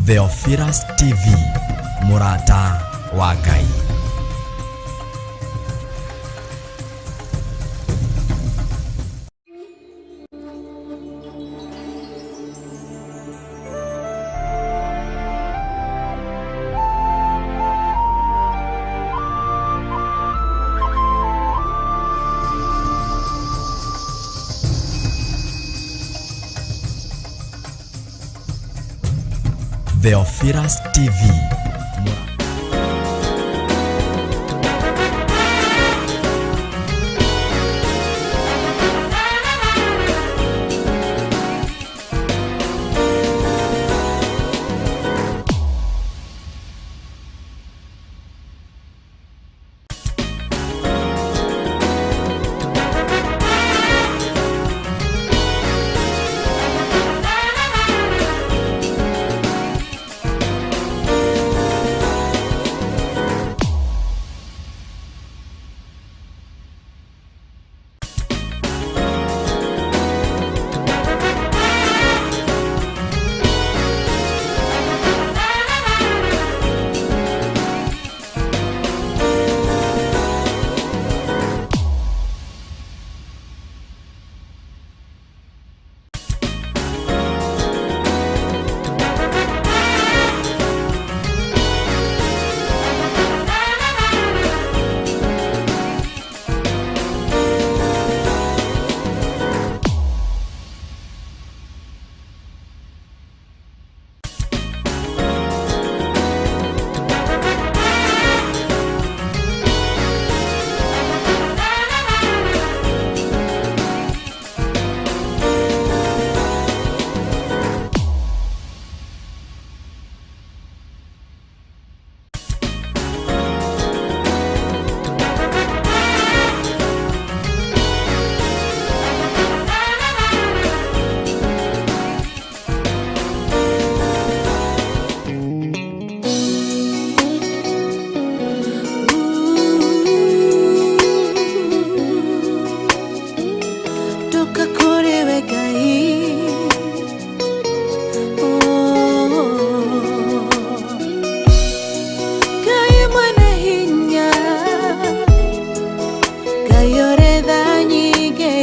Theophilus TV, mũrata wa Ngai. Theophilus TV. Ndoka kũrĩ we Ngai. Oh. Ngai mwene hinya, Ngai ũrĩ tha nyingĩ,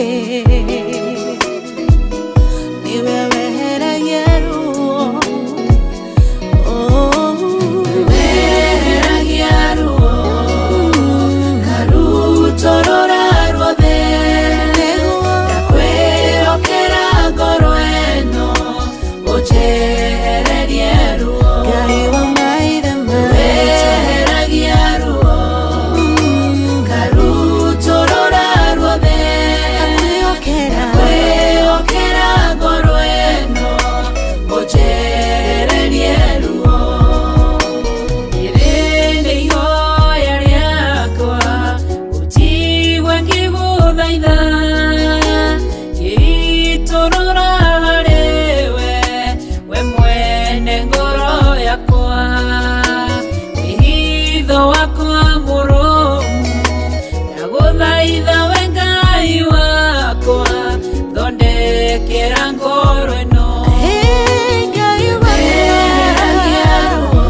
nĩwe weheragia ruo. Oh. Weheragia ruo ngarutũrũra ruothe. Nĩguo. Ndakwĩhokera ngoro ĩno ũnjehererie ruo. Ngai wa maithe maitũ. Weheragia ruo ngarutũrũra ruothe. Ndakwĩhokera. Ndakwĩhokera ngoro ĩno ũnjehererie ruo. Rĩrĩ nĩ ihoya rĩakwa ũnjigue ngĩgũthaitha, ngĩitũrũra harĩwe we mwene ngoro yakwa, wĩhitho wakwa mũrũmu. Ndagũthaitha we Ngai wakwa, thondekera ngoro ĩno. Hey, Ngai wakwa. Weheragia ruo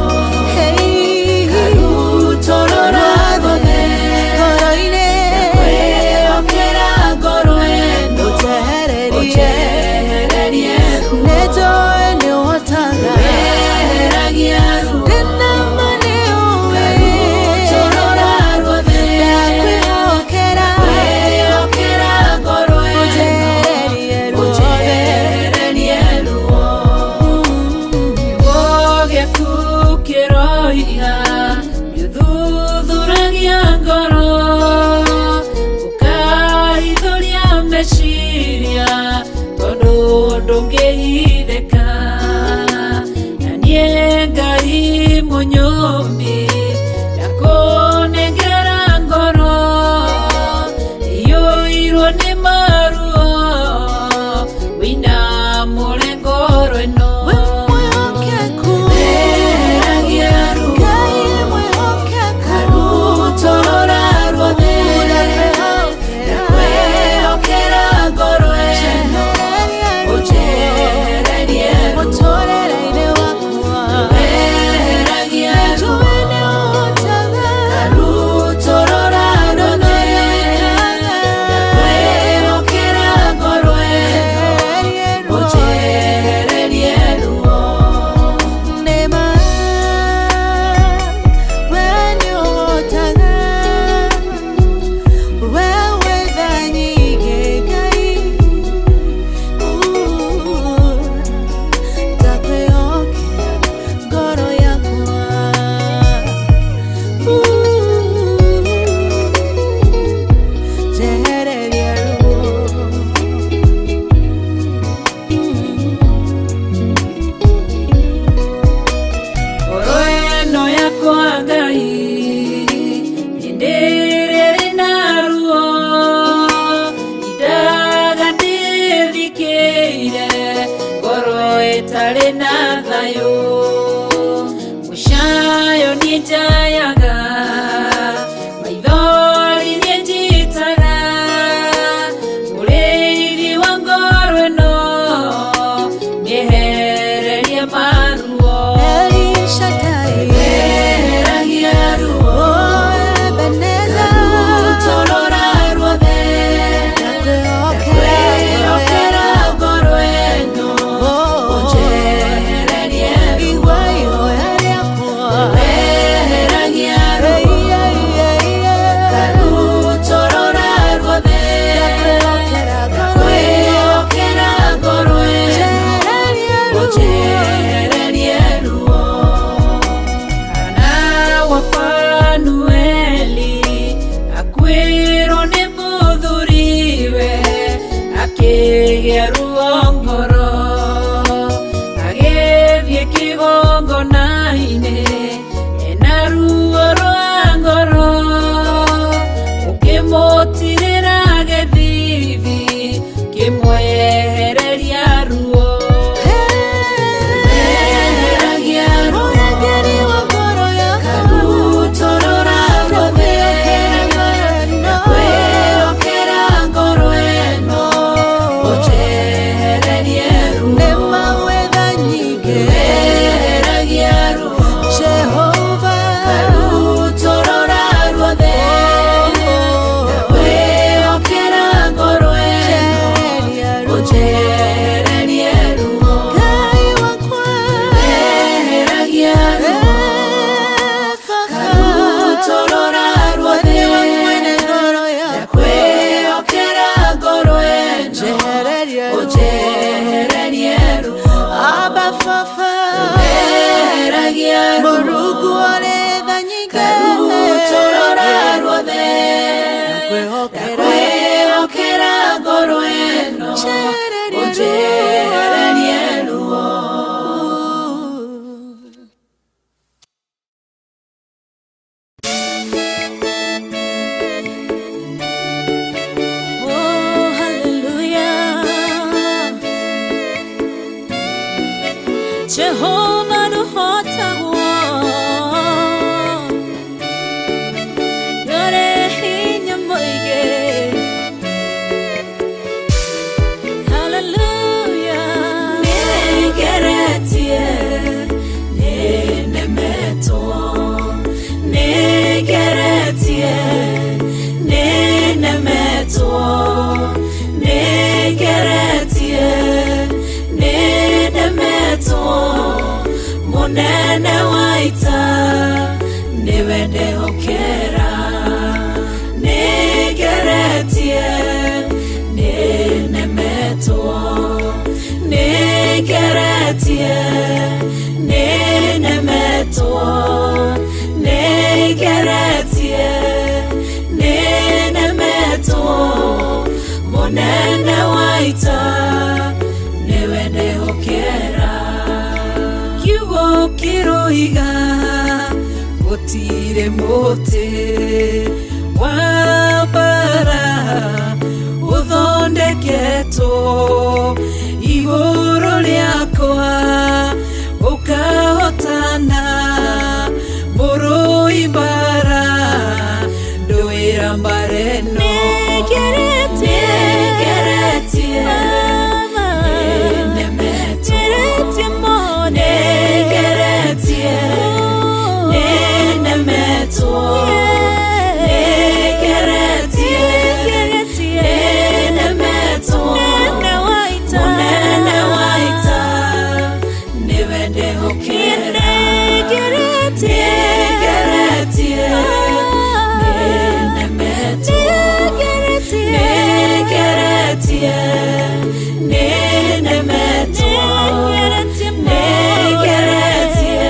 Hey. ngarutũrũra ruothe. Ngoro-inĩ. Ndakwĩhokera ngoro ĩno Ũnjehererie. ũnjehererie ruo. Nĩnjũĩ nĩũhotaga. Weheragia ruo Ndĩna ma nĩũĩ. ngarutũrũra ruothe. Ndakwĩhokera. Ndakwĩhokera. Akĩgĩa ruo ngoro agĩthiĩ kĩgongona-inĩ ena ruo rwa ngoro ũkĩmũtirĩra gĩthithi kĩmwehereria ruo Eheragia ruo Mũrangĩri wa ngoro yakwa Karutorora ruothe Kwĩhokera ngoro ĩno ũnjehererie ruo Nĩ mawetha nyingĩ Eheragia ruo Jehova Karutorora ruothe Kwĩhokera ngoro ĩno Njehereria ruo ũnjehererie ruo Ngai wakwa Eheragia ruo Karutorora ruothe Nĩwe mwene ngoro yakwa Kwĩhokera ngoro ĩno Njehereria ruo ũnjehererie ruo Abba Baba Eheragia ruo Mũrungu ũrĩ tha nyingĩ Karutorora ruothe Kwĩhokera Kwĩhokera ngoro ĩno Njehereria ruo. ũnjehererie ruo Oh, hallelujah. Jehovah nũhotagwo Nĩũrĩ hinya mũingĩ. Hallelujah. Nĩngeretie, nĩnemetwo. Nĩngeretie, nĩnemetwo. Nĩngeretie, nĩnemetwo. Mũnene wa ita nĩwe ndehokera. Nĩngeretie, nĩnemetwo. Nĩngeretie, nĩnemetwo. Nĩngeretie, nĩnemetwo. Mũnene wa ita nĩwe ndehokera. Kiugo kĩroiga gũtirĩ mũtĩ wa mbara ũthondeketwo igũrũ rĩakwa ũkahotana mũrũi mbara ndũĩra mbara ĩno Nĩngeretie, Nĩngeretie, Baba. nĩnemetwo. Ngeretie mũno. Nĩngeretie, nĩnemetwo. Nĩngeretie, Ngeretie. nĩnemetwo. Mũnene wa ita. Mũnene wa ita nĩwe ndehokera. Nĩngeretie. Nĩngeretie, nĩnemetwo. Nĩngeretie. Nĩngeretie, nĩnemetwo. Nĩngeretie mũno. Nĩngeretie,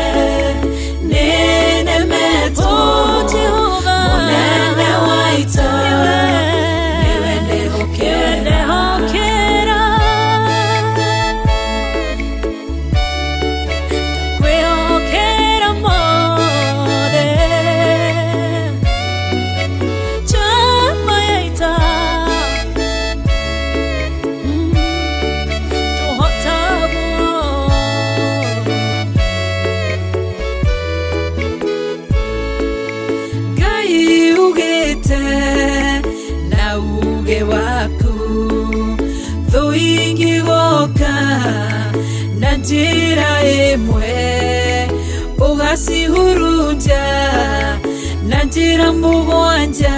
nĩnemetwo. Oh, Jehovah. Mũnene wa ita nĩwe ndehokera. Ndehokera. Ndakwĩhokera mothe. Njamba ya ita. Tũhotagwo. Ngai ugĩte na uge waku thũ ingĩgoka na njĩra ĩmwe ũgacihurunja na njĩra mũgwanja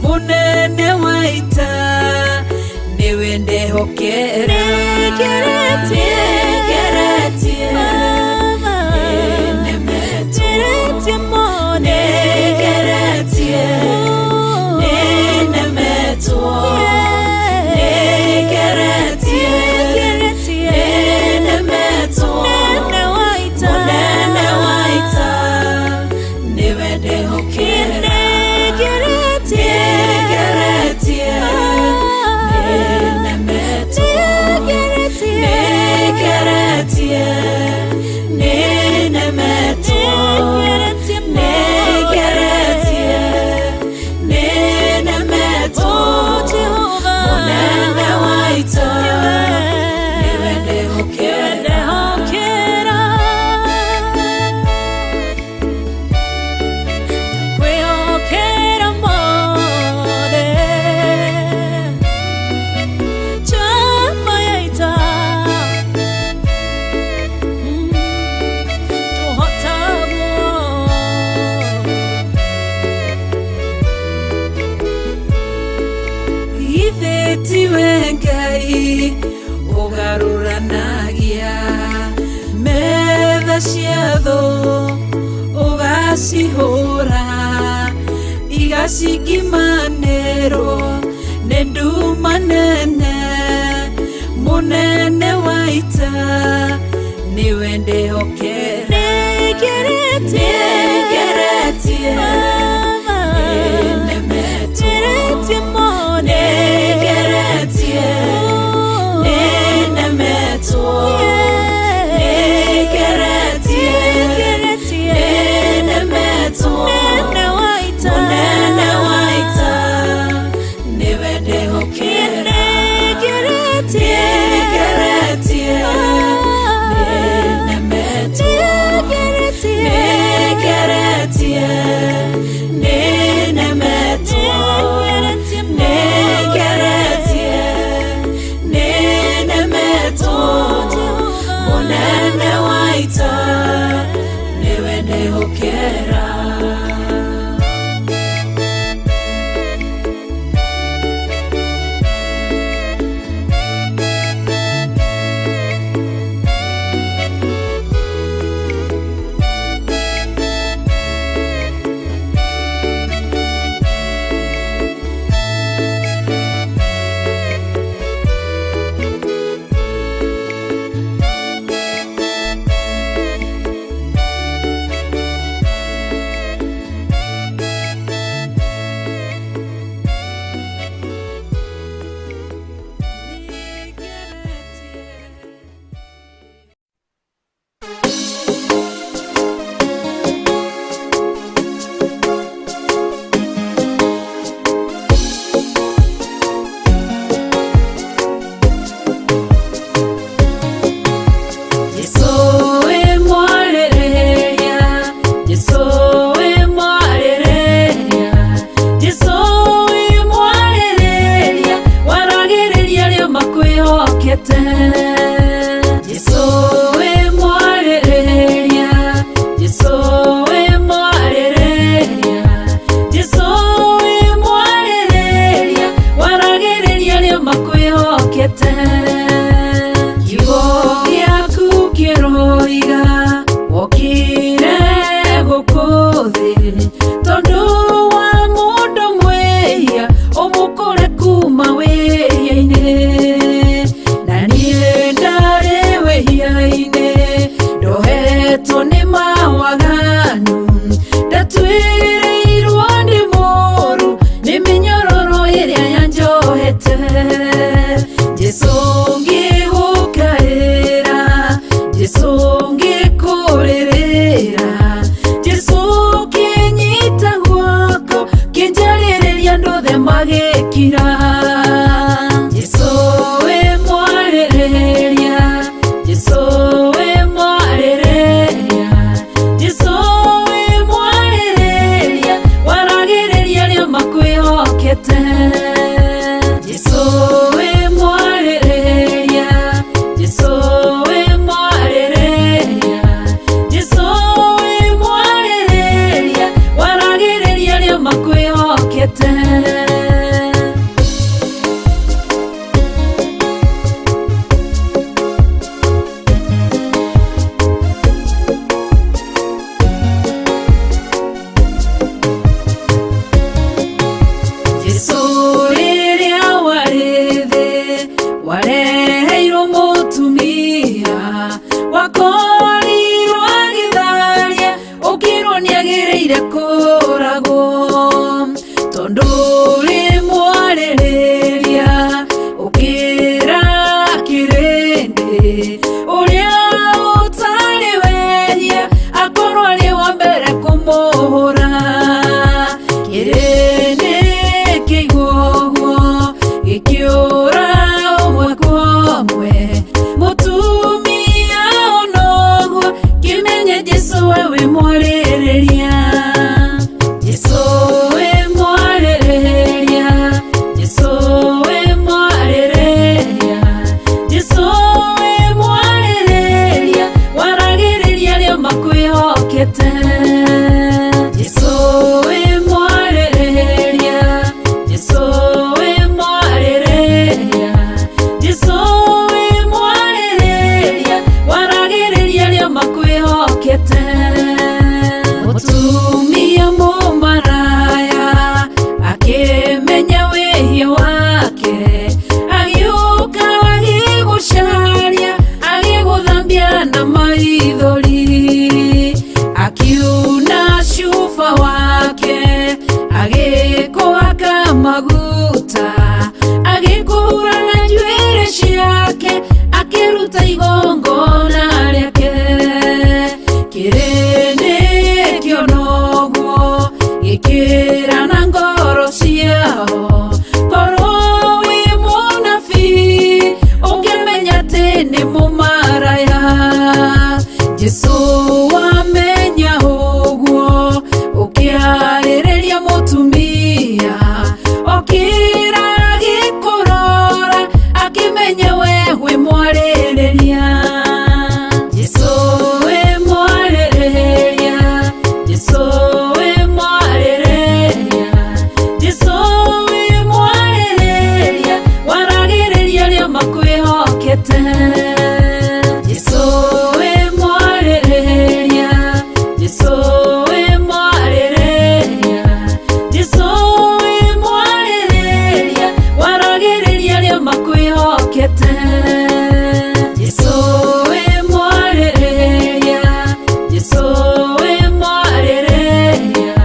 mũnene wa ita nĩwe ndehokera. Nĩngeretie. Nĩngeretie, Baba. nĩnemetwo. Ngeretie mũno. Nĩngeretie, nĩnemetwo. Nĩngeretie, Ngeretie. nĩnemetwo. Mũnene wa ita. Mũnene wa ita nĩwe ndehokera. Nĩngeretie. Nĩngeretie, nĩnemetwo. Nĩngeretie, nĩnemetwo. Nĩngeretie, nĩnemetwo. Mũnene wa ita, nĩwe ndĩhokera. Kwĩhokera mothe chama ya ita tũhotagwo Ithe tiwe Ngai ũgarũranagia metha cia thũ ũgacihũra igacingimanĩrwo nĩ nduma nene mũnene wa ita nĩwe ndĩhokera. Nĩngeretie, Nĩngeretie, Baba, nĩnemetwo. ngeretie mothe. Nĩngeretie, nĩnemetwo. Nĩngeretie, Nĩngeretie, nĩnemetwo. Mũnene wa ita. Mũnene wa ita, nĩwe ndĩhokera. Nĩngeretie, Nĩngeretie, nĩnemetwo. Nĩngeretie, Nĩngeretie, nĩnemetwo. Nĩngeretie, Nĩngeretie, nĩnemetwo. Mũnene wa ita, nĩwe ndĩhokera. Jesũ wĩ mwarĩrĩria, Jesũ wĩ mwarĩrĩria, Jesũ wĩ mwarĩrĩria, waragĩrĩria arĩa makwĩhokete. Jesũ wĩ mwarĩrĩria, Jesũ wĩ mwarĩrĩria, Jesũ wĩ mwarĩrĩria, waragĩrĩria arĩa makwĩhokete. Kiugo gĩaku kĩroiga wokire gũkũ thĩ tondũ wa mũndũ mwĩhia ũmũkũre kuma wĩhia-inĩ na niĩ ndarĩ wĩhia-inĩ ndohetwo nĩ mawaganu ndatuĩrĩirwo nĩ mũru nĩ mĩnyororo ĩrĩa yanjohete. Jesũ ngĩgũkaĩra, Jesũ ngĩkũrĩrĩra, Jesũ kĩnyita guoko kĩnjarĩrĩria andũ othe magĩkira. Jesũ wĩ mwarĩrĩria, Jesũ wĩ mwarĩrĩria, Jesũ wĩ mwarĩrĩria, waragĩrĩria arĩa makwĩhokete. Jesũ wĩ mwarĩrĩria, Jesũ wĩ mwarĩrĩria, Jesũ wĩ mwarĩrĩria, waragĩrĩria arĩa makwĩhokete. Jesũ rĩrĩa warĩ thĩ wareheirwo mũtumia wakorirwo agĩtharia ũkĩrwo nĩagĩrĩire kũragwo tondũ rĩ mwarĩrĩria ũkĩra kĩrĩndĩ ũrĩa Ĩkĩra na ngoro ciao korwo wĩ mũnabii ũngĩmenya atĩ nĩ mũmaraya Jesũ wamenya ũguo ũkĩarĩrĩria mũtumia okĩra agĩkũrora akĩmenya we wĩ mwarĩrĩria Jesũ wĩ mwarĩrĩria Jesũ wĩ mwarĩrĩria Jesũ wĩ mwarĩrĩria waragĩrĩria arĩa makwĩhokete Jesũ wĩ mwarĩrĩria Jesũ wĩ mwarĩrĩria Jesũ wĩ mwarĩrĩria waragĩrĩria arĩa makwĩhokete Jesũ wĩ mwarĩrĩria Jesũ wĩ mwarĩrĩria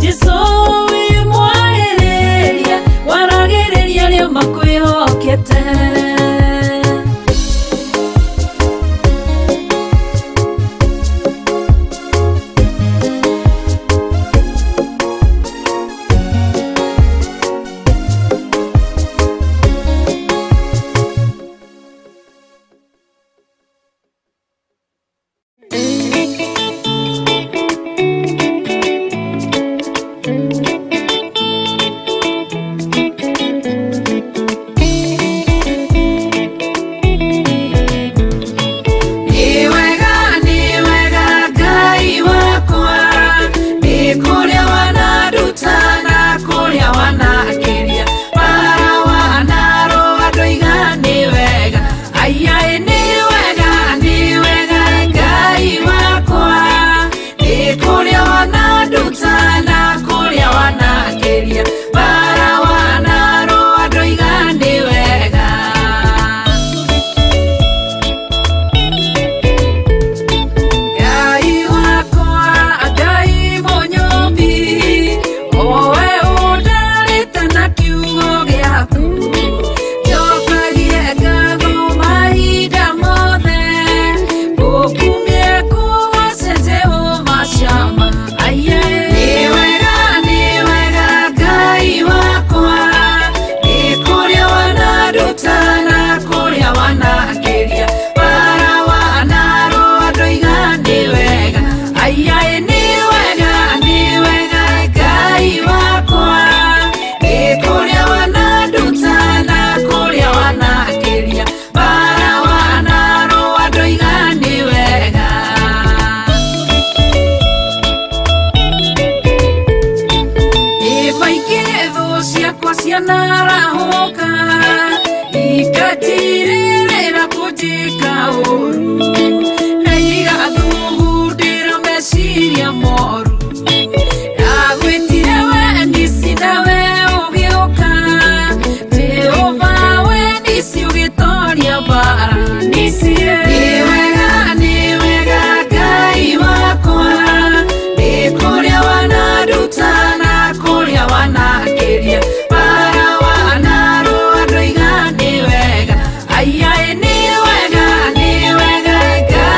Jesũ wĩ mwarĩrĩria waragĩrĩria arĩa makwĩhokete Nĩ wega Ngai wakwa, nĩ kũrĩa wananduta na kũrĩa wanakĩria, bara wanarũa ndoiga nĩ wega, aiyaĩ nĩ wega Ngai wakwa, nĩ kũrĩa wananduta na kũrĩa wanakĩria, bara wanarũa ndoiga nĩ wega. Ngai wakwa, Ngai mũnyũmbi, owe ũndarĩte na kiugo gĩaku, njokagie ngatho mahinda mothe, ngũkumie ngũgoce Jehova Shama, aiye. Nĩ wega Ngai wakwa, nĩ kũrĩa wananduta na kũrĩa wanakĩria, bara wanarũa ndoiga nĩ wega, aiyaĩ nĩ wega Ngai wakwa, nĩ kũrĩa wananduta na kũrĩa wanakĩria, bara wanarũa ndoiga nĩ wega. Maingĩ thũ ciakwa cianarahũka ikatirĩrĩra kũnjĩka ũru na igathugundĩra meciria moru ndagwĩtire we nisi nawe ũgĩũka Jehova we nisi ũgĩtoria mbara nisi nĩ wega Ngai wakwa nĩ kũrĩa wananduta na kũrĩa wanakĩria bara wanarũa ndoiga nĩ wega aiyaĩ nĩ wega Ngai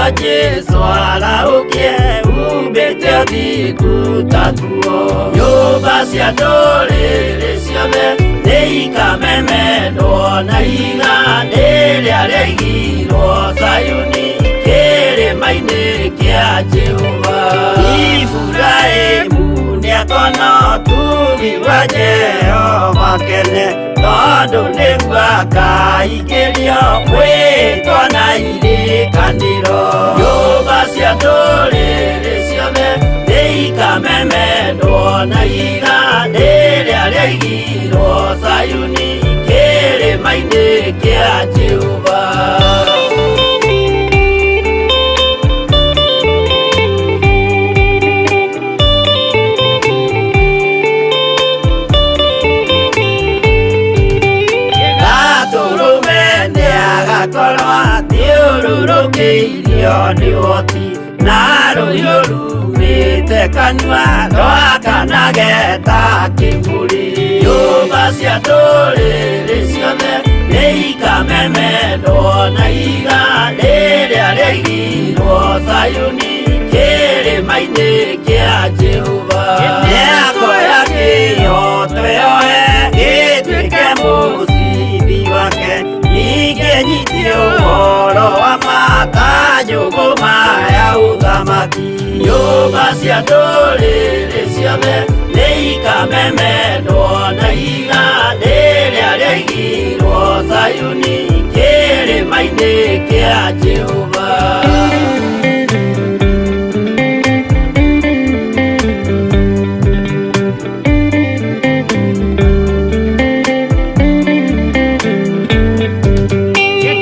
Nĩguo Jesũ arahũkie umbĩte ũthingu ta nguo. Nyũmba cia ndũrĩrĩ ciothe nĩikamemendwo na ihiga rĩrĩa rĩaigirwo Zayuni kĩrĩma-inĩ kĩa Jehova. Iburahĩmu nĩakona ũtugi wa Jehova kene, tondũ nĩguo akaingĩrio mwĩtwa na irĩkanĩro. Nyũmba cia ndũrĩrĩ ciothe nĩikamemendwo na ihiga rĩrĩa rĩaigirwo Zayuni kĩrĩma-inĩ kĩa Jehova. Gatũrũme nĩagakorwo athiũrũrũkĩirio nĩ ũhoti, na rũhiũ rumĩte kanua rwakanage ta kĩmũrĩ. Nyũmba cia ndũrĩrĩ ciothe nĩikamemendwo na ihiga rĩrĩa rĩaigirwo Zayuni kĩrĩma-inĩ kĩa Jehova. Nĩakoya kĩhooto yoe gĩtuĩke mũcibi wake, ningĩ nyite ũhoro wa ma ta njũgũma ya ũthamaki. Nyũmba cia ndũrĩrĩ ciothe nĩikamemendwo na ihiga rĩrĩa rĩaigirwo Zayuni kĩrĩma-inĩ kĩa Jehova.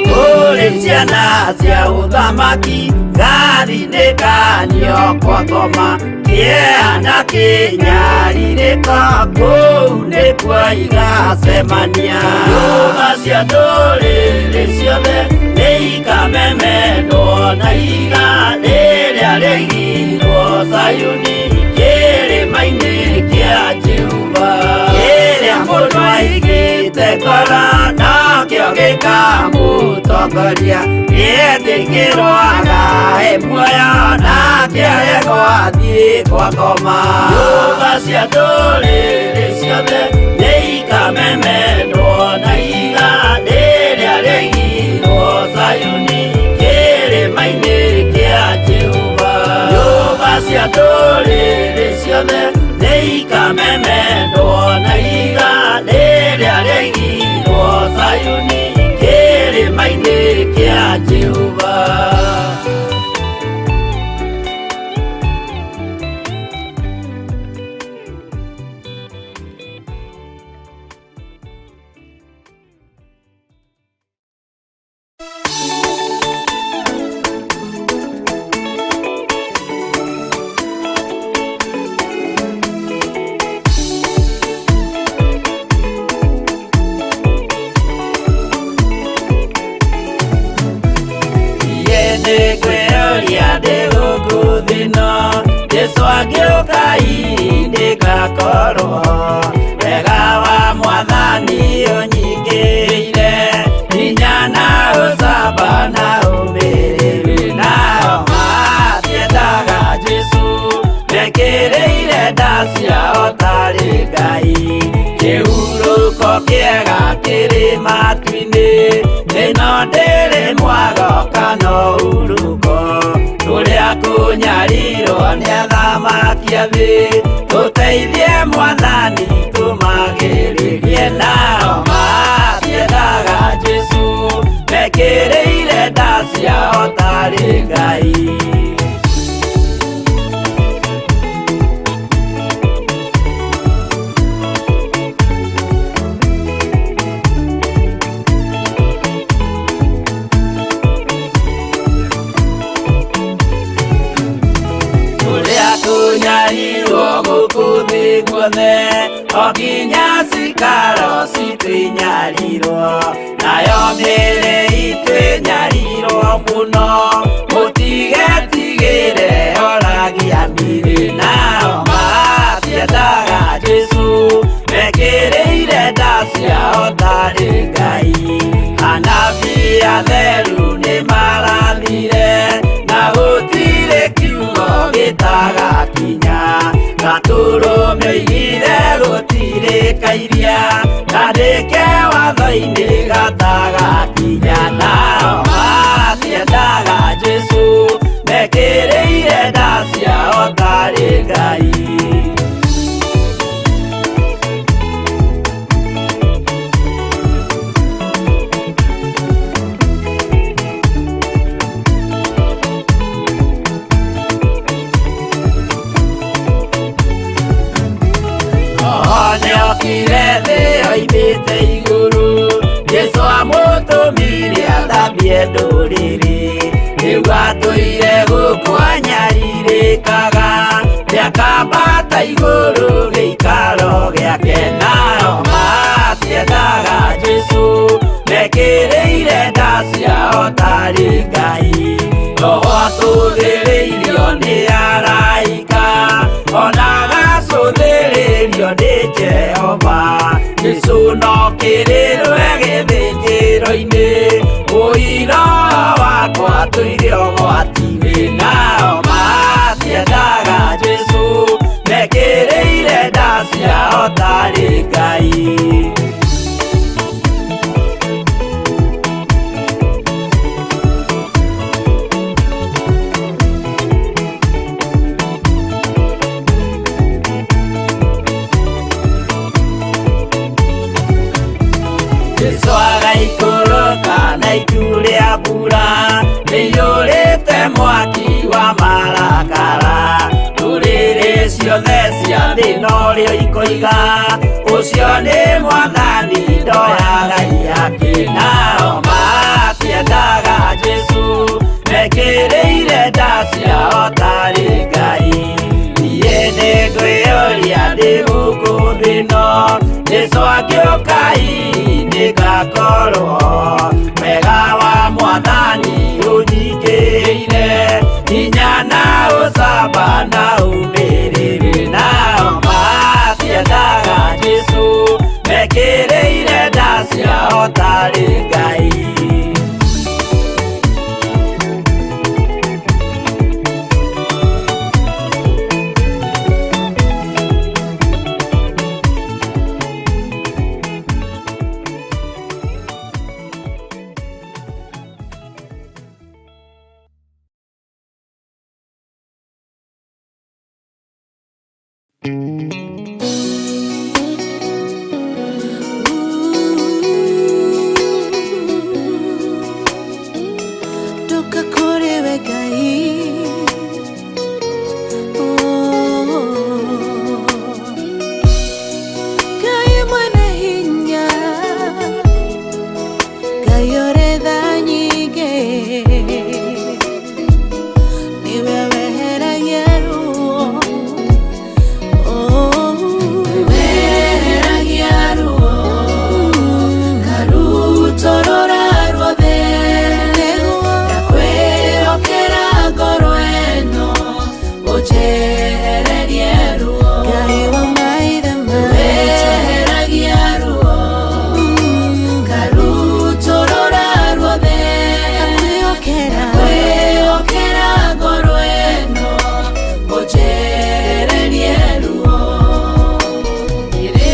Kũrĩ ciana cia ũthamaki gathinĩkanio kwa ngoma, kĩeha na kĩnyarirĩko kũu nĩkuo igacemania. Nyũmba cia ndũrĩrĩ ciothe nĩikamemendwo na ihiga rĩrĩa rĩaigirwo Zayuni kĩrĩma-inĩ kĩa Jehova. Kĩrĩa mũndũ aigĩte ngoro nokĩo gĩkamũtongoria, gĩetĩkĩrwo agae muoyo nake aregwo athiĩ kwa ngoma. Nyũmba cia ndũrĩrĩ ciothe nĩikamemendwo na ihiga rĩrĩa rĩaigirwo Zayuni kĩrĩma-inĩ kĩa Jehova. Nyũmba cia ndũrĩrĩ ciothe nĩikamemendwo na ihiga rĩrĩa rĩaigirwo Zayuni kĩrĩma-inĩ kĩa Jehova. Jesu agĩũka ndĩgakorwo wega wa mwathani ũnyingĩrĩire, hinya na ũcamba na ũmĩrĩru. Nao matiendaga Jesu mekĩrĩire nda ciao tarĩ Ngai. Kĩhurũko kĩega kĩrĩ matu-inĩ, ĩno ndĩrĩ mwago kana ũhurũko. Tũrĩa kũnyarirwo nĩ athamaki a thĩ, tũteithie mwathani tũmagĩrĩrie. Nao matiendaga Jesu mekĩrĩire nda ciao tarĩ Ngai. Kũnyarirwo gũkũ thĩ guothe, o nginya cikaro citũ inyarirwo, nayo mĩĩrĩ itũ ĩnyarirwo mũno. Mũtigetigĩre oragia mĩĩrĩ, nao matiendaga Jesu mekĩrĩire nda ciao tarĩ Ngai. Anabii atheru nĩmarathire na athiĩte igũrũ Jesũ amũtũmire athambie ndũrĩrĩ rĩu atũire gũkũ anyarirĩkaga nĩakambata igũrũ gĩikaro gĩake nao matiendaga Jesũ mekĩrĩire nda ciao tarĩ Ngai Roho atũthĩrĩirio nĩ araika ona agacũthĩrĩrio nĩ Jehova Jesũ no kĩrĩrwe gĩthĩnjĩro-inĩ ũira wakwa tũire ũgwati-inĩ nao matiendaga Jesũ mekĩrĩire nda ciao tarĩ Ngai. Jesũ agaikũrũka na itu rĩa mbura rĩiyũrĩte mwaki wa marakara ndũrĩrĩ ciothe cia thĩ norĩo ikoiga ũcio nĩ mwathani ndoyaga ihaki nao matiendaga Jesũ mekĩrĩire nda ciao tarĩ Ngai niĩ nĩngwĩyũria ndĩ gũkũ thĩ ĩno Jesũ angĩũka hihi nĩngakorwo wega wa mwathani ũnyingĩrĩire hinya na ũcamba na ũmĩrĩru nao matiendaga Jesũ mekĩrĩire nda ciao tarĩ Ngai. Ndoka kũrĩ we Ngai Ngai mwene hinya Ngai ũrĩ tha nyingĩ nĩwe weheragia ruo. Weheragia ruo karutorora ruothe ndakwĩhokera ngoro ĩno ũnjehererie ruo. Ngai wa maithe maitũ Weheragia ruo karutorora ruothe ndakwĩhokera ndakwĩhokera ngoro ĩno ũnjehererie ruo. Rĩrĩ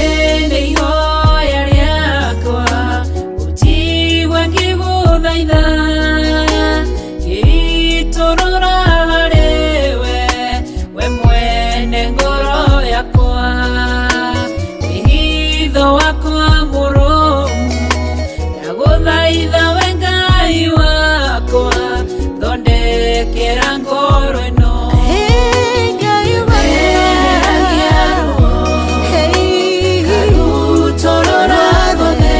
nĩ ihoya rĩakwa ũnjigue ngĩgũthaitha ngĩitũrũra harĩwe we mwene ngoro yakwa wĩhitho wakwa mũrũmu ndagũthaitha we Ngai wakwa thondekera ngoro ĩno. Hey, Ngai wa Weheragia ruo Hey, karutorora ruothe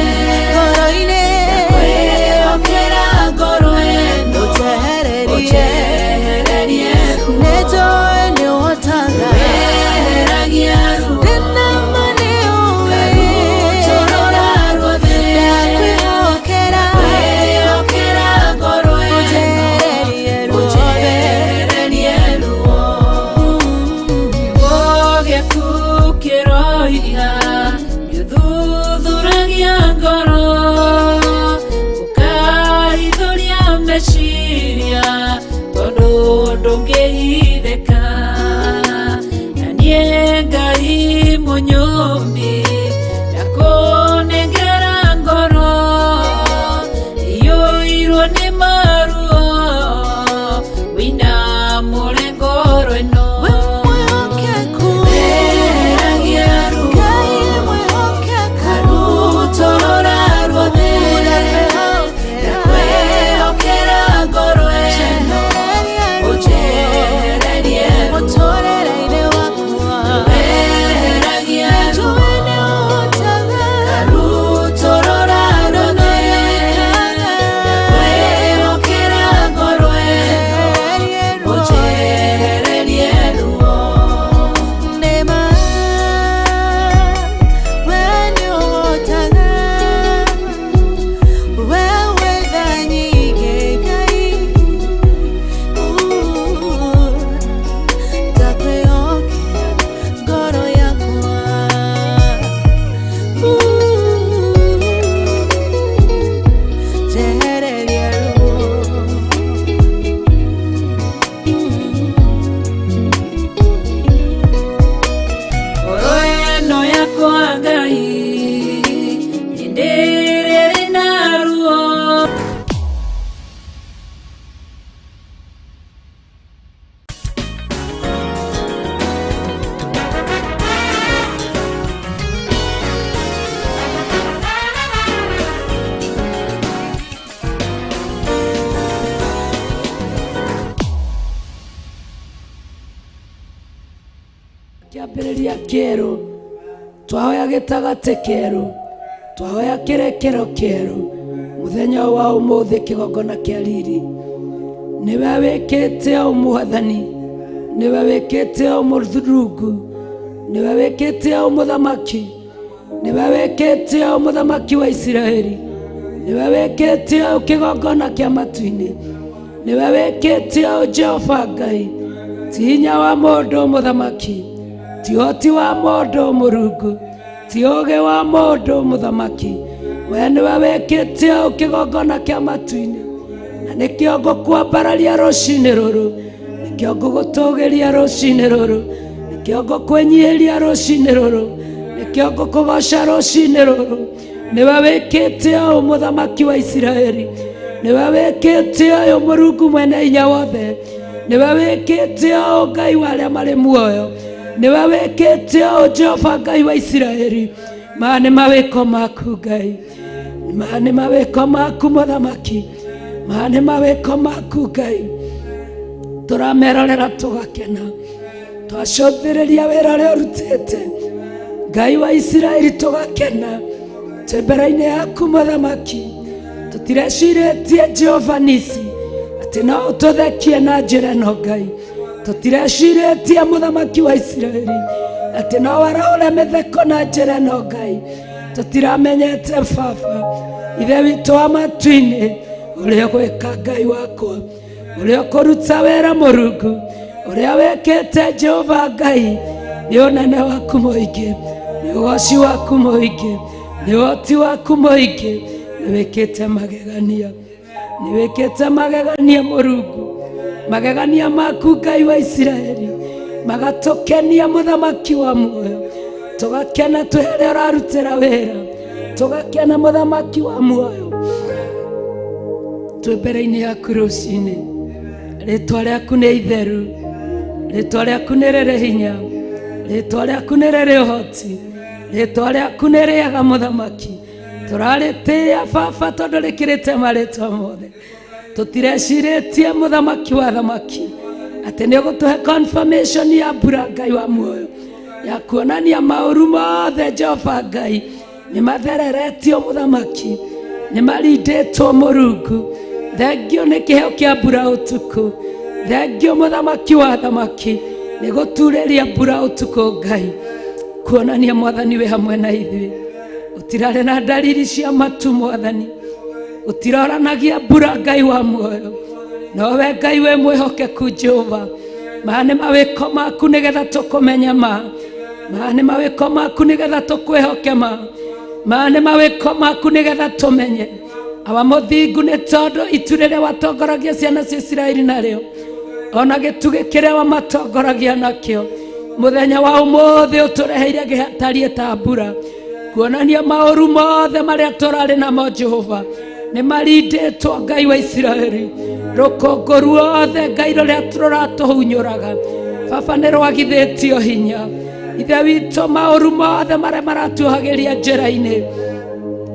ngoro-inĩ ndakwĩhokera ngoro ĩno ũnjehererie ũnjehererie ruo. Nĩnjũĩ nĩũhotaga Weheragia ruo ndĩna ma nĩũĩ karutorora ruothe ndakwĩhokera ndakwĩhokera ngoro ĩno ũnjehererie ruothe ũnjehererie ruo. Kiugo gĩaku kĩroiga nĩũthuthuragia ngoro ũkarithũria meciria tondũ ndũngĩhithĩka na niĩ Ngai mũnyũmbi ndakũnengera ngoro iyũirwo nĩ maruo wĩinamũre ngoro ĩno. We mwĩhokeku Weheragia ruo Ngai mwĩhokeku karutorora ruothe ndakwĩhokera ngoro ĩno ũnjehererie ruo. Mũtũrĩre-inĩ wakwa Weheragia ruo njũĩ nĩũhotaga Kĩambĩrĩria kĩerũ, twahoya gĩtagatĩ kĩerũ, twahoya kĩrekero kĩerũ mũthenya wa ũmũthĩ, kĩgongona kĩa riri. Nĩwe wĩkĩte ũũ Mwathani, nĩwe wĩkĩte ũũ Mũrungu, nĩwe wĩkĩte ũũ Mũthamaki, nĩwe wĩkĩte ũũ Mũthamaki wa Isiraeli, nĩwe wĩkĩte ũũ kĩgongona kĩa matu-inĩ, nĩwe wĩkĩte ũũ Jehova Ngai. Ti hinya wa mũndũ Mũthamaki, ti ũhoti wa mũndũ Mũrungu, ti ũũgĩ wa mũndũ Mũthamaki, we nĩwe wĩkĩte ũũ kĩgongona kĩa matu-inĩ. Na nĩkĩo ngũkwambararia rũcinĩ rũrũ, nĩkĩo ngũgũtũgĩria rũcinĩ rũrũ, nĩkĩo ngũkwĩnyihĩria rũcinĩ rũrũ, nĩkĩo ngũkũgoca rũcinĩ rũrũ. Nĩwe wĩkĩte ũũ Mũthamaki wa Isiraeli, nĩwe wĩkĩte ũyũ Mũrungu mwene hinya wothe, nĩwe wĩkĩte ũũ Ngai wa arĩa marĩ muoyo, nĩwe wĩkĩte ũũ Jehova Ngai wa Isiraeli. Maya nĩ mawĩko maku Ngai, maya nĩ mawĩko maku Mũthamaki, maya nĩ mawĩko maku Ngai. Tũramerorera tũgakena, twacũthĩrĩria wĩra ũrĩa ũrutĩte Ngai wa Isiraeli, tũgakena twĩ mbere-inĩ yaku Mũthamaki. Tũtirecirĩtie Jehova Nisi atĩ no ũtũthekie na njĩra ĩno Ngai, tũtirecirĩtie Mũthamaki wa Isiraeli atĩ no warahũre mĩtheko na njĩra ĩno Ngai. Tũtiramenyete Baba Ithe witũ wa matu-inĩ ũrĩa ũgwĩka Ngai wakwa, ũrĩa ũkũruta wĩra Mũrungu, ũrĩa wĩkĩte Jehova Ngai. Nĩ ũnene waku mũingĩ, nĩ ũgoci waku mũingĩ, nĩ ũhoti waku mũingĩ. Nĩ wĩkĩte magegania, nĩ wĩkĩte magegania Mũrungu. Magegania maku Ngai wa Isiraeli magatũkenia Mũthamaki wa muoyo, tũgakena twĩ harĩa ũrarutĩra wĩra, tũgakena Mũthamaki wa muoyo twĩ mbere-inĩ yaku rũcinĩ. Rĩtwa rĩaku nĩ itheru, rĩtwa rĩaku nĩ rĩrĩ hinya, rĩtwa rĩaku nĩ rĩrĩ ũhoti, rĩtwa rĩaku nĩ rĩega Mũthamaki. Tũrarĩtĩĩa Baba tondũ rĩkĩrĩte marĩtwa mothe. Tũtirecirĩtie Mũthamaki wa thamaki atĩ nĩ ũgũtũhe confirmation ya mbura Ngai wa muoyo, ya kuonania maũru mothe Jehova Ngai nĩ mathereretio Mũthamaki, nĩ marindĩtwo Mũrungu. Thengio nĩ kĩheo kĩa mbura ũtukũ, thengio Mũthamaki wa thamaki nĩ gũturĩria mbura ũtukũ Ngai, kuonania Mwathani wĩ hamwe na ithuĩ. Ũtirarĩ na ndariri cia matu Mwathani, ũtiroranagia mbura Ngai wa muoyo, nowe Ngai wĩ mwĩhokeku Jehova. Maya nĩ mawĩko maku nĩgetha tũkũmenye ma, maya nĩ mawĩko maku nĩgetha tũkwĩhoke ma, maya nĩ mawĩko maku nĩgetha tũmenye awa mũthingu, nĩ tondũ itu rĩrĩa watongoragia ciana cia Isiraeli narĩo, ona gĩtugĩ kĩrĩa wamatongoragia nakĩo, mũthenya wa ũmũthĩ ũtũreheire gĩtariĩ ta mbura, kuonania maũru mothe marĩa tũrarĩ namo Jehova nĩ marindĩtwo Ngai wa Isiraeli. Rũkũngũ ruothe Ngai rũrĩa rũratũhunyũraga Baba nĩ rwagithĩtio hinya Ithe witũ. Maũru mothe marĩa maratuohagĩria njĩra-inĩ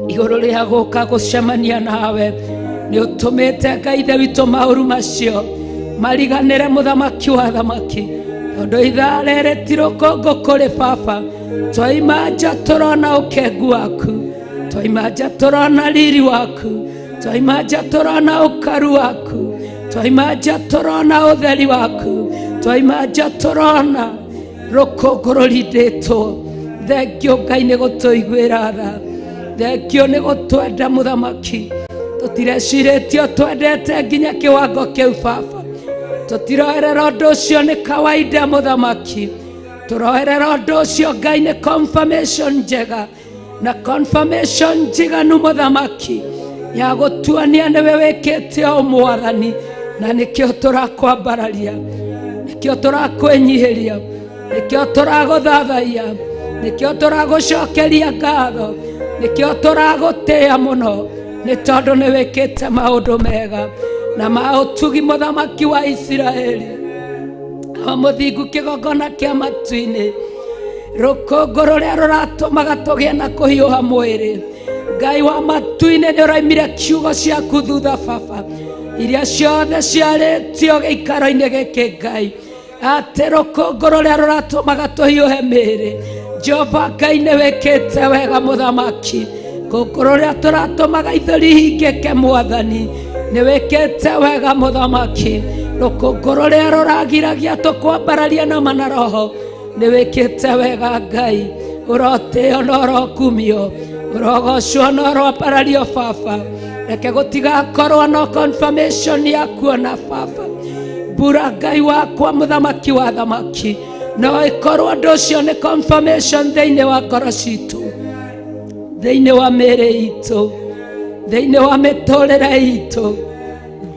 igũrũ rĩa gũka gũcemania nawe, nĩ ũtũmĩte Ngai Ithe witũ maũru macio mariganĩre Mũthamaki wa thamaki, tondũ ithaa rĩrĩ ti rũkũngũ kũrĩ Baba. Twaima nja tũrona ũkengu waku, twaima nja tũrona riri waku, twaima nja tũrona ũkaru waku, twaima nja tũrona ũtheri waku, twaima nja tũrona rũkũngũ rũrindĩtwo. Thengio Ngai nĩ gũtũiguĩra tha, thengio nĩ gũtwenda Mũthamaki. Tũtirecirĩtio twendete nginya kĩwango kĩu Baba, tũtiroerera ũndũ ũcio nĩ kawaida Mũthamaki, tũroerera ũndũ ũcio Ngai nĩ confirmation njega na confirmation njiganu Mũthamaki ya gũtuania nĩwe wĩkĩte o Mwathani. Na nĩkĩo tũrakwambararia, nĩkĩo tũrakwĩnyihĩria, nĩkĩo tũragũthathaiya, nĩkĩo tũragũcokeria ngatho, nĩkĩo tũragũtĩĩa mũno, nĩ tondũ nĩ wĩkĩte maũndũ mega na ma ũtugi Mũthamaki wa Isiraeli o mũthingu, kĩgongona kĩa matu-inĩ. Rũkũngũ rũrĩa rũratũmaga tũgĩe na kũhiũha mwĩrĩ Ngai wa matu-inĩ, nĩ ũraimire ciugo ciaku thutha Baba, iria ciothe ciarĩtio gĩikaro-inĩ gĩkĩ Ngai. Atĩ rũkũngũ rũrĩa rũratũmaga tũhiũhe mĩĩrĩ, Jehova Ngai nĩ wĩkĩte wega mũthamaki. Kũngũ rũrĩa tũratũmaga ithũri ihingĩke mwathani, nĩ wĩkĩte wega mũthamaki. Rũkũngũ rũrĩa rũragiragia tũkwambararia na mana roho, nĩ wĩkĩte wega Ngai. Ũrotĩo na ũrokumio, ũrogocwo na ũroambarario baba. Reke gũtigakorwo no confirmation ya kuona baba mbura Ngai wakwa mũthamaki wa thamaki, no ĩkorwo ũndũ ũcio nĩ confirmation thĩinĩ wa ngoro citũ, thĩinĩ wa mĩĩrĩ itũ, thĩinĩ wa mĩtũrĩre itũ,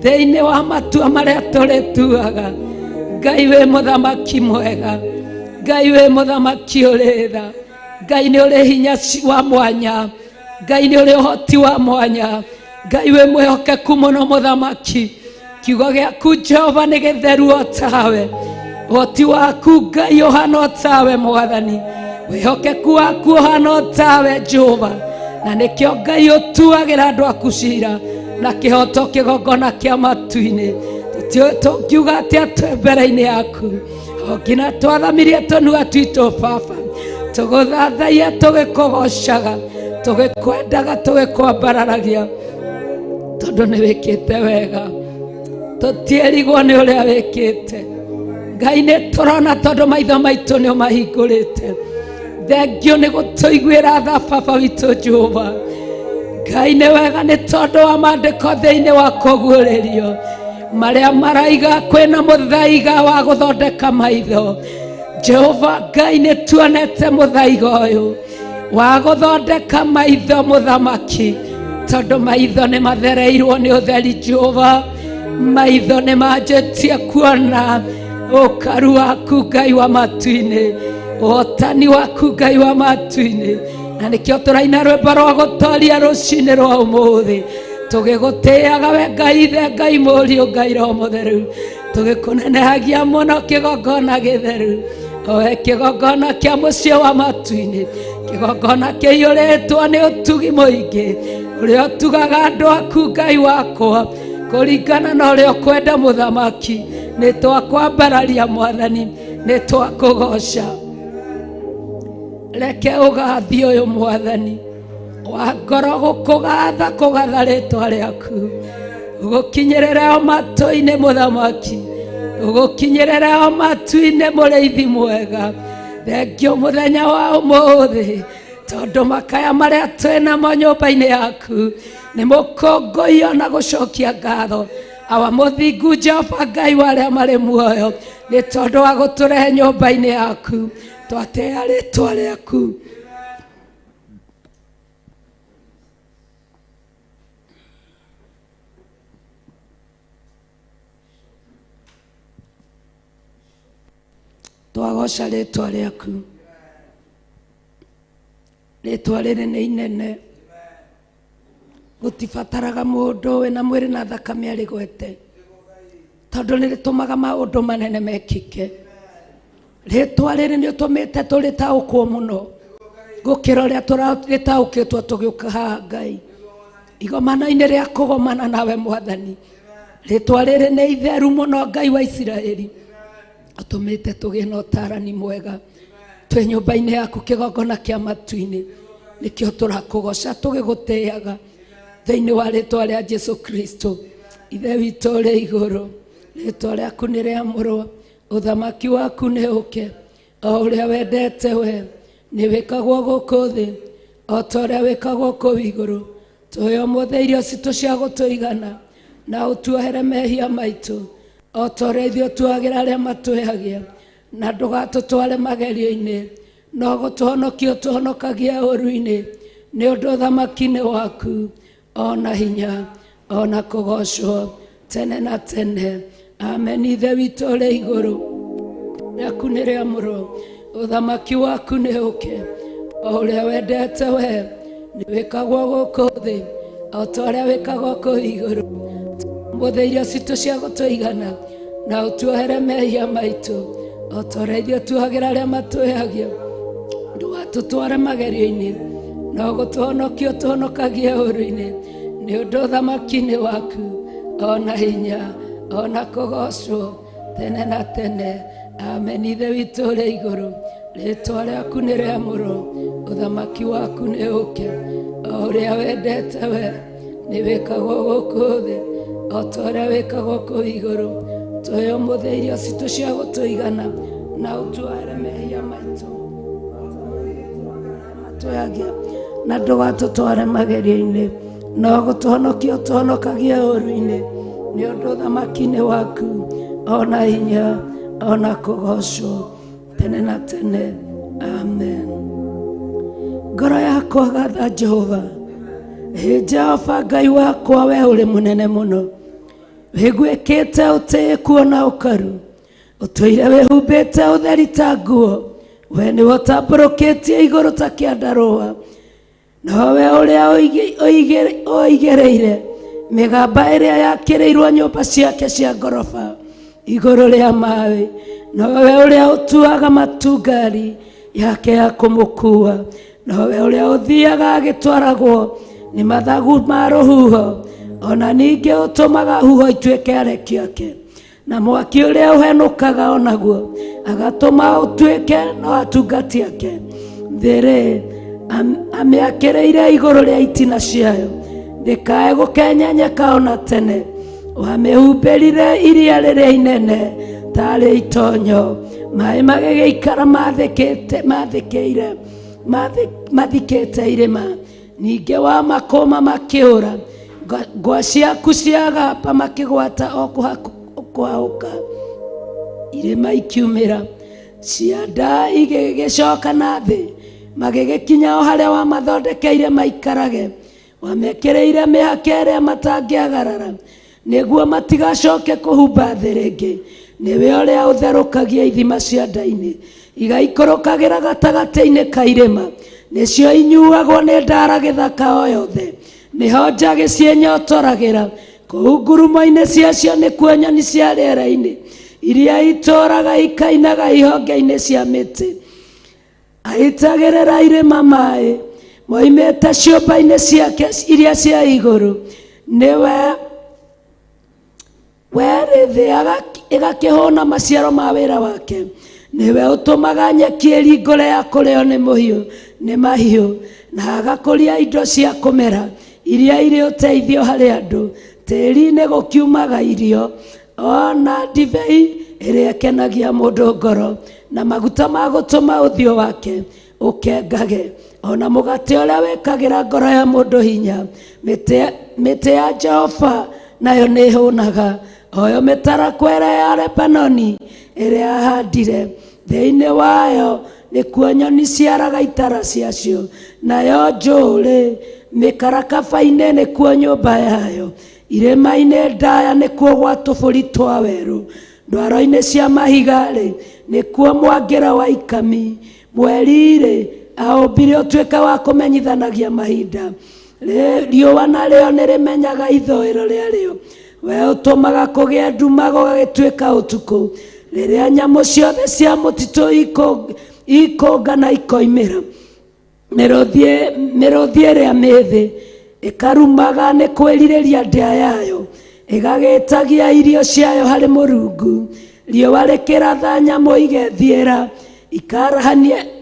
thĩinĩ wa matua marĩa tũrĩtuaga. Ngai wĩ mũthamaki mwega, Ngai wĩ mũthamaki ũrĩ tha, Ngai nĩ ũrĩ hinya wa mwanya, Ngai nĩ ũrĩ ũhoti wa mwanya, Ngai wĩ mwĩhokeku mũno mũthamaki. Kiugo gĩaku Jehova nĩ gĩtheru o tawe, ũhoti waku Ngai ũhana o tawe mwathani, wĩhokeku waku ũhana o tawe Jehova, na nĩkĩo Ngai ũtuagĩra andũ aku cira na kĩhoto kĩgongona kĩa matu-inĩ. Tũngiuga atĩa twĩ mbere-inĩ yaku, o nginya twathamirie tũnua twitũ baba, tũgũthathaiya tũgĩkũgocaga, tũgĩkwendaga, tũgĩkwambararagia, tondũ nĩ wĩkĩte wega. Tũtierigwo nĩ ũrĩa wĩkĩte Ngai, nĩ tũrona tondũ maitho maitũ nĩ ũmahingũrĩte. Thengio nĩ gũtũiguĩra tha baba witũ Jehova Ngai. Nĩ wega nĩ tondũ wa maandĩko thĩinĩ wa kũguũrĩrio marĩa maraiga kwĩna mũthaiga wa gũthondeka maitho. Jehova Ngai, nĩ tuonete mũthaiga ũyũ wa gũthondeka maitho mũthamaki, tondũ maitho nĩ mathereirwo nĩ ũtheri Jehova. Maitho nĩ manjĩtie kuona ũkaru waku Ngai wa matu-inĩ, ũhotani waku Ngai wa matu-inĩ, na nĩkĩo tũraina rwĩmbo rwa gũtoria rũcinĩ rwa ũmũthĩ, tũgĩgũtĩaga we Ngai Ithe, Ngai Mũriũ, Ngai Roho Mũtheru, tũgĩkũnenehagia mũno kĩgongona gĩtheru, oe kĩgongona kĩa mũciĩ wa matu-inĩ, kĩgongona kĩiyũrĩtwo nĩ ũtugi mũingĩ ũrĩa ũtugaga andũ aku Ngai wakwa kũringana na ũrĩa ũkwenda mũthamaki. Nĩ twakwambararia mwathani, nĩ twakũgoca. Reke ũgathi ũyũ mwathani wa ngoro gũkũgatha kũgatha rĩtwa rĩaku ũgũkinyĩrĩre o matũ-inĩ mũthamaki, ũgũkinyĩrĩre o matu-inĩ mũrĩithi mwega. Thengio mũthenya wa ũmũthĩ, tondũ makaya marĩa twĩ namo nyũmba-inĩ yaku nĩ mũkũngũiyo na gũcokia ngatho. Awa mũthingu Jehova Ngai wa arĩa marĩ muoyo, nĩ tondũ wa gũtũrehe nyũmba-inĩ yaku, twatĩĩa rĩtwa rĩaku. Twagoca rĩtwa rĩaku, rĩtwa rĩrĩ nĩ inene, gũtibataraga mũndũ wĩna mwĩrĩ na thakame arĩgwete, tondũ nĩ rĩtũmaga maũndũ manene mekĩke. Rĩtwa rĩrĩ nĩ ũtũmĩte tũrĩtaũkwo mũno gũkĩra ũrĩa tũrarĩtaũkĩtwo tũgĩũka haha Ngai igomano-inĩ rĩa kũgomana nawe mwathani. Rĩtwa rĩrĩ nĩ itheru mũno Ngai wa Isiraeli, ũtũmĩte tũgĩe na ũtarani mwega twĩ nyũmba-inĩ yaku kĩgongona kĩa matu-inĩ. Nĩkĩo tũrakũgoca tũgĩgũtĩaga thĩinĩ wa rĩtwa rĩa Jesu Kristo. Ithe witũ ũrĩ igũrũ, rĩtwa rĩaku nĩ rĩamũrwo, ũthamaki waku nĩ ũke, o ũrĩa wendete we nĩ wĩkagwo gũkũ thĩ o ta ũrĩa wĩkagwo kũu igũrũ. Tũhe ũmũthĩ irio citũ cia gũtũigana, na ũtuohere mehia maitũ o ta ũrĩa ithuĩ tuagĩra arĩa matwĩhagia, na ndũgatũtware magerio-inĩ, no gũtũhonokia ũtũhonokagia ũũru-inĩ, nĩ ũndũ ũthamaki nĩ waku, ona hinya, ona kũgocwo tene na tene. Amen. Ithe witũ ũrĩ igũrũ, rĩaku nĩ rĩamũrwo, ũthamaki waku nĩ ũke, o ũrĩa wendete we nĩ wĩkagwo gũkũ thĩ o ta ũrĩa wĩkagwo kũu igũrũ. Mũthĩ irio citũ cia gũtũigana, na ũtuohere mehia maitũ o ta ũrĩa ithuĩ tuohagĩra arĩa matwĩhagia. Ndũgatũtware magerio-inĩ, no gũtũhonokia ũtũhonokagie ũũru-inĩ, nĩ ũndũ ũthamaki nĩ waku, ona hinya, ona kũgocwo. Tene na tene. Amen. Ithe witũ ũrĩ igũrũ, rĩtwa rĩaku nĩ rĩamũrwo, ũthamaki waku nĩ ũke, o ũrĩa wendete we nĩ wĩkagwo gũkũ thĩ o ta ũrĩa wĩkagwo kũu igũrũ. Tũhe ũmũthĩ irio citũ cia gũtũigana, na ũtuohere mehia maitũ matũyagia, na ndũgatũtware magerio-inĩ, no gũtũhonokia ũtũhonokagie ũũru-inĩ, nĩ ũndũ ũthamaki-inĩ waku ona hinya ona kũgocwo tene na tene. Amen. Ngoro yakwa gatha Jehova. Ĩ Jehova Ngai wakwa, we ũrĩ mũnene mũno, wĩguĩkĩte ũtĩĩku ona ũkaru, ũtũire wĩhumbĩte ũtheri ta nguo, we nĩwe ũtambũrũkĩtie igũrũ ta kĩandarũa, nowe ũrĩa ũigĩrĩire mĩgamba ĩrĩa yakĩrĩirwo nyũmba ciake cia ngoroba igũrũ rĩa maĩ, nowe ũrĩa ũtuaga matu ngari yake ya kũmũkua, nowe ũrĩa ũthiaga agĩtwaragwo nĩ mathagu ma rũhuho, ona ningĩ ũtũmaga huho ituĩke areki ake, na mwaki ũrĩa ũhenũkaga onaguo agatũma ũtuĩke no atungati ake. Thĩ-rĩ, amĩakĩrĩire igũrũ rĩa itina ciayo, ndĩkae gũkenyenyeka ona tene. Wamĩhumbĩrire iria rĩrĩa inene tarĩ itonyo, maĩ magĩgĩikara mathĩkĩte mathĩkĩire mathikĩte irĩma. Ningĩ wamakũma makĩũra, ngwa ciaku ciagamba makĩgwata o kũhahũka, irĩma ikiumĩra, cianda igĩgĩcoka na thĩ, magĩgĩkinya o harĩa wamathondekeire maikarage. Wamekĩrĩire mĩhaka ĩrĩa matangĩagarara, nĩguo matigacoke kũhumba thĩ rĩngĩ. Nĩwe ũrĩa ũtherũkagia ithima cia nda-inĩ, igaikũrũkagĩra gatagatĩ-inĩ ka irĩma, nĩcio inyuagwo nĩ ndara gĩthaka o yothe. Nĩho njagĩ ciĩnyotoragĩra, kũu ngurumo-inĩ ciacio nĩkuo nyoni cia rĩera-inĩ iria itũũraga ikainaga ihonge-inĩ cia mĩtĩ. Aitagĩrĩra irĩma maĩ moimĩte ciũmba-inĩ ciake iria cia igũrũ, nĩwe werĩ thĩ ĩgakĩhũna maciaro ma wĩra wake. Nĩwe ũtũmaga nyeki ĩringũre ya kũrĩo nĩ mũhiũ nĩ mahiũ, na agakũria indo cia kũmera iria irĩ ũteithio harĩ andũ. Tĩri-inĩ gũkiumaga irio, ona ndibei ĩrĩa ĩkenagia mũndũ ngoro, na maguta ma gũtũma ũthiũ wake ũkengage, ona mũgate ũrĩa wĩkagĩra ngoro ya mũndũ hinya. Mĩtĩ ya Jehova nayo nĩ ĩhũnaga, oyo mĩtarakwa ĩrĩa ya Lebanoni ĩrĩa ahandire. Thĩinĩ wayo nĩkuo nyoni ciaraga itara ciacio, nayo njũũrĩ mĩkarakaba-inĩ nĩkuo nyũmba yayo. Irĩma-inĩ ndaya nĩkuo gwa tũbũri twa werũ, ndwaro-inĩ cia mahiga-rĩ nĩkuo mwangĩro wa ikami. Mweri-rĩ aũmbire ũtuĩke wa kũmenyithanagia mahinda, riũa narĩo nĩrĩmenyaga ithũĩro rĩarĩo. We ũtũmaga kũgĩe nduma gũgagĩtuĩka ũtukũ, rĩrĩa nyamũ ciothe cia mũtitũ ikũngana ikoimĩra. Mĩrũthi ĩrĩa mĩthĩ ĩkarumaga nĩ kwĩrirĩria ndĩa yayo, ĩgagĩtagia irio ciayo harĩ Mũrungu. Riũa rĩkĩratha nyamũ igethiĩra,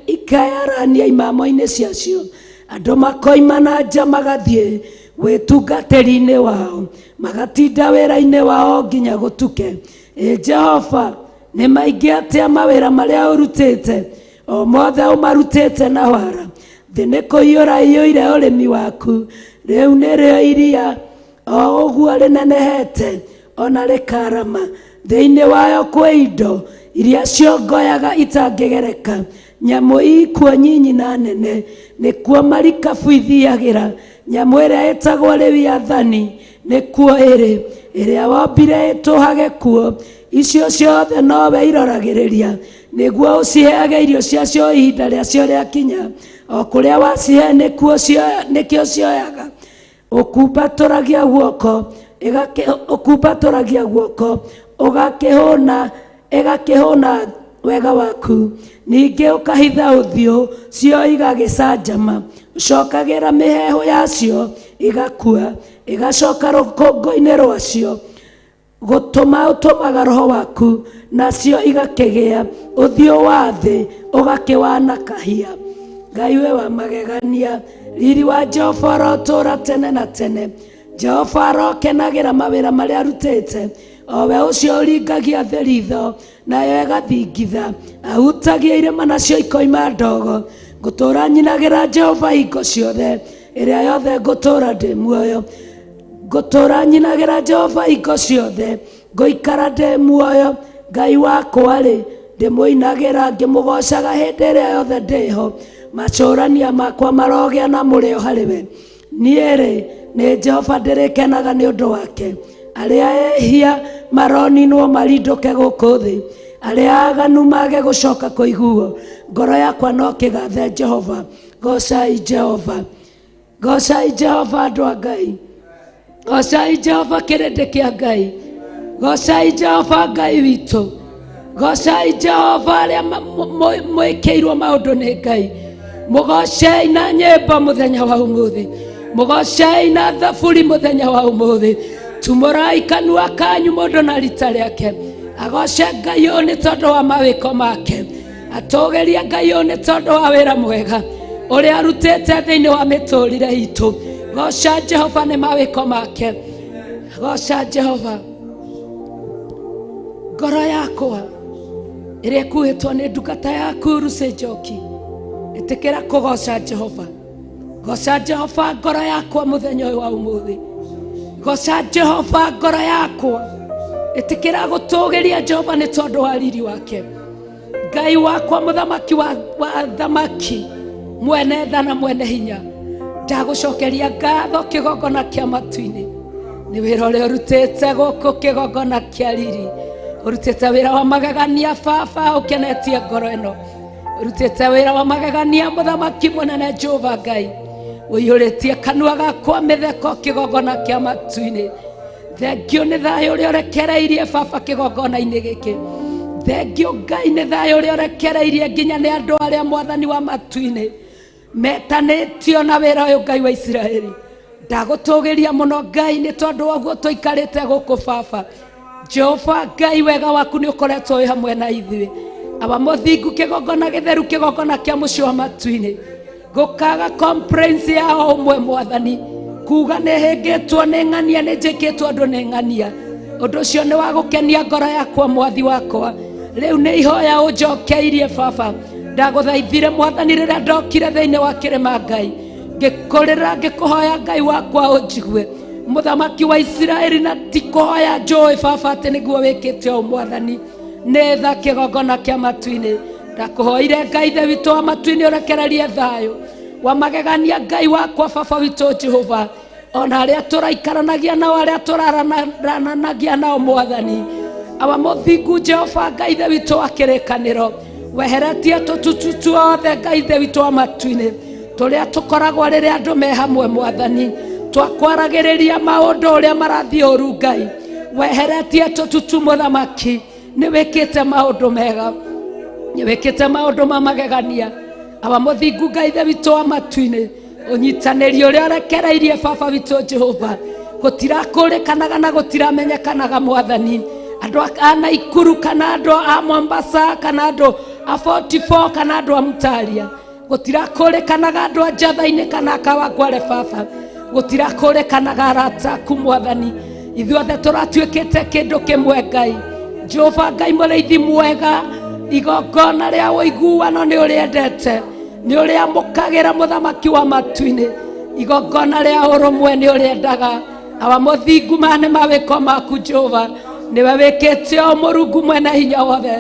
ikayarahania imamo-inĩ ciacio. Andũ makoima na nja magathiĩ wĩtungatĩri-inĩ wao, magatinda wĩra-inĩ wao nginya gũtuke. Ĩ Jehova, nĩ maingĩ atĩa mawĩra marĩa ũrutĩte, o mothe ũmarutĩte na wara. Thĩ nĩ kũiyũra iyũire ũrĩmi waku, rĩu nĩrĩo iria o ũguo rĩnenehete ona rĩkarama. Thĩinĩ wayo kwĩ indo iria ciongoyaga itangĩgereka, nyamũ ikuo nyinyi na nene, nĩkuo marikabu ithiagĩra. Nyamũ ĩrĩa ĩtagwo Lewiathani nĩkuo ĩrĩ, ĩrĩa wombire ĩtũhage kuo. Icio ciothe nowe iroragĩrĩria, nĩguo ũciheage irio ciacio ihinda rĩacio rĩakinya. O kũrĩa wacihe nĩkĩo cioyaga. Ũkumbatũragia guoko, ũkumbatũragia guoko, ũgakĩhũna, ĩgakĩhũna wega waku. Ningĩ ũkahitha ũthiũ, cio igagĩcanjama. Ũcokagĩra mĩheehũ yacio igakua, igacoka rũkũngũ-inĩ rwacio. Gũtũma ũtũmaga roho waku, nacio igakĩgĩa, ũthiũ wa thĩ ũgakĩwanakahia. Ngai we wa magegania, riri wa Jehova ũrotũũra tene na tene. Jehova arokenagĩra mawĩra marĩa arutĩte, o we ũcio ũringagia thĩ ritho nayo ĩgathingitha, ahutagia irĩma nacio ikoima ndogo. Ngũtũũra nyinagĩra Jehova hingo ciothe, ĩrĩa yothe ngũtũũra ndĩ muoyo. Ngũtũũra nyinagĩra Jehova hingo ciothe, ngũikara ndĩ muoyo. Ngai wakwa-rĩ, ndĩmũinagĩra ngĩmũgoocaga hĩndĩ ĩrĩa yothe ndĩho. Macũrania makwa marogĩa na mũrĩo harĩ we. Niĩ-rĩ, nĩ Jehova ndĩrĩkenaga nĩ ũndũ wake. Arĩa ehia maroninwo marindũke gũkũ thĩ, arĩa aganu mage gũcoka kũiguo. Ngoro yakwa no kĩgathe Jehova. Goocai Jehova. Goocai Jehova andũ a Ngai. Goocai Jehova kĩrĩndĩ kĩa Ngai. Goocai Jehova Ngai witũ. Goocai Jehova arĩa mwĩkĩirwo maũndũ nĩ Ngai. Mũgoocei na nyĩmbo mũthenya wa ũmũthĩ. Mũgoocei na thaburi mũthenya wa ũmũthĩ. Tumũrai kanua kanyu mũndũ na rita rĩake. Agoce Ngai ũyũ nĩ tondũ wa mawĩko make. Atũgĩrie Ngai ũyũ nĩ tondũ wa wĩra mwega ũrĩa arutĩte thĩinĩ wa mĩtũrĩre itũ. Goca Jehova nĩ mawĩko make. Goca Jehova. Ngoro yakwa ĩrĩa ĩkuĩtwo nĩ ndungata yaku Lucy Njoki, ĩtĩkĩra kũgoca Jehova. Goca Jehova ngoro yakwa mũthenya ũyũ wa ũmũthĩ. Goca Jehova ngoro yakwa, ĩtĩkĩra gũtũgĩria Jehova nĩ tondũ wa riri wake. Ngai wakwa mũthamaki wa thamaki, mwene tha na mwene hinya, ndagũcokeria ngatho kĩgongona kĩa matu-inĩ nĩ wĩra ũrĩa ũrutĩte gũkũ kĩgongona kĩa riri. Ũrutĩte wĩra wa magegania baba, ũkenetie ngoro ĩno. Ũrutĩte wĩra wa magegania mũthamaki mũnene Jehova Ngai, ũiyũrĩtie kanua gakwa mĩtheko kĩgongona kĩa matu-inĩ. Thengio nĩ thayũ ũrĩa ũrekereirie baba kĩgongona-inĩ gĩkĩ. Thengio Ngai nĩ thayũ ũrĩa ũrekereirie nginya nĩ andũ arĩa mwathani wa matu-inĩ metanĩtio na wĩra ũyũ Ngai wa Isiraeli. Ndagũtũgĩria mũno Ngai nĩ tondũ wa ũguo tũikarĩte gũkũ baba. Jehova Ngai, wega waku nĩ ũkoretwo wĩ hamwe na ithuĩ. Awa mũthingu, kĩgongona gĩtheru, kĩgongona kĩa mũciĩ wa matu-inĩ, gũkaga complaints ya o ũmwe mwathani, kuga nĩ hĩngĩtwo nĩ ng'ania, nĩ njĩkĩtwo ũndũ nĩ ng'ania. Ũndũ ũcio nĩ wa gũkenia ngoro yakwa mwathi wakwa. Rĩu nĩ ihoya ũnjokeirie baba. Ndagũthaithire mwathani rĩrĩa ndokire thĩinĩ wa kĩrĩma Ngai, ngĩkũrĩra ngĩkũhoya Ngai wakwa ũnjigue, mũthamaki wa Isiraeli, na ti kũhoya njũĩ baba atĩ nĩguo wĩkĩte ũũ mwathani. Nĩ tha kĩgongona kĩa matu-inĩ. Ndakũhoire Ngai ithe witũ wa matu-inĩ ũrekererie thayũ wa magegania Ngai wakwa baba witũ Jehova, ona arĩa tũraikaranagia nao, arĩa tũrarananagia nao mwathani. Awa mũthingu Jehova Ngai ithe witũ wa kĩrĩkanĩro, weheretie tũtutu tuothe Ngai ithe witũ wa matu-inĩ, tũrĩa tũkoragwo rĩrĩa andũ me hamwe mwathani, twakwaragĩrĩria maũndũ ũrĩa marathiĩ ũru Ngai, weheretie tũtutu mũthamaki. Nĩ wĩkĩte maũndũ mega, nĩ wĩkĩte maũndũ ma magegania. Awa mũthingu Ngai ithe witũ wa matu-inĩ, ũnyitanĩri ũrĩa ũrekereirie baba witũ Jehova, gũtirakũrĩkanaga na gũtiramenyekanaga mwathani. Andũ a Naikuru kana andũ a Mombasa kana andũ a 44 kana andũ a Mtalia, gũtirakũrĩkanaga andũ a Njatha-inĩ kana a Kawangware baba, gũtirakũrĩkanaga arata aku mwathani. Ithuothe tũratuĩkĩte kĩndũ kĩmwe Ngai. Jehova Ngai mũrĩithi mwega, igongona rĩa ũiguano nĩ ũrĩendete, nĩ ũrĩamũkagĩra mũthamaki wa matu-inĩ. Igongona rĩa ũrũmwe nĩ ũrĩendaga. Awa mũthingu, maya nĩ mawĩko maku Jehova, nĩwe wĩkĩte ũũ Mũrungu mwene hinya wothe,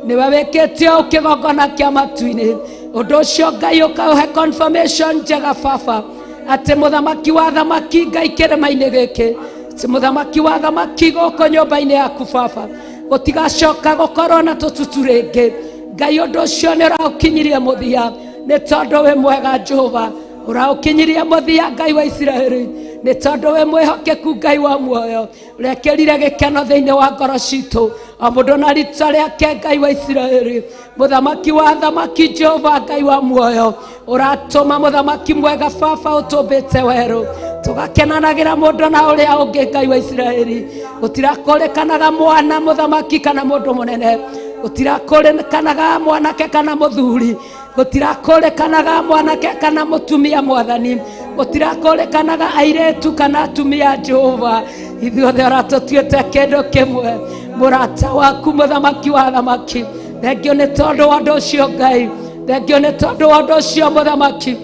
nĩwe wĩkĩte ũũ kĩgongona kĩa matu-inĩ. Ũndũ ũcio Ngai ũkaũhe confirmation njega baba, atĩ mũthamaki wa thamaki Ngai kĩrĩma-inĩ gĩkĩ, atĩ mũthamaki wa thamaki gũkũ nyũmba-inĩ yaku baba, gũtigacoka gũkorwo na tũtutu rĩngĩ Ngai. Ũndũ ũcio nĩ ũraũkinyirie mũthia nĩ tondũ wĩ mwega Jehova, ũraũkinyirie mũthia Ngai wa Isiraeli nĩ tondũ wĩ mwĩhokeku Ngai wa muoyo. Ũrekĩrire gĩkeno thĩinĩ wa ngoro citũ, o mũndũ na rita rĩake Ngai wa Isiraeli. Mũthamaki wa thamaki Jehova Ngai wa muoyo, ũratũma mũthamaki mwega baba ũtũmbĩte werũ. Tũgakenanagĩra mũndũ na ũrĩa ũngĩ Ngai wa Isiraeli. Gũtirakũrĩkanaga mwana mũthamaki kana mũndũ mũnene, gũtirakũrĩkanaga mwanake kana mũthuri, gũtirakũrĩkanaga mwanake kana mũtumia mwathani, gũtirakũrĩkanaga airĩtu kana atumia. Jehova, ithuothe ũratũtuĩte kĩndũ kĩmwe, mũrata waku mũthamaki wa thamaki. Thengio nĩ tondũ wa ũndũ ũcio Ngai, thengio nĩ tondũ wa ũndũ ũcio mũthamaki.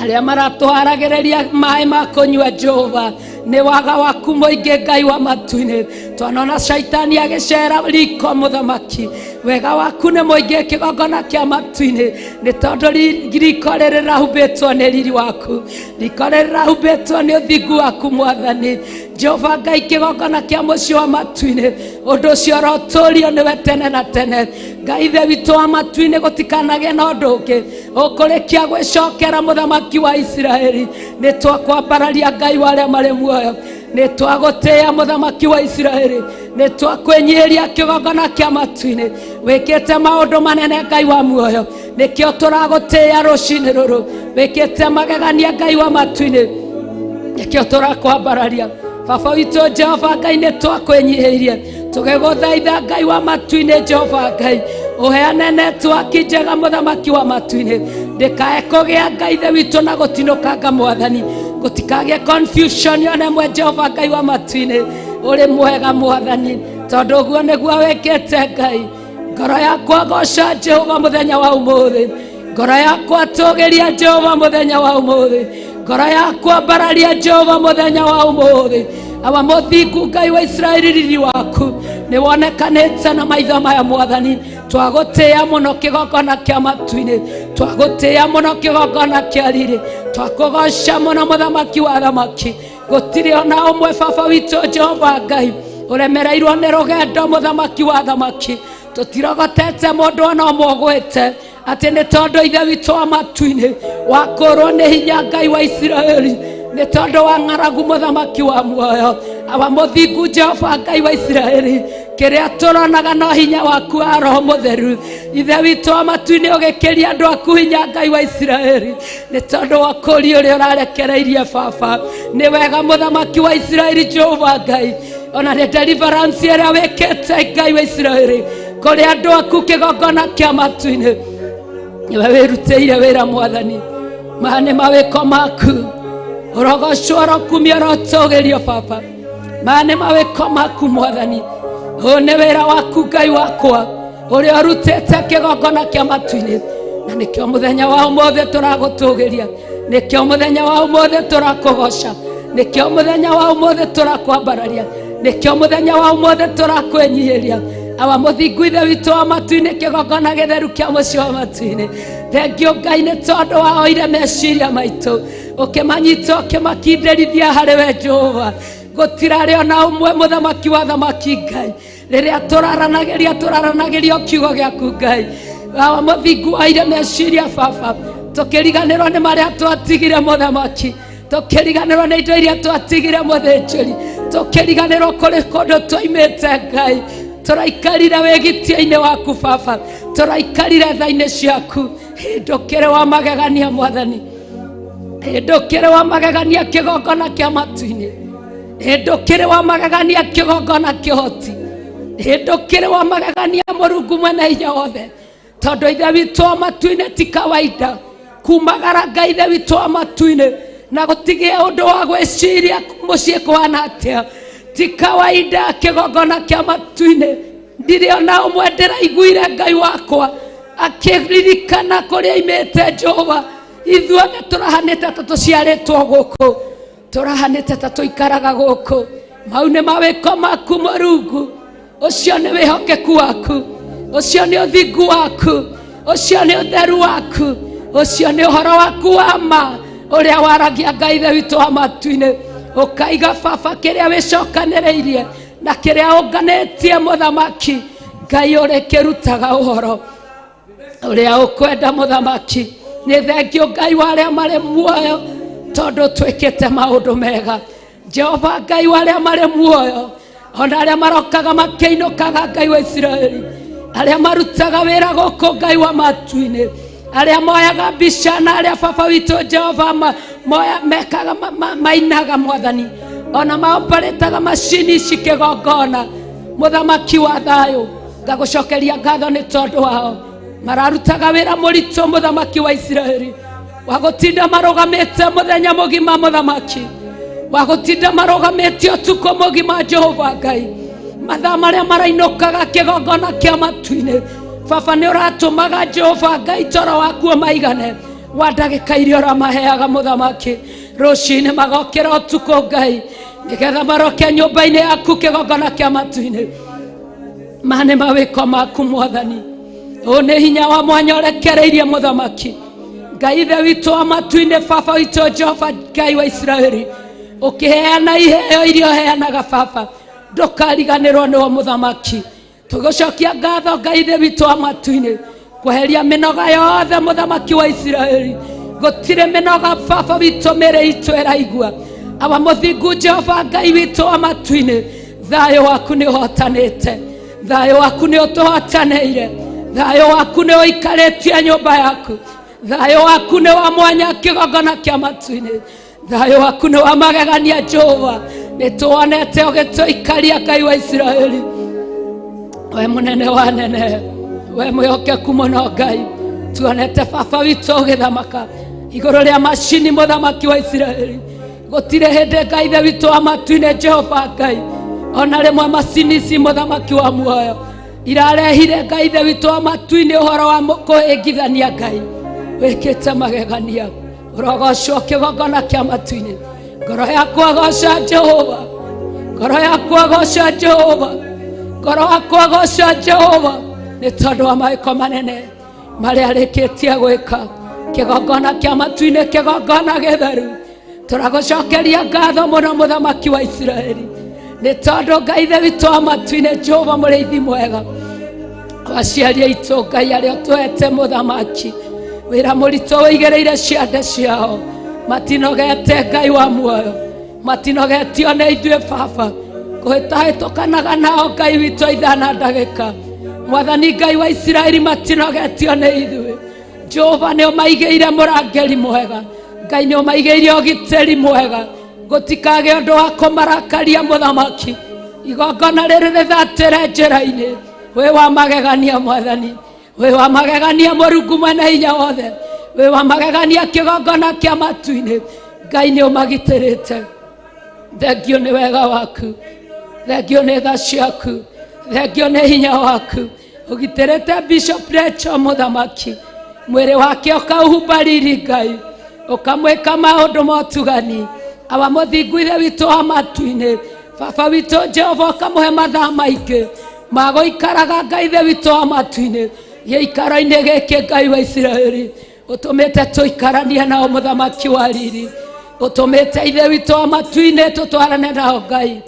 Arĩa maratũharagĩrĩria maĩ ma kũnyua Jehova, nĩ waga waku mũingĩ Ngai wa matu-inĩ. Twanona caitani agĩcera riko mũthamaki, wega waku nĩ mũingĩ kĩgongona kĩa matu-inĩ, nĩ tondũ riko rĩrĩ rĩrahumbĩtwo nĩ riri waku, riko rĩrĩ rĩrahumbĩtwo nĩ ũthingu waku mwathani Jehova Ngai. Kĩgongona kĩa mũciĩ wa matu-inĩ, ũndũ ũcio ũrotũrio nĩwe tene na tene Ngai Ithe witũ wa matu-inĩ. Gũtikanagĩe na ũndũ ũngĩ ũkũrĩkia gwĩcokera mũthamaki wa Isiraeli. Nĩ twakwambararia Ngai wa arĩa marĩ muoyo, nĩ twagũtĩĩa mũthamaki wa Isiraeli, nĩ twakwĩnyihĩria kĩgongona kĩa matu-inĩ. Wĩkĩte maũndũ manene Ngai wa muoyo, nĩkĩo tũragũtĩĩa rũcinĩ rũrũ. Wĩkĩte magegania Ngai wa matu-inĩ, nĩkĩo tũrakwambararia. Baba witũ Jehova Ngai, nĩ twakwĩnyihĩirie tũgĩgũthaitha Ngai wa matu-inĩ. Jehova Ngai, ũheane netiwaki njega mũthamaki wa matu-inĩ, ndĩkae kũgĩa Ngai ithe witũ na gũtinũkanga mwathani, gũtikagĩe confusion yona ĩmwe. Jehova Ngai wa matu-inĩ, ũrĩ mwega mwathani, tondũ ũguo nĩguo wĩkĩte Ngai. Ngoro yakwa goca Jehova mũthenya wa ũmũthĩ, ngoro yakwa tũgĩria Jehova mũthenya wa ũmũthĩ, ngoro yakwa mbararia Jehova mũthenya wa ũmũthĩ. Awa mũthingu Ngai wa Isiraeli, riri waku nĩ wonekanĩte na maitho maya mwathani. Twagũtĩĩa mũno kĩgongona kĩa matu-inĩ, twagũtĩĩa mũno kĩgongona kĩa riri, twakũgoca mũno mũthamaki wa thamaki. Gũtirĩ ona ũmwe baba witũ Jehova Ngai ũremereirwo nĩ rũgendo mũthamaki wa thamaki. Tũtirogotete mũndũ ona ũmwe ũgwĩte atĩ nĩ tondũ ithe witũ wa matu-inĩ wakũrwo nĩ hinya Ngai wa Isiraeli, nĩ tondũ wa ng'aragu mũthamaki wa muoyo. Awa mũthingu Jehova Ngai wa Isiraeli, kĩrĩa tũronaga no hinya waku wa roho mũtheru. Ithe witũ wa matu-inĩ, ũgĩkĩria andũ aku hinya Ngai wa Isiraeli, nĩ tondũ wa kũri ũrĩa ũrarekereirie baba. Nĩ wega mũthamaki wa Isiraeli Jehova Ngai, ona nĩ deliverance ĩrĩa wĩkĩte Ngai wa Isiraeli kũrĩ andũ aku kĩgongona kĩa matu-inĩ. Nĩwe wĩrutĩire wĩra mwathani, maya nĩ mawĩko maku. Ũrogocwo, ũrokumio, ũrotũgĩrio baba. Maya nĩ mawĩko maku mwathani, ũyũ nĩ wĩra waku Ngai wakwa ũrĩa ũrutĩte kĩgongona kĩa matu-inĩ, na nĩkĩo mũthenya wa ũmũthĩ tũragũtũgĩria, nĩkĩo mũthenya wa ũmũthĩ tũrakũgoca, nĩkĩo mũthenya wa ũmũthĩ tũrakwambararia, nĩkĩo mũthenya wa ũmũthĩ tũrakwĩnyihĩria. Awa mũthingu ithe witũ wa matu-inĩ, kĩgongona gĩtheru kĩa mũciĩ wa matu-inĩ, thengio Ngai nĩ tondũ waoire meciria maitũ ũkĩmanyita ũkĩmakindĩrithia harĩ we Jehova. Gũtirarĩ ona ũmwe mũthamaki wa thamaki Ngai, rĩrĩa tũraranagĩria tũraranagĩria kiugo gĩaku Ngai. Awa mũthingu, oire meciria baba, tũkĩriganĩrwo nĩ marĩa twatigire mũthamaki, tũkĩriganĩrwo nĩ indo iria twatigire mũthĩnjĩri, tũkĩriganĩrwo kũrĩ kũndũ twaimĩte Ngai. Tũraikarire wĩgitia-inĩ waku baba, tũraikarire tha-inĩ ciaku. Hĩndũkĩre wa magegania mwathani, hĩndũkĩre wa magegania kĩgongona kĩa matu-inĩ, hĩndũkĩre wa magegania kĩgongona kĩhoti, hĩndũkĩre wa magegania Mũrungu mwene hinya wothe, tondũ ithe witũ wa matu-inĩ ti kawaida kumagara Ngai ithe witũ wa matu-inĩ na gũtigĩe ũndũ wa gwĩciria mũciĩ kũhana atĩa. Ti kawaida kĩgongona kĩa matu-inĩ. Ndirĩ ona ũmwe ndĩraiguire Ngai wakwa akĩririkana kũrĩa imĩte Jehova. Ithuothe tũrahanĩte ta tũciarĩtwo gũkũ, tũrahanĩte ta tũikaraga gũkũ. Mau nĩ mawĩko maku Mũrungu, ũcio nĩ wĩhokeku waku, ũcio nĩ ũthingu waku, ũcio nĩ ũtheru waku, ũcio nĩ ũhoro waku wa ma ũrĩa waragia Ngai ithe witũ wa matu-inĩ, ũkaiga baba kĩrĩa wĩcokanĩrĩirie na kĩrĩa ũnganĩtie mũthamaki Ngai ũrĩkĩrutaga ũhoro ũrĩa ũkwenda mũthamaki. Nĩ thengio Ngai wa arĩa marĩ muoyo, tondũ twĩkĩte maũndũ mega Jehova Ngai wa arĩa marĩ muoyo, ona arĩa marokaga makĩinũkaga Ngai wa Isiraeli, arĩa marutaga wĩra gũkũ Ngai wa matu-inĩ, arĩa moyaga mbica na arĩa baba witũ Jehova Moya mekaga mainaga mwathani ona maoparĩtaga macini ici kĩgongona mũthamaki wa thayũ ngagũcokeria ngatho nĩ tondũ wao mararutaga wĩra mũritũ mũthamaki wa Isiraeli wa gũtinda marũgamĩte mũthenya mũgima mũthamaki wa gũtinda marũgamĩte ũtukũ mũgima Jehova Ngai mathaa marĩa marainũkaga kĩgongona kĩa matu-inĩ baba nĩ ũratũmaga Jehova Ngai toro waku ũmaigane wa ndagĩka iria ũramaheaga mũthamaki rũcinĩ magokĩra ũtukũ Ngai nĩgetha maroke nyũmba-inĩ yaku kĩgongona kĩa matu-inĩ mane mawĩko maku mwathani ũũ nĩ hinya wa mwanya ũrekereirie mũthamaki Ngai ithe witũ wa matu-inĩ baba witũ Jehova Ngai wa Isiraeli ũkĩheana iheo iria ũheanaga baba ndũkariganĩrwo nĩwo mũthamaki tũgũcokia ngatho Ngai ithe witũ wa matu-inĩ kweheria mĩnoga yothe mũthamaki wa Isiraeli gũtirĩ mĩnoga baba witũ mĩrĩ itũ ĩraigua awa mũthingu Jehova Ngai witũ wa matu-inĩ thayũ waku nĩ ũhotanĩte thayũ waku nĩ ũtũhotanĩire thayũ waku nĩ ũikarĩtie nyũmba yaku thayũ waku nĩ wa mwanya kĩgongona kĩa matu-inĩ thayũ waku nĩ wa magegania Jehova nĩ tuonete ũgĩtũikaria Ngai wa Isiraeli we mũnene wa nene we mwĩhokeku mũno Ngai tuonete baba witũ ũgĩthamaka igũrũ rĩa macini mũthamaki wa Isiraeli gũtirĩ hĩndĩ Ngai ithe witũ wa matu-inĩ Jehova Ngai ona rĩmwe macini ici mũthamaki wa muoyo irarehire Ngai ithe witũ wa matu-inĩ ũhoro wa kũhĩngithania Ngai wĩkĩte magegania ũrogocwo kĩgongona kĩa matu-inĩ ngoro yakwa goca Jehova ngoro yakwa goca Jehova ngoro yakwa goca Jehova nĩ tondũ wa mawĩko manene marĩa arĩkĩtie gwĩka kĩgongona kĩa matu-inĩ kĩgongona gĩtheru tũragũcokeria ngatho mũno mũthamaki wa Isiraeli nĩ tondũ Ngai ithe witũ wa matu-inĩ Jehova mũrĩithi mwega aciari aitũ Ngai arĩa ũtũhete mũthamaki wĩra mũritũ ũigĩrĩire ciande ciao matinogete Ngai wa muoyo matinogetio nĩ ithuĩ baba kũhĩtahĩtũkanaga nao Ngai witũ ithaa na ndagĩka mwathani Ngai wa Isiraeli matinogetio nĩ ithuĩ Jehova nĩ ũmaigĩire mũrangĩri mwega Ngai nĩ ũmaigĩire ũgitĩri mwega gũtikagĩe ũndũ wa kũmarakaria mũthamaki igongona rĩrĩ rĩthatĩre njĩra-inĩ wĩ wa magegania mwathani wĩ wa magegania Mũrungu mwene hinya wothe wĩ wa magegania kĩgongona kĩa matu-inĩ Ngai nĩ ũmagitĩrĩte thengio nĩ wega waku thengio nĩ tha ciaku thengio nĩ hinya waku ũgitĩrĩte Bishop Rachel mũthamaki mwĩrĩ wake ũkaũhumba riri Ngai ũkamwĩka maũndũ ma ũtugani awa mũthingu ithe witũ wa matu-inĩ baba witũ Jehova ũkamũhe mathaa maingĩ ma gũikaraga Ngai ithe witũ wa matu-inĩ gĩikaro-inĩ gĩkĩ Ngai wa Isiraeli ũtũmĩte tũikaranie nao mũthamaki wa riri ũtũmĩte ithe witũ wa matu-inĩ tũtwarane nao Ngai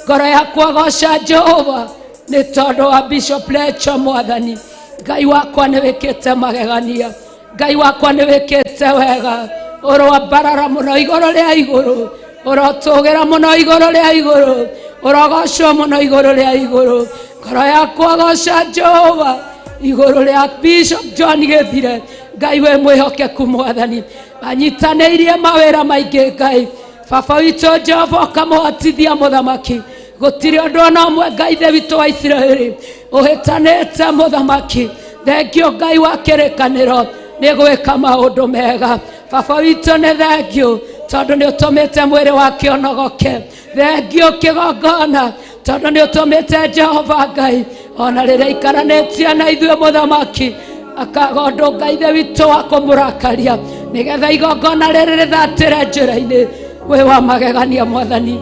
ngoro yakwa goca Jehova nĩ tondũ wa Bishop Rachel mwathani Ngai wakwa nĩ wĩkĩte magegania Ngai wakwa nĩ wĩkĩte wega ũroambarara mũno igũrũ rĩa igũrũ ũrotũgĩra mũno igũrũ rĩa igũrũ ũrogocwo mũno igũrũ rĩa igũrũ ngoro yakwa goca Jehova igũrũ rĩa Bishop John Gĩthire Ngai wĩ mwĩhokeku mwathani anyitanĩirie mawĩra maingĩ Ngai baba witũ Jehova ũkamũhotithia mũthamaki gũtirĩ ũndũ ona ũmwe Ngai ithe witũ wa Isiraeli ũhĩtanĩte mũthamaki thengio Ngai wa kĩrĩkanĩro nĩ gwĩka maũndũ mega baba witũ nĩ thengio tondũ nĩ ũtũmĩte mwĩrĩ wake ũnogoke thengio kĩgongona tondũ nĩ ũtũmĩte Jehova Ngai ona rĩrĩa aikaranĩtie na ithuĩ mũthamaki akaga ũndũ Ngai ithe witũ wa kũmũrakaria nĩgetha igongona rĩrĩ rĩthatĩre njĩra-inĩ wĩ wa magegania mwathani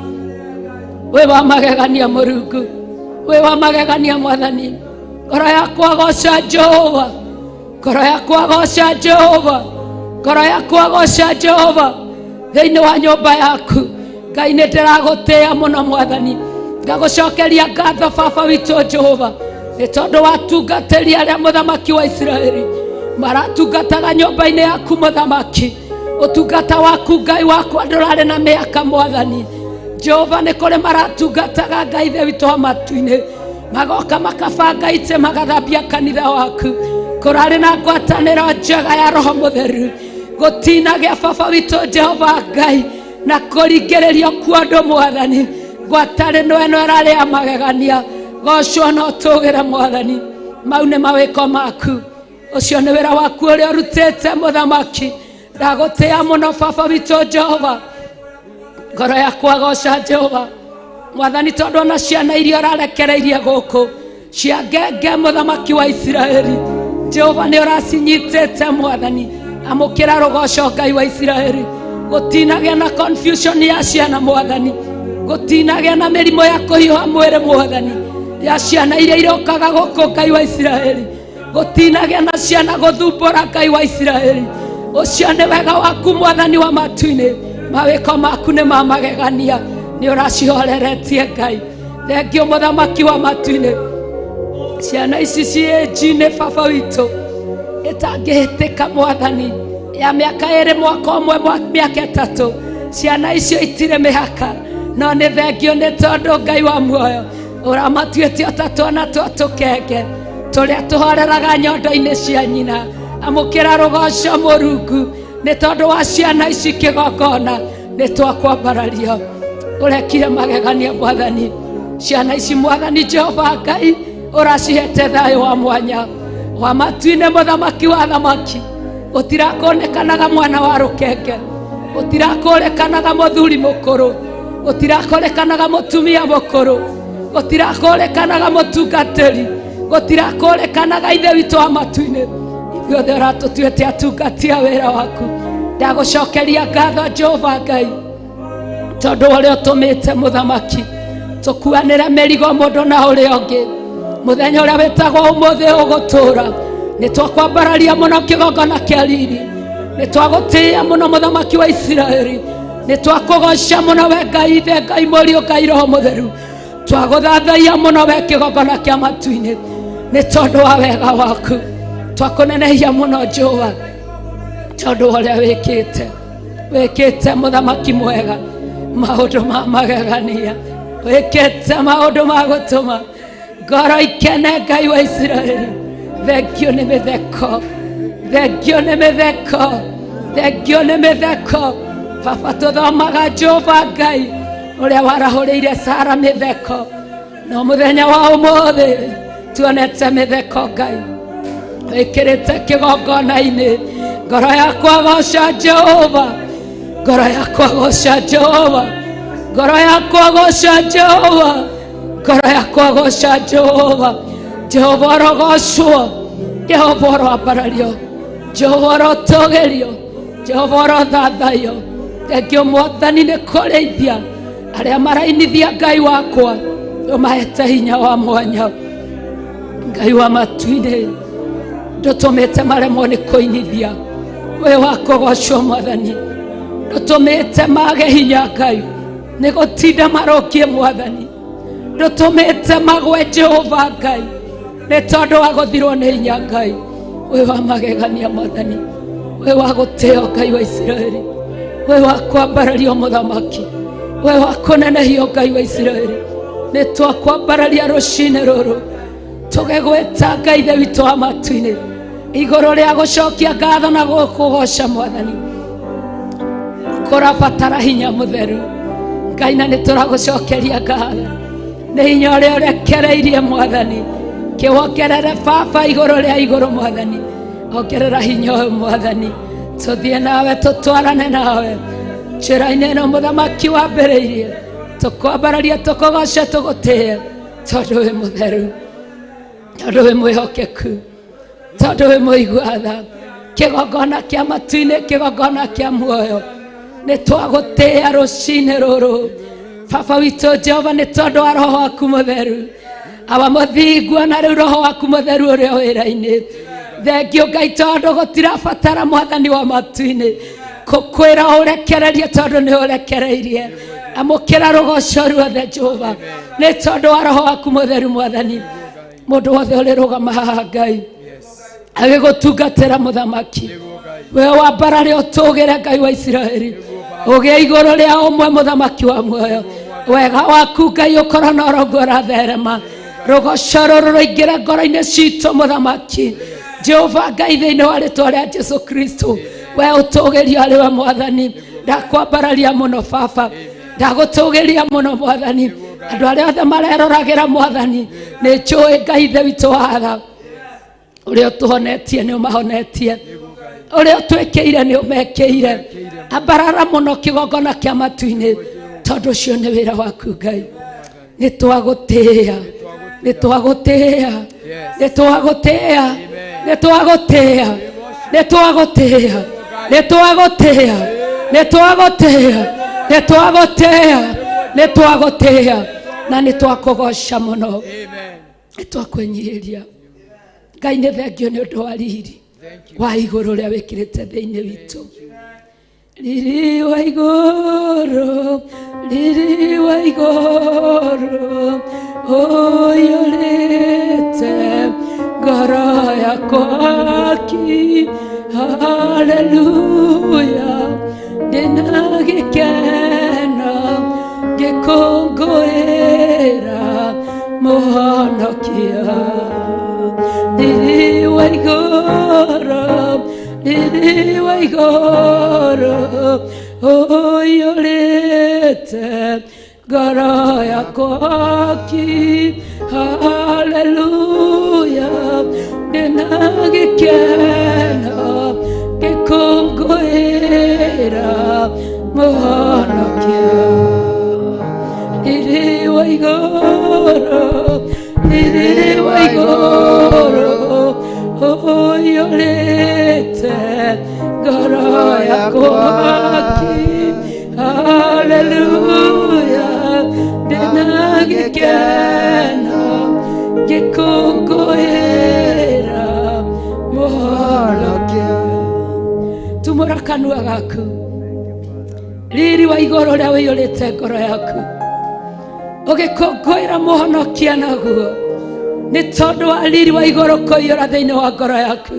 wĩ wa magegania Mũrungu wĩ wa magegania mwathani ngoro yakwa goca Jehova ngoro yakwa goca Jehova ngoro yakwa goca Jehova thĩinĩ wa nyũmba yaku Ngai nĩ ndĩragũtĩĩa mũno mwathani ngagũcokeria ngatho baba witũ Jehova nĩ tondũ watungatĩri arĩa mũthamaki wa Isiraeli maratungataga nyũmba-inĩ yaku mũthamaki ũtungata waku Ngai wakwa ndũrarĩ na mĩaka mwathani Jehova nĩ kũrĩ maratungataga Ngai ithe witũ wa matu-inĩ magoka makabanga itĩ magathambia kanitha waku kũrarĩ na ngwatanĩro njega ya roho mũtheru Gũtinagĩa baba witũ Jehova Ngai na kũringĩrĩrio kuo andũ mwathani, ngwatanĩro ĩno ĩrarĩ ya magegania. Gocwo na ũtũgĩre mwathani, mau nĩ mawĩko maku, ũcio nĩ wĩra waku ũrĩa ũrutĩte mũthamaki. Ndagũtĩa mũno baba witũ Jehova, ngoro yakwa goca Jehova mwathani, tondũ ona ciana iria ũrarekereirie gũkũ cia ngenge mũthamaki wa Isiraeli, Jehova nĩ ũracinyitĩte mwathani. Amũkĩra rũgoco Ngai wa Isiraeli. Gũtinagĩa na confusion ya ciana mwathani, gũtinagĩa na mĩrimũ ya kũhiũha mwĩrĩ mwathani ya ciana iria irokaga gũkũ Ngai wa Isiraeli, gũtinagĩa na ciana gũthumbũra Ngai wa Isiraeli. Ũcio nĩ wega waku mwathani wa matu-inĩ, mawĩko maku nĩ ma magegania, nĩ ũracihoreretie Ngai. Thengio mũthamaki wa matu-inĩ. Ciana ici ciĩ baba witũ ĩtangĩhĩtĩka mwathani, ya mĩaka 2 mwaka ũmwe mĩaka 3, ciana icio itirĩ mĩhaka, no nĩ thengio nĩ tondũ Ngai wa muoyo ũramatuĩte o ta twana twa tũkenge tũrĩa tũhoreraga nyondo-inĩ cia nyina. Amũkĩra rũgoco Mũrungu nĩ tondũ wa ciana ici kĩgongona nĩ twakwambarario. Ũrekire magegania mwathani, ciana ici mwathani Jehova Ngai ũracihete thayũ wa mwanya wa matu-inĩ, mũthamaki wa thamaki. Gũtirakonekanaga mwana wa rũkenge, gũtirakũrĩkanaga mũthuri mũkũrũ, gũtirakũrĩkanaga mũtumia mũkũrũ, gũtirakũrĩkanaga mũtungatĩri, gũtirakũrĩkanaga ithe witũ wa matu-inĩ. Ithuothe ũratũtuĩte atungati a wĩra waku. Ndagũcokeria ngatho Jehova Ngai tondũ ũrĩa ũtũmĩte mũthamaki tũkuanĩre mĩrigo mũndũ na ũrĩa ũngĩ. Mũthenya ũrĩa wĩtagwo ũmũthĩ ũgũtũra, nĩ twakwambararia mũno kĩgongona kĩa riri, nĩ twagũtĩĩa mũno mũthamaki wa Isiraeli, nĩ twakũgoca mũno we Ngai Ithe, Ngai Mũriũ, Ngai Roho Mũtheru. Twagũthathaia mũno we kĩgongona kĩa matu-inĩ nĩ tondũ wa wega waku. Twakũnenehia mũno Jehova tondũ wa ũrĩa wĩkĩte, wĩkĩte mũthamaki mwega, maũndũ ma magegania, wĩkĩte maũndũ ma gũtũma ngoro ikene Ngai wa Isiraeli. Thengio nĩ mĩtheko, thengio nĩ mĩtheko, thengio nĩ mĩtheko. Baba tũthomaga Jehova Ngai ũrĩa warahũrĩire Sara mĩtheko, no mũthenya wa ũmũthĩ tuonete mĩtheko Ngai wĩkĩrĩte kĩgongona-inĩ. Ngoro yakwa goca Jehova, ngoro yakwa goca Jehova, ngoro yakwa goca Jehova, ngoro yakwa goca Jehova. Jehova ũrogocwo, Jehova ũroambarario, Jehova ũrotũgĩrio, Jehova ũrothathaio. Thengio mwathani nĩ kũrĩithia arĩa marainithia Ngai wakwa, ũmahete hinya wa mwanya. Ngai wa matu-inĩ ndũtũmĩte maremwo nĩ kũinithia, wĩ wa kũgocwo mwathani, ndũtũmĩte mage hinya Ngai nĩ gũtinda marũkie mwathani, ndũtũmĩte magwe Jehova Ngai nĩ tondũ wa gũthirwo nĩ hinya Ngai. Wĩ wa magegania mwathani, wĩ wa gũtĩo Ngai wa Isiraeli, wĩ wa kwambarario mũthamaki, wĩ wa kũnenehio Ngai wa Isiraeli. Nĩ twakwambararia rũcinĩ rũrũ tũgĩgwĩta Ngai Ithe witũ wa matu-inĩ igũrũ rĩa gũcokia ngatho na gũkũgoca mwathani. Kũrabatara hinya mũtheru Ngai, na nĩ tũragũcokeria ngatho nĩ hinya ũrĩa ũrekereirie mwathani. Kĩwongerere baba igũrũ rĩa igũrũ mwathani, ongerera hinya ũyũ mwathani, tũthiĩ nawe tũtwarane nawe njĩra-inĩ ĩno mũthamaki wambĩrĩirie. Tũkwambararia, tũkũgoce, tũgũtĩe tondũ wĩ mũtheru, tondũ wĩ mwĩhokeku, tondũ wĩ mũigua tha. Kĩgongona kĩa matu-inĩ, kĩgongona kĩa muoyo, nĩ twagũtĩĩa rũcinĩ rũrũ baba witũ Jehova nĩ tondũ wa roho waku mũtheru. Awa mũthingu, ona rĩu roho waku mũtheru ũrĩa wĩra-inĩ. Thengio Ngai tondũ gũtirabatara mwathani wa matu-inĩ kũkwĩra ũrekererie tondũ nĩ ũrekereirie. Amũkĩra rũgoco ruothe Jehova nĩ tondũ wa roho waku mũtheru mwathani. Mũndũ wothe ũrĩrũgama haha Ngai agĩgũtungatĩra mũthamaki, we wambarare ũtũgĩre Ngai wa Isiraeli, ũgĩe igũrũ rĩa ũmwe mũthamaki wa muoyo. Wega waku Ngai ũkorwo na ũrongo ũratherema, rũgoco rũrũ rũingĩre ngoro-inĩ citũ mũthamaki Jehova Ngai thĩinĩ wa rĩtwa rĩa Jesu Kristo. We ũtũgĩrio arĩ we Mwathani. Ndakwambararia mũno Baba, ndagũtũgĩria mũno Mwathani. Andũ arĩa othe mareroragĩra Mwathani, nĩ njũĩ Ngai Ithe witũ wa tha, ũrĩa ũtũhonetie nĩ ũmahonetie, ũrĩa ũtwĩkĩire nĩ ũmekĩire. Ambarara mũno kĩgongona kĩa matu-inĩ, tondũ ũcio nĩ wĩra waku Ngai. Nĩ twagũtĩĩa, nĩ twagũtĩĩa, nĩ twagũtĩĩa, nĩ twagũtĩĩa, nĩ twagũtĩĩa, nĩ twagũtĩĩa, nĩ twagũtĩĩa, nĩ twagũtĩĩa, nĩ twagũtĩĩa, na nĩ twakũgoca mũno, nĩ twakwĩnyihĩria Ngai. Nĩ thengio nĩ ũndũ wa riri wa igũrũ ũrĩa wĩkĩrĩte thĩinĩ witũ. Riri wa igũrũ, riri wa igũrũ ũiyũrĩte ngoro yakwa ki. Haleluya, ndĩna gĩkeno ngĩkũngũĩra Mũhonokia. Riri wa igũrũ, riri wa igũrũ ũiyũrĩte ngoro yakwa ki. Haleluya, ndĩna gĩkeno ngĩkũngũĩra Mũhonokia. Riri wa igũrũ, riri wa igũrũ ũiyũrĩte ngoro yakwa ki. Haleluya, ndĩna gĩkeno ngĩkũngũĩra Mũhonokia. Tumũra kanua gaku, riri wa igũrũ ũrĩa ũiyũrĩte ngoro yaku, ũgĩkũngũĩra Mũhonokia naguo, nĩ tondũ wa riri wa igũrũ kũiyũra thĩinĩ wa ngoro yaku.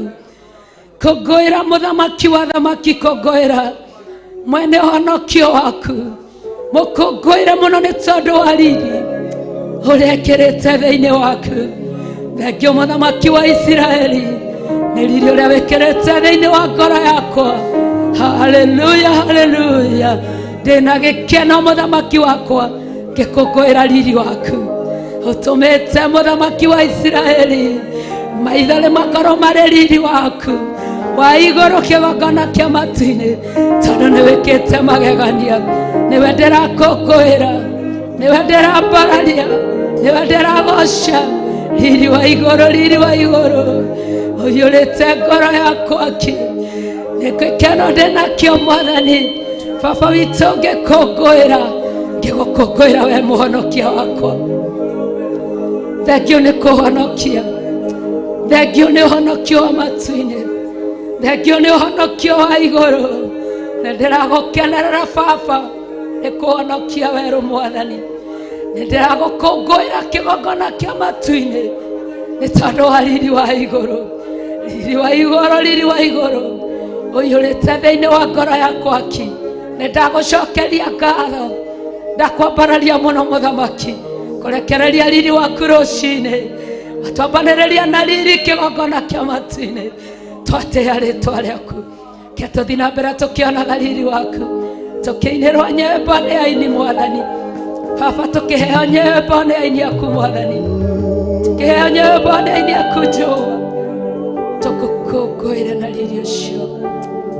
Kũngũĩra Mũthamaki wa thamaki, kũngũĩra mwene ũhonokio waku, mũkũngũĩre mũno nĩ tondũ wa riri ũrĩa ekĩrĩte thĩinĩ waku. Thengio Mũthamaki wa Isiraeli nĩ riri ũrĩa wĩkĩrĩte thĩinĩ wa ngoro yakwa. Haleluya, haleluya, ndĩna gĩkeno Mũthamaki wakwa ngĩkũngũĩra riri waku ũtũmĩte. Mũthamaki wa Isiraeli, maitho makorwo marĩ riri waku wa igũrũ kĩgongona kĩa matu-inĩ, tondũ nĩ wĩkĩte magegania. Nĩwe ndĩrakũngũĩra, nĩwe ndĩrambararia, nĩwe ndĩragoca. Riri wa igũrũ, riri wa igũrũ ũiyũrĩte ngoro yakwa ki. Nĩ gĩkeno ndĩnakĩo Mwathani Baba witũ ngĩkũngũĩra, ngĩgũkũngũĩra we Mũhonokia wakwa. Thengio nĩ kũhonokia, thengio nĩ ũhonokio wa matu-inĩ, thengio nĩ ũhonokio wa igũrũ. Nĩ ndĩragũkenerera Baba nĩ kũhonokia werũ. Mwathani, nĩ ndĩragũkũngũĩra kĩgongona kĩa matu-inĩ nĩ tondũ wa riri wa igũrũ, riri wa igũrũ, riri wa igũrũ ũiyũrĩte thĩinĩ wa ngoro yakwa ki. Nĩ ndagũcokeria ngatho, ndakwambararia mũno Mũthamaki, kũrekereria riri waku rũcinĩ, watwambanĩrĩria na riri kĩgongona kĩa matu-inĩ. Twatĩa rĩtwa rĩaku, ke tũthi na mbere tũkĩonaga riri waku, tũkĩinĩrwo nyĩmbo nĩ aini. Mwathani Baba, tũkĩheo nyĩmbo nĩ aini aku. Mwathani, tũkĩheo nyĩmbo nĩ aini aku. Jehova, tũgũkũngũĩre na riri ũcio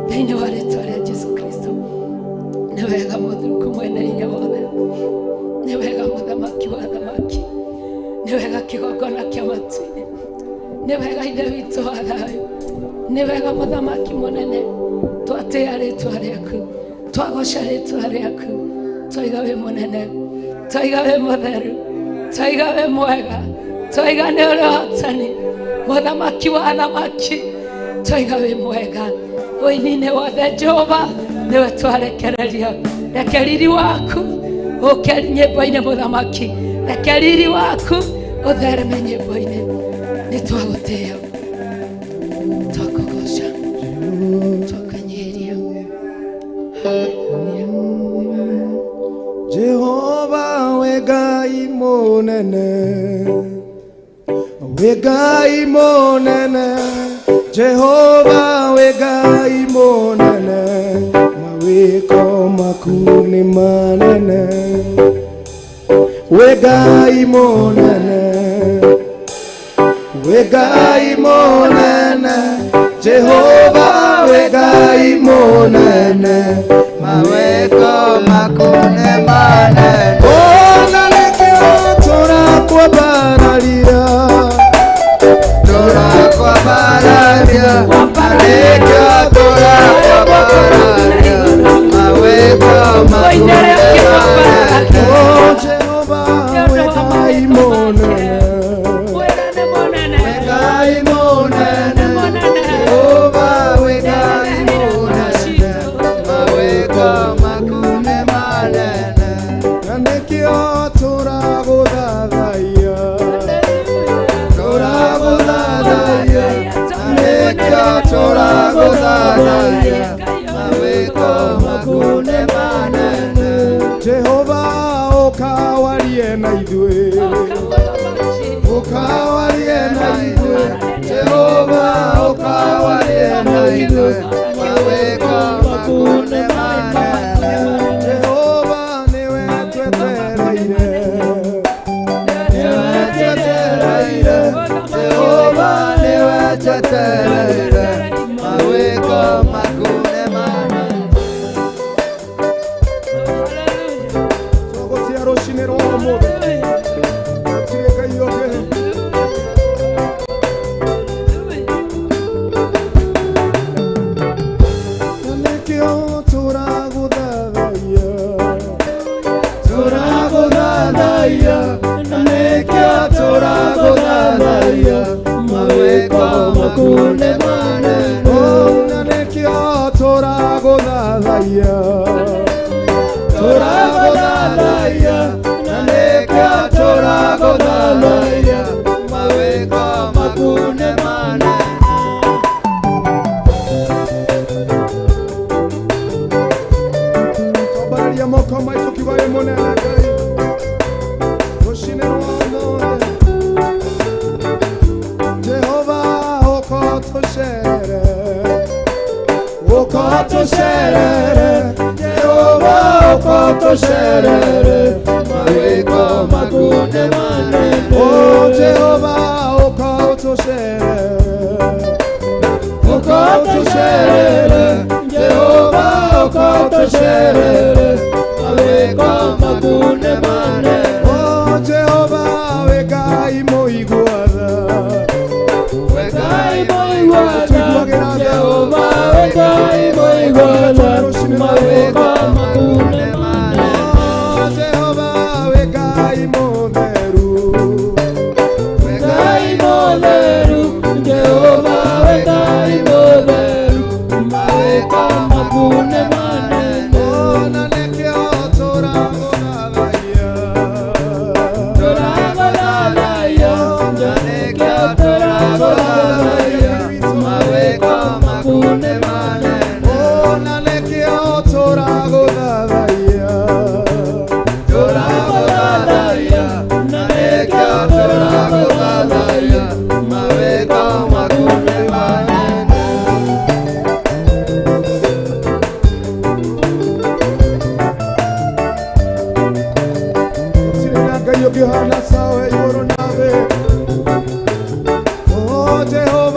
thĩinĩ wa rĩtwa rĩa Jesu Kristo. Nĩ wega Mũthurku mwene hinya wothe, nĩ wega Mũthamaki wa thamaki, nĩ wega kĩgongona kĩa matu-inĩ, nĩ wega Ithe witũ wa thayũ, nĩ wega Mũthamaki mũnene. Twatĩa rĩtwa rĩaku, twagoca rĩtwa rĩaku, twaiga wĩ mũnene, twaiga wĩ mũtheru, twaiga wĩ mwega, twaiga nĩ ũrĩ ũhotani, Mũthamaki wa thamaki, twaiga wĩ mwega ũini-inĩ wothe. Jehova, nĩwe twarekereria. Reke riri waku ũke nyĩmbo-inĩ. Mũthamaki, reke riri waku ũthereme nyĩmbo-inĩ. Nĩ twagũtĩĩa, twakũgoca, twakũnyihĩria. Haleluya. Jehova, we Ngai mũnene, we Ngai. Ngai mũnene, Jehova wĩ Ngai mũnene, mawĩko maku nĩ manene. Wĩ Ngai mũnene, wĩ Ngai mũnene, Jehova wĩ Ngai mũnene, mawĩko maku nĩ manene. Ona nĩkĩo tũrakwambararia, Tũrakwambararia, na nĩkĩo tũrakwambararia, mawĩko maku nĩ manene. O Jehova wĩ Ngai mũnene. Wĩra nĩ mũnene. Wĩ Ngai mũnene, Jehova wĩ Ngai mũnene, mawĩko maku nĩ manene. Na nĩkĩo tũragũthathaiya, Tũragũthathaiya, na nĩkĩo tũragũthathaiya, mawĩko maku nĩ manene. Jehova ũkawarie na ithuĩ, ũkawarie na ithuĩ, Jehova ũkawarie na ithuĩ, mawĩko maku nĩ manene. Jehova nĩwe twetereire, Nĩwe twetereire, Jehova nĩwe twetereire, mawĩko maku nĩ manene. Tũgũtia rũcinĩ rwa ũmũthĩ, gũtirĩ Ngai ũngĩ. Na nĩkĩo tũragũthathaiya, Tũragũthathaiya, na nĩkĩo tũragũthathaiya, mawĩko maku nĩ manene. Na nĩkĩo tũragũthathaiya, Tũragũthathaiya, na nĩkĩo tũragũthathaiya, mawĩko maku nĩ manene. Twambararia moko maitũ kiuga wĩ mũnene Ngai, rũcinĩ rwa ũmũthĩ. Jehova ũka ũtũcerere, ũka ũtũcerere, Jehova ũka ũtũcerere, mawĩko maku nĩ manene. O Jehova ũka ũtũcerere, Ũka ũtũcerere, Jehova ũka ũtũcerere, mawĩko maku nĩ manene. O Jehova wĩ Ngai mũigua tha, Wĩ Ngai mũigua tha, Tũiguagĩra tha. Jehova wĩ Ngai mũigua tha, mawĩko maku nĩ manene. O Jehova wĩ Ngai mũtheru, Wĩ Ngai mũtheru, Jehova wĩ Ngai mũtheru, mawĩko maku nĩ manene. Ona nĩkĩo tũragũthathaiya, Tũragũthathaiya, na nĩkĩo tũragũthathaiya, mawĩko maku nĩ manene. Ona nĩkĩo tũragũthathaiya, Tũragũthathaiya, na nĩkĩo tũragũthathaiya, mawĩko maku nĩ manene. Gũtirĩ na Ngai ũngĩ ũhana tawe igũrũ na thĩ. O Jehova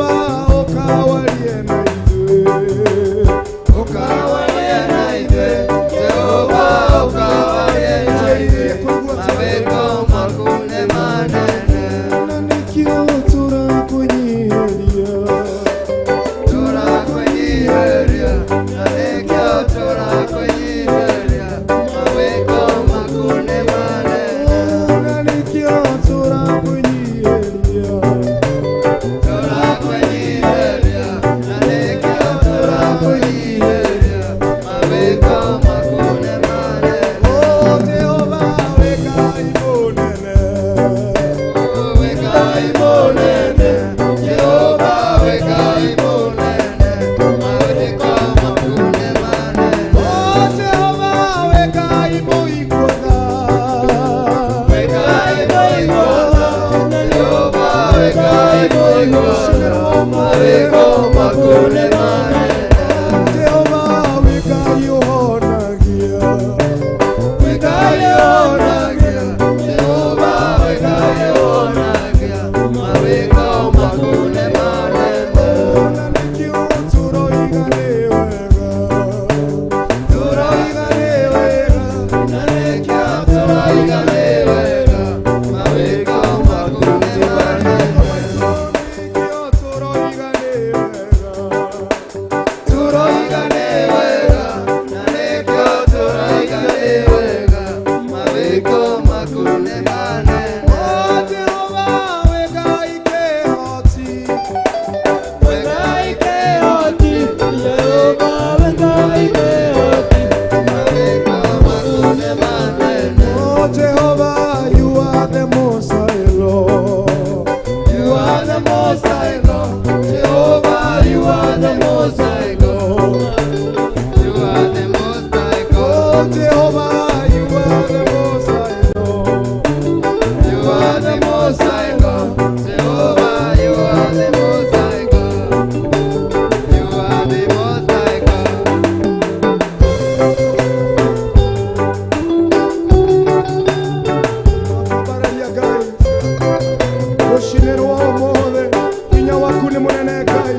Mũnene Ngai.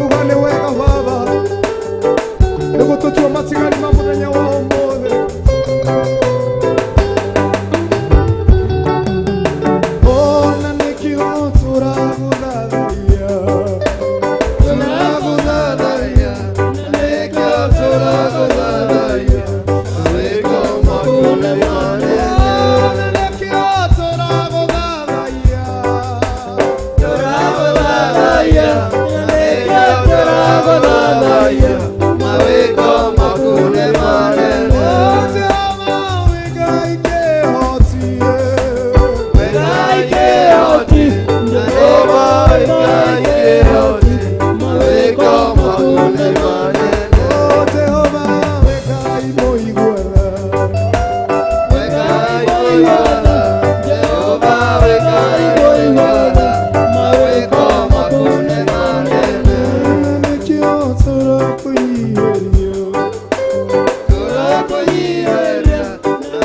Uga nĩ wega Baba, nĩ gũtũtua matigari ma mũthenya wa ũmũthĩ. Ona nĩkĩo tũragũthathaiya, tũragũthathaiya, nĩkĩo tũragũthathaiya, mawĩko maku nĩ manene. Ona nĩkĩo tũragũthathaiya, tũragũthathaiya, nĩkĩo tũragũthathaiya, mawĩko maku nĩ manene. O Jehova, wĩ Ngai kĩhoti, wĩ Ngai kĩhoti, Jehova wĩ Ngai kĩhoti, mawĩko maku nĩ manene. O Jehova, wĩ Ngai mũiguana, wĩ Ngai mũiguana, Jehova wĩ Ngai mũiguana, mawĩko maku nĩ manene. Nĩkĩo tũrakũnyihĩria, tũrakũnyihĩria,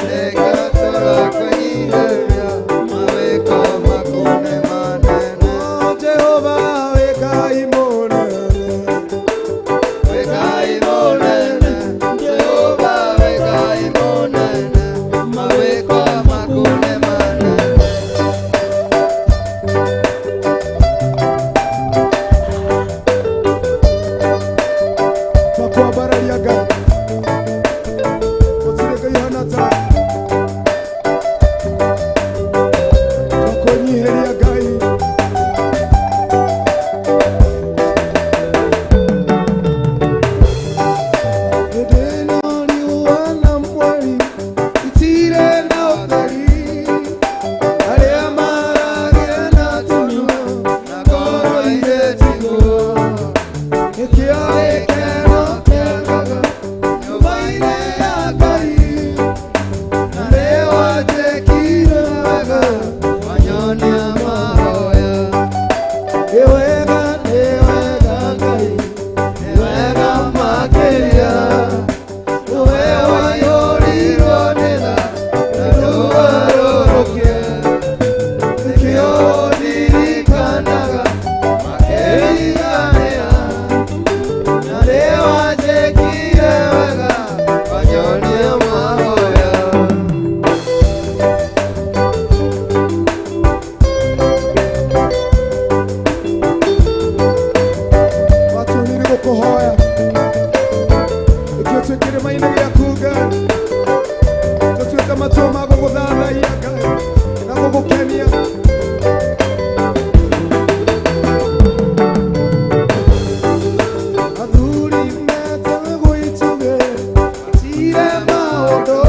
nĩkĩo tũrakũnyihĩria, mawĩko maku nĩ manene. O Jehova, wĩ Ngai mũnene, wĩ Ngai mũnene, Jehova wĩ Ngai mũnene, mawĩko maku nĩ manene. Twakwambararia Ngai, gũtirĩ Ngai ũhana tawe. Twakwĩnyihĩria Ngai. Hĩndĩ ĩno riũa na mweri itirĩ na ũtheri, arĩa maragia na tũnua na ngoro irĩ tiguo. Nĩkĩo gĩkeno kĩagaga nyũmba-inĩ ya Ngai, na nĩwanjĩkire wega wanyonia mahoya. Nĩ wega, nĩ wega Ngai, nĩ wega makĩria, nĩwe waiyũrirwo nĩ tha na ndũgarũrũke. Nĩkĩo ndirikanaga makĩriganĩra, na nĩwanjĩkire wega wanyonia mahoya. Watũnire gũkũhoya nĩkĩo twĩ kĩrĩma-inĩ gĩaku Ngai, tũtuĩte matua ma gũgũthathaiya Ngai na gũgũkenia. Athuri metagwo itugĩ matire maũndũ,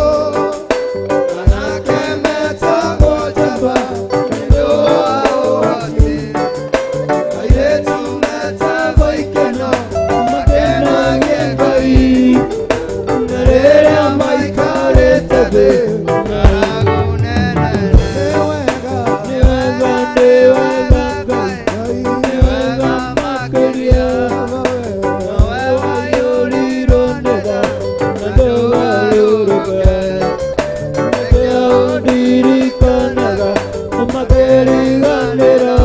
anake metagwo njamba nĩũndũ wa ũhoti. Airĩtu metagwo ikeno makenagie Ngai, na rĩrĩa maikarĩte thĩ ng'aragu nene. Nĩ wega, nĩ wega, nĩ wega Ngai, nĩ wega makĩria, nowe waiyũrirwo nĩ tha na ndũgarũrũke. Nĩkĩo ndirikanaga makĩriganĩra,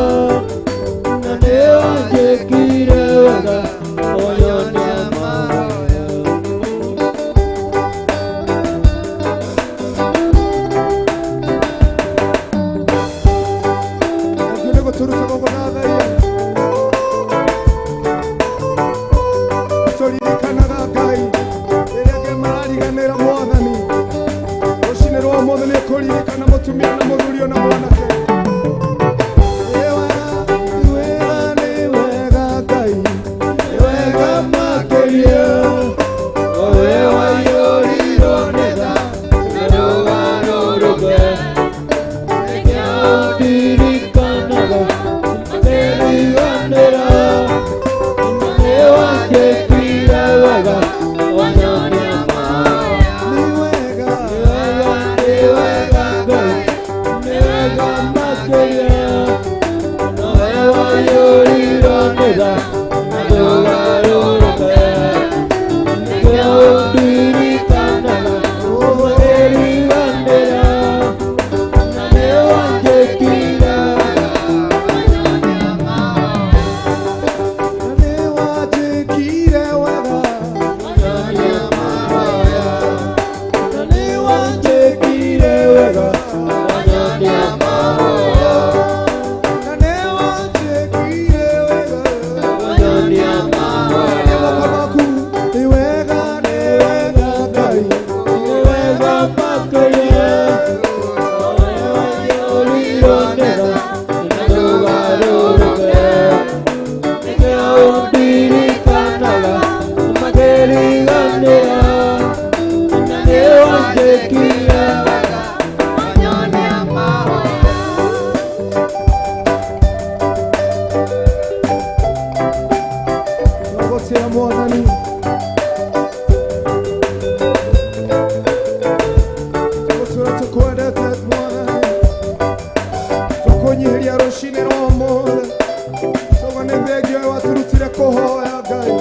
na nĩwanjĩkire wega wanyonia mahoya. Naguo nĩ gũtũruta gũgũthathaiya, tũririkanaga Ngai rĩrĩa angĩ marariganĩra Mwathani. Rũcinĩ rwa ũmũthĩ nĩ kũririkana mũtumia na mũthuri ona mwanake. Nĩ wega, nĩ wega, nĩ wega Ngai, nĩ wega makĩria, nowe waiyũrirwo nĩ tha na ndũgarũrũke. Nĩkĩo ndirikanaga Tauga nĩ thengio we waturutire kũhoya Ngai.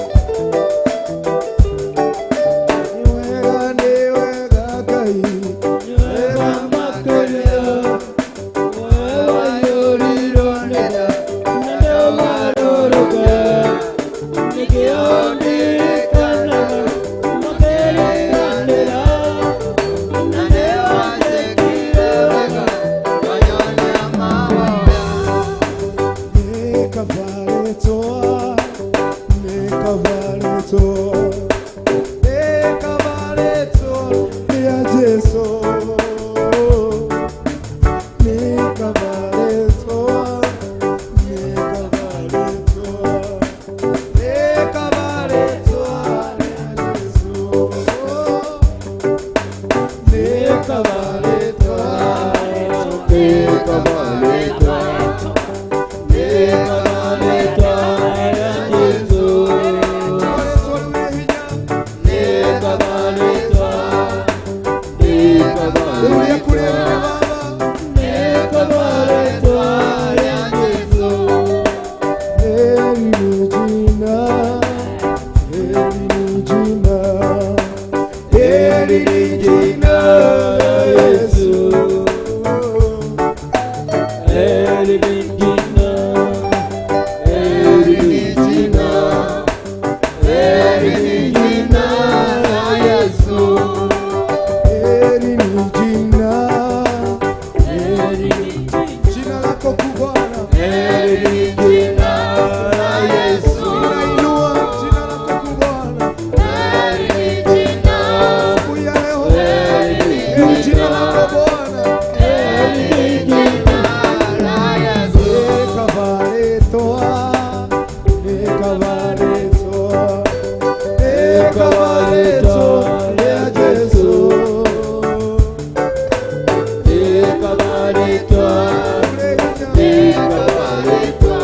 Nĩ wega, nĩ wega Ngai. Wega makĩria, we waiyũrirwo nĩ tha na nĩũgarũrũka. Nĩkĩo ndirikanaga makĩriganĩra, na nĩwanjĩkire wega wanyonia mahoya. Nĩ kabarĩtwa, nĩ kabarĩtwa, nĩ kabarĩtwa rĩa Jesũ. Nĩ kabarĩtwa, nĩ kabarĩtwa, nĩ kabarĩtwa rĩa Jesũ. Nĩ kabarĩtwa, Nĩ kabarĩtwa, nĩ kabarĩtwa rĩa Jesũ. Kabarĩtwa rĩu rĩ hinya. Nĩ kabarĩtwa, nĩ Rĩu rĩaku kabarĩtwa. rĩrĩ Baba. Nĩ kabarĩtwa rĩa Jesũ. Heri ni jina, heri ni jina, heri ni jina la Yesu. Heri ni jina, heri ni jina, heri ni jina la Yesu. Heri ni jina, Heri ni jina, jina lako kuu Bwana. heri ni jina la Yesu. Ninainua jina lako kuu Bwana. Heri ni jina, Siku ya leo, heri ni heri jina lako Bwana. heri ni jina la Yesu. Nikabaritwa, nikabaritwa, nikabaritwa ya Yesu. Nikabaritwa, nikabaritwa.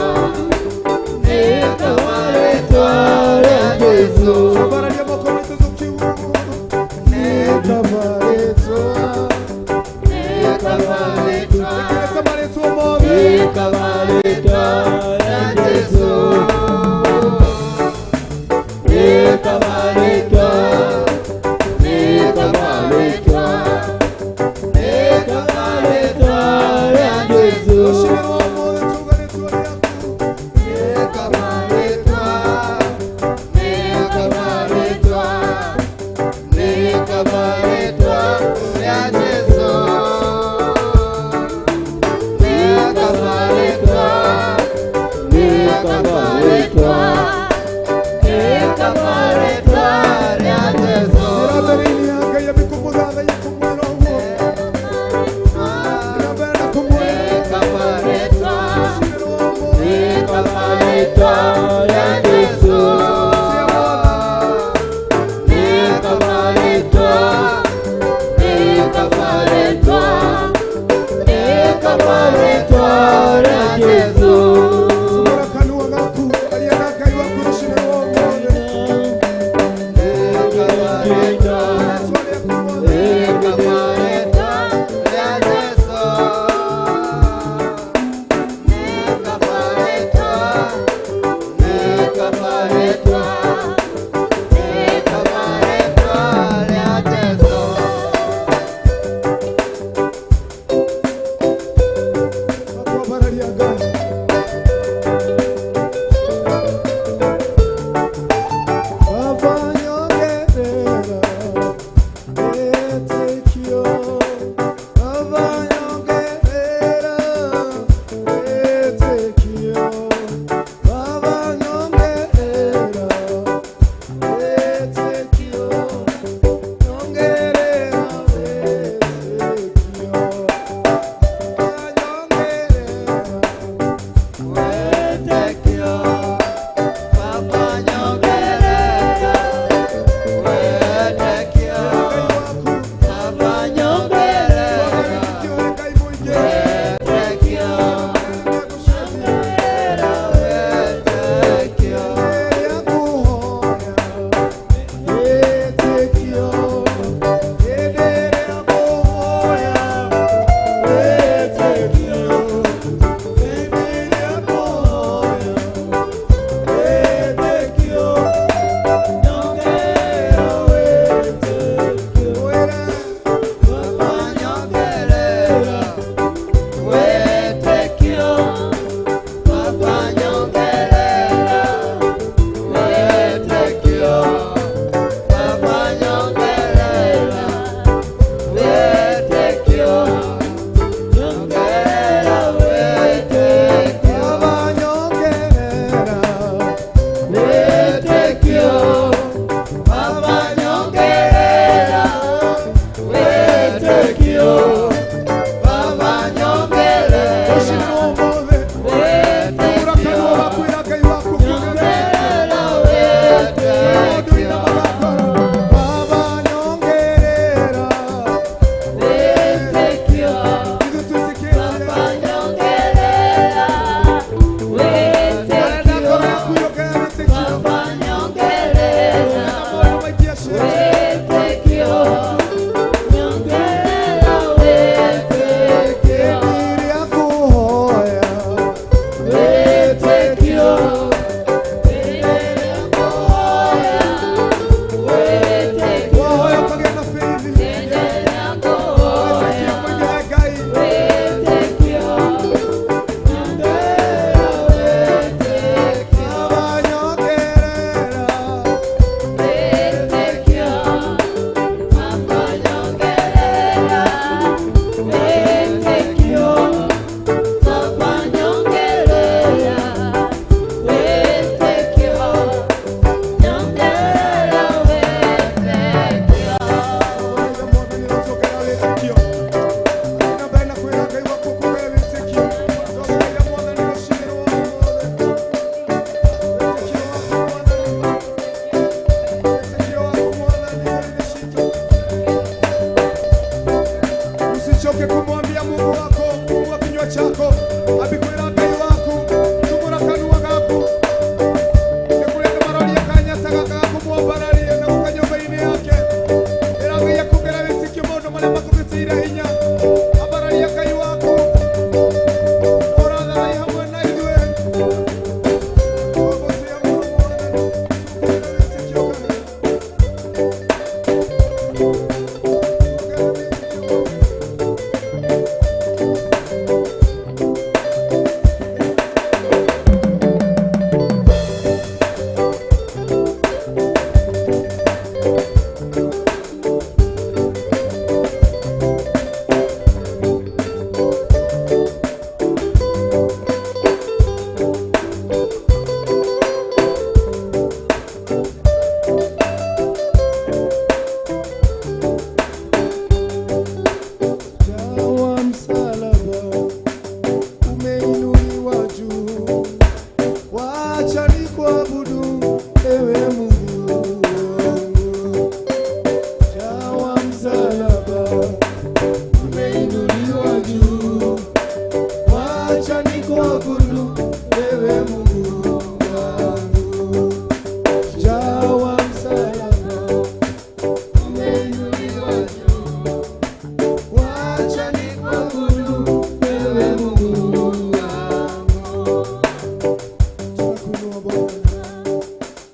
Tunakuinua Bwana.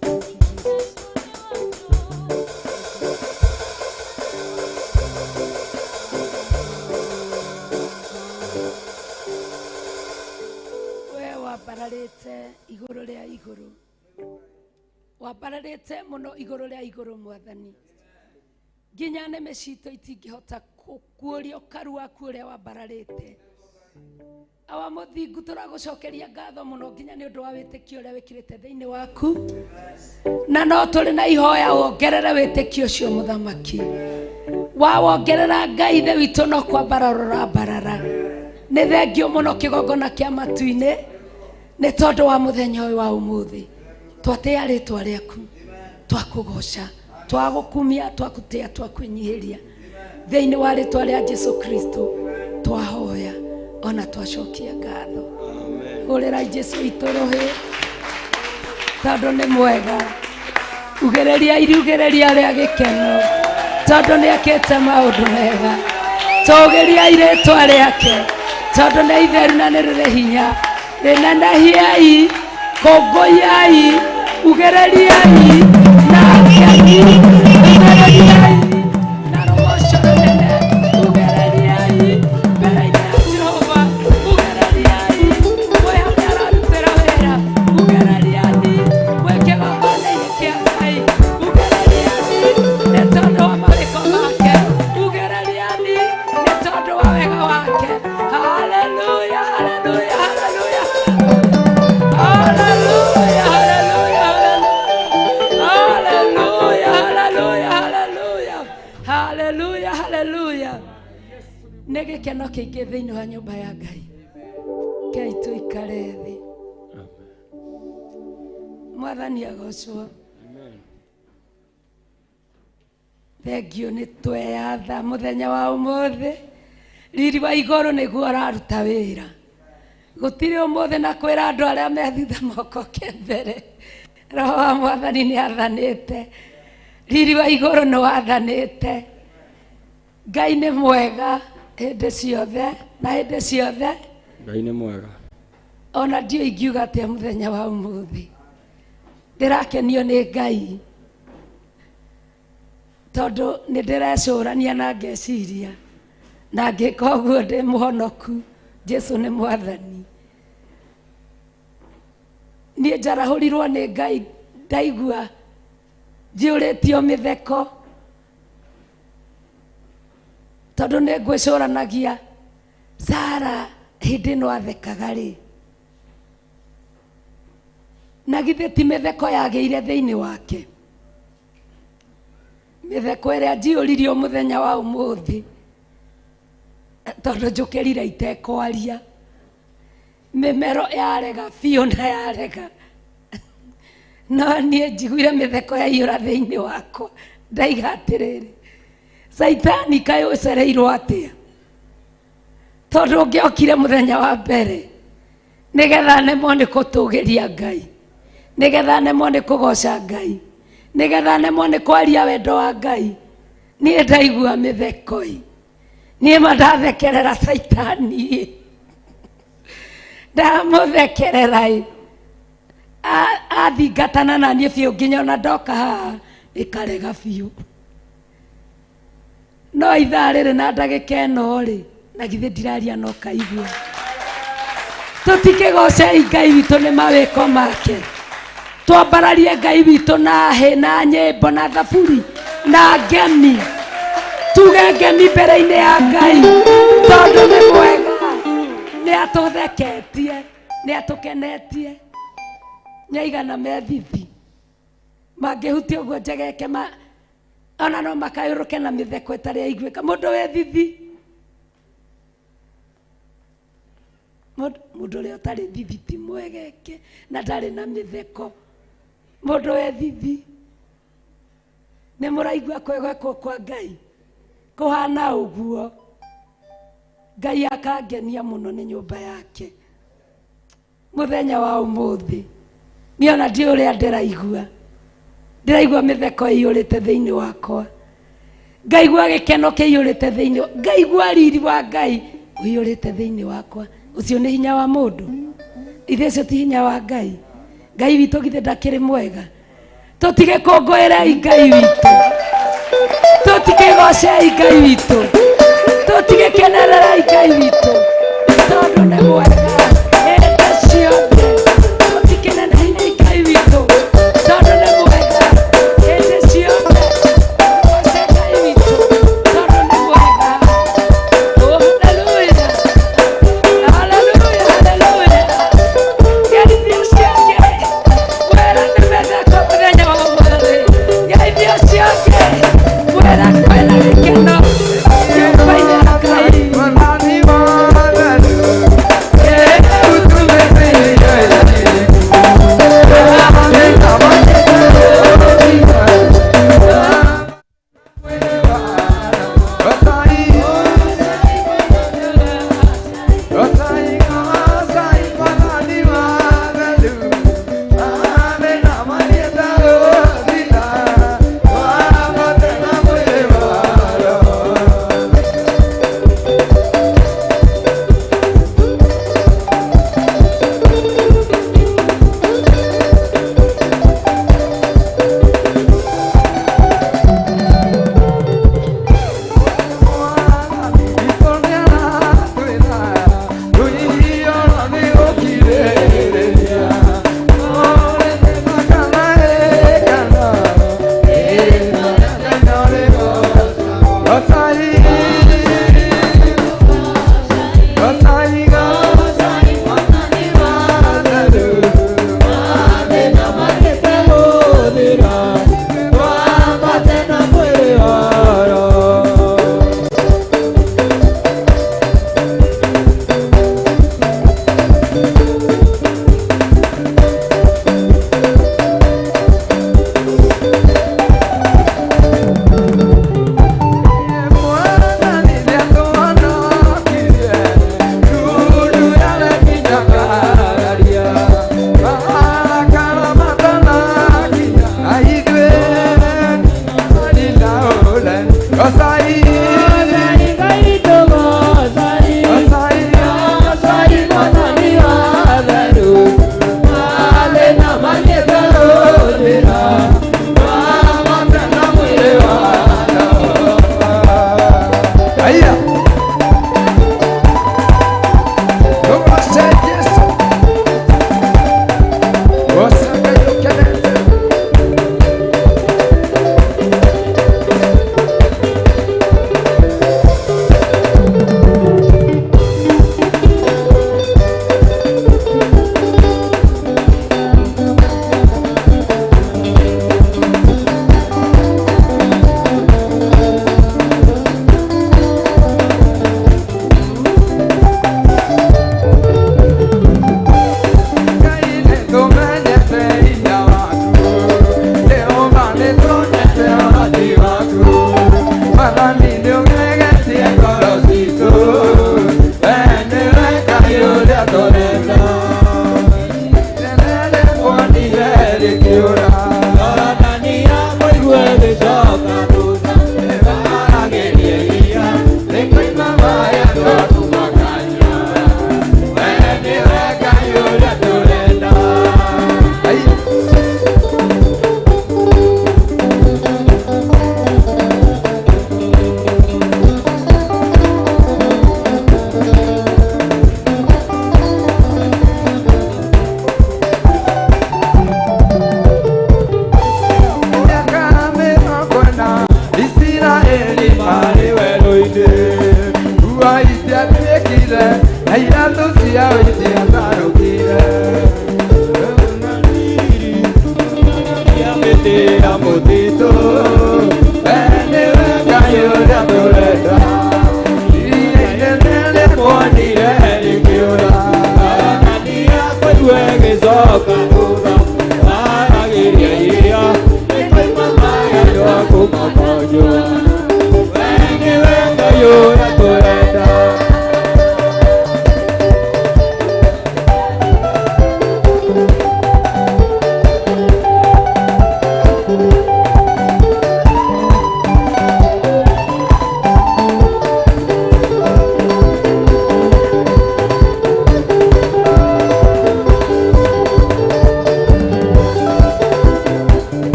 Thank you, Jesus. We wambararĩte igũrũ rĩa igũrũ, wambararĩte mũno igũrũ rĩa igũrũ mwathani, nginya nĩmĩ citũ itingĩhota kuũria ũkaru waku ũrĩa wambararĩte. Awa mũthingu, tũragũcokeria ngatho mũno nginya nĩ ũndũ wa wĩtĩkio ũrĩa wĩkĩrĩte thĩinĩ waku, na no tũrĩ na ihoya wongerere wĩtĩkio ũcio mũthamaki wawongerera. Ngai ithe witũ, no kwambarara ũrambarara. Nĩ thengio mũno kĩgongona kĩa matu-inĩ nĩ tondũ wa mũthenya ũyũ wa ũmũthĩ. Twatĩa rĩtwa rĩaku, twakũgoca, twagũkumia, twakũtĩa, twakwĩnyihĩria thĩinĩ wa rĩtwa rĩa Jesu Kristo twahoya ona twacokia ngatho. Hũrĩra Jesu witũ rũhĩ tondũ nĩ mwega. Ugĩrĩria iriugĩrĩria rĩa gĩkeno tondũ nĩ ekĩte maũndũ mega. Tũgĩriai rĩtwa rĩake tondũ nĩ itheru na nĩ rĩrĩ hinya. Rĩnenehiai, kũngũyai, ugĩrĩriai na ngemi, ugĩrĩriai na rũgoco rũnene, ugĩrĩriai mbere-inĩ ya Jehova, ugĩrĩriai mwĩ harĩa ararutĩra wĩra, ugĩrĩriai mwĩ kĩgongona-inĩ kĩa Ngai, ugĩrĩriai nĩ tondũ wa mawĩko make, ugĩrĩriai nĩ tondũ wa wega wake. Haleluya, haleluya, haleluya, haleluya, haleluya, haleluya, haleluya, haleluya, haleluya, haleluya. Nĩ gĩkeno kĩingĩ thĩinĩ wa nyũmba ya Ngai. Kei tũikare thĩ. Mwathani agocwo. Thengio nĩ tweyatha mũthenya wa ũmũthĩ. Riri wa igũrũ nĩguo ũraruta wĩra. Gũtirĩ ũmũthĩ na kwĩra andũ arĩa me thutha mokoke mbere. Roho wa mwathani nĩ athanĩte, riri wa igũrũ nĩ wathanĩte. Ngai nĩ mwega hĩndĩ ciothe na hĩndĩ ciothe. Ngai nĩ mwega. Ona ndiũ ingiuga atĩa mũthenya wa ũmũthĩ. Ndĩrakenio nĩ Ngai tondũ nĩ ndĩrecũrania na ngeciria na ngĩka ũguo ndĩ mũhonoku. Jesu nĩ mwathani. Niĩ njarahũrirwo nĩ Ngai, ndaigua njiyũrĩtio mĩtheko tondũ nĩ ngwĩcũranagia Sara hĩndĩ ĩno athekaga rĩ, na githĩ ti mĩtheko yagĩire thĩinĩ wake? Mĩtheko ĩrĩa njiyũririo mũthenya wa ũmũthĩ tondũ njũkĩrire itekwaria, mĩmero yarega biũ na yarega, no niĩ njiguire mĩtheko yaiyũra thĩinĩ wakwa. Ndaiga atĩrĩrĩ, Caitani, kaĩ ũcereirwo atĩa? Tondũ ũngĩokire mũthenya wa mbere nĩgetha nemwo nĩ kũtũgĩria Ngai, nĩgetha nemwo nĩ kũgoca Ngai, nĩgetha nemwo nĩ kwaria wendo wa Ngai. Niĩ ndaigua mĩtheko ĩ, niĩ ma ndathekerera Caitani ĩ, ndamũthekerera ĩ. Athingatana na niĩ biũ nginya ona ndoka haha ĩkarega biũ. No ithaa rĩrĩ na ndagĩka ĩno rĩ, na githĩ ndiraria no kaigua? Tũtikĩgocei Ngai witũ nĩ mawĩko make. Twambararie Ngai witũ na hĩ na nyĩmbo na thaburi na ngemi. Tuge ngemi mbere-inĩ ya Ngai tondũ nĩ mwega, nĩ atũtheketie, nĩ atũkenetie. Nyaigana methithi mangĩhutia ũguo njegeke ma ona no makayũrũke na mĩtheko ĩtarĩ yaiguĩka. Mũndũ wĩ thithi, mũndũ ũrĩa ũtarĩ thithi ti mwegeke na ndarĩ na mĩtheko. Mũndũ wĩ thithi, nĩ mũraigua kwegwekwo kwa Ngai kũhana ũguo. Ngai akangenia mũno nĩ nyũmba yake mũthenya wa ũmũthĩ. Niĩ ona ndiũĩ ũrĩa ndĩraigua. Ndĩraigua mĩtheko ĩiyũrĩte thĩinĩ wakwa, ngaigua gĩkeno kĩiyũrĩte thĩinĩ, ngaigua riri wa Ngai ũiyũrĩte thĩinĩ wakwa. Ũcio nĩ hinya wa mũndũ? Ithe ũcio ti hinya wa Ngai. Ngai witũ githĩ ndakĩrĩ mwega. Tũtige kũngũĩrei Ngai witũ. Tũtikĩgocei Ngai witũ. Tũtigĩkenererei Ngai witũ. Tondũ nĩ mwega hĩndĩ ciothe. Tũtikĩnenehei Ngai witũ. Tondũ nĩ mwega hĩndĩ ciothe. Tũgoce Ngai witũ. Tondũ nĩ mwega. Oh, hallelujah. Hallelujah, hallelujah. Ngeithio ciake. Mwĩra nĩ mĩthako mũthenya wa ũmũthĩ. Ngeithio ciake. Mwĩra kwĩna gĩkeno nyũmba-inĩ ya Ngai.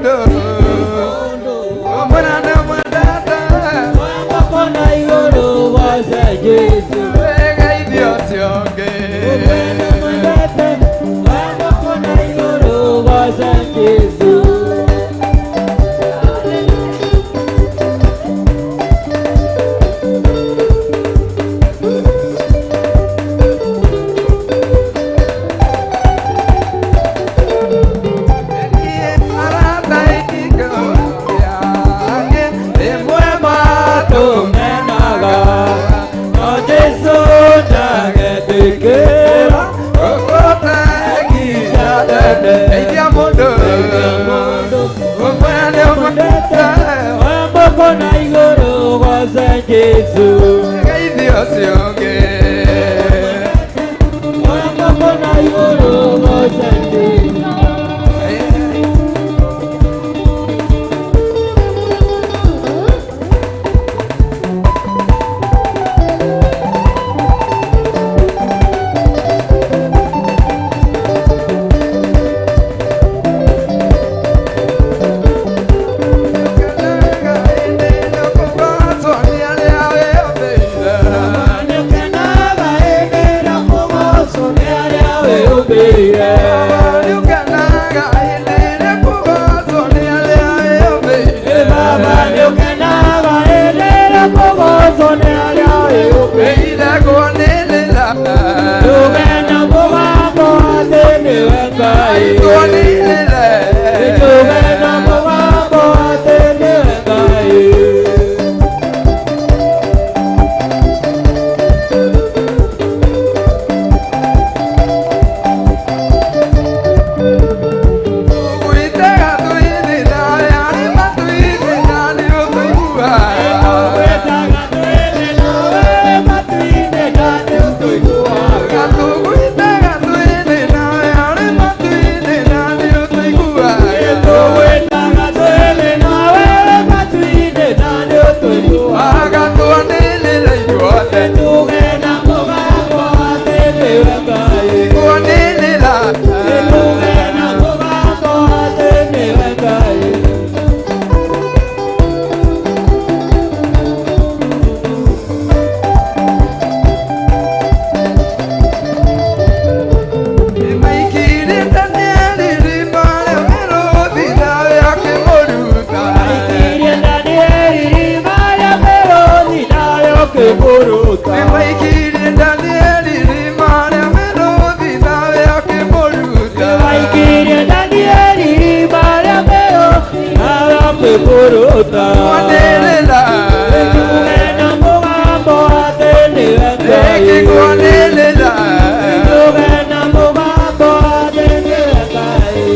mũndũ ũmwĩra nĩũmwendete Moko na igũrũ goce Jesũ wĩgeithie ũcio ũngĩ Mwendete moko na igũrũ goce Jesũ Tũmenaga no Jesũ ndagetĩkĩra Geithia mũndũ ũmwĩra nĩũmwendete moko na igũrũ goce Jesũ wĩgeithie ũcio ũngĩ moko na igũrũ goce Jesũ Nĩũkenaga hĩndĩ ĩrĩa kũgocwo nĩ arĩa wĩyũmbĩire. Baba nĩũkenaga hĩndĩ ĩrĩa kũgocwo nĩ arĩa wĩyũmbĩire. Tuge na mũgambo atĩ nĩwe Ngai. Tuge na mũgambo atĩ nĩwe Ngai. Tũgwĩtaga twĩthĩ nawe matu-inĩ na nĩũtũiguaga. Tũgwĩtaga twĩthĩ nawe matu-inĩ na nĩũtũiguaga. Tuge na mũgambo atĩ nĩwe Ngai. Tuge na mũgambo atĩ nĩwe Ngai. Aikirie Danieli irima rĩa mĩrũthi nawe ũkĩmũruta. Aikirie Danieli irima rĩa mĩrũthi nawe ũkĩmũruta. Tuge na mũgambo atĩ nĩwe Ngai. Tuge na mũgambo atĩ nĩwe Ngai.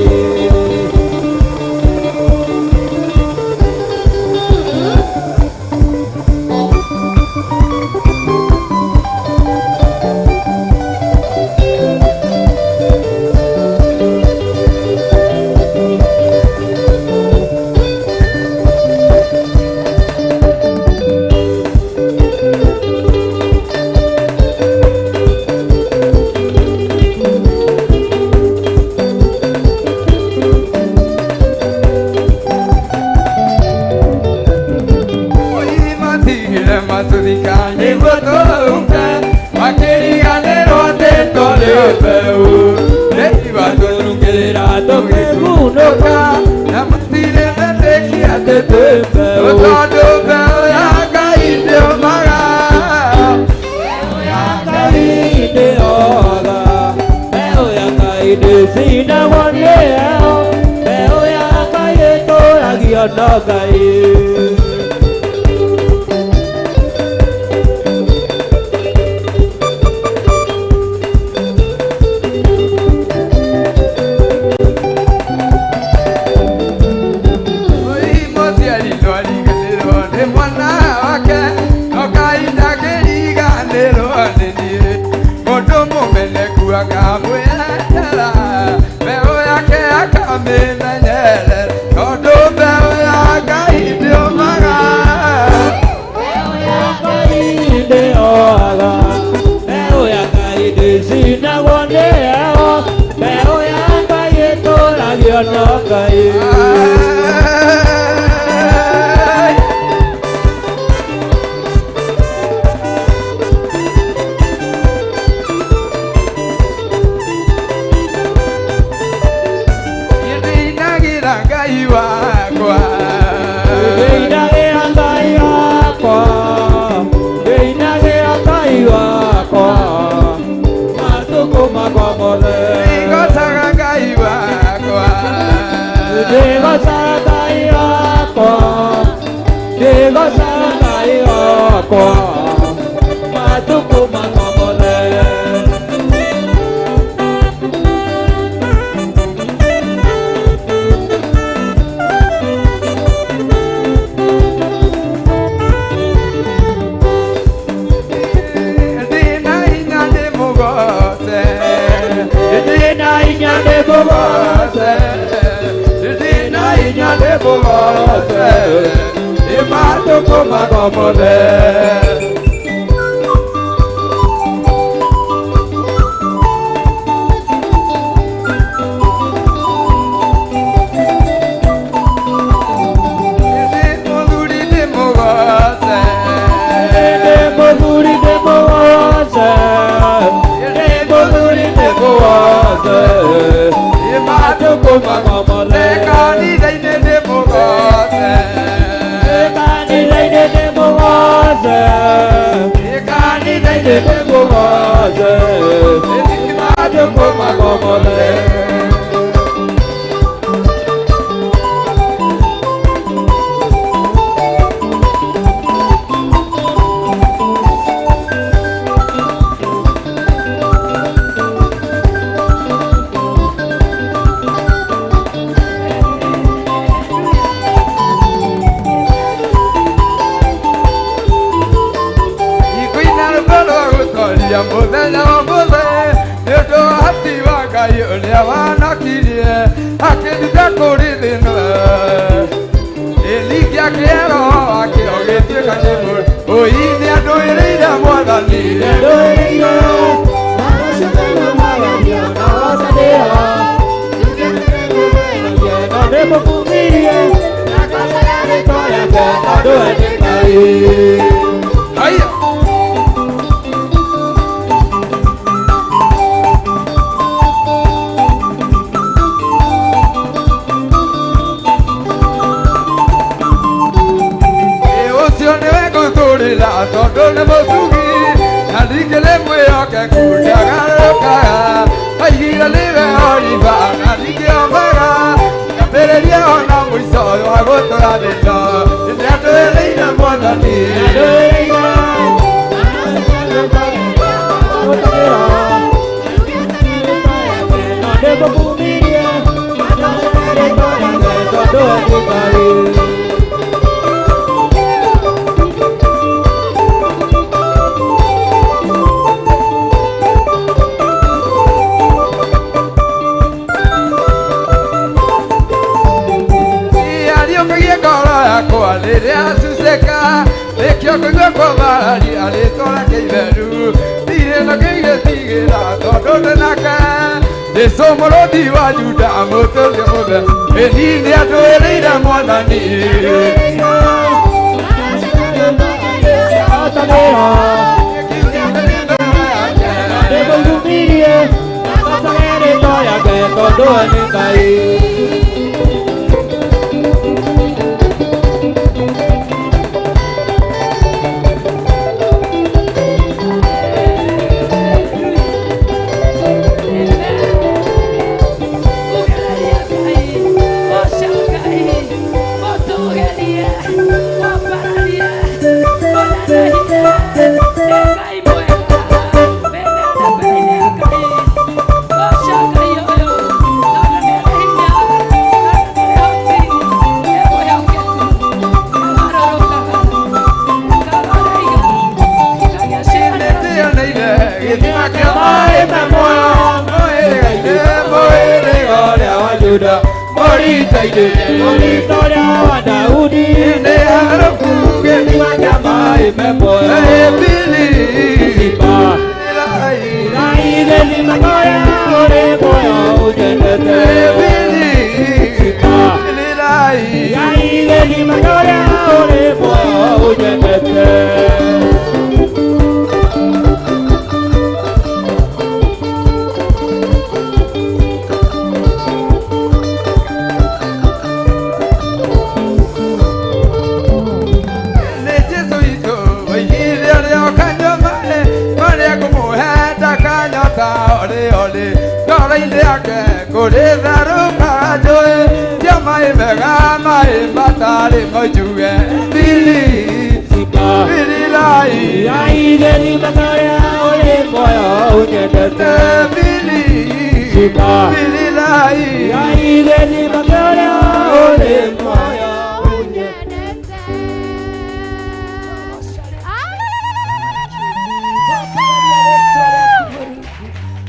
Nĩguo tũrute makĩriganĩrwo atĩ tũrĩ mbeũ nĩibatũrungĩrĩra tũgĩkunũka na matirĩ metĩkia atĩ twĩ mbeũ tondũ mbeũ ya Ngai ndĩũmaga. Mbeũ ya Ngai ndĩoga, mbeũ ya Ngai ndĩcinagwo nĩ heho, mbeũ ya Ngai ĩtũragio na Ngai. Mũciari ndwariganĩrwo nĩ mwana wake no Ngai ndangĩriganĩrwo nĩ niĩ mũndũ mũmeneku akamwĩendera mbeũ yake akamĩmenyerera tondũ mbeũ ya Ngai ndĩũmaga. Ngai wakwa. Ndĩinagĩra Ngai wakwa, ndĩinagĩra Ngai wakwa, matukũ makwa mothe. Ndĩgocaga Ngai wakwa. Ndĩgocaga Ngai wakwa, ndĩgocaga Ngai wakwa, matukũ makwa mothe. Ndĩna hinya ndĩmũgoce. Ndĩna hinya ndĩmũgoce, ndĩna hinya ndĩmũgoce, matukũ makwa mothe. Ndĩ mũthuri ndĩmũgoce. Ndĩ mũthuri ndĩmũgoce, ndĩ mũthuri ndĩmũgoce, matukũ makwa mothe. Kanitha-inĩ ndĩmũgoce. Kanitha-inĩ ndĩmũgoce, kanitha-inĩ ndĩmũgoce, matukũ makwa mothe. Ikuina rwĩmbo rwa gũtoria mũthenya wa ũmũthĩ, nĩ ũndũ wa ũhoti wa Ngai ũrĩa wanokirie akĩnduta kũrĩ thĩna. Ĩningĩ akĩhe roho wake ũgĩtuĩka kĩmwe, ũi nĩandũĩrĩire Mwathani. Haya. Ĩ ũcio nĩwe ngũtũrĩra tondũ nĩ mũtugi na ningĩ nĩ mwĩhokeku ndagarũrũkaga. Aigire nĩwe Oliva na ningĩ Omega, kĩambĩrĩria ona mũico wa gũtũra thĩna. Nĩandũĩrĩire Mwathani. Ariũkagia ngoro yakwa rĩrĩa cuceka, nĩkĩo kũigua kwambararia rĩtwa rĩake itheru. Ndirĩ na kĩgĩtigĩra tondũ ndĩ nake. Jesũ mũrũthi wa Juda mũtũrie mũthe, ĩni nĩandũĩrĩire Mwathani. Nĩndĩoneire gĩthima kĩa maĩ me muoyo, mũhĩrĩga-inĩ, mũhĩrĩga ũrĩa wa Juda, mũrita-inĩ, Mũrita ũrĩa wa Daudi, nĩ harũku gĩthima kĩa maĩ me muoyo. Ĩbili, Simba. Rai, Ngai gĩthima ũrĩa ũrĩ muoyo ũnyendete. Ĩbili, Simba. Rai, Ngai gĩthima ũrĩa ũrĩ muoyo ũnyendete. Maĩ matarĩ moijuge Bili Bili lai Bili Bili lai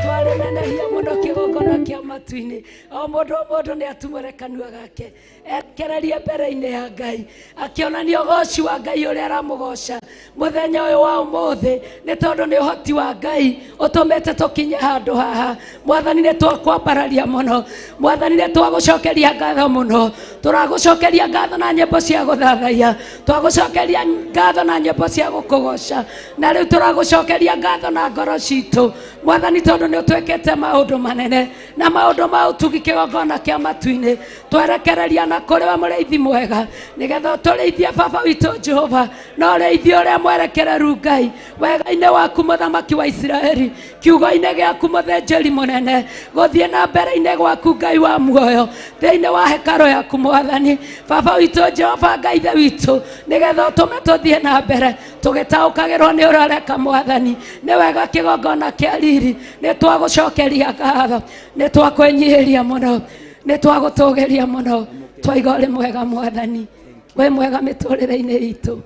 Twarĩnenehia mũno kĩgongona kĩa matu-inĩ. O mũndũ o mũndũ nĩ atumũre kanua gake ekererie mbere-inĩ ya Ngai, akĩonania ũgoci wa Ngai ũrĩa aramũgoca mũthenya ũyũ wa ũmũthĩ, nĩ tondũ nĩ ũhoti wa Ngai ũtũmĩte tũkinye handũ haha. Mwathani, nĩ twakwambararia mũno. Mwathani, nĩ twagũcokeria ngatho mũno. Tũragũcokeria ngatho na nyĩmbo cia gũthathaiya, twagũcokeria ngatho na nyĩmbo cia gũkũgoca, na rĩu tũragũcokeria ngatho na ngoro citũ, Mwathani, tondũ nĩ ũtwĩkĩte maũndũ manene na maũndũ ma ũtugi kĩgongona kĩa matu-inĩ. Twerekereria na kũrĩ we mũrĩithi mwega, nĩgetha ũtũrĩithie baba witũ Jehova, na ũrĩithie ũrĩa mwerekereru Ngai wega-inĩ waku mũthamaki wa Isiraeli, kiugo-inĩ gĩaku mũthĩnjĩri mũnene, gũthiĩ na mbere-inĩ gwaku Ngai wa muoyo, thĩinĩ wa hekarũ yaku Mwathani baba witũ Jehova Ngai ithe witũ, nĩgetha ũtũme tũthiĩ na mbere tũgĩtaũkagĩrwo nĩ ũrĩa ũreka. Mwathani, nĩ wega kĩgongona kĩa riri. Nĩ twagũcokeria ngatho, nĩ twakwĩnyihĩria mũno, nĩ twagũtũgĩria mũno, twaiga ũrĩ mwega. Mwathani, wĩ mwega mĩtũrĩre-inĩ itũ.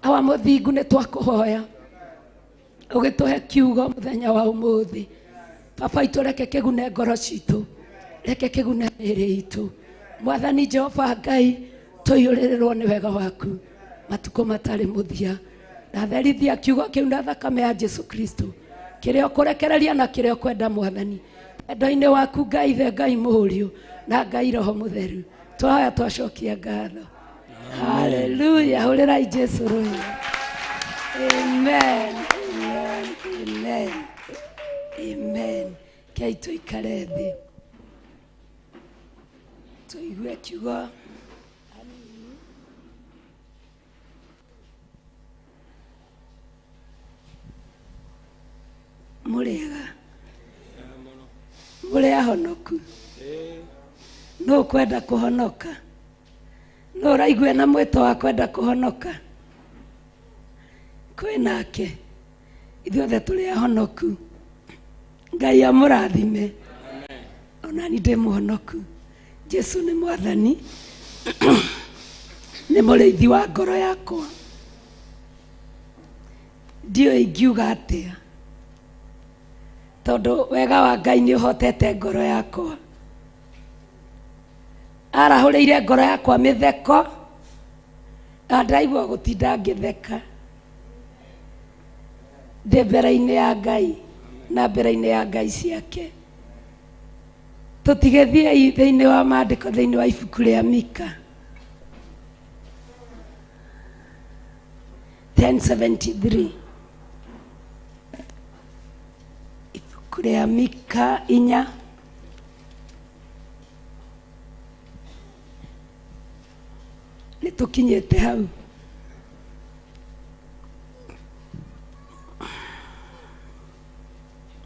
Awa mũthingu, nĩ twakũhoya ũgĩtũhe kiugo mũthenya wa ũmũthĩ. Baba itũ, reke kĩgune ngoro citũ, reke kĩgune mĩĩrĩ itũ. Mwathani Jehova Ngai, tũiyũrĩrĩrwo nĩ wega waku matukũ matarĩ mũthia. Ndatherithia kiugo kĩu na thakame ya Jesu Kristo, kĩrĩa ũkũrekereria na kĩrĩa ũkwenda, Mwathani, wendo-inĩ waku Ngai Ithe, Ngai Mũriũ na Ngai Roho Mũtheru. Twahoya twacokia ngatho. Haleluya! Hũrĩrai Jesu rũhĩ. Amen, amen, amen, amen. Kei tũikare thĩ tũigue kiugo hanini. Mũrĩega? Mũrĩ ahonoku? Nũ ũkwenda kũhonoka? Nũ ũraigua na mwĩto wa kwenda kũhonoka? Kwĩ nake. Ithuothe tũrĩ ahonoku. Ngai amũrathime. Onani ndĩ mũhonoku. Jesu nĩ Mwathani, nĩ mũrĩithi wa ngoro yakwa. Ndiũĩ ingiuga atĩa, tondũ wega wa Ngai nĩ ũhotete ngoro yakwa. Arahũrĩire ngoro yakwa mĩtheko na ndaigua gũtinda ngĩtheka ndĩ mbere-inĩ ya Ngai na mbere-inĩ ya Ngai ciake. Tũtigĩthiĩi thĩinĩ wa maandĩko, thĩinĩ wa ibuku rĩa Mika 1073, ibuku rĩa Mika 4. Nĩ tũkinyĩte hau.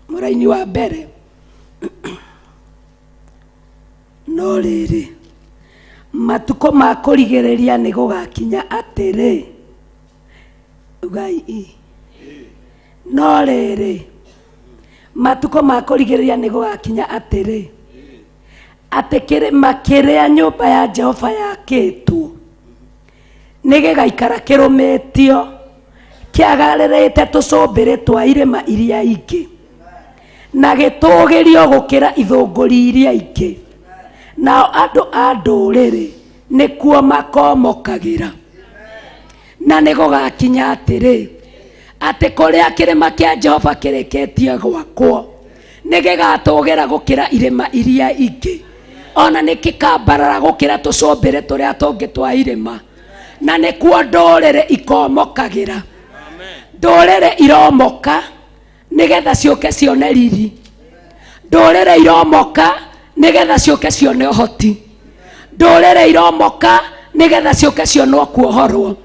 Mũraini wa mbere. No rĩrĩ, matukũ ma kũrigĩrĩria nĩ gũgakinya atĩrĩ, ugai i, no rĩrĩ, matukũ ma kũrigĩrĩria nĩ gũgakinya atĩrĩ, atĩ kĩrĩma kĩrĩa nyũmba ya Jehova yakĩtwo nĩ gĩgaikara kĩrũmĩtio kĩagarĩrĩte tũcũmbĩrĩ twa irĩma iria ingĩ, na gĩtũũgĩrio gũkĩra ithũngũri iria ingĩ, nao andũ a ndũrĩrĩ nĩkuo makomokagĩra. Na nĩ gũgakinya atĩrĩ, atĩ kũrĩa kĩrĩma kĩa Jehova kĩrĩkĩtie gwakwo nĩ gĩgatũgĩra gũkĩra irĩma iria ingĩ, ona nĩ gĩkambarara gũkĩra tũcũmbĩrĩ tũrĩa tũngĩ twa irĩma, na nĩkuo ndũrĩrĩ ikomokagĩra. Ndũrĩrĩ iromoka nĩgetha ciũke cione riri. Ndũrĩrĩ iromoka nĩgetha ciũke cione ũhoti. Ndũrĩrĩ iromoka nĩgetha ciũke cione kuohorwo.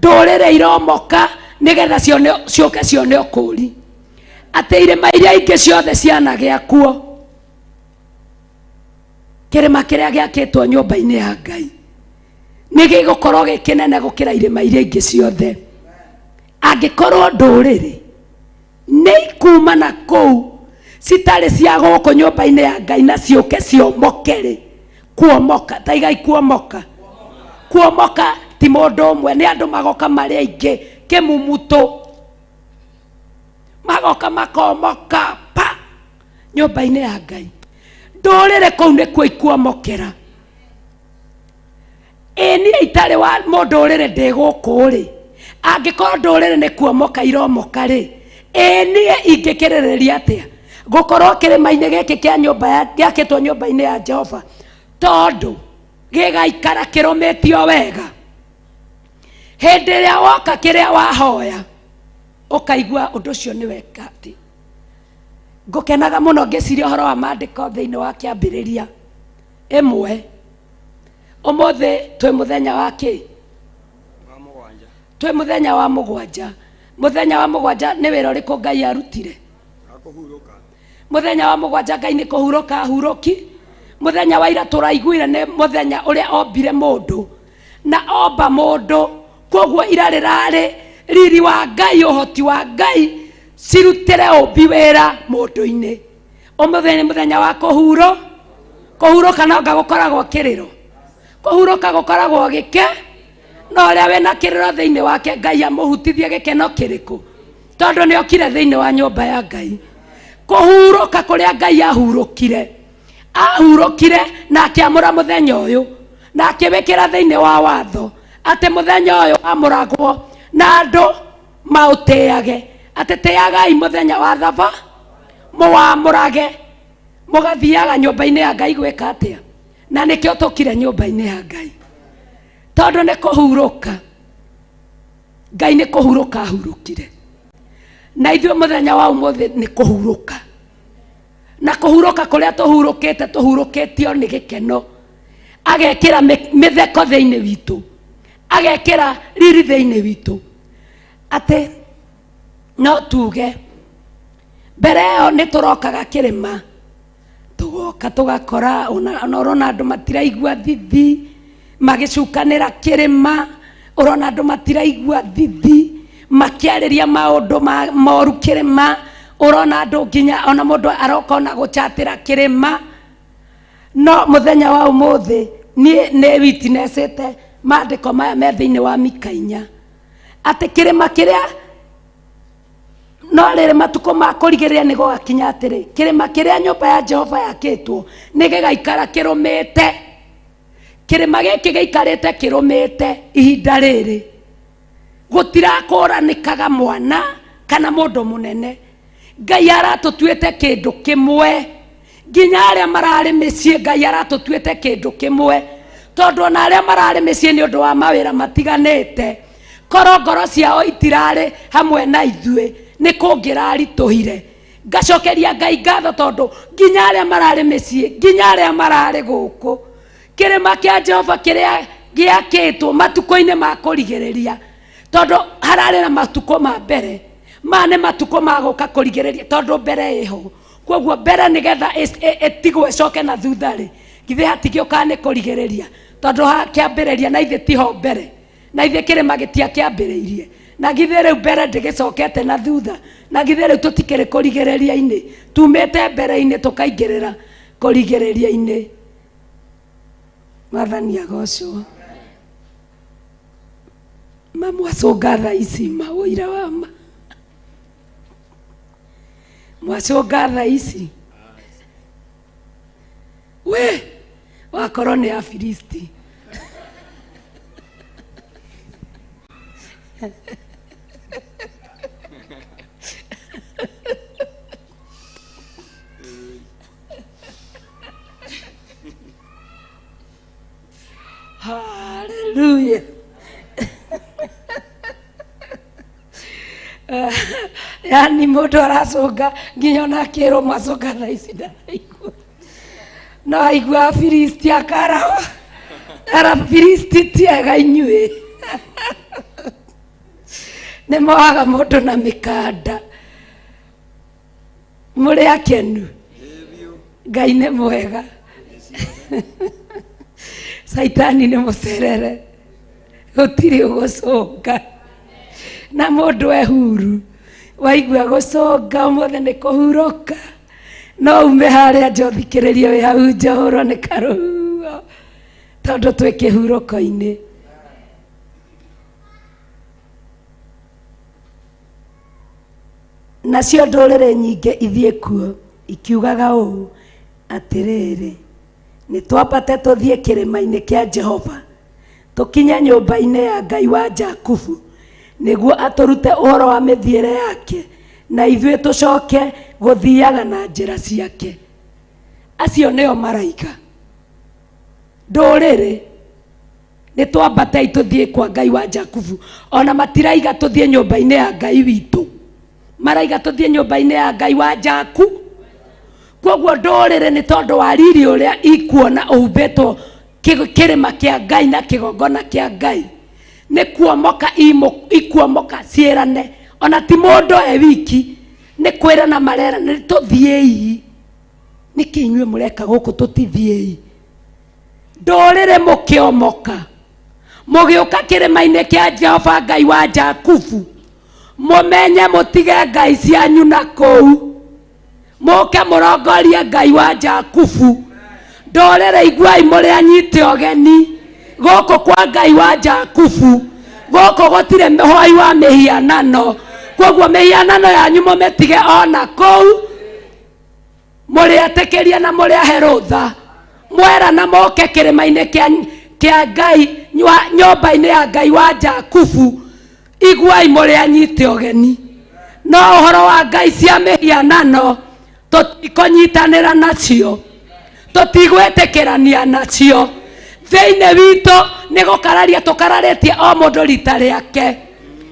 Ndũrĩrĩ iromoka nĩgetha cione, ciũke cione ũkũũri, atĩ irĩma iria ingĩ ciothe cianagĩa kuo. Kĩrĩma kĩrĩa gĩakĩtwo nyũmba-inĩ ya Ngai nĩ gĩgũkorwo gĩ kĩnene gũkĩra irĩma iria ingĩ ciothe. Angĩkorwo ndũrĩrĩ nĩ ikuma na kũu citarĩ cia gũkũ nyũmba-inĩ ya Ngai na ciũke ciomoke rĩ, kuomoka taigai kuomoka, kuomoka ti mũndũ ũmwe, nĩ andũ magoka marĩ aingĩ kĩmumutũ, magoka makomoka pa nyũmba-inĩ ya Ngai. Ndũrĩrĩ kũu nĩkuo ikuomokera. Ĩ niĩ itarĩ wa mũndũrĩrĩ ndĩ gũkũ rĩ, angĩkorwo ndũrĩrĩ nĩ kuomoka iromoka rĩ, ĩ niĩ ingĩkĩrĩrĩria atĩa gũkorwo kĩrĩma-inĩ gĩkĩ kĩa nyũmba ya, gĩakĩtwo nyũmba-inĩ ya Jehova, tondũ gĩgaikara kĩrũmĩtio wega. Hĩndĩ ĩrĩa woka kĩrĩa wahoya ũkaigua ũndũ ũcio nĩ weka atĩ. Ngũkenaga mũno ngĩciria ũhoro wa maandĩko thĩinĩ wa kĩambĩrĩria ĩmwe. Ũmũthĩ twĩ mũthenya wa kĩ? Twĩ mũthenya wa mũgwanja. Mũthenya wa mũgwanja nĩ wĩra ũrĩkũ Ngai arutire? Mũthenya wa mũgwanja Ngai nĩ kũhurũka ahurũki. Mũthenya wa ira tũraiguire nĩ mũthenya ũrĩa ombire mũndũ na omba mũndũ, koguo ira rĩrarĩ riri wa Ngai, ũhoti wa Ngai cirutĩre ũmbi wĩra mũndũ-inĩ. Ũmũthĩ nĩ mũthenya wa kũhuro, kũhurũka no nga gũkoragwo kĩrĩro, kũhurũka gũkoragwo gĩke, no ũrĩa wĩna kĩrĩro thĩinĩ wake Ngai amũhutithie gĩkeno kĩrĩkũ, tondũ nĩ okire thĩinĩ wa nyũmba ya Ngai. Kũhurũka kũrĩa Ngai ahurũkire, ahurũkire na akĩamũra mũthenya ũyũ na akĩwĩkĩra thĩinĩ wa watho atĩ mũthenya ũyũ wamũragwo na andũ maũtĩage, atĩ tĩagai mũthenya wa thaba, mũwamũrage, mũgathiaga nyũmba-inĩ ya Ngai gwĩka atĩa? Na nĩkĩo tũkire nyũmba-inĩ ya Ngai, tondũ nĩ kũhurũka. Ngai nĩ kũhurũka ahurũkire, na ithuĩ mũthenya wa ũmũthĩ nĩ kũhurũka. Na kũhurũka kũrĩa tũhurũkĩte, tũhurũkĩtio nĩ gĩkeno. Agekĩra mĩtheko thĩinĩ witũ, agekĩra riri thĩinĩ witũ, atĩ no tuge mbere ĩyo nĩ tũrokaga kĩrĩma, tũgoka tũgakora ona ũrona andũ matiraigua thithi magĩcukanĩra kĩrĩma, ũrona andũ matiraigua thithi makĩarĩria maũndũ moru kĩrĩma, ũrona andũ nginya ona mũndũ aroka ona gũchatĩra kĩrĩma. No mũthenya wa ũmũthĩ niĩ nĩ witnessĩte maandĩko maya me thĩinĩ wa Mika inya, atĩ kĩrĩma kĩrĩa no rĩrĩ matukũ ma kũrigĩrĩria nĩ gũgakinya atĩrĩ, kĩrĩma kĩrĩa nyũmba ya Jehova yakĩtwo nĩ gĩgaikara kĩrũmĩte. Kĩrĩma gĩkĩ gĩikarĩte kĩrũmĩte ihinda rĩrĩ, gũtirakũranĩkaga mwana kana mũndũ mũnene. Ngai aratũtuĩte kĩndũ kĩmwe, nginya arĩa mararĩ mĩciĩ Ngai aratũtuĩte kĩndũ kĩmwe, tondũ ona arĩa mararĩ mĩciĩ nĩ ũndũ wa mawĩra matiganĩte, korwo ngoro ciao itirarĩ hamwe na ithuĩ nĩ kũngĩraritũhire. Ngacokeria Ngai ngatho tondũ nginya arĩa mararĩ mĩciĩ, nginya arĩa mararĩ gũkũ, kĩrĩma kĩa Jehova kĩrĩa gĩakĩtwo matukũ-inĩ ma kũrigĩrĩria, tondũ hararĩ na matukũ ma mbere, maya nĩ matukũ ma gũka kũrigĩrĩria, tondũ mbere ĩho. Koguo mbere nĩgetha ĩtigwo ĩcoke na thutha rĩ, githĩ hatigĩũkaga nĩ kũrigĩrĩria, tondũ hakĩambĩrĩria na ithe tiho mbere, na ithe kĩrĩma gĩtiakĩambĩrĩirie, na githĩ rĩu mbere ndĩgĩcokete na thutha, na githĩ rĩu tũtikĩrĩ kũrigĩrĩria-inĩ, tumĩte mbere-inĩ tũkaingĩrĩra kũrigĩrĩria-inĩ. Mwathani agocwo. Mamwacũnga thaa ici ma ũira wa ma, mwacũnga thaa ici we wakorwo nĩ Afilisti. Hallelujah. Yani mũndũ aracũnga nginya ona akĩrwo mwacũnga thaa ici ndaraigua, no aigua Afilisti akarawa. Afilisti ti ega inyuĩ, nĩ moaga mũndũ na mĩkanda. Mũrĩ akenu? Ngai nĩ mwega. Caitani nĩ mũcerere, gũtirĩ ũgũcũnga na mũndũ e huru. Waigua gũcũnga ũmũthĩ nĩ kũhurũka, no ume harĩa nja ũthikĩrĩrie wĩ hau nja ũhũrwo nĩ karũhuho, tondũ twĩ kĩhurũko-inĩ. Nacio ndũrĩrĩ nyingĩ ithiĩ kuo ikiugaga ũũ, atĩrĩrĩ, nĩ twambate tũthiĩ kĩrĩma-inĩ kĩa Jehova, tũkinye nyũmba-inĩ ya Ngai wa Jakubu, nĩguo atũrute ũhoro wa mĩthiĩre yake, na ithuĩ tũcoke gũthiaga na njĩra ciake. Acio nĩo maraiga ndũrĩrĩ nĩ twambatei tũthiĩ kwa Ngai wa Jakubu. Ona matiraiga tũthiĩ nyũmba-inĩ ya Ngai witũ, maraiga tũthiĩ nyũmba-inĩ ya Ngai wa Jaku. Koguo ndũrĩrĩ nĩ tondũ wa riri ũrĩa ikuona ũhumbĩtwo kĩrĩma kĩa Ngai na kĩgongona kĩa Ngai, nĩ kuomoka ikuomoka ciĩrane. Ona ti mũndũ e wiki, nĩ kwĩrana marerana, nĩ tũthiĩi. Nĩkĩ inyuĩ mũreka gũkũ tũtithiĩi? Ndũrĩrĩ mũkĩomoka mũgĩũka kĩrĩma-inĩ kĩa Jehova Ngai wa Jakubu, mũmenye mũtige ngai cianyu na kũu, mũke mũrongorie Ngai wa Jakubu. Ndũrĩrĩ iguai mũrĩ anyite ũgeni gũkũ kwa Ngai wa Jakubu. Gũkũ gũtirĩ mũhoi wa mĩhianano, koguo mĩhianano yanyu mũmĩtige ona kũu, mũrĩ etĩkĩrie na mũrĩ ahe rũtha. Mwerana moke kĩrĩma-inĩ kĩa Ngai, nyũmba-inĩ ya Ngai wa Jakubu, iguai mũrĩ anyite ũgeni. No ũhoro wa ngai cia mĩhianano tũtikũnyitanĩra nacio, tũtigwĩtĩkĩrania nacio. Thĩinĩ witũ nĩ gũkararia tũkararĩtie o mũndũ rita rĩake,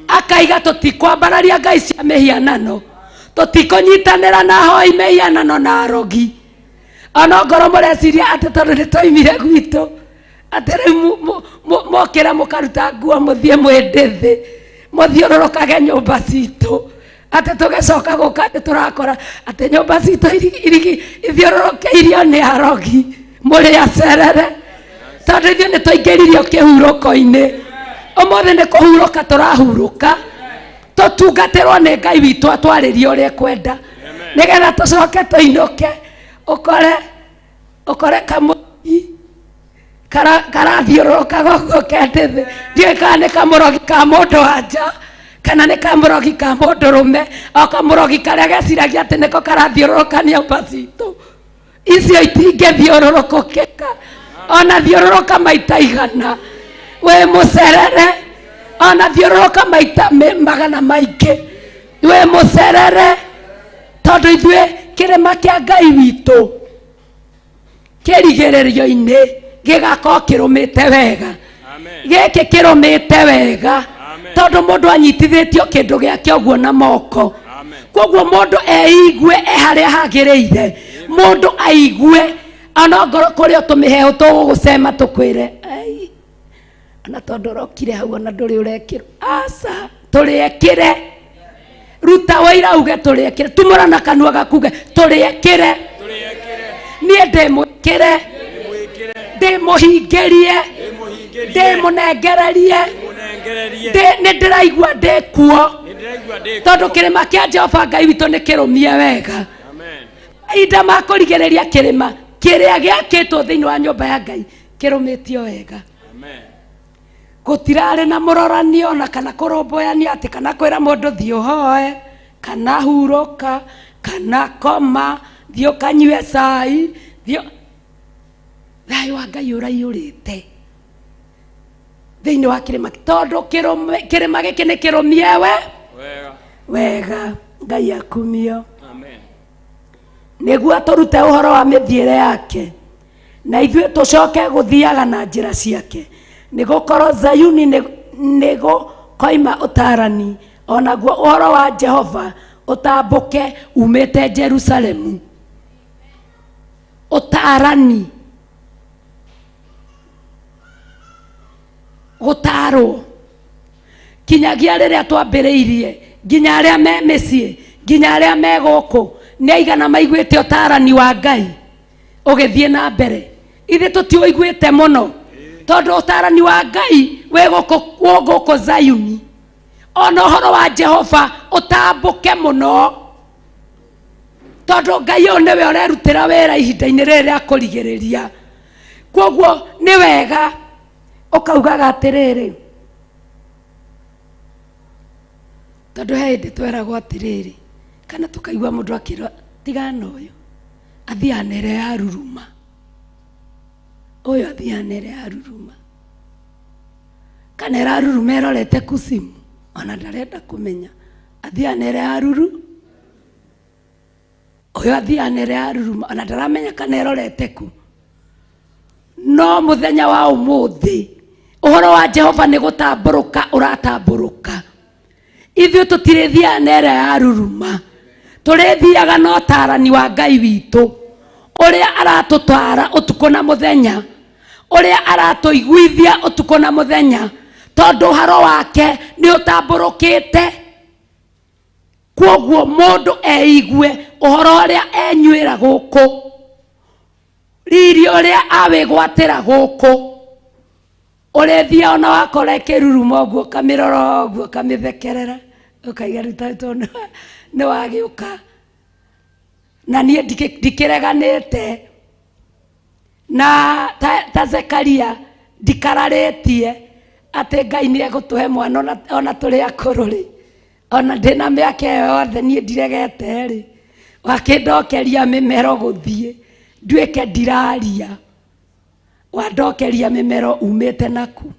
akaiga tũtikwambararia ngai cia mĩhianano, tũtikũnyitanĩra na hoi mĩhianano na arogi. Ona ngorwo mũreciria atĩ tondũ nĩ twaimire gwitũ atĩ rĩu mokĩra mũkaruta nguo mũthiĩ mwĩndĩ thĩ mũthiũrũrũkage nyũmba citũ, atĩ tũgĩcoka gũka atĩ tũrakora atĩ nyũmba citũ ithiũrũrũkĩirio nĩ arogi mũrĩ acerere, tondũ ithuĩ nĩ tũingĩririo kĩhurũko-inĩ. Ũmũthĩ nĩ kũhurũka tũrahurũka, tũtungatĩrwo nĩ Ngai witũ atwarĩrie ũrĩa ekwenda, nĩgetha tũcoke tũinũke ũkore kamũrogi karathiũrũrũka gũkũ kendĩ thĩ. Ndiũĩ kana nĩ kamũrogi ka mũndũ wa nja kana nĩ kamũrogi ka mũndũ rũme, o kamũrogi karĩa geciragia atĩ nĩko karathiũrũrũka nyũmba citũ. Icio itingĩthiũrũrũkũkĩka, ona thiũrũrũka maita igana wĩ mũcerere, ona thiũrũrũka maita magana maingĩ wĩ mũcerere, tondũ ithuĩ kĩrĩma kĩa Ngai witũ kĩrigĩrĩrio-inĩ gĩgakorwo kĩrũmĩte wega. Gĩkĩ kĩrũmĩte wega tondũ mũndũ anyitithĩtio kĩndũ gĩake ũguo na moko, koguo mũndũ eigue e harĩa hagĩrĩire, mũndũ aigue ona ngorwo kũrĩ o tũmĩheho tũgũgũcema tũkwĩre ai, ona tondũ ũrokire hau ona ndũrĩ ũrekĩrwo, aca tũrĩekĩre. Ruta wĩira uge tũrĩekĩre, tumũra na kanua gaku uge tũrĩekĩre, niĩ ndĩmwĩkĩre, ndĩmũhingĩrie, ndĩmũnengererie, nĩ ndĩraigua ndĩ kuo, tondũ kĩrĩma kĩa Jehova Ngai witũ nĩ kĩrũmie wega. Mahinda ma kũrigĩrĩria kĩrĩma kĩrĩa gĩakĩtwo thĩinĩ wa nyũmba ya Ngai kĩrũmĩtio wega. Gũtirarĩ na mũroranio na kana kũrũmbũyania atĩ kana kwĩra mũndũ thiĩ ũhoe kana hurũka kana koma thiĩ ũkanyue cai thiĩ. Thayũ wa Ngai ũraiyũrĩte thĩinĩ wa kĩrĩma, tondũ kĩrĩma gĩkĩ nĩ kĩrũmie we wega. Ngai akumio. Nĩguo tũrute ũhoro wa mĩthiĩre yake na ithuĩ tũcoke gũthiaga na njĩra ciake, nĩgũkorwo Zayuni nĩgũkoima ũtaarani, onaguo ũhoro wa Jehova ũtambũke umĩte Jerusalemu. Ũtaarani, gũtaarwo kinyagia rĩrĩa twambĩrĩirie, nginya arĩa me mĩciĩ, nginya arĩa me gũkũ, nĩ aigana maiguĩte ũtaarani wa Ngai ũgĩthiĩ na mbere. Ithe tũtiũiguĩte mũno tondũ ũtarani wa Ngai wĩ gũkũ wĩ gũkũ Zayuni, ona ũhoro wa Jehova ũtambũke mũno, tondũ Ngai ũyũ nĩwe ũrerutĩra wĩra ihinda-inĩ rĩrĩ rĩa kũrigĩrĩria. Koguo nĩ wega ũkaugaga atĩrĩrĩ, tondũ he hĩndĩ tweragwo atĩrĩrĩ, kana tũkaigua mũndũ akĩrwo tigana ũyũ athiaga na ĩrĩa ya ruruma, ũyũ athiaga na ĩrĩa ya ruruma, kana ĩraruruma ĩrorete kusimu, ona ndarenda kũmenya, athiaga na ĩrĩa ya ruru, ũyũ athiaga na ĩrĩa ya ruruma, ona ndaramenya kana ĩrorete ku. No mũthenya wa ũmũthĩ ũhoro wa Jehova nĩ gũtambũrũka ũratambũrũka. Ithuĩ tũtirĩthiaga na ĩrĩa ya ruruma, tũrĩthiaga na ũtarani wa Ngai witũ, ũrĩa aratũtara ũtukũ na mũthenya, ũrĩa aratũiguithia ũtukũ na mũthenya, tondũ ũhoro wake nĩ ũtambũrũkĩte. Kwoguo mũndũ eigue ũhoro ũrĩa enyuĩra gũkũ, riri ũrĩa awĩgwatĩra gũkũ, ũrĩthiaga ona wakora ĩkĩruruma ũguo, ũkamĩrora ũguo, ũkamĩthekerera, ũkaiga rĩu tondũ nĩ wagĩũka. Na niĩ ndikĩreganĩte na ta Zekaria, ndikararĩtie atĩ Ngai nĩ egũtũhe mwana ona tũrĩ akũrũ rĩ, ona ndĩna mĩaka ĩyo yothe niĩ ndiregete rĩ, wakĩndokeria mĩmero gũthiĩ nduĩke ndiraria, wandokeria mĩmero umĩte naku.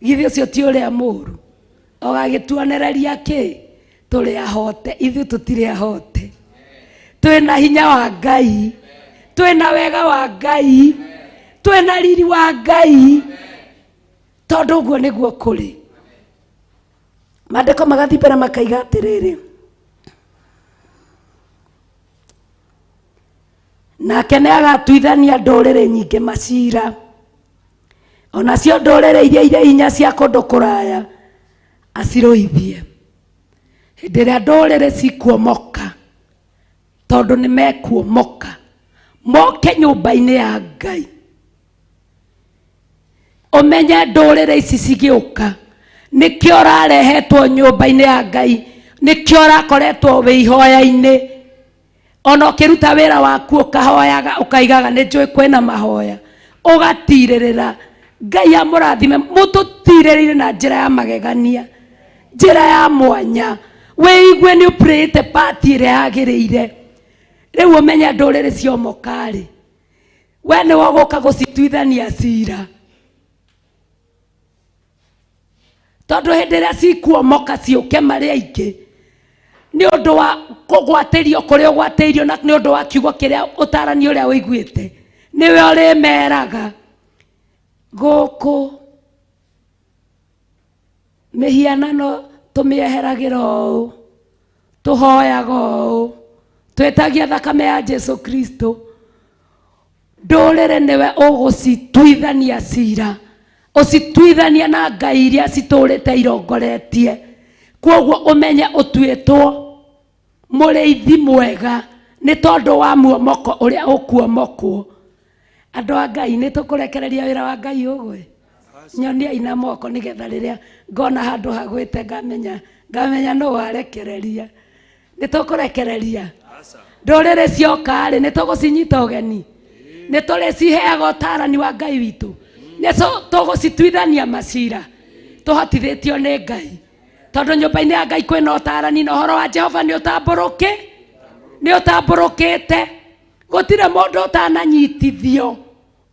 Githĩ ũcio ti ũrĩa mũũru? Ũgagĩtuonereria kĩ? Tũrĩ ahote, ithuĩ tũtirĩ ahote. Twĩna hinya wa Ngai, twĩna wega wa Ngai, twĩna riri wa Ngai, tondũ ũguo nĩguo kũrĩ. Maandĩko magathiĩ mbere makaiga atĩrĩrĩ, nake nĩ agatuithania ndũrĩrĩ nyingĩ macira, onacio ndũrĩrĩ iria irĩ hinya cia kũndũ kũraya acirũithie. Hĩndĩ ĩrĩa ndũrĩrĩ cikuomoka, tondũ nĩ mekuomoka moke nyũmba-inĩ ya Ngai, ũmenye ndũrĩrĩ ici cigĩũka nĩkĩo ũrarehetwo nyũmba-inĩ ya Ngai, nĩkĩo ũrakoretwo wĩ ihoya-inĩ. Ona ũkĩruta wĩra waku ũkahoyaga, ũkaigaga nĩ njũĩ kwĩna mahoya, ũgatirĩrĩra. Ngai amũrathime, mũtũtirĩrĩire na njĩra ya magegania, njĩra ya mwanya. Wĩigue nĩ ũpurĩte pati ĩrĩa yagĩrĩire. Rĩu ũmenye ndũrĩrĩ ciomoka-rĩ, we nĩwe ũgũka gũcituithania cira, tondũ hĩndĩ ĩrĩa cikuomoka ciũke marĩ aingĩ nĩ ũndũ wa kũgwatĩrio kũrĩa ũgwatĩirio, na nĩ ũndũ wa kiugo kĩrĩa ũtarani ũrĩa ũiguĩte, nĩwe ũrĩmeraga gũkũ mĩhianano tũmĩeheragĩra ũũ, tũhoyaga ũũ, twĩtagia thakame ya Jesu Kristo. Ndũrĩrĩ nĩwe ũgũcituithania cira, ũcituithania na ngai iria citũrĩte irongoretie. Kwoguo ũmenye ũtuĩtwo mũrĩithi mwega nĩ tondũ wa muomoko ũrĩa ũkuomokwo. Andũ a Ngai, nĩ tũkũrekereria wĩra wa Ngai ũgwe? Nyoniai na moko nĩgetha rĩrĩa ngona handũ hagwĩte ngamenya nũ warekereria. Nĩ tũkũrekereria ndũrĩrĩ cioka rĩ, nĩ tũgũcinyita ũgeni, nĩ tũrĩciheaga ũtarani wa Ngai witũ, nĩ tũgũcituithania macira tũhotithĩtio nĩ Ngai, tondũ nyũmba-inĩ ya Ngai kwĩna ũtarani na ũhoro wa Jehova nĩ ũtambũrũkĩte. Gũtirĩ mũndũ ũtananyitithio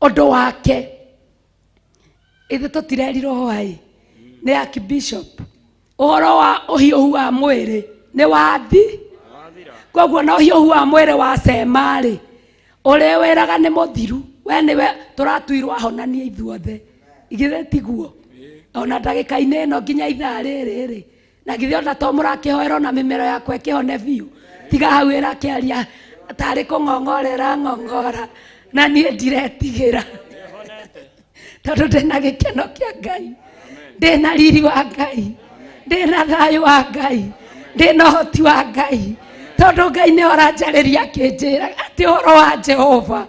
ũndũ wake. Ithuĩ tũtirerirwo hwaĩ nĩ Archbishop ũhoro wa ũhiũhu wa mwĩrĩ nĩ wathi. Koguo na ũhiũhu wa mwĩrĩ wa cema rĩ, ũrĩa wĩraga nĩ mũthiru, we nĩwe tũratuirwo ahonanie ithuothe, githĩ tiguo? Ona ndagĩka-inĩ ĩno nginya ithaa rĩrĩ rĩ, na githĩ ona to mũrakĩhoera ona mĩmero yakwa ĩkĩhone biũ, tiga hau ĩrakĩaria tarĩ kũng'ong'ora ĩrang'ong'ora, na niĩ ndiretigĩra tondũ ndĩna gĩkeno kĩa Ngai, ndĩna riri wa Ngai, ndĩna thayũ wa Ngai, ndĩna ũhoti wa Ngai, tondũ Ngai nĩ ũranjarĩria akĩnjĩra atĩ ũhoro wa Jehova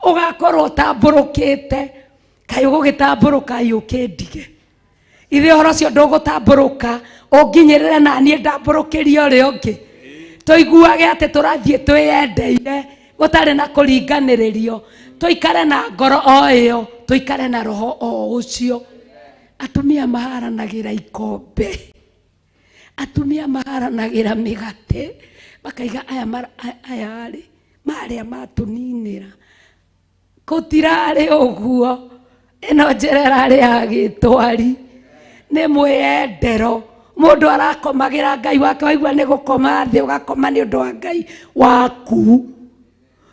Ũgakorwo ũtambũrũkĩte. Kaĩ ũgũgĩtambũrũka ũkĩndige. Ithe ũhoro ũcio ndũgũtambũrũka ũnginyĩrĩre na niĩ ndambũrũkĩrie ũrĩa ũngĩ. Tũiguage atĩ tũrathiĩ twĩyendeire gũtarĩ na kũringanĩrĩrio. Tũikare na ngoro o ĩyo, tũikare na roho o ũcio. Atumia maharanagĩra ikombe. Atumia maharanagĩra mĩgate. Makaiga aya aya rĩ, marĩa matũninĩra. Gũtirarĩ ũguo. Ĩno njĩra ĩrarĩ ya gĩtwari. Nĩ mwĩyendero. Mũndũ arakomagĩra Ngai wake, waigua nĩ gũkoma thĩ, ũgakoma nĩ ũndũ wa Ngai waku.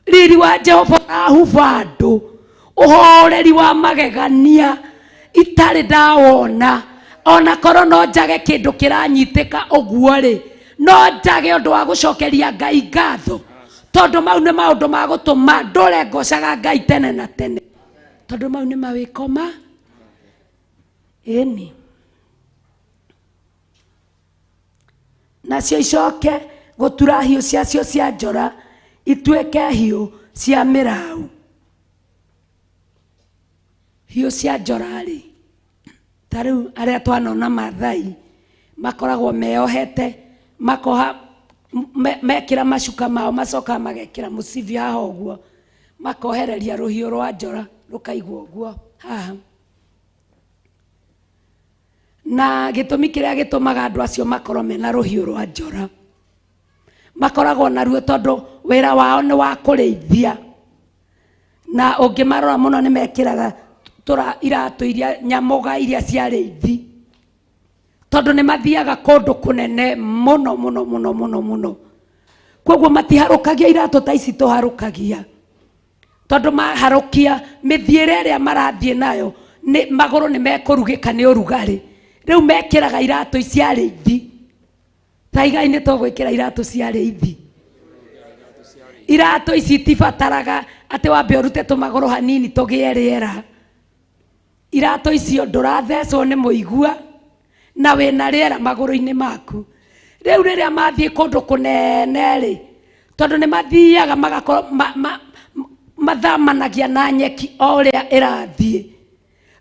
Riri wa Jehova ũrahuba andũ. Ũhoreri wa magegania itarĩ ndawona. Ona korwo no njage kĩndũ kĩranyitĩka ũguo rĩ, no njage ũndũ wa gũcokeria Ngai ngatho. Tondũ mau nĩ maũndũ ma gũtũma ndũre ngocaga Ngai tene na tene. Tondũ mau nĩ mawĩko ma ĩni. Nacio icoke gũtura hiũ ciacio cia njora ituĩke hiũ cia mĩraũ. Hiũ cia njora rĩ, ta rĩu arĩa twanona Maathai makoragwo meyohete, makoha mekĩra macuka mao, macokaga magekĩra mũcibi haha ũguo, makohereria rũhiũ rwa njora rũkaigwo ũguo haha. Na gĩtũmi kĩrĩa gĩtũmaga andũ acio makorwo mena rũhiũ rwa njora, makoragwo naruo tondũ wĩra wao nĩ wa kũrĩithia. Na ũngĩmarora mũno nĩ mekĩraga iratũ iria nyamũga iria cia rĩithi, tondũ nĩ mathiaga kũndũ kũnene mũno mũno mũno mũno mũno. Koguo matiharũkagia iratũ ta ici tũharũkagia, tondũ maharũkia mĩthiĩre ĩrĩa marathiĩ nayo nĩ magũrũ nĩ mekũrugĩka nĩ ũrugarĩ. Rĩu mekĩraga iratũ cia rĩithi. Ta igai nĩ tũgwĩkĩra iratũ cia rĩithi. Iratũ ici itibataraga atĩ wambe ũrute tũmagũrũ hanini tũgĩe rĩera. Iratũ icio ndũrathecwo nĩ mũigua na wĩna rĩera magũrũ-inĩ maku. Rĩu rĩrĩa mathiĩ kũndũ kũnene rĩ, tondũ nĩ mathiaga magakorwo mathamanagia na nyeki o ũrĩa ĩrathiĩ.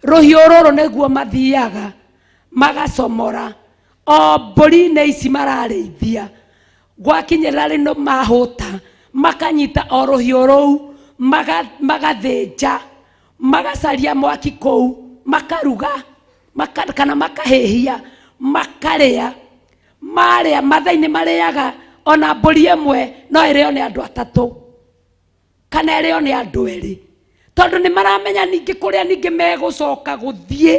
Rũhiũ rũrũ nĩguo mathiaga magacomora o mbũri-inĩ ici mararĩithia. Gwakinyĩrĩra rĩ nĩ mahũta, makanyita o rũhiũ rũu, magathĩnja, magacaria mwaki kũu, makaruga, kana makahĩhia, makarĩa. Marĩa mathaa-inĩ marĩaga ona mbũri ĩmwe no ĩrĩo nĩ andũ atatũ kana ĩrĩo nĩ andũ erĩ, tondũ nĩ maramenya ningĩ kũrĩa ningĩ megũcoka gũthiĩ,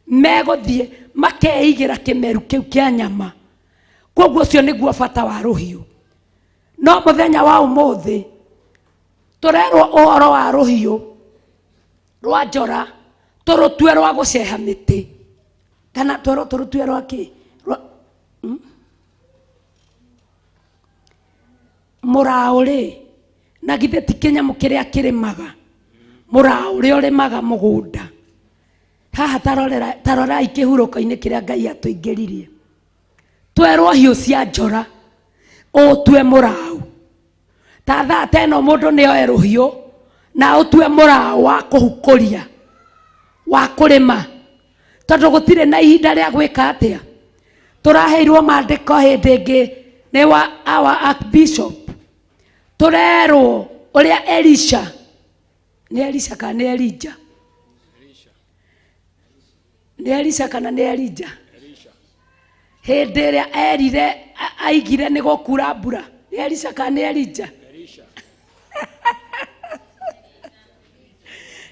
megũthiĩ makeigĩra kĩmeru kĩu kĩa nyama. Koguo ũcio nĩguo bata wa rũhiũ. No mũthenya wa ũmũthĩ tũrerwo ũhoro wa rũhiũ rwa njora tũrũtue rwa gũceha mĩtĩ, kana twerwo tũrũtue rwa kĩ? Rwa, Mũraũ rĩ, na githĩ ti kĩnyamũ kĩrĩa kĩrĩmaga? Mũraũ ũrĩa ũrĩmaga mũgũnda. Haha tarorai kĩhurũko-inĩ kĩrĩa Ngai atũingĩririe. Twerwo hiũ cia njora, ũtue mũraũ. Ta thaa ta ĩno mũndũ nĩ oe rũhiũ na ũtue mũraũ wa kũhukũria, wa kũrĩma, tondũ gũtirĩ na ihinda rĩa gwĩka atĩa. Tũraheirwo maandĩko hĩndĩ ĩngĩ nĩ wa our archbishop. Tũrerwo ũrĩa Elisha, nĩ Elisha kana nĩ Elijah? Nĩ Elisha kana nĩ Elijah? Hĩndĩ ĩrĩa erire, aigire nĩ gũkura mbura. Nĩ Elisha kana nĩ Elijah?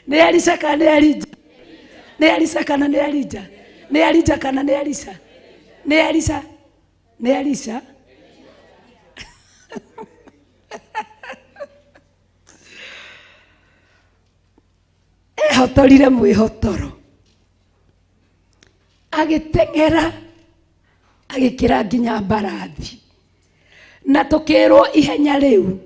Nĩ Elisha kana nĩ Elijah? Nĩ Elisha kana nĩ Elijah? Nĩ Elijah kana nĩ Elisha? Nĩ Elisha? Nĩ Elisha? Ehotorire mwĩhotoro, agĩteng'era, agĩkĩra nginya mbarathi. Na tũkĩrwo ihenya rĩu,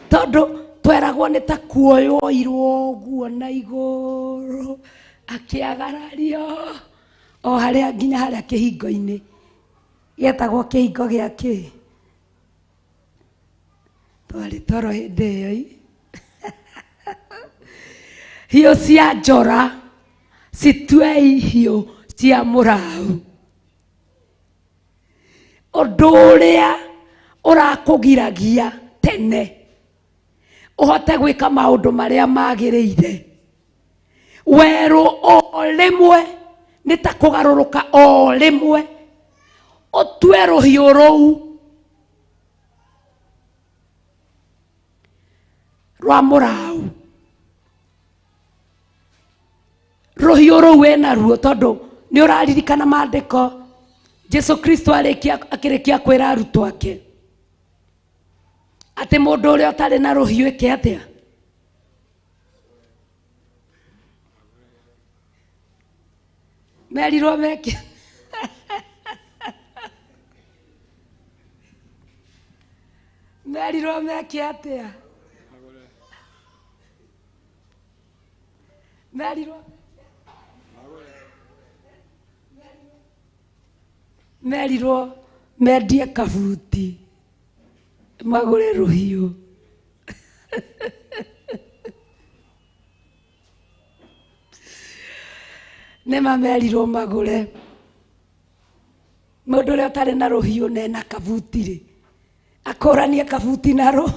tondũ tweragwo nĩ ta kuoywo irwo ũguo na igũrũ, akĩagarario o harĩa nginya harĩa kĩhingo-inĩ. Gĩetagwo kĩhingo gĩa kĩ? Twarĩ toro hĩndĩ ĩyo. Hiũ cia njora cituei hiũ cia mũrau. Ũndũ ũrĩa ũrakũgiragia tene ũhote gwĩka maũndũ marĩa magĩrĩire, werũ o rĩmwe nĩ ta kũgarũrũka o rĩmwe, ũtue rũhiũ rũu rwa mũrau. Rũhiũ rũu wĩna ruo, tondũ nĩ ũraririkana maandĩko Jesu Kristo akĩrĩkia kwĩra arutwo ake atĩ mũndũ ũrĩa ũtarĩ na rũhiũ ĩke atĩa? Merirwo meke merirwo meke atĩa? Merirwo mendie kabuti magũre rũhiũ. Nĩ mamerirwo magũre. Mũndũ ũrĩa ũtarĩ na rũhiũ nena kabuti rĩ, akũranie kabuti narũ.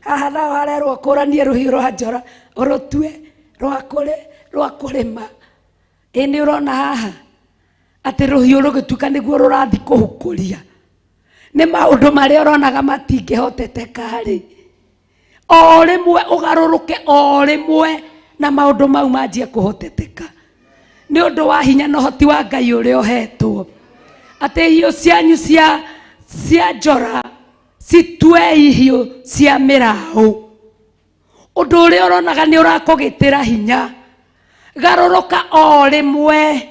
Haha nao harerwo ũkũranie rũhiũ rwa njora, ũrũtue rwa kũrĩma. Ĩ nĩ ũrona haha atĩ rũhiũ rũgĩtuĩka nĩguo rũrathiĩ kũhukũria. Nĩ maũndũ marĩa ũronaga matingĩhoteteka rĩ, o rĩmwe ũgarũrũke o rĩmwe na maũndũ mau manjie kũhoteteka nĩ ũndũ wa hinya na ũhoti wa Ngai ũrĩa ũhetwo. Atĩ hiũ cianyu cia njora citue hiũ cia mĩraũ. Ũndũ ũrĩa ũronaga nĩ ũrakũgitĩra hinya, garũrũka o rĩmwe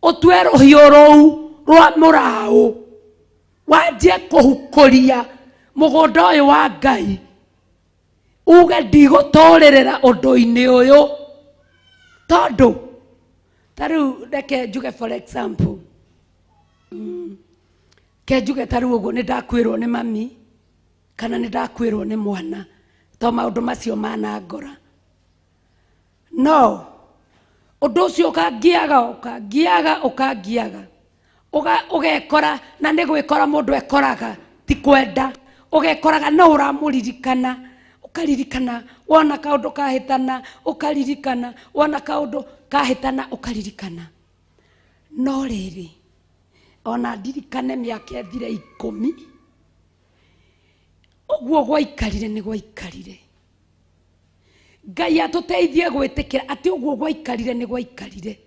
ũtue rũhiũ rũu rwa mũraũ, wanjie kũhukũria mũgũnda ũyũ wa Ngai, uge ndigũtũrĩrĩra ũndũ-inĩ ũyũ. Tondũ ta rĩu reke njuge for example, ke njuge ta rĩu ũguo nĩ ndakuĩrwo nĩ mami kana nĩ ndakuĩrwo nĩ mwana, to maũndũ macio manangora. No ũndũ ũcio ũkangiaga, ũkangiaga, ũkangiaga, ũgekora, na nĩ gwĩkora mũndũ ekoraga, ti kwenda, ũgekoraga no ũramũririkana, ũkaririkana wona kaũndũ kahĩtana, ũkaririkana wona kaũndũ kahĩtana, ũkaririkana. No rĩrĩ, ona ndirikane mĩaka ĩthire 10, ũguo gwaikarire nĩ gwaikarire. Ngai atũteithie gwĩtĩkĩra atĩ ũguo gwaikarire nĩ gwaikarire.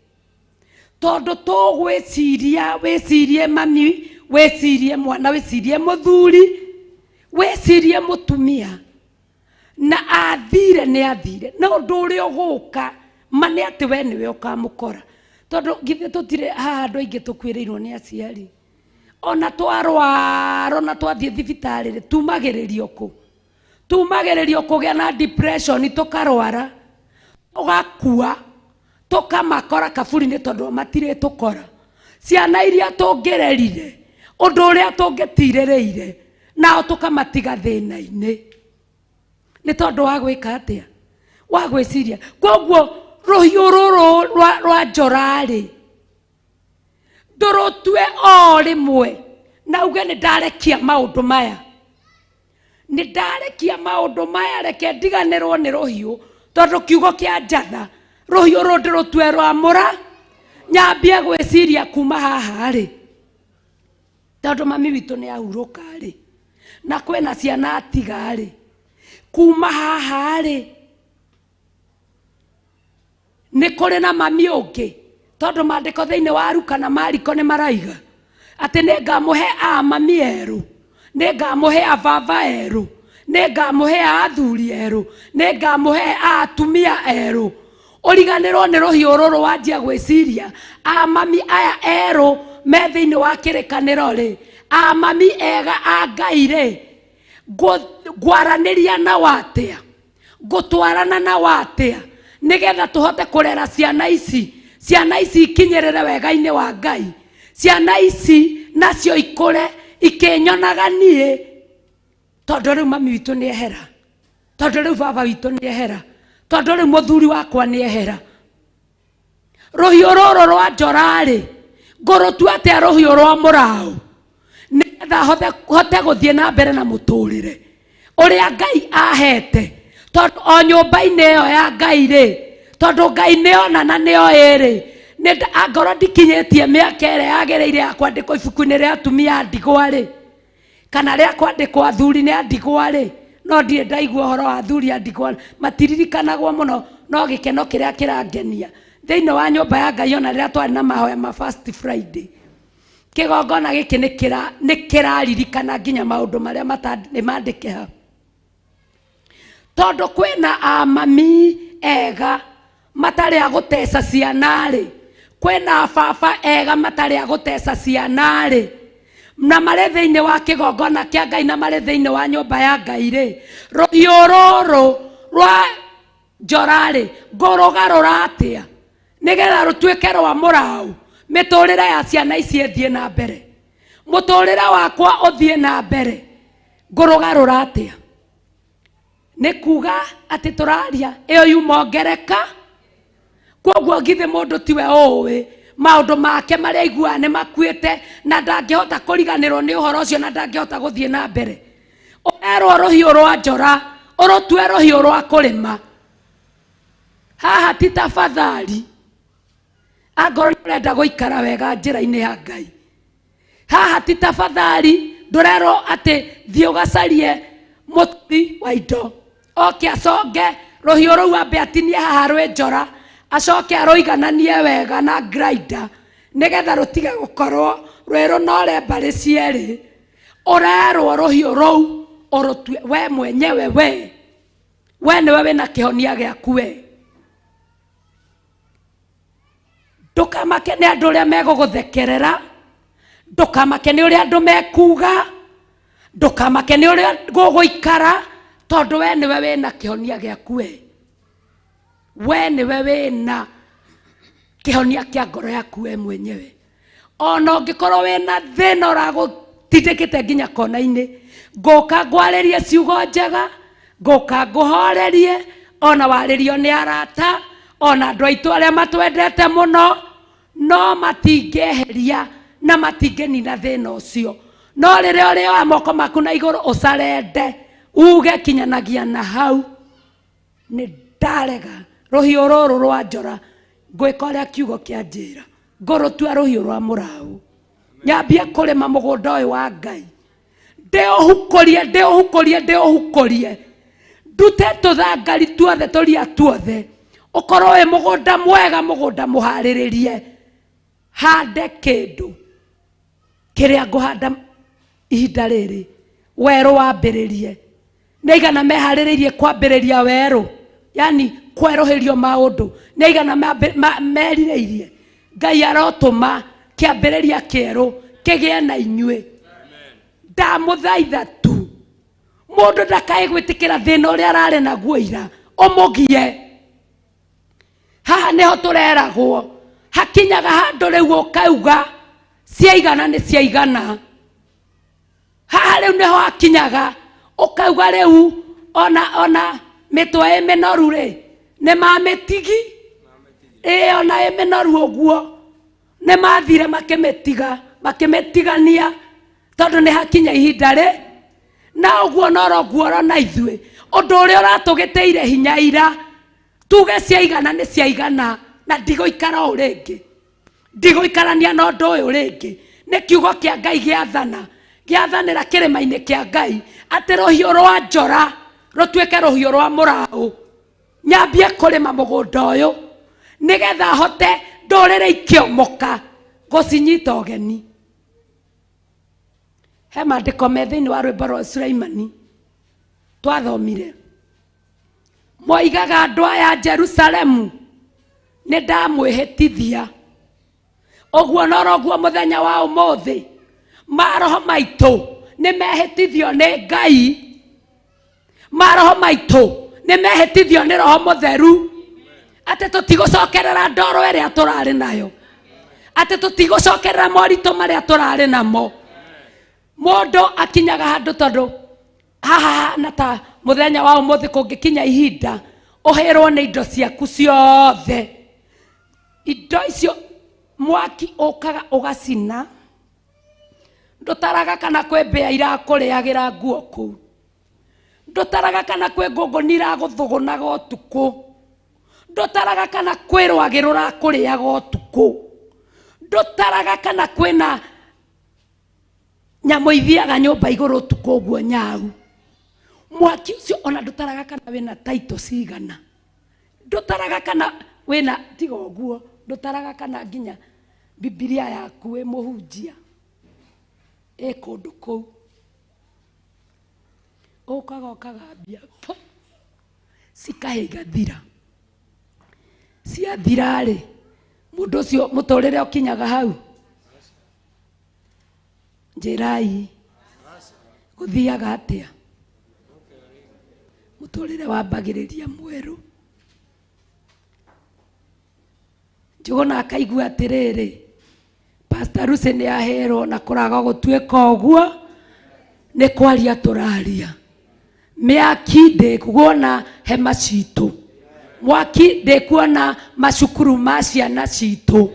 Tondũ tũgwĩciria, wĩcirie mami, wĩcirie mwana, wĩcirie mũthuri, wĩcirie mũtumia, na athire nĩ athire. Na ũndũ ũrĩa ũgũka, ma nĩ atĩ we nĩwe ũkamũkora. Tondũ githĩ tũtirĩ haha andũ aingĩ tũkuĩrĩirwo nĩ aciari. Ona twarwara, ona twathiĩ thibitarĩ rĩ, tumagĩrĩrio kũ? Tumagĩrĩrio kũgĩa na depression, tũkarwara, tũgakua, tũkamakora kaburi-inĩ tondũ matirĩ tũkora. Ciana iria tũngĩrerire, ũndũ ũrĩa tũngĩtirĩrĩire, nao tũkamatiga thĩna-inĩ. Nĩ tondũ wa gwĩka atĩa? Wa gwĩciria. Koguo rũhiũ rũrũ rwa njora rĩ, ndũrũtue o rĩmwe na uge nĩ ndarekia maũndũ maya. Nĩ ndarekia maũndũ maya, reke ndiganĩrwo nĩ rũhiũ, tondũ kiugo kĩa njatha, rũhiũ rũrũ ndĩrũtue rwa mũra, nyambie gwĩciria kuma haha rĩ, tondũ mami witũ nĩ ahurũka rĩ, na kwĩna ciana atiga rĩ, kuma haha rĩ, nĩ kũrĩ na mami ũngĩ, tondũ maandĩko thĩinĩ wa Luka na Mariko nĩ maraiga atĩ nĩ ngamũhe a mami erũ, nĩ ngamũhe a baba erũ, nĩ ngamũhe a athuri erũ, nĩ ngamũhe a atumia erũ. Ũriganĩrwo nĩ rũhiũ rũrũ wanjia gwĩciria a mami aya erũ me thĩinĩ wa kĩrĩkanĩro rĩ, a mami ega a Ngai rĩ, ngwaranĩria nao atĩa? Ngũtwarana nao atĩa? Nĩgetha tũhote kũrera ciana ici, ciana ici ikinyĩrĩre wega-inĩ wa Ngai, ciana ici nacio ikũre ikĩnyonaga niĩ, tondũ rĩu mami witũ nĩ ehera, tondũ rĩu baba witũ nĩ ehera, Tondũ rĩu mũthuri wakwa nĩ ehera. Rũhiũ rũrũ rwa njora-rĩ, ngũrũtua atĩa rũhiũ rwa mũraũ? Nĩgetha hote gũthiĩ na mbere na mũtũrĩre ũrĩa Ngai ahete. Tondũ o nyũmba-inĩ ĩyo ya Ngai rĩ, tondũ Ngai nĩona na nĩoĩ rĩ, angorwo ndikinyĩtie mĩaka ĩrĩa yagĩrĩire ya kwandĩkwo ibuku-inĩ rĩa atumia a ndigwa rĩ, kana rĩa kwandĩkwo athuri nĩ a ndigwa rĩ, no ndirĩ ndaigua ũhoro wa athuri a ndigwa, matiririkanagwo mũno, no gĩkeno kĩrĩa kĩrangenia thĩinĩ wa nyũmba ya Ngai, ona rĩrĩa twarĩ na mahoya ma First Friday, kĩgongona gĩkĩ nĩ kĩraririkana nginya maũndũ marĩa nĩ mandĩke hau. Tondũ kwĩna amami ega matarĩ a gũteca ciana rĩ, kwĩna baba ega matarĩ a gũteca ciana rĩ, na marĩ thĩinĩ wa kĩgongona kĩa Ngai na marĩ thĩinĩ wa nyũmba ya Ngai rĩ, rũhiũ rũrũ rwa njora rĩ, ngũrũgarũra atĩa nĩgetha rũtuĩke rwa mũraũ, mĩtũrĩre ya ciana ici ĩthiĩ na mbere, mũtũrĩre wakwa ũthiĩ na mbere, ngũrũgarũra atĩa? Nĩ kuga atĩ tũraria ĩyo yuma ongereka. Koguo githĩ mũndũ tiwe ũĩ maũndũ make marĩa aiguaga nĩ makuĩte na ndangĩhota kũriganĩrwo nĩ ũhoro ũcio na ndangĩhota gũthiĩ na mbere. Ũrerwo rũhiũ rwa njora ũrũtue rũhiũ rwa kũrĩma. Haha ti tafadhali, angorwo nĩ ũrenda gũikara wega njĩra-inĩ ya Ngai. Haha ti tafadhali, ndũrerwo atĩ thiĩ ũgacarie mũturi wa indo oke aconge rũhiũ rũu ambe atinie haha rwĩ njora, acoke arũigananie wega na grinder nĩgetha rũtige gũkorwo rwĩ rũnore mbarĩ cierĩ. Ũrerwo rũhiũ rũu ũrũtue we mwenyewe, we nĩwe wĩna kĩhonia gĩaku we. Ndũkamake nĩ andũ ũrĩa megũgũthekerera, ndũkamake nĩ ũrĩa andũ mekuga, ndũkamake nĩ ũrĩa gũgũikara, tondũ we nĩwe wĩna kĩhonia gĩaku we. We nĩwe wĩna kĩhonia kĩa ngoro yaku we mwenyewe. Ona ũngĩkorwo wĩna thĩna ũragũtindĩkĩte nginya kona-inĩ, ngũka ngwarĩrie ciugo njega, ngũka ngũhorerie, ona warĩrio nĩ arata, ona andũ aitũ arĩa matwendete mũno, no matingĩeheria na matingĩnina thĩna ũcio. No rĩrĩa ũrĩoya moko maku na igũrũ ũcarende, uge kinyanagia na hau, nĩ ndarega rũhiũ rũrũ rwa njora, ngwĩka ũrĩa kiugo kĩa njĩra, ngũrũtua rũhiũ rwa mũraũ, nyambie kũrĩma mũgũnda ũyũ wa Ngai, ndĩũhukũrie, ndĩũhukũrie, ndĩũhukũrie, ndute tũthangari tuothe, tũria tuothe, ũkorwo wĩ mũgũnda mwega, mũgũnda mũharĩrĩrie, hande kĩndũ kĩrĩa ngũhanda ihinda rĩrĩ, werũ wambĩrĩrie. Nĩ aigana meharĩrĩirie kwambĩrĩria werũ, yani kwerũhĩrio maũndũ, nĩ aigana merirĩirie. Ngai arotũma kĩambĩrĩria kĩerũ kĩgĩe na inyuĩ. Ndamũthaitha tu, mũndũ ndakae gwĩtĩkĩra thĩna ũrĩa ararĩ naguo ira ũmũgie. Haha nĩho tũreragwo hakinyaga handũ rĩu ũkauga ciaigana nĩ ciaigana. Haha rĩu nĩho hakinyaga ũkauga rĩu ona mĩtwe ĩ mĩnoru rĩ nĩ mamĩtigi, ĩ ona ĩ mĩnoru ũguo nĩ mathire makĩmĩtiga, makĩmĩtigania, tondũ nĩ hakinya ihinda rĩ. Na ũguo noroguo oro na ithuĩ, ũndũ ũrĩa ũratũgĩtĩire hinya ira, tuge ciaigana nĩ ciaigana, na ndigũikara ũũ rĩngĩ, ndigũikarania na ũndũ ũyũ rĩngĩ. Nĩ kiugo kĩa Ngai gĩathana, gĩathanĩra kĩrĩma-inĩ kĩa Ngai atĩ rũhiũ rwa njora rũtuĩke rũhiũ rwa mũraũ, nyambie kũrĩma mũgũnda ũyũ nĩgetha hote ndũrĩrĩ ikĩomoka gũcinyita ũgeni. He maandĩko me thĩinĩ wa rwĩmbo rwa Sulaimani twathomire, moigaga andũ aya Jerusalemu nĩ ndamwĩhĩtithia, ũguo noroguo mũthenya wa ũmũthĩ maroho maitũ nĩ mehĩtithio nĩ Ngai, maroho maitũ nĩ mehĩtithio nĩ Roho Mũtheru, atĩ tũtigũcokerera ndoro ĩrĩa tũrarĩ nayo, atĩ tũtigũcokerera moritũ marĩa tũrarĩ namo. Mũndũ akinyaga handũ, tondũ haha na ta mũthenya wa ũmũthĩ kũngĩkinya ihinda Ũhĩrwo nĩ indo ciaku ciothe. Indo icio mwaki ũkaga ũgacina. Ndũtaraga kana kwĩ mbĩa irakũrĩagĩra nguo kũu. Ndũtaraga kana kwĩ ngũngũni iragũthũgũnaga ũtukũ. Ndũtaraga kana kwĩ rwagĩ rũrakũrĩaga ũtukũ. Ndũtaraga kana kwĩna nyamũ ithiaga nyũmba igũrũ ũtukũ ũguo nyau. Mwaki ũcio ona ndũtaraga kana wĩna taito cigana. Ndũtaraga kana wĩna tiga ũguo, ndũtaraga kana nginya Bibilia yaku wĩ mũhunjia ĩ kũndũ kũu. Ũkaga ũkagambia po cikahĩa igathira. Ciathira rĩ, mũndũ ũcio mũtũrĩre ũkinyaga hau. Njĩrai gũthiaga atĩa? Mũtũrĩre wambagĩrĩria mwerũ. Njũgũna akaigua atĩrĩrĩ, Pastor Lucy nĩ aherwo na kũraga gũtuĩka ũguo nĩ kwaria tũraria. Mĩaki ndĩkuona hema citũ. Mwaki ndĩkuona macukuru ma ciana citũ.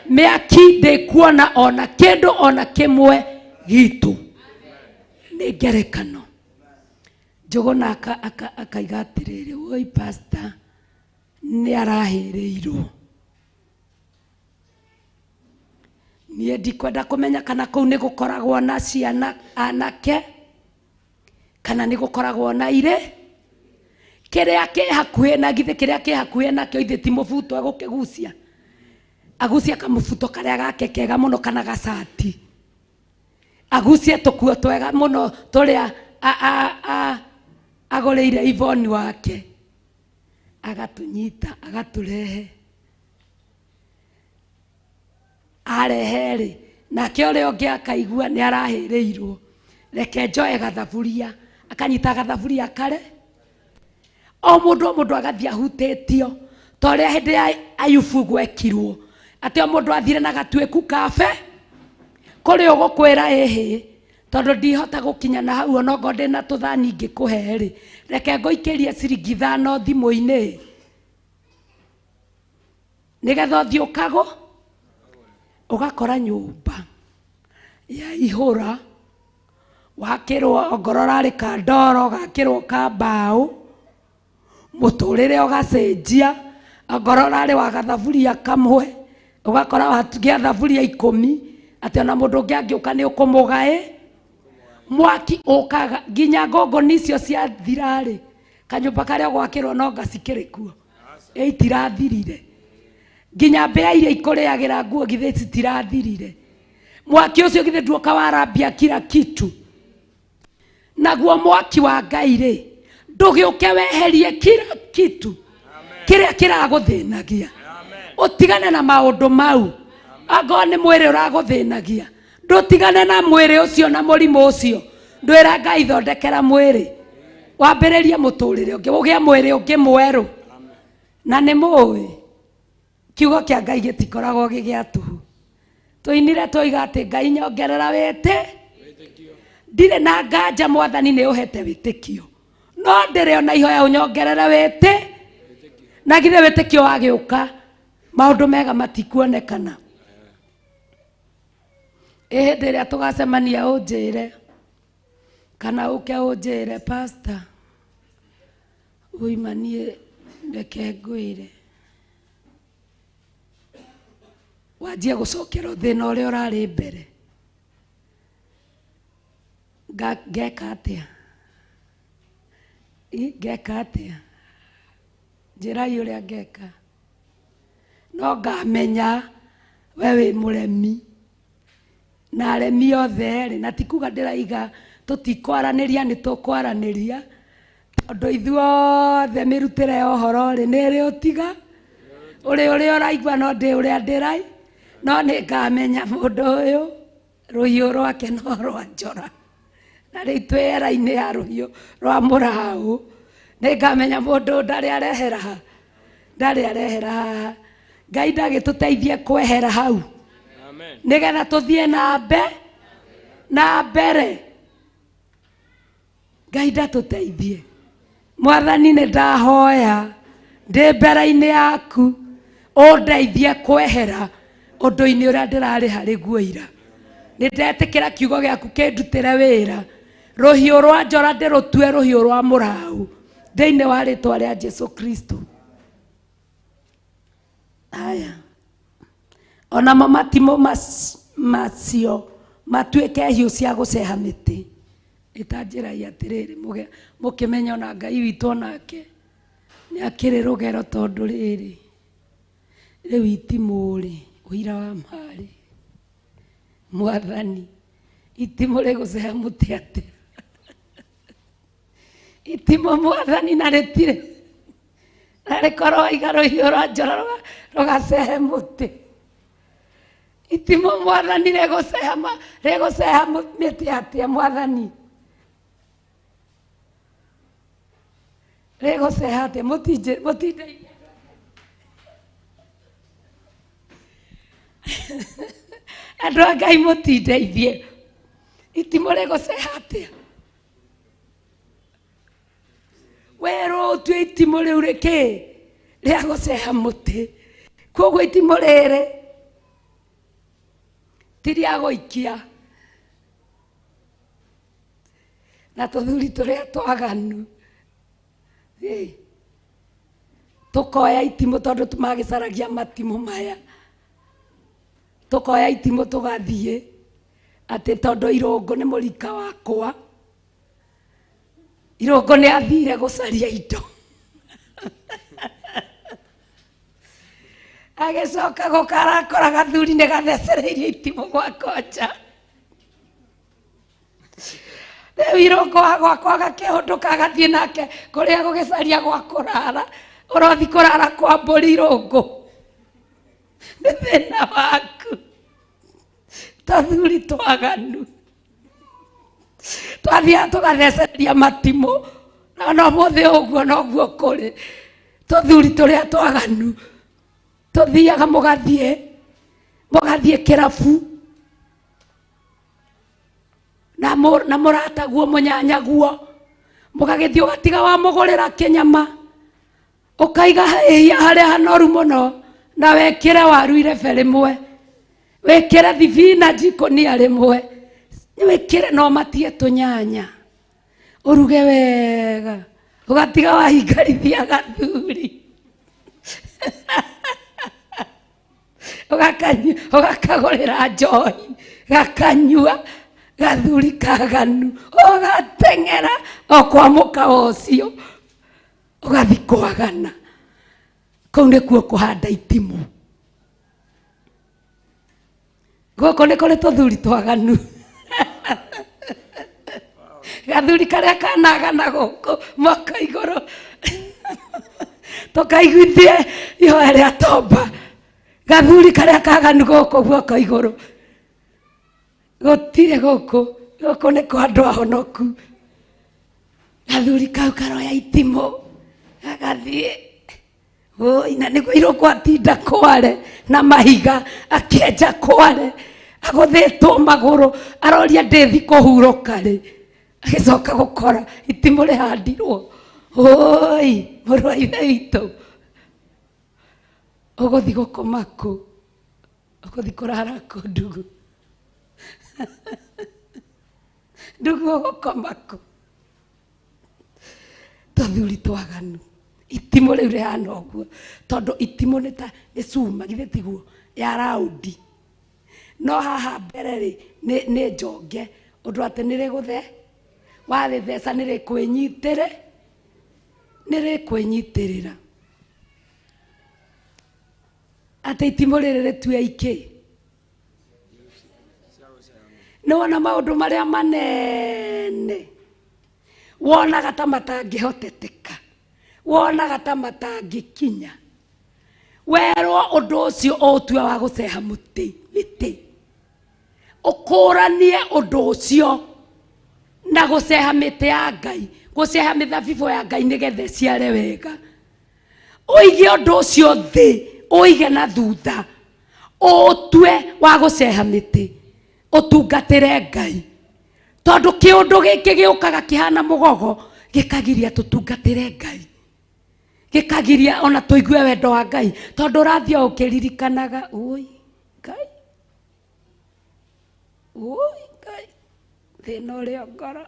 Mĩaki ndĩkuona ona kĩndũ ona kĩmwe gitũ. Nĩ ngerekano. Njũgũna akaiga atĩrĩrĩ, woi pastor nĩ arahĩrĩirwo. Niĩ ndikwenda kũmenya kana kũu nĩ gũkoragwo na ciana anake kana nĩ gũkoragwo na irĩ. Kĩrĩa kĩ hakuhĩ na githĩ kĩrĩa kĩ hakuhĩ nakĩo ithe ti mũbuto egũkĩgucia. Agucie kamũbuto karĩa gake kega mũno kana gacati. Agucie tũkuo twega mũno tũrĩa agũrĩire Yvonne wake. Agatũnyita, agatũrehe. Arehe rĩ, nake ũrĩa ũngĩ akaigua nĩ arahĩrĩirwo. Reke njoe gathaburia, akanyita gathaburia kare. O mũndũ o mũndũ agathiĩ ahutĩtio. Ta ũrĩa hĩndĩ ya Ayubu gwekirwo. Atĩ o mũndũ athire na gatuĩku kabe, kũrĩ ũgũkwĩra ĩhĩ, tondũ ndihota gũkinya na hau onokorwo ndĩna tũthani ingĩkũhe rĩ, reke ngũikĩrie ciringi 5 thimũ-inĩ. Nĩgetha ũthiĩ ũkagũ, ũgakora nyũmba ya ihũra, wakĩrwo ongorwo ũrarĩ ka ndoro, ũgakĩrwo ka mbaũ, mũtũrĩre ũgacenjia, ongorwo ũrarĩ wa gathaburia kamwe, ũgakora wagĩa thaburia 10, atĩ ona mũndũ ũngĩ angĩũka nĩ ũkũmũgaĩ. Mwaki ũkaga nginya ngũngũni icio ciathira rĩ, kanyũmba karĩa ũgwakĩrwo no ngacikĩrĩ kuo. Ĩ itirathirire. Nginya mbĩa iria ikũrĩagĩra nguo githĩ citirathirire. Mwaki ũcio githĩ nduoka warambia kila kitu. Naguo mwaki wa Ngai rĩ, ndũgĩũke weherie kila kitu kĩrĩa kĩragũthĩnagia. Ũtigane na maũndũ mau. Angorwo nĩ mwĩrĩ ũragũthĩnagia, ndũtigane na mwĩrĩ ũcio na mũrimũ ũcio. Ndwĩra Ngai thondekera mwĩrĩ. Wambĩrĩrie mũtũrĩre ũngĩ, ũgĩe mwĩrĩ ũngĩ mwerũ. Na nĩ mũĩ, kiugo kĩa Ngai gĩtikoragwo gĩ gĩa tũhũ. Tũinire twoiga atĩ Ngai nyongerera wĩtĩ. Ndirĩ na nganja Mwathani nĩ ũhete wĩtĩkio. No ndĩrĩ ona ihoya ũnyongerere wĩtĩ. Na githĩ wĩtĩkio wagĩũka, maũndũ mega matikuonekana. Ĩ hĩndĩ ĩrĩa tũgacemania ũnjĩre, kana ũke ũnjĩre, pastor, ũima niĩ reke ngwĩre. Wanjie gũcokera thĩna ũrĩa ũrarĩ mbere. Ngeka atĩa? Ngeka atĩa? Njĩrai ũrĩa ngeka. No ngamenya we wĩ mũremi. Na aremi othe rĩ, na ti kuga ndĩraiga tũtikwaranĩria, nĩ tũkwaranĩria. Tondũ ithuothe mĩrutĩre ya ũhoro rĩ, nĩ ĩrĩ ũtiga. Ũrĩ ũrĩa ũraigua no ndĩ ũrĩa ndĩrai. No nĩ ngamenya mũndũ ũyũ rũhiũ rwake no rwa njora. Na rĩu twĩ era-inĩ ya rũhiũ rwa mũraũ. Nĩ ngamenya mũndũ ũyũ ndarĩ arehera ha. Ndarĩ arehera haha. Ngai ndagĩtũteithie kwehera hau. Nĩgetha tũthiĩ na na mbere. Ngai ndatũteithie. Mwathani nĩ ndahoya. Ndĩ mbere-inĩ yaku, ũndeithie kwehera ũndũ-inĩ ũrĩa ndĩrarĩ harĩ guo ira. Nĩ ndetĩkĩra kiugo gĩaku kĩndutĩre wĩra. Rũhiũ rwa njora ndĩrũtue rũhiũ rwa mũraũ thĩinĩ wa rĩtwa rĩa Jesu Kristo. Haya, onamo matimũ macio matuĩke hiũ cia gũceha mĩtĩ. Ĩtanjĩrai atĩrĩrĩ, mũkĩmenye ona Ngai witũ onake nĩ akĩrĩ rũgero, tondũ rĩrĩ rĩu itimũ rĩ, ũira wa marĩ mwathani, itimũ rĩgũceha mũtĩ atĩa? Itimũ mwathani na rĩtirĩ na rĩkorwo iga rũhiũ rwa njora rũgacehe mũtĩ. Itimũ mwathani rĩgũceha mĩtĩ atĩa mwathani? Rĩgũceha atĩa? Mũtindeithie. Andũ a Ngai mũtindeithie. Itimũ rĩgũceha atĩa? Werwo ũtue itimũ rĩu rĩkĩ rĩa gũceha mũtĩ. Koguo itimũ rĩrĩ ti rĩa gũikia. Na tũthuri tũrĩa twaganu, tũkoya itimũ tondũ magĩcaragia matimũ maya. Tũkoya itimũ tũgathiĩ atĩ tondũ Irũngũ nĩ mũrika wakwa. Irũngũ nĩ athire gũcaria indo. Agĩcoka gũkarakora gathuri nĩ gathecereirie itimũ gwa konja. Rĩu Irũngũ wa gwakwa agakĩhũndũka agathiĩ nake kũrĩa gũgĩcaria gwa kũrara. Ũrothi kũrara kwa mbũri Irũngũ. Nĩ thĩna waku. Tũthuri twaganu. Twathiaga tũgathecereria matimũ. Na no mũthĩ ũguo noguo kũrĩ. Tũthuri tũrĩa twaganu. Tũthiaga mũgathiĩ kĩrabu. Na mũrataguo mũnyanyaguo. Mũgagĩthiĩ ũgatiga wamũgũrĩra kĩnyama. Ũkaiga hĩa harĩa hanoru mũno. Na wekĩre waru irebe rĩmwe. Wĩkĩre thibinanji ikũnia rĩmwe. Wĩkĩre no matie tũnyanya. Ũruge wega. Ũgatiga wahingarithia gathuri. Ũgakagũrĩra njohi. Gakanyua gathuri kaganu. Ũgateng'era o kwa mũkawa ũcio. Ũgathiĩ kwagana. Kũu nĩkuo kũhanda itimũ. Gũkũ nĩ kũrĩ tũthuri twaganu. Gathuri karĩa kanagana gũkũ moko igũrũ. Tũkaiguithie ihoya rĩa tomba. Gathuri karĩa kaganu gũkũ guoko igũrũ. Gũtirĩ gũkũ. Gũkũ nĩ kwa andũ ahonoku. Gathuri kau karoya itimũ. Gagathiĩ. Oi, na nĩguo Irũngũ atinda kware na mahiga, akĩenja kware, agũthĩtwo magũrũ, aroria ndĩthi kũhurũka rĩ. Agĩcoka gũkora itimũ rĩhandirwo. Oi, mũrũ wa ithe witũ, ũgũthi gũkoma kũ? Ũgũthi kũrara kũ ndugu? Ndugu ũgũkoma kũ? Tũthuri twaganu. Itimũ rĩu rĩhana ũguo tondũ itimũ nĩ ta nĩ cuma, githĩ tiguo, ya raundi. No haha mbere rĩ nĩ njonge ũndũ atĩ nĩ rĩgũthe, warĩtheca nĩ rĩkwĩnyitĩrĩ, nĩ rĩkwĩnyitĩrĩra. Atĩ itimũ rĩrĩ rĩtue ikĩ. Nĩ wona maũndũ marĩa manene wonaga ta matangĩhoteteka, wonaga ta matangĩkinya, werwo ũndũ ũcio ũtue wa gũceha mũtĩ mĩtĩ, ũkũranie ũndũ ũcio na gũceha mĩtĩ ya Ngai, gũceha mĩthabibũ ya Ngai nĩgetha ĩciare wega. Ũige ũndũ ũcio thĩ, ũige na thutha, ũtue wa gũceha mĩtĩ, ũtungatĩre Ngai. Tondũ kĩũndũ gĩkĩ gĩũkaga kĩhana mũgogo, gĩkagiria tũtungatĩre Ngai. Gĩkagiria ona tũigue wendo wa Ngai tondũ ũrathiĩ o ũkĩririkanaga ũi Ngai ũi Ngai thĩna ũrĩa ngoro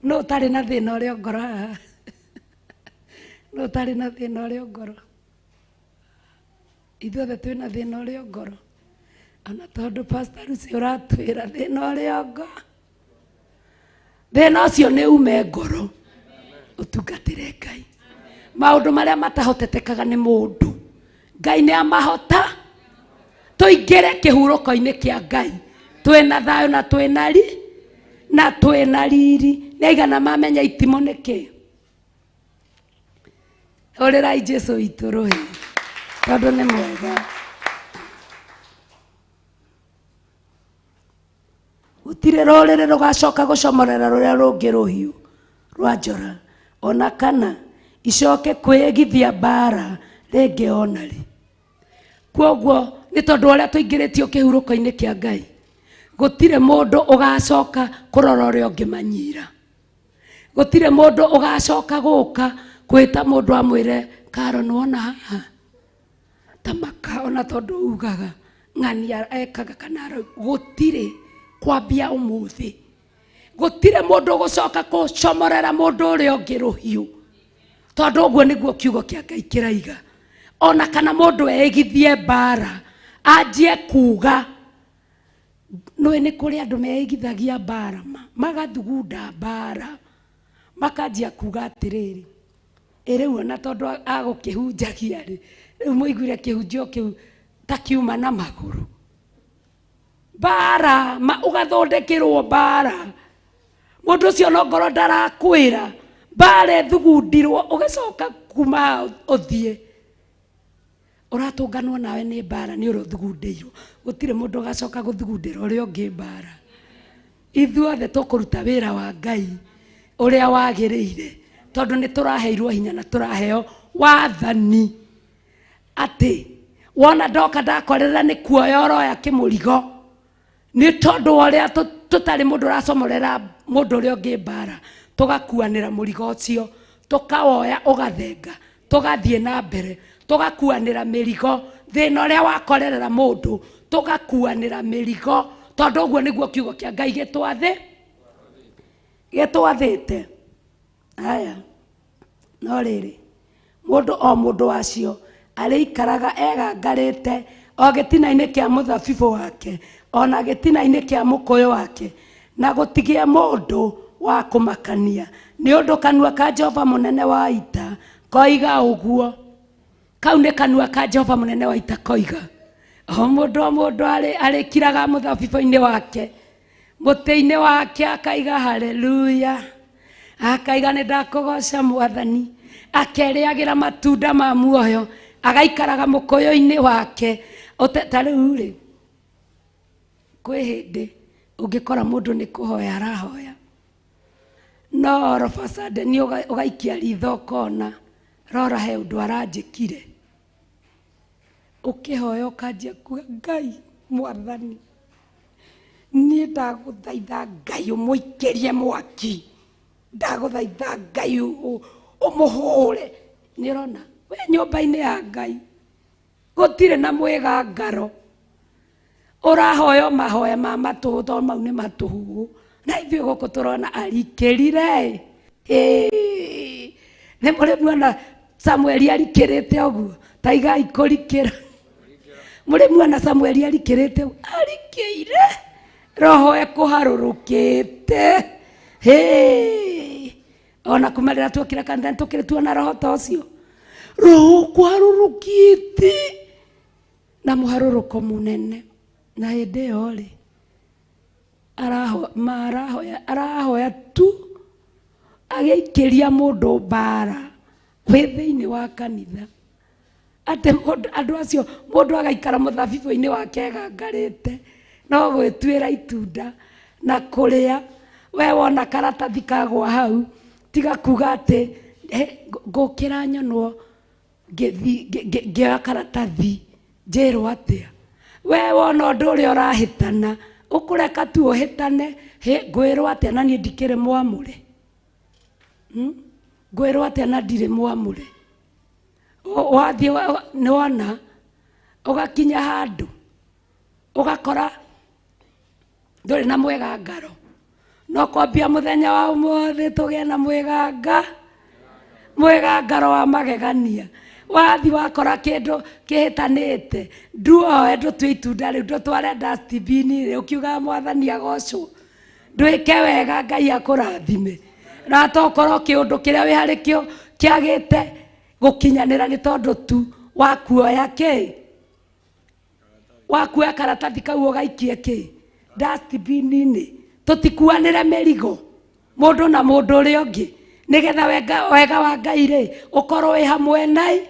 no ũtarĩ na thĩna ũrĩa ngoro haha no ũtarĩ na thĩna ũrĩa ngoro ithuothe twĩna thĩna ũrĩa ngoro ona tondũ pastor Lucy ũratwĩra thĩna ũrĩa ngoro thĩna ũcio nĩ ume ngoro ũtungatĩre Ngai maũndũ marĩa matahotetekaga nĩ mũndũ Ngai nĩ amahota tũingĩre kĩhurũko-inĩ kĩa Ngai twĩna thayũ na twĩna ri na twĩna riri nĩ aigana mamenya itimũ nĩ kĩ hũrĩrai Jesũ witũ rũhĩ tondũ nĩ mwega gũtirĩ rũrĩrĩ rũgacoka gũcomorera rũrĩa rũngĩ rũhiũ rwa njora ona kana icoke kwĩgithia mbara rĩngĩ ona rĩ kwoguo nĩ tondũ ũrĩa tũingĩrĩtio kĩhurũko-inĩ kĩa Ngai gũtirĩ mũndũ ũgacoka kũrora ũrĩa ũngĩ manyira gũtirĩ mũndũ ũgacoka gũka kwĩta mũndũ amwĩre karo nĩwona haha ta maka ona tondũ ugaga ng'ania ekaga kana gũtirĩ kwambia ũmũthĩ gũtirĩ mũndũ ũgũcoka kũcomorera mũndũ ũrĩa ũngĩ rũhiũ tondũ ũguo nĩguo kiugo kĩa Ngai kĩraiga ona kana mũndũ eigithie mbara anjie kuga nĩũĩ nĩ kũrĩ andũ meigithagia mbara magathugunda mbara makanjia kuga atĩrĩrĩ ĩ rĩu ona tondũ agũkĩhunjagia rĩ rĩu mũiguire kĩhunjio kĩu ta kiuma na magũrũ mbara ũgathondekerwo mbara mũndũ ũcio no ngoro ndarakwĩra mbara ĩthugundirwo ũgĩcoka kuma ũthiĩ ũratũnganwo nawe nĩ mbara nĩ ũrĩa ũthugundĩirwo gũtirĩ mũndũ ũgacoka gũthugundĩra ũrĩa ũngĩ mbara ithuothe tũkũruta wĩra wa Ngai ũrĩa wagĩrĩire tondũ nĩ tũraheirwo hinya na tũraheo wathani atĩ wona ndoka ndakorera nĩ kuoya ũroya kĩmũrigo nĩ tondũ wa ũrĩa tũtarĩ mũndũ ũracomorera mũndũ ũrĩa ũngĩ mbara tũgakuanĩra mũrigo ũcio tũkawoya ũgathenga tũgathiĩ na mbere tũgakuanĩra mĩrigo thĩna ũrĩa wakorerera mũndũ tũgakuanĩra mĩrigo tondũ ũguo nĩguo kiugo kĩa Ngai gĩtwathĩte haya no rĩrĩ mũndũ o mũndũ wacio arĩikaraga egangarĩte o gĩtina-inĩ kĩa mũthabibũ wake ona gĩtina-inĩ kĩa mũkũyũ wake na gũtigĩe mũndũ wa kũmakania nĩ ũndũ kanua ka Jehova mũnene wa ita koiga ũguo kau nĩ kanua ka Jehova mũnene wa ita koiga o mũndũ o mũndũ arĩkiraga mũthabibũ-inĩ wake mũtĩ-inĩ wake akaiga haleluya akaiga nĩ ndakũgoca mwathani akerĩagĩra matunda ma muoyo agaikaraga mũkũyũ-inĩ wake ta rĩu rĩ kwĩ hĩndĩ ũngĩkora mũndũ nĩ kũhoya arahoya no roba sudden ũgaikia ritho ũkona rora he ũndũ aranjĩkire ũkĩhoya ũkanjia kuga Ngai mwathani niĩ ndagũthaitha Ngai ũmũikĩrie mwaki ndagũthaitha Ngai ũmũhũre nĩ ũrona we nyũmba-inĩ ya Ngai gũtirĩ na mwĩgangaro ũrahoya mahoya ma matũhũ tondũ mau nĩ matũhũ na ithuĩ gũkũ tũrona arikĩrire nĩ mũrĩ muona Samueli arikĩrĩte ũguo ta igai kũrikĩra mũrĩ muona Samueli arikĩrĩte ũguo arikĩire roho ĩkũharũrũkĩte ona kuma rĩrĩa tuokire kanitha nĩ tũkĩrĩ tuona roho ta ũcio roho ũkũharũrũkĩte na mũharũrũko mũnene na hĩndĩ ĩyo rĩ arahoya tu agĩikĩria mũndũ mbara wĩ thĩinĩ wa kanitha atĩ andũ acio mũndũ agaikara mũthabibũ-inĩ wake egangarĩte no gwĩtuĩra itunda na kũrĩa we wona karatathi kagwa hau tiga kuga atĩ ngũkĩra nyonwo ngĩoya karatathi njĩrwo atĩa we wona ũndũ ũrĩa ũrahĩtana ũkũreka tu ũhĩtane ngwĩrwo atĩa na niĩ ndikĩrĩ mwamũre ngwĩrwo atĩa na ndirĩ mwamũre Wathiĩ nĩwona ũgakinya handũ ũgakora ndũrĩ na mwĩgangaro, no kwambia mũthenya wa ũmũthĩ tũgĩe na mwĩgangaro wa magegania. Wathi wakora kĩndũ kĩhĩtanĩte, nduoe ndũtue itunda rĩu, ndũtware dustbin rĩ, ũkiugaga mwathani agocwo, ndwĩke wega Ngai akũrathime. Na tokorwo kĩũndũ kĩrĩa wĩ harĩ kĩo kĩagĩte gũkinyanĩra nĩ tondũ tu wakuoya kĩ, wakuoya karatathi kau ũgaikie kĩ dustbin-inĩ. Tũtikuanĩre mĩrigo mũndũ na mũndũ ũrĩa ũngĩ, nĩgetha wega wa Ngai rĩ ũkorwo wĩ hamwe nai,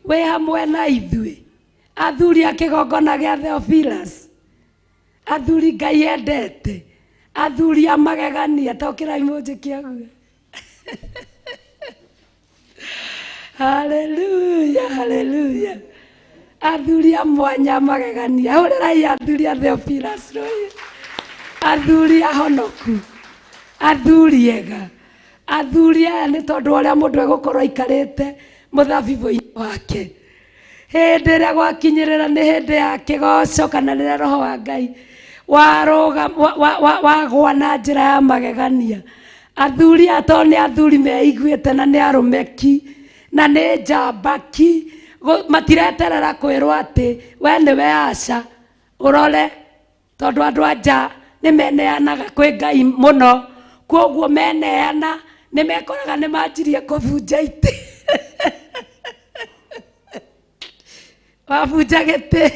wĩ hamwe na ithuĩ. Athuri a kĩgongona gĩa Theophilus, athuri Ngai endete, athuri a magegania, tokĩrai mũnjĩke ũguo. Haleluya, haleluya. Athuri a mwanya magegania, hũrĩrai athuri a Theophilus rũĩ, athuri ahonoku, athuri ega, athuri aya nĩ tondũ ũrĩa mũndũ egũkorwo aikarĩte mũthabibũ-inĩ wake. Hĩndĩ ĩrĩa gwakinyĩrĩra nĩ hĩndĩ ya kĩgoco kana rĩrĩa roho wa Ngai wagwa na njĩra ya magegania. Athuri aya tondũ nĩ athuri meiguĩte na nĩ arũme ki na nĩ njamba ki, matireterera kwĩrwo atĩ we nĩwe aca ũrore, tondũ andũ a nja nĩ meneanaga kwĩ Ngai mũno, kwoguo meneana nĩ mekoraga nĩ manjirie kũbunja itĩ. Wabunja gĩtĩ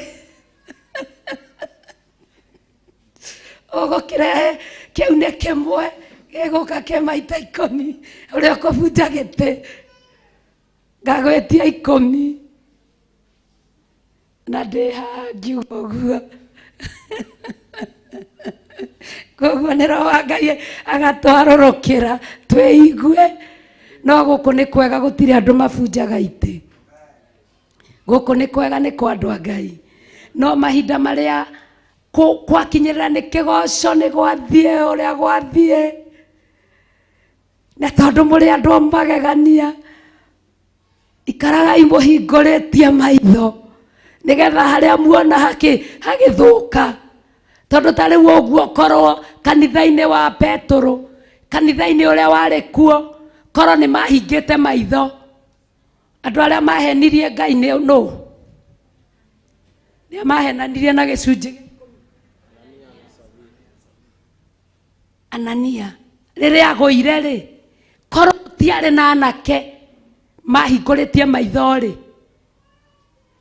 ũgũkĩrehe kĩu nĩ kĩmwe gĩgũka kĩ maita 10, ũrĩa ũkũbunja gĩtĩ ngagwĩtia 10 na ndĩ haha ngiuga ũguo. Koguo nĩ roho wa Ngai agatwarũrũkĩra twĩigue. No gũkũ nĩ kwega, gũtirĩ andũ mabunjaga itĩ. Gũkũ nĩ kwega, nĩ kwa andũ a Ngai. No mahinda marĩa gwakinyĩrĩra nĩ kĩgoco, nĩ gwathiĩ ũrĩa gwathiĩ, na tondũ mũrĩ andũ a magegania, ikaragai mũhingũrĩtie maitho nĩgetha harĩa muona hagĩthũka. Tondũ ta rĩu ũguo korwo kanitha-inĩ wa Petũrũ, kanitha-inĩ ũrĩa warĩ kuo, korwo nĩ mahingĩte maitho, andũ arĩa mahenirie Ngai nĩ nũ? Nĩ mahenanirie na gĩcunjĩ gĩa ikũmi. Anania rĩrĩa agũire rĩ, korwo tiarĩ na anake mahingũrĩtie maitho rĩ,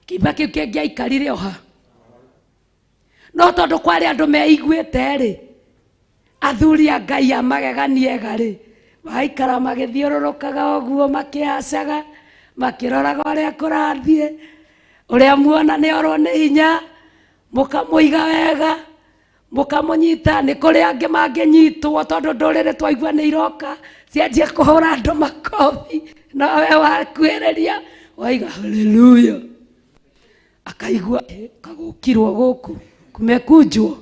kĩimba kĩu kĩngĩaikarire o ha? No tondũ kwarĩ andũ meiguĩte rĩ, athuri a Ngai a magegania ega rĩ, magaikara magĩthiũrũrũkaga ũguo, makĩhacaga, makĩroraga ũrĩa kũrathiĩ, ũrĩa muona nĩ orwo nĩ hinya, mũkamũiga wega, mũkamũnyita. Nĩ kũrĩ angĩ mangĩnyitwo tondũ ndũrĩrĩ twaigua nĩ iroka cianjia kũhũra andũ makobi, nowe wakuhĩrĩria waiga haleluya, akaigua kagũkirwo gũkũ kumekunjwo,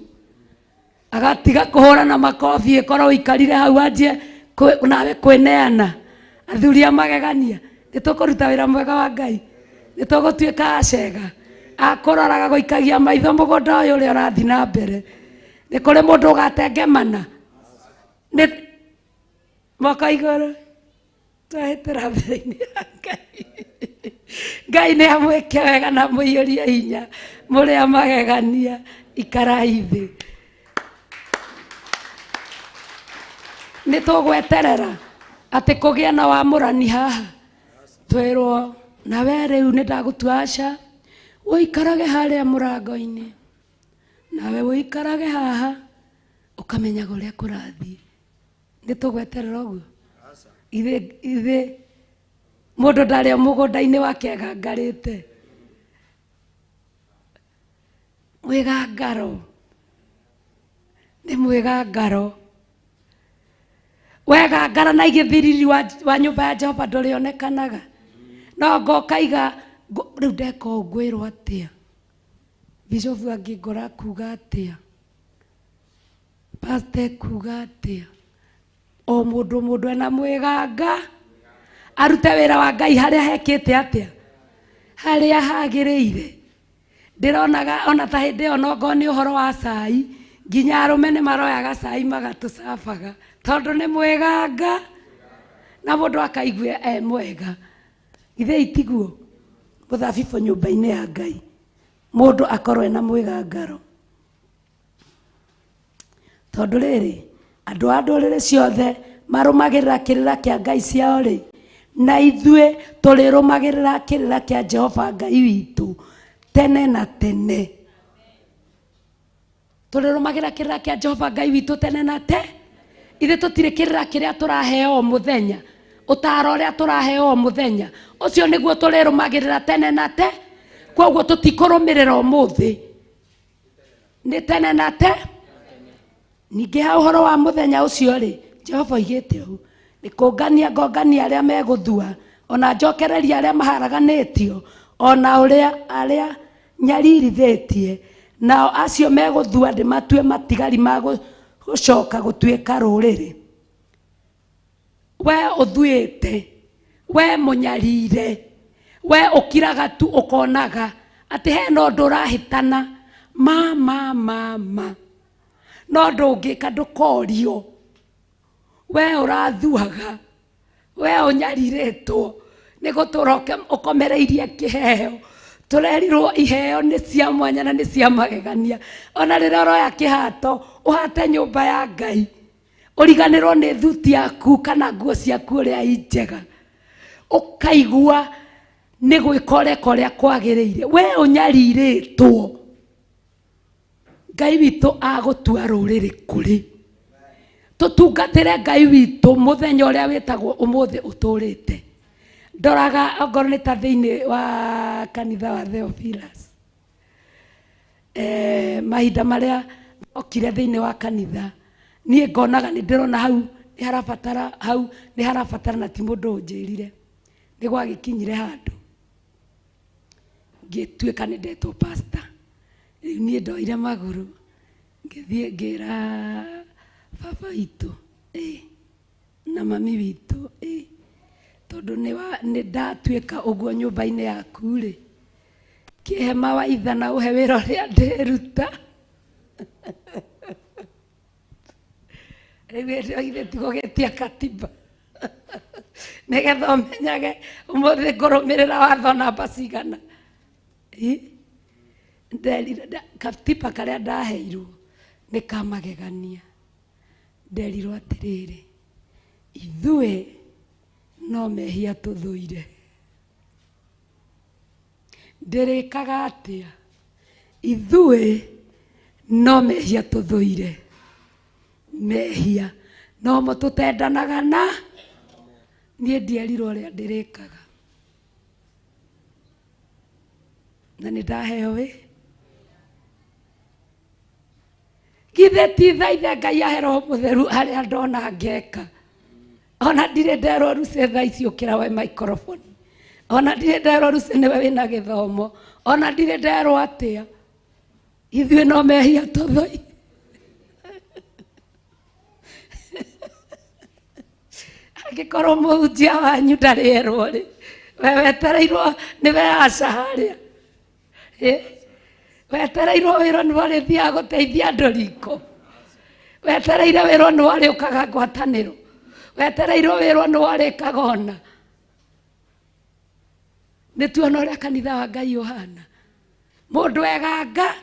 agatiga kũhũra na makobi, ĩkorwo ũikarire hau anjie nawe kwĩneana. Athuri a magegania, nĩ tũkũruta wĩra mwega wa Ngai, nĩ tũgũtuĩka acega akũroraga gũikagia maitho mũgũnda ũyũ ũrĩa ũrathiĩ na mbere. Nĩ kũrĩ mũndũ ũgatengemana nĩ moko igũrũ, twahĩtĩra mbere-inĩ ya Ngai. Ngai nĩ amwĩke wega na amũiyũrie hinya, mũrĩ a magegania, ikarai thĩ. Nĩ tũgweterera atĩ kũgĩe na wamũrani haha, twĩrwo na we rĩu nĩ ndagũtua aca, ũikarage harĩa mũrango-inĩ, nawe ũikarage haha ũkamenyaga ũrĩa kũrathiĩ. Nĩ tũgweterera ũguo? Ithe mũndũ ndarĩ o mũgũnda-inĩ wake agangarĩte. Mwĩgangaro nĩ mwĩgangaro. Wegangara na igĩthiriri wa nyũmba ya Jehova ndũrĩonekanaga. No ngokaiga rĩu ndeka ũũ ngwĩrwo atĩa, bishofu angĩngora kuga atĩa, pastor kuga atĩa. O mũndũ mũndũ ena mwĩganga arute wĩra wa Ngai harĩa hekĩte atĩa. Harĩa hagĩrĩire. Ndĩronaga ona ta hĩndĩ ĩyo nongorwo nĩ ũhoro wa cai, nginya arũme nĩ maroyaga cai magatũcabaga tondũ nĩ mwĩganga na mũndũ akaigua e mwega. Githĩ itiguo? Mũthabibũ nyũmba-inĩ ya Ngai, mũndũ akorwo ena mwĩgangaro. Tondũ rĩrĩ, andũ a ndũrĩrĩ ciothe marũmagĩrĩra kĩrĩra kĩa ngai ciao-rĩ, na ithuĩ tũrĩrũmagĩrĩra kĩrĩra kĩa Jehova Ngai witũ tene na tene. Tũrĩrũmagĩrĩra kĩrĩra kĩa Jehova Ngai witũ tene na te. Ithuĩ tũtirĩ kĩrĩra kĩrĩa tũraheo o mũthenya, ũtaaro ũrĩa tũraheo o mũthenya, ũcio nĩguo tũrĩrũmagĩrĩra tene na te. Kwoguo tũtikũrũmĩrĩra ũmũthĩ, nĩ tene na te. Ningĩ ha ũhoro wa mũthenya ũcio rĩ, Jehova oigĩte ũũ, nĩ kũngania ngongania arĩa megũthua, ona njokererie arĩa maharaganĩtio, ona ũrĩa arĩa nyaririthĩtie, nao acio megũthua ndĩmatue matigari ma gũcoka gũtuĩka rũrĩrĩ. We ũthuĩte, we mũnyarire, we ũkiraga tu ũkonaga atĩ hena ũndũ ũrahĩtana, ma ma ma ma, no ndũngĩka ndũkorio. We ũrathuaga, we ũnyarirĩtwo nĩ gũtũra ũkomereirie kĩheo. Tũrerirwo iheo nĩ cia mwanya na nĩ cia magegania. Ona rĩrĩa ũroya kĩhato ũhate nyũmba ya Ngai, ũriganĩrwo nĩ thuti yaku kana nguo ciaku ũrĩa i njega, ũkaigua nĩ gwĩka ũreka ũrĩa kwagĩrĩire. We ũnyarirĩtwo, Ngai witũ agũtua rũrĩrĩ kũrĩ. Tũtungatĩre Ngai witũ mũthenya ũrĩa wĩtagwo ũmũthĩ ũtũrĩte. Ndoraga ongorwo nĩ ta thĩinĩ wa kanitha wa Theophilus, mahinda marĩa okire thĩinĩ wa kanitha, niĩ ngonaga nĩ ndĩrona hau nĩ harabatara, hau nĩ harabatara, na ti mũndũ ũnjĩrire. Nĩ gwagĩkinyire handũ ngĩtuĩka nĩ ndetwo pastor. Rĩu niĩ ndoire magũrũ ngĩthiĩ ngĩra baba witũ na mami witũ, tondũ nĩ ndatuĩka ũguo nyũmba-inĩ yaku rĩ, kĩhe mawaitha na ũhe wĩra ũrĩa ndĩruta. Rĩu hĩndĩ ĩyo githĩ ti gũgĩtia katiba, nĩgetha ũmenyage ũmũthĩ ngũrũmĩrĩra watho namba cigana. Nderire, katiba karĩa ndaheirwo nĩ kamagegania. Nderirwo atĩrĩrĩ, ithuĩ no mehia tũthũire. Ndĩrĩkaga atĩa? Ithuĩ no mehia tũthũire. Mehia nomo tũtendanaga na. Niĩ ndierirwo ũrĩa ndĩrĩkaga. Na nĩ ndaheo wĩ. Githĩ ti thaithe Ngai ahe Roho Mũtheru harĩa ndona ngeka. Ona ndirĩ nderwo Lucy thaa ici ũkĩra we microphone. Ona ndirĩ nderwo Lucy nĩwe wĩna gĩthomo. Ona ndirĩ nderwo atĩa. Ithuĩ no mehia tũthũi. Angĩkorwo mũhunjia wanyu ndarĩ erwo rĩ, we wetereirwo nĩwe aca harĩa. Wetereirwo wĩrwo nĩwe ũrĩthiaga gũteithia andũ riko. Wetereire wĩrwo nĩwe ũrĩũkaga ngwatanĩro. Wetereirwo wĩrwo nĩwe ũrĩkaga ũna. Nĩ tuona ũrĩa kanitha wa Ngai ũhana. Mũndũ eganga,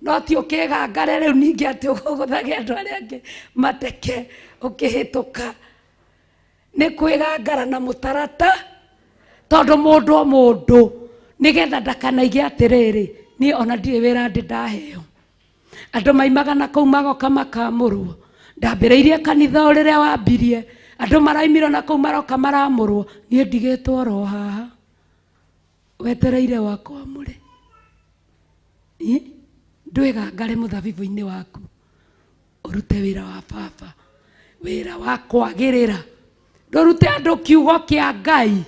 no ti ũkĩgangare rĩu ningĩ atĩ ũgũthage andũ arĩa angĩ mateke ũkĩhĩtũka. Nĩ kwĩgangara na mũtarata, tondũ mũndũ o mũndũ nĩgetha ndakanaige atĩrĩrĩ, niĩ ona ndirĩ wĩra ndĩ ndaheo. Andũ maimaga na kũu magoka makamũrwo. Ndambĩrĩirie kanitha o rĩrĩa wambirie, andũ maraimire na kũu maroka maramũrwo, niĩ ndigĩtwo oro haha. Wetereire wakwamũre. Ndwĩgangare mũthabibũ-inĩ waku, ũrute wĩra wa baba, wĩra wa kwagĩrĩra. Ndũrute andũ kiugo kĩa Ngai,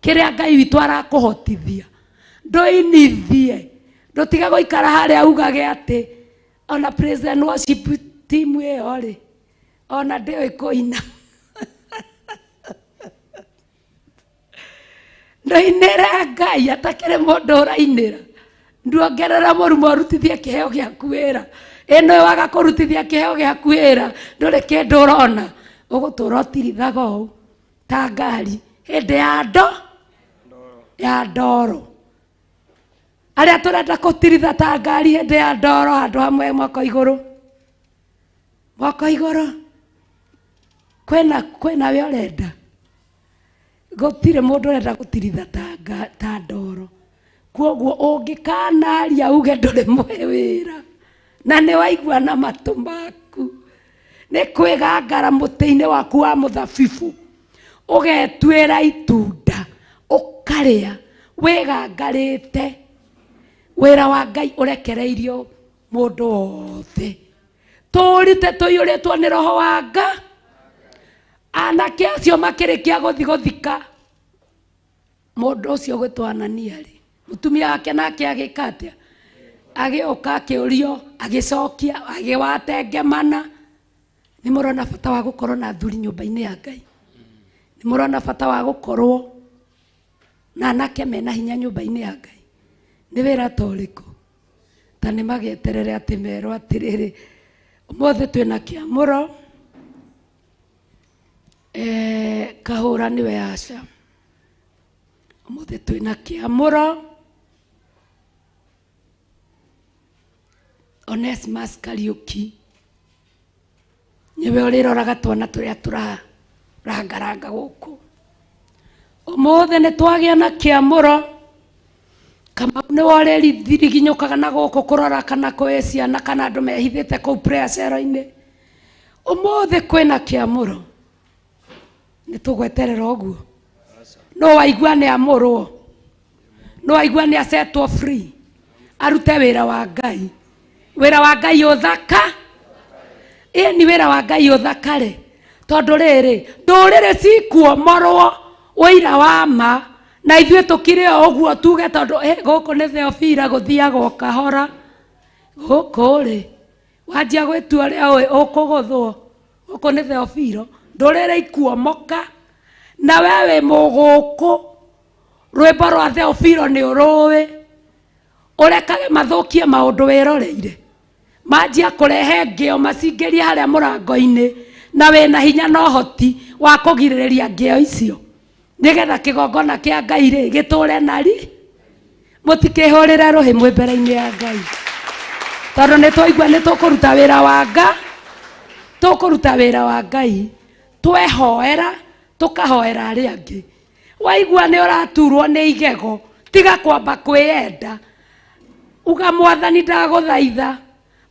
kĩrĩa Ngai witũ arakũhotithia. Ndũinithie, ndũtige gũikara harĩa ugage atĩ ona praise and worship team ĩyo rĩ, ona ndĩũĩ kũina. Ndũinĩre Ngai atakĩrĩ mũndũ ũrainĩra. Nduongerera mũrumo ũrutithie kĩheo gĩaku wĩra. Ĩno waga kũrutithia kĩheo gĩaku wĩra ndũrĩ kĩndũ ũrona. Ũgũtũra ũtirithaga ũũ ta ngari hĩndĩ ya ndo ya ndoro. Arĩa tũrenda kũtiritha ta ngari hĩndĩ ya ndoro handũ hamwe moko igũrũ. Moko igũrũ. Kwĩna kwĩna we ũrenda. Gũtirĩ mũndũ ũrenda gũtiritha ta, ta ndoro. Kwoguo ũngĩkanaria uge ndũrĩ mũhe wĩra na nĩ waigua na matũ maku nĩ kwĩgangara mũtĩ-inĩ waku wa mũthabibũ ũgetuĩra itunda ũkarĩa wĩgangarĩte. Wĩra wa Ngai ũrekereirio mũndũ wothe. Tũrite tũiyũrĩtwo nĩ roho wa Ngai. Anake acio makĩrĩkia gũthi gũthika mũndũ ũcio gwĩtwo Anania rĩ, mũtumia wake nake agĩka atĩa? Agĩũka akĩũrio, agĩcokia, agĩwatengemana. Nĩ mũrona bata wa gũkorwo na athuri nyũmba-inĩ ya Ngai? Nĩ mũrona bata wa gũkorwo na anake mena hinya nyũmba-inĩ ya Ngai? Nĩ wĩra ta ũrĩkũ? Ta nĩ magĩeterere atĩ merwo atĩrĩrĩ, ũmũthĩ twĩna kĩamũro, kahũra nĩwe aca. Ũmũthĩ twĩna kĩamũro, Onesmus Kariũki nĩwe ũrĩroraga twana tũrĩa tũrarangaranga gũkũ. Ũmũthĩ nĩ twagĩa na kĩamũro, Kamau nĩwe ũrĩthiriginyũkaga na gũkũ kũrora kana kwĩ ciana kana andũ mehithĩte kũu prayer cell-inĩ. Ũmũthĩ kwĩna kĩamũro, nĩ tũgweterera ũguo. No waigua nĩ amũrwo, no waigua nĩ acetwo free, arute wĩra wa Ngai. Wĩra wa Ngai ũthaka, ĩni wĩra wa Ngai ũthakare, tondũ rĩrĩ ndũrĩrĩ cikuomorwo ũira wa ma, na ithuĩ tũkire o ũguo tuge tondũ gũkũ nĩ Theofila gũthiagwo kahora. Gũkũ rĩ wanjia gwĩtua ũrĩa ũĩ ũkũgũthwo, gũkũ nĩ Theofilo, ndũrĩrĩ ikuomoka na we wĩ mũgũkũ. Rwĩmbo rwa Theofilo nĩ ũrũĩ, ũrekage mathũkie maũndũ wĩroreire, manjia kũrehe ngĩo macingĩrie harĩa mũrango-inĩ, na wĩna hinya na ũhoti wa kũgirĩrĩria ngĩo icio, nĩgetha kĩgongona kĩa Ngai rĩ gĩtũre nari. Mũtikĩhũrĩre rũhĩ mwĩ mbere-inĩ ya Ngai, tondũ nĩ twaigua nĩ tũkũruta wĩra wa Ngai, tũkũruta wĩra wa Ngai, twehoera tũkahoera arĩa angĩ. Waigua nĩ ũraturwo nĩ igego, tiga kwamba kwĩyenda, uga Mwathani ndagũthaitha,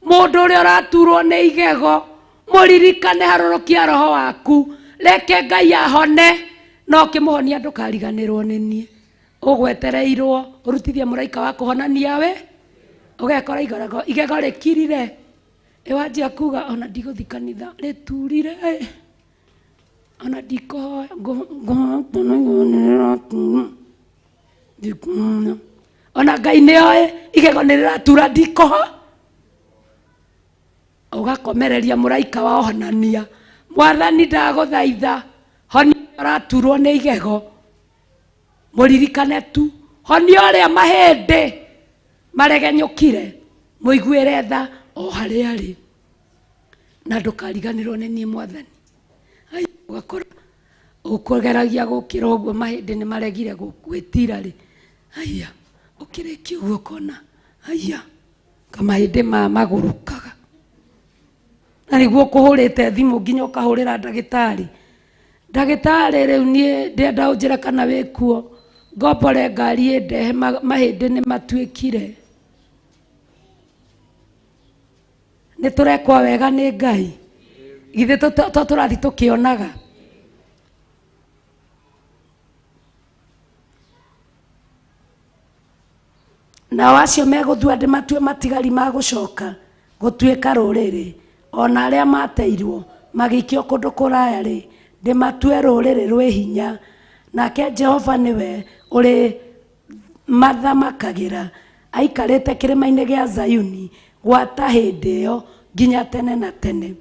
mũndũ ũrĩa ũraturwo nĩ igego mũririkane, harũrũkia roho waku, reke Ngai ahone, na ũkĩmũhonia ndũkariganĩrwo nĩ niĩ. Ũgwetereirwo ũrutithie mũraika wa kũhonania we, ũgekora igego rĩkirire, ĩwanjia kuga ona ndigũthi kanitha, rĩturire, ona ndikũhoya, ndikuona. Ona Ngai nĩ oĩ igego nĩ rĩratura, ndikũho. Ũgakomereria mũraika wa ũhonania, Mwathani ndagũthaitha, honia ũraturwo nĩ igego, mũririkane tu, honia ũrĩa mahĩndĩ maregenyũkire, mũiguĩre tha o harĩa arĩ, na ndũkariganĩrwo nĩ niĩ Mwathani. Ai, ũgakora ũkũgeragia gũkĩra ũguo mahĩndĩ nĩ maregire gwĩtira rĩ, aya ũkĩrĩkia ũguo ũkona aya kamahĩndĩ ma magũrũkaga, na nĩguo ũkũhũrĩte thimũ nginya ũkahũrĩra ndagĩtarĩ. Ndagĩtarĩ rĩu niĩ ndĩrenda ũnjĩre kana wĩkuo, ngombore ngari ĩndehe, mahĩndĩ nĩ matuĩkire. Nĩ tũrekwo wega nĩ Ngai, githĩ to tũrathiĩ tũkĩonaga. Nao acio megũthua ndĩmatue matigari ma gũcoka gũtuĩka rũrĩrĩ, o na arĩa maateirwo magĩikio kũndũ kũraya-rĩ, ndĩmatue rũrĩrĩ rwĩ hinya. Nake Jehova nĩwe ũrĩmathamakagĩra aikarĩte kĩrĩma-inĩ gĩa Zayuni gwata hĩndĩ ĩyo nginya tene na tene.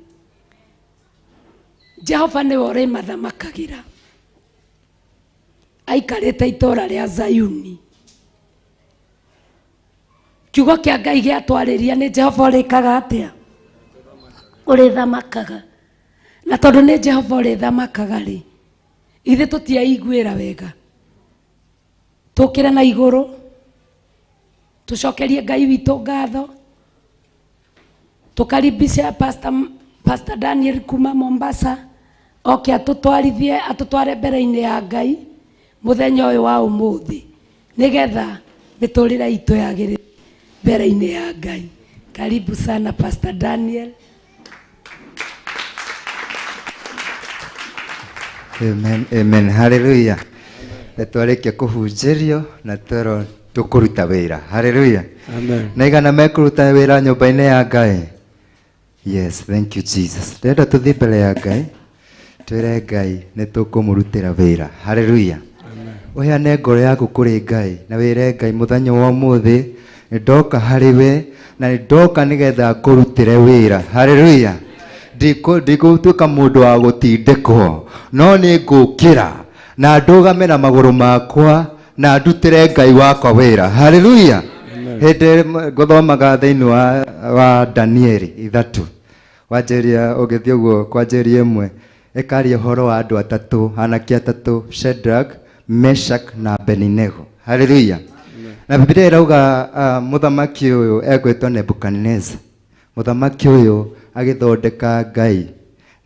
Jehova nĩwe ũrĩmathamakagĩra. Aikarĩte itũũra rĩa Zayuni. Kiugo kĩa Ngai gĩatwarĩria nĩ Jehova ũrĩkaga atĩa? Ũrĩthamakaga. Na tondũ nĩ Jehova ũrĩthamakaga rĩ, ithuĩ tũtiaiguĩra wega. Tũkĩre na igũrũ, tũcokerie Ngai witũ ngatho, tũkaribisha Pastor Daniel kuma Mombasa oke atũtwarithie, atũtware mbere-inĩ ya Ngai mũthenya ũyũ wa ũmũthĩ, nĩgetha mĩtũrĩre itũ yagĩrĩre mbere-inĩ ya Ngai. Karibu sana Pastor Daniel. Amen, amen. Hallelujah. Na twarĩkia kũhunjĩrio na twerwo tũkũruta wĩra. Hallelujah. Amen. Na igana mekũruta wĩra nyũmba-inĩ ya Ngai. Yes, thank you Jesus. Ndĩrenda tũthiĩ mbere ya Ngai twĩre Ngai nĩ tũkũmũrutĩra wĩra. Hallelujah. Ũheane ngoro yaku kũrĩ Ngai na wĩre Ngai mũthenya wa ũmũthĩ nĩ ndoka harĩ we na nĩ ndoka nĩgetha ngũrutĩre wĩra. Hallelujah. Ndigũtuĩka mũndũ wa gũtindĩkwo, no nĩ ngũkĩra na ndũgame na magũrũ makwa na ndutĩre Ngai wakwa wĩra. Hallelujah. Hĩndĩ ngũthomaga thĩinĩ wa Danieli 3 wanjĩria ũgĩthiĩ ũguo kwanjĩria 1 ĩkaria ũhoro wa andũ atatũ, anake atatũ, Shadrach, Meshach na Abednego. Hallelujah. Na Biblia ĩrauga mũthamaki ũyũ egwĩtwo Nebukadneza. Mũthamaki ũyũ agĩthondeka Ngai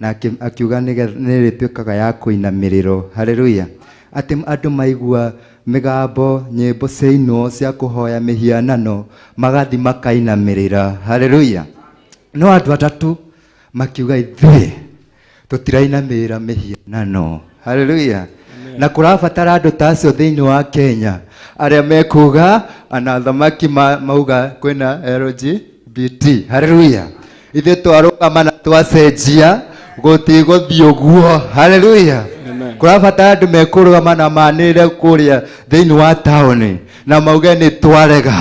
na akiuga nĩ ĩrĩtuĩkaga ya kũinamĩrĩrwo. Hallelujah. Atĩ andũ maigua mĩgambo, nyĩmbo ciainwo cia kũhoya mĩhianano, magathi makainamĩrĩra. Hallelujah. No andũ atatũ makiuga ithuĩ tũtirainamĩrĩra mĩhianano. Hallelujah. Na kũrabatara andũ ta acio thĩinĩ wa Kenya arĩa mekuga ana athamaki mauga kwĩna LGBT. Hallelujah. Ithuĩ twarũgama na twacenjia gũtigũthiĩ ũguo. Hallelujah. Amen. Kũrabatara andũ mekũrũgama na manĩrĩre kũrĩa thĩinĩ wa taũni na mauge nĩ twarega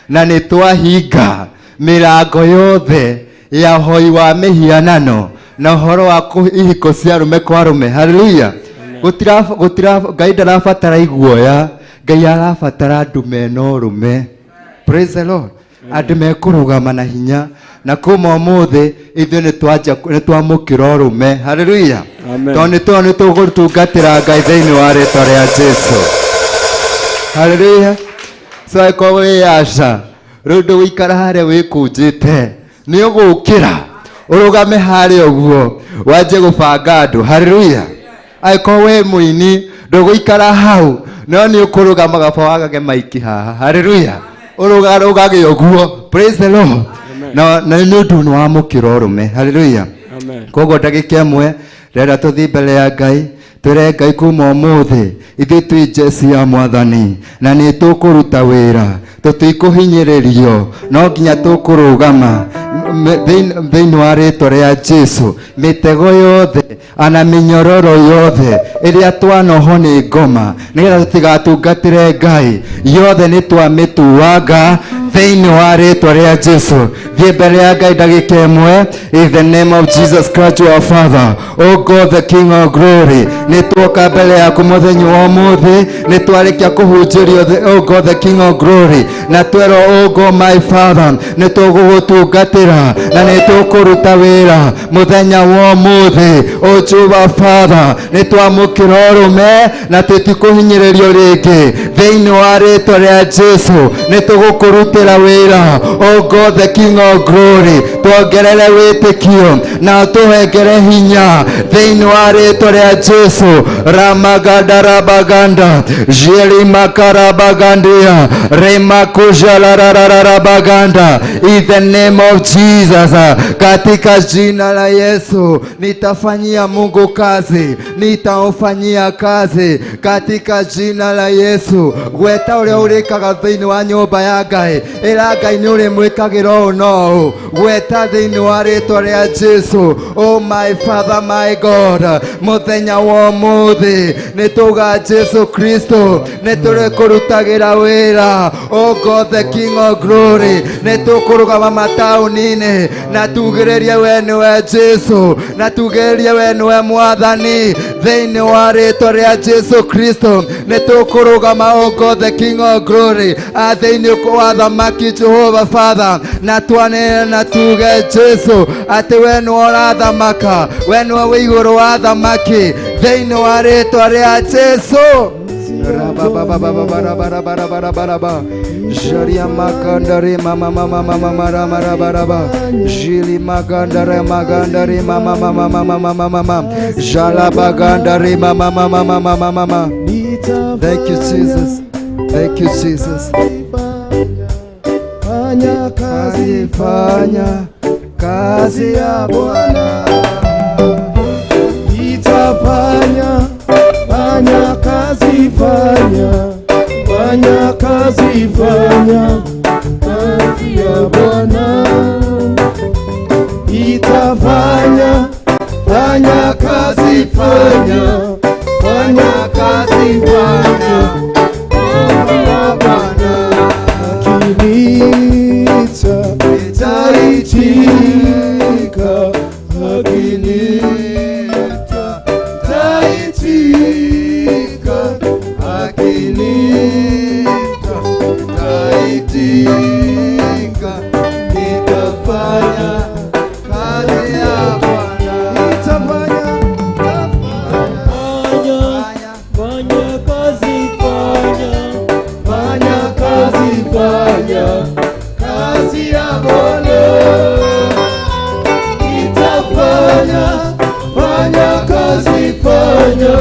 na nĩ twahinga mĩrango yothe ya ũhoi wa mĩhianano na ũhoro wa ihiko cia arũme kwa arũme. Hallelujah. Ngai ndarabatara iguoya, Ngai arabatara andũ mena ũrũme. Praise the Lord. Andũ mekũrũgama na hinya na kuma ũmũthĩ ithuĩ nĩ twamũkĩra ũrũme. Hallelujah. Amen. Tondũ nĩ tũgũtungatĩra Ngai thĩinĩ wa rĩtwa rĩa Jesu. Hallelujah. So angĩkorwo wĩ aca, rĩu ndũgũikara harĩa wĩkũnjĩte, nĩ ũgũkĩra ũrũgame harĩa ũguo wanjie gũbanga andũ. Hallelujah. Angĩkorwo wĩ mũini ndũgũikara hau, no nĩ ũkũrũgama gaba wagage maiki haha. Hallelujah. Ũrũgarũgage ũguo. Praise the Lord. Na nĩ ũndũ nĩ wamũkĩra ũrũme. Hallelujah. Amen. Koguo ndagĩka ĩmwe ndĩrenda tũthiĩ mbere ya Ngai twĩre Ngai kuma ũmũthĩ ithuĩ twĩ njeci ya Mwathani na nĩ tũkũruta wĩra, tũtikũhinyĩrĩrio, no nginya tũkũrũgama thĩinĩ wa rĩtwa rĩa Jesu. Mĩtego yothe ana mĩnyororo yothe ĩrĩa twanoho nĩ ngoma nĩgetha tũtigatungatĩre Ngai yothe nĩ twamĩtuanga thĩinĩ wa rĩtwa rĩa Jesu. Thiĩ mbere ya Ngai ndagĩka ĩmwe. In the name of Jesus Christ our Father, O God the King of glory, nĩ tuoka mbere yaku mũthenya wa ũmũthĩ, nĩ twarĩkia kũhunjĩrio, O God the King of glory, na twerwo, O God my Father, nĩ tũgũgũtungatĩra na nĩ tũkũruta wĩra mũthenya wa ũmũthĩ. O Jehovah Father, nĩ twamũkĩra ũrũme na tũtikũhinyĩrĩrio rĩngĩ thĩinĩ wa rĩtwa rĩa Jesu. Nĩ tũgũkũrutĩra wĩra, O God the King of glory, tuongerere wĩtĩkio na tũhengere hinya thĩinĩ wa rĩtwa rĩa Jesu. Ramaganda rabaganda jerimakarabagandia remakujalarararabaganda, in the name of Jesus, katika jina la Yesu nitafanyia Mungu kazi, nitaufanyia kazi katika jina la Yesu. Gweta ũrĩa ũrĩkaga thĩinĩ wa nyũmba ya Ngai, ĩra Ngai nĩ ũrĩmwĩkagĩra ũũ na ũũ gweta thĩinĩ wa rĩtwa rĩa Jesu. Oh my Father, my God, mũthenya wa ũmũthĩ nĩ tuga Jesu Kristo nĩ tũrĩkũrutagĩra wĩra. Oh God, the King of Glory, nĩ tũkũrũgama mataũni-inĩ na tugĩrĩrie we nĩwe Jesu, na tugĩrĩrie we nĩwe Mwathani thĩinĩ wa rĩtwa rĩa Jesu Kristo. Nĩ tũkũrũgama, oh God, the King of Glory, a thĩinĩ wa thamaki Jehova Father, na twanĩrĩre na tuge Jesu atĩ we nĩwe ũrathamaka, we nĩwe wĩ igũrũ wa thamaki thĩinĩ wa rĩtwa rĩa Jesu. Rabababababarabarabarabaraba. Jaria magandare mama mama mama mara mara baraba. Jili magandare magandare mama mama mama mama mama. Jala bagandare mama mama mama mama mama. Thank you, Jesus. Thank you, Jesus. Fanya kazi, Fanya kazi ya Bwana. Itafanya, fanya kazi, fanya, fanya kazi, fanya kazi ya Bwana. Itafanya, fanya kazi, fanya, fanya kazi, fanya kazi ya Bwana. Akiniita nitaitika, akiniita nitaitika, Akiniita nitaitika, nitafanya kazi ya Bwana. Nitafanya, Fanya kazi, fanya. fanya kazi, fanya kazi ya Bwana. Nitafanya, fanya kazi, fanya,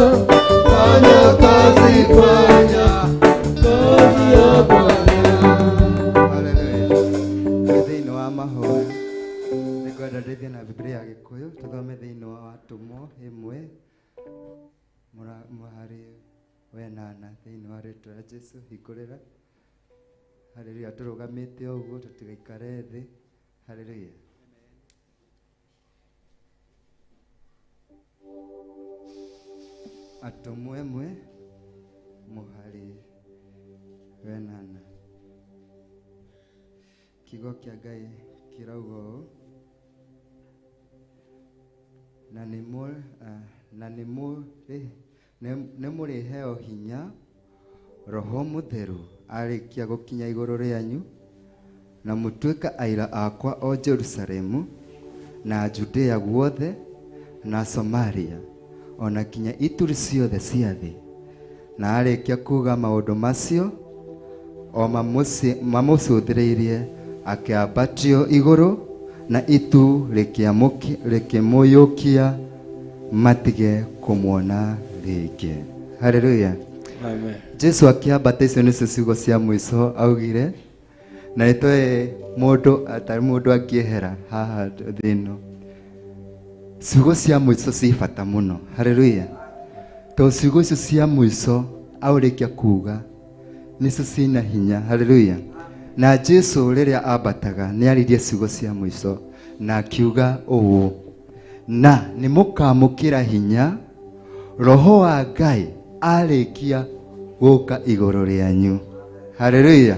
fanya kazi, fanya kazi ya Bwana. Haleluya. Twĩ thĩinĩ wa mahoya nĩngwenda ndĩthiĩ na Bibilia ya Gĩkũyũ tũthome thĩinĩ wa Atũmwo ĩmwe mũhari wenana thĩinĩ wa rĩtwa rĩa Jesu. Hingũrĩra. Haleluya. Tũrũgamĩte ũguo tũtigaikare thĩ. Haleluya. Atũmwo ĩmwe mũhari wenana. Kiugo kĩa Ngai kĩrauga ũũ, na nĩ mũrĩheo hinya Roho Mũtheru arĩkia gũkinya igũrũ rĩanyu, na mũtuĩke aira akwa o Jerusalemu na Judea guothe na Samaria ona kinya ituri ciothe cia thĩ. Na arĩkia kuga maũndũ macio o mamũcũthĩrĩirie, akĩambatio igũrũ na itu rĩkĩmũyũkia matige kũmuona rĩngĩ. Haleluya. Amen. Jesu akĩambata, icio nĩcio ciugo cia mũico augire, na nĩtũĩ mũndũ atarĩ mũndũ angĩehera haha thĩ ĩno. Ciugo cia mũico ci bata mũno. Haleluya. Tondũ ciugo icio cia mũico aũrĩkia kuga nĩcio ciĩna hinya. Haleluya. Na Jesu rĩrĩa ambataga nĩ aririe ciugo cia mũico na akiuga ũũ, na nĩ mũkamũkĩra hinya Roho wa Ngai arĩkia gũka igũrũ rĩanyu. Haleluya.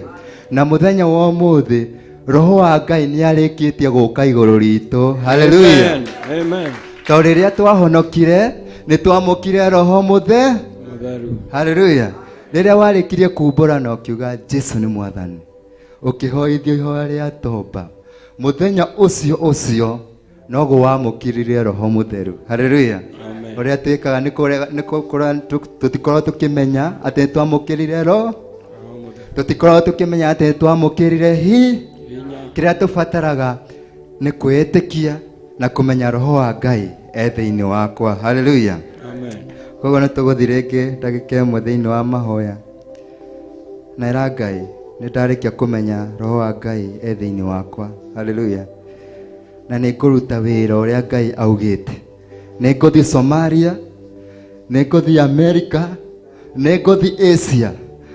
Na mũthenya wa ũmũthĩ Roho wa Ngai nĩ arĩkĩtie gũka igũrũ ritũ. Haleluya. Amen. Amen. Tondũ rĩrĩa twahonokire nĩ twamũkire Roho Mũtheru. Mũtheru. Haleluya. Rĩrĩa warĩkirie kumbũra na ũkiuga Jesu nĩ Mwathani, ũkĩhoithio ihoya rĩa tomba, mũthenya ũcio ũcio noguo wamũkĩrire Roho Mũtheru. Haleluya. Amen. Ũrĩa twĩkaga nĩ kũrega, nĩ kũkũra, tũtikoragwo tũkĩmenya atĩ nĩ twamũkĩrire Roho, tũtikoragwo tũkĩmenya atĩ nĩ twamũkĩrire Hinya. Kĩrĩa tũbataraga nĩ kwĩĩtĩkia na kũmenya Roho wa Ngai e thĩinĩ wakwa. Haleluya. Amen. Koguo nĩ tũgũthiĩ rĩngĩ ndagĩka ĩmwe thĩinĩ wa mahoya. Na ĩra Ngai, nĩ ndarĩkia kũmenya Roho wa Ngai e thĩinĩ wakwa. Haleluya. Na nĩ ngũruta wĩra ũrĩa Ngai augĩte. Nĩ ngũthiĩ Somalia, nĩ ngũthiĩ America, nĩ ngũthiĩ Asia,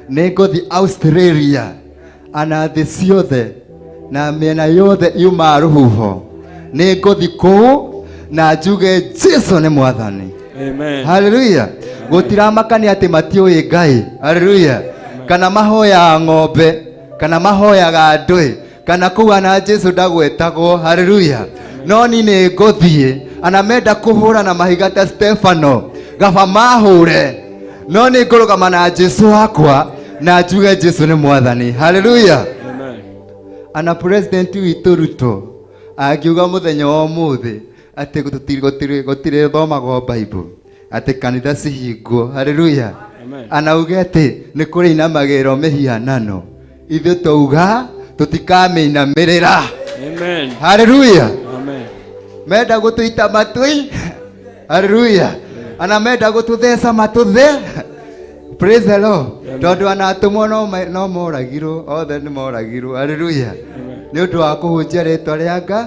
nĩ ngũthiĩ Australia, ana thĩ ciothe Na mĩena yothe yumaga rũhuho nĩ ngũthi kũu na njuge Jesu nĩ mwathani. Amen. Haleluya. Gũtiramakania atĩ matiũĩ Ngai. Haleluya. Kana mahoyaga ng'ombe, kana mahoyaga ndũĩ, kana kũu ana Jesu ndagwetagwo. Haleluya. No ni nĩ ngũthiĩ ana menda kũhũra na mahiga ta Stefano gaba mahũre, no nĩ ngũrũgama na Jesu wakwa na njuge Jesu nĩ mwathani. Haleluya. Amen. Ana president witũ Ruto angiuga mũthenya wa ũmũthĩ atĩ gũtirĩthomagwo Bible, atĩ kanitha cihingwo. Haleluya. Amen. Anauge atĩ nĩ kũrĩ inamagĩrĩrwo mĩhianano, ithuĩ twauga tũtikamĩinamĩrĩra. Amen. Haleluya. Amen. Menda gũtũita matui. Haleluya. Ana menda gũtũtheca matũthe. Praise the Lord. Tondũ ana atũmwo no moragirwo, othe nĩ moragirwo. Haleluya. Nĩ ũndũ wa kũhunjia rĩtwa rĩa Ngai.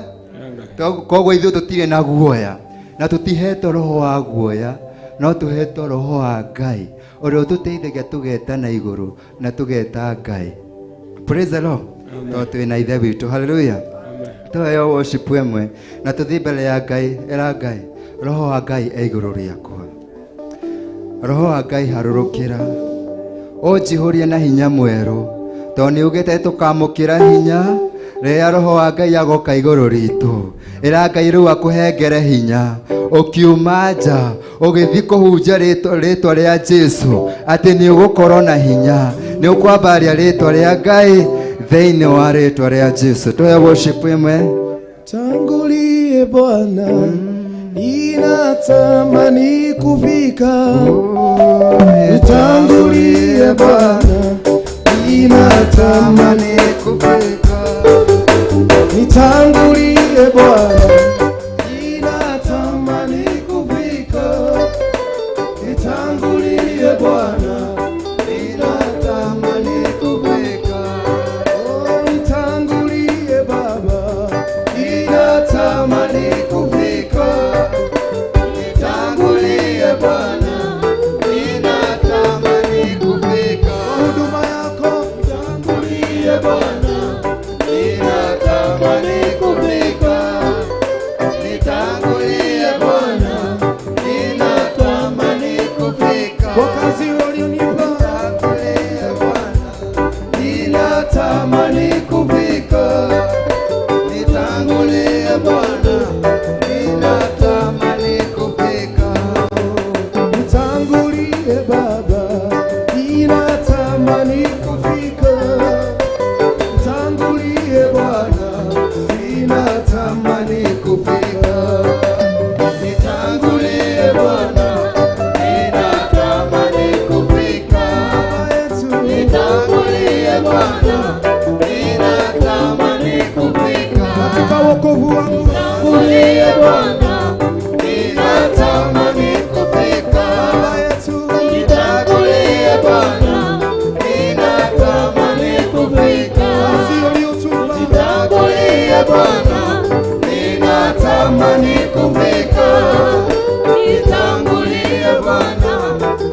Koguo ithuĩ tũtirĩ na guoya, na tũtihetwo roho wa guoya, no tũhetwo roho wa Ngai ũrĩa ũtũteithagia tũgeta na igũrũ na tũgeta Ngai. Praise the Lord. Tondũ twĩ na ithe witũ. Haleluya. Tũheo worship ĩmwe na tũthiĩ mbere ya Ngai. Ĩra Ngai, roho wa Ngai e igũrũ rĩakwa, roho wa Ngai harũrũkĩra, ũnjihũrie na hinya mwerũ, tondũ nĩ ugĩte tũkamũkĩra hinya rĩrĩa roho wa Ngai agoka igũrũ ritũ. Ĩra Ngai rĩu akũhengere hinya ũkiuma nja ũgĩthiĩ kũhunjia rĩtwa rĩa Jesu, atĩ nĩ ũgũkorwo na hinya, nĩ ũkwambaria rĩtwa rĩa Ngai thĩinĩ wa rĩtwa rĩa Jesu. Tũhe worship ĩmwe. Tangulie Bwana, ninatamani kufika. Nitangulie Bwana, ninatamani kufika. Nitangulie Bwana, ninatamani kufika. Nitangulie Bwana, ninatamani kufika. Oh, nitangulie Baba, ninatamani kufika. Nitangulie Bwana, ninatamani kufika. Huduma yako, nitangulie Bwana, ninatamani kufika. Nitangulie Bwana, ninatamani kufika. Kwa kazi ulionipa, nitangulie Bwana, ninatamani kufika. Nitangulie Bwana, ninatamani kufika. Nitangulie Baba, ninatamani kufika. Nitangulie Bwana, ninatamani kufika. Nitangulie Bwana, ninatamani kufika. Nitangulie Bwana, ninatamani kufika. Katika wokovu wangu, nitangulie Bwana, ninatamani kufika. Baba yetu, nitangulie Bwana, ninatamani kufika. Kazi uliyotupa, nitangulie Bwana, ninatamani kufika. Nitangulie Bwana,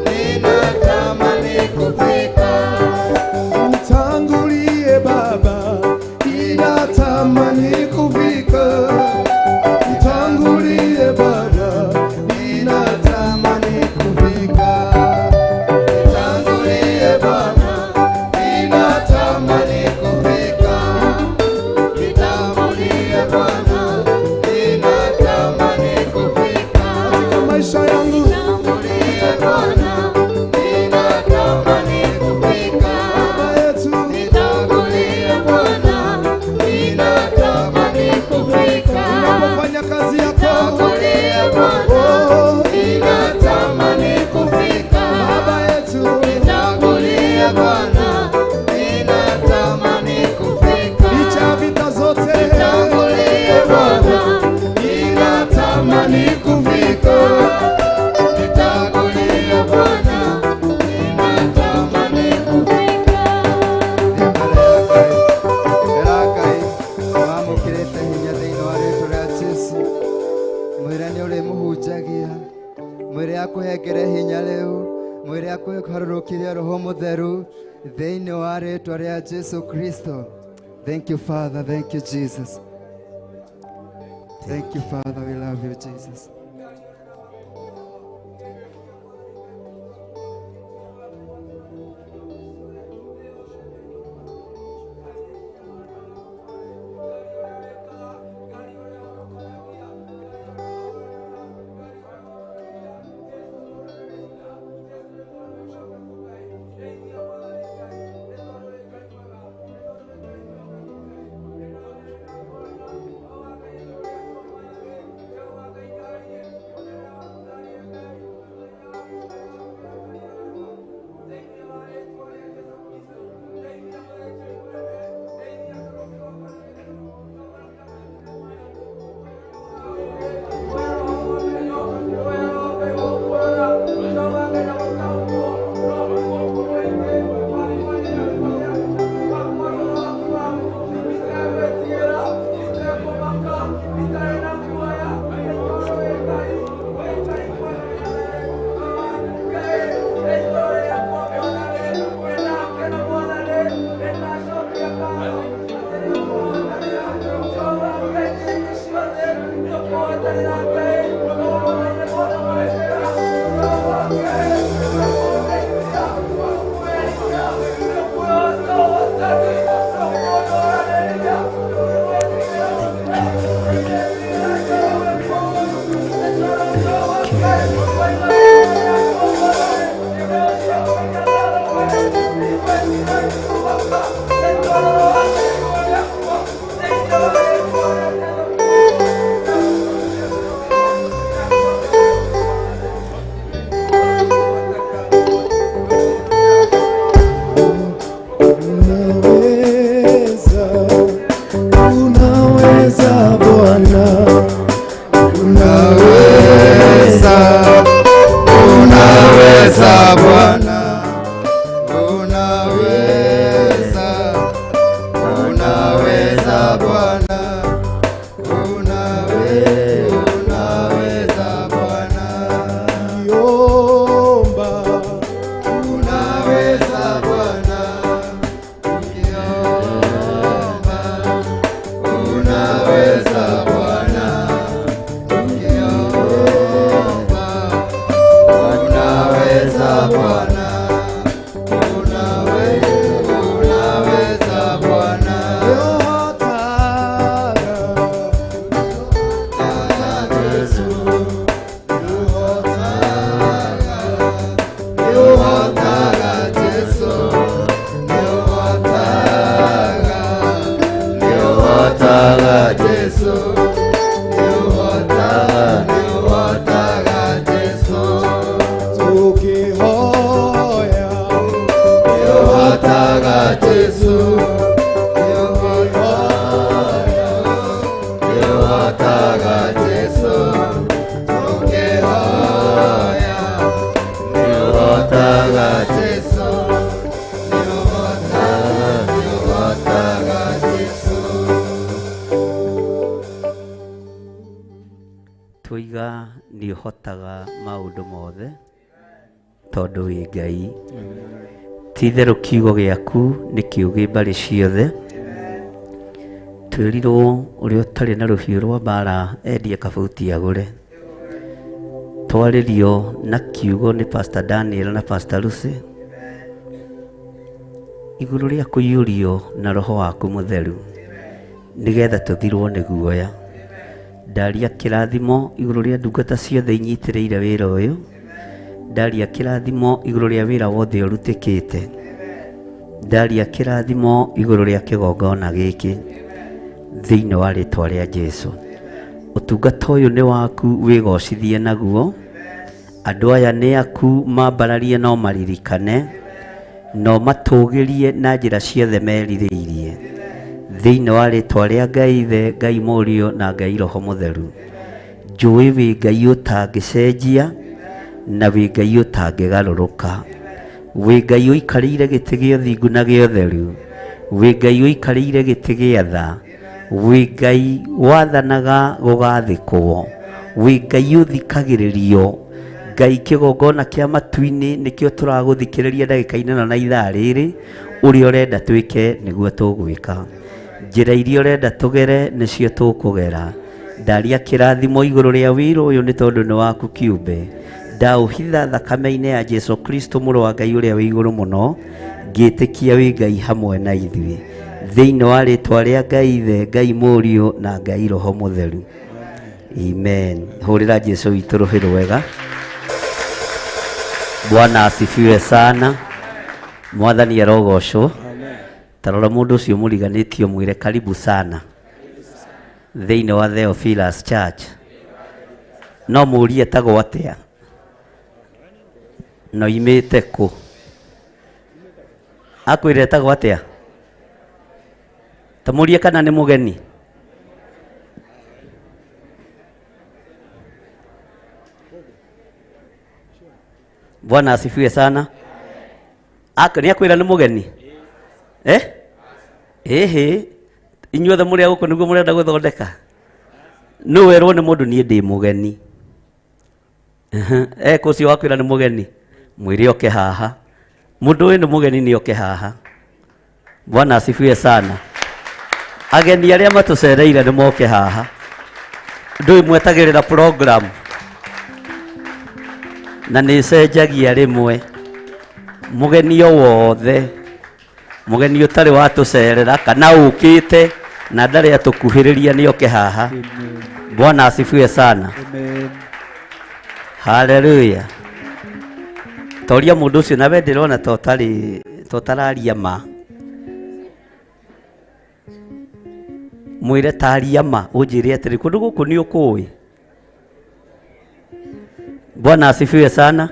ninatamani kufika. Nitangulie Baba, ninatamani kufika. Nitangulie Baba, ninatamani kufika. Nitangulie Bwana, ninatamani kufika. Nitangulie Bwana, ninatamani kufika. Katika maisha yangu, nitangulie Bwana, ninatamani kufika. Baba yetu, nitangulie Bwana, ninatamani kufika. Unapofanya kazi yako, nitangulie Bwana, ninatamani kufika. Baba yetu, nitangulie Bwana, ninatamani kufika. Licha ya vita zote, nitangulie Bwana, ninatamani kufika. Nitangulie Bwana, ninatamani kufika. Ĩra Ngai wamũkĩrĩte hinya thĩinĩ wa rĩtwa rĩa Jesu, mwĩre nĩ ũrĩmũhunjagia, mwĩre akũhengere hinya rĩu, mwĩre akũharũrũkĩrie roho mũtheru thĩinĩ wa rĩtwa rĩa Jesu Kristo. Thank you, Father. Thank you, Jesus. Thank you, Father. We love you, Jesus. Unaweza, unaweza Bwana, Unaweza, unaweza Bwana, unaweza, unaweza Bwana, unaweza Bwana, omba, unaweza Bwana, ukiomba, unaweza Bwana, ukiomba, unaweza Bwana, unaweza Bwana. Tukihoya, Tũiga nĩ ũhotaga maũndũ mothe tondũ wĩ Ngai. Ti itherũ kiugo gĩaku nĩ kĩũgĩ mbarĩ ciothe. Twĩrirwo ũrĩa ũtarĩ na rũhiũ rwa mbara endie kabuti agũre. Twarĩrio na kiugo nĩ Pastor Daniel na Pastor Lucy igũrũ rĩa kũiyũrio na roho waku mũtheru nĩgetha tũthirwo nĩ guoya. Ndaria kĩrathimo igũrũ rĩa ndungata ciothe inyitĩrĩire wĩra ũyũ. Ndaria kĩrathimo igũrũ rĩa wĩra wothe ũrutĩkĩte. Ndaria kĩrathimo igũrũ rĩa kĩgongona gĩkĩ thĩinĩ wa rĩtwa rĩa Jesũ. Ũtungata ũyũ nĩ waku, wĩgocithie naguo. Andũ aya nĩ aku, mambararie no maririkane, no matũgĩrie na njĩra ciothe merirĩirie thĩinĩ wa rĩtwa rĩa Ngai Ithe, Ngai Mũriũ na Ngai Roho Mũtheru. Njũĩ wĩ Ngai ũtangĩcenjia na wĩ Ngai ũtangĩgarũrũka. Wĩ Ngai ũikarĩire gĩtĩ gĩa ũthingu na gĩa ũtheru. Wĩ Ngai ũikarĩire gĩtĩ gĩa tha. Wĩ Ngai wathanaga gũgathĩkwo. Wĩ Ngai ũthikagĩrĩrio. Ngai kĩgongona kĩa matu-inĩ nĩkĩo tũragũthikĩrĩria ndagĩka-inĩ ĩno na ithaa rĩrĩ, ũrĩa ũrenda twĩke nĩguo tũgwĩka. Njĩra iria ũrenda tũgere nĩcio tũkũgera. Ndaria kĩrathimo igũrũ rĩa wĩra ũyũ nĩ tondũ nĩ waku kĩũmbe. Ndaũhitha thakame-inĩ ya Jesu Kristo mũrũ wa Ngai ũrĩa wĩ igũrũ mũno, ngĩtĩkia wĩ Ngai hamwe na ithuĩ. Thĩinĩ wa rĩtwa rĩa Ngai Ithe, Ngai Mũriũ na Ngai Roho Mũtheru. Amen. Hũrĩra Jesu witũ rũhĩ rwega. Bwana asifiwe sana. Mwathani arogocwo. Tarora mũndũ ũcio mũriganĩtie mwĩre karibu sana thĩinĩ wa Theophilus Church. No mũrie etagwo atĩa? Na oimĩte kũ? Akwĩra etagwo atĩa? Ta mũrie kana nĩ mũgeni. Bwana asifiwe sana. Nĩ akwĩra nĩ mũgeni? Eh? Ĩhĩ, inyuothe mũrĩ a gũkũ nĩguo mũrenda gũthondeka? Nũ werwo nĩ mũndũ niĩ ndĩ mũgeni? Ekũ ũcio wakwĩra nĩ mũgeni? Mwĩre oke haha. Mũndũ ũyũ nĩ mũgeni nĩ oke haha. Bwana asifiwe sana. Ageni arĩa matũcereire nĩ moke haha. Ndũĩ mwetagĩrĩra program na nĩ ĩcenjagia rĩmwe. Mũgeni o wothe, mũgeni ũtarĩ watũcerera kana ũkĩte na ndarĩ atũkuhĩrĩria nĩ oke haha. Bwana asifiwe sana. Haleluya. Toria mũndũ ũcio nawe ndĩrona ta ũtarĩ ta ũtararia ma. Mwĩre taria ma ũnjĩre atĩrĩ kũndũ gũkũ nĩ ũkũĩ. Bwana asifiwe sana.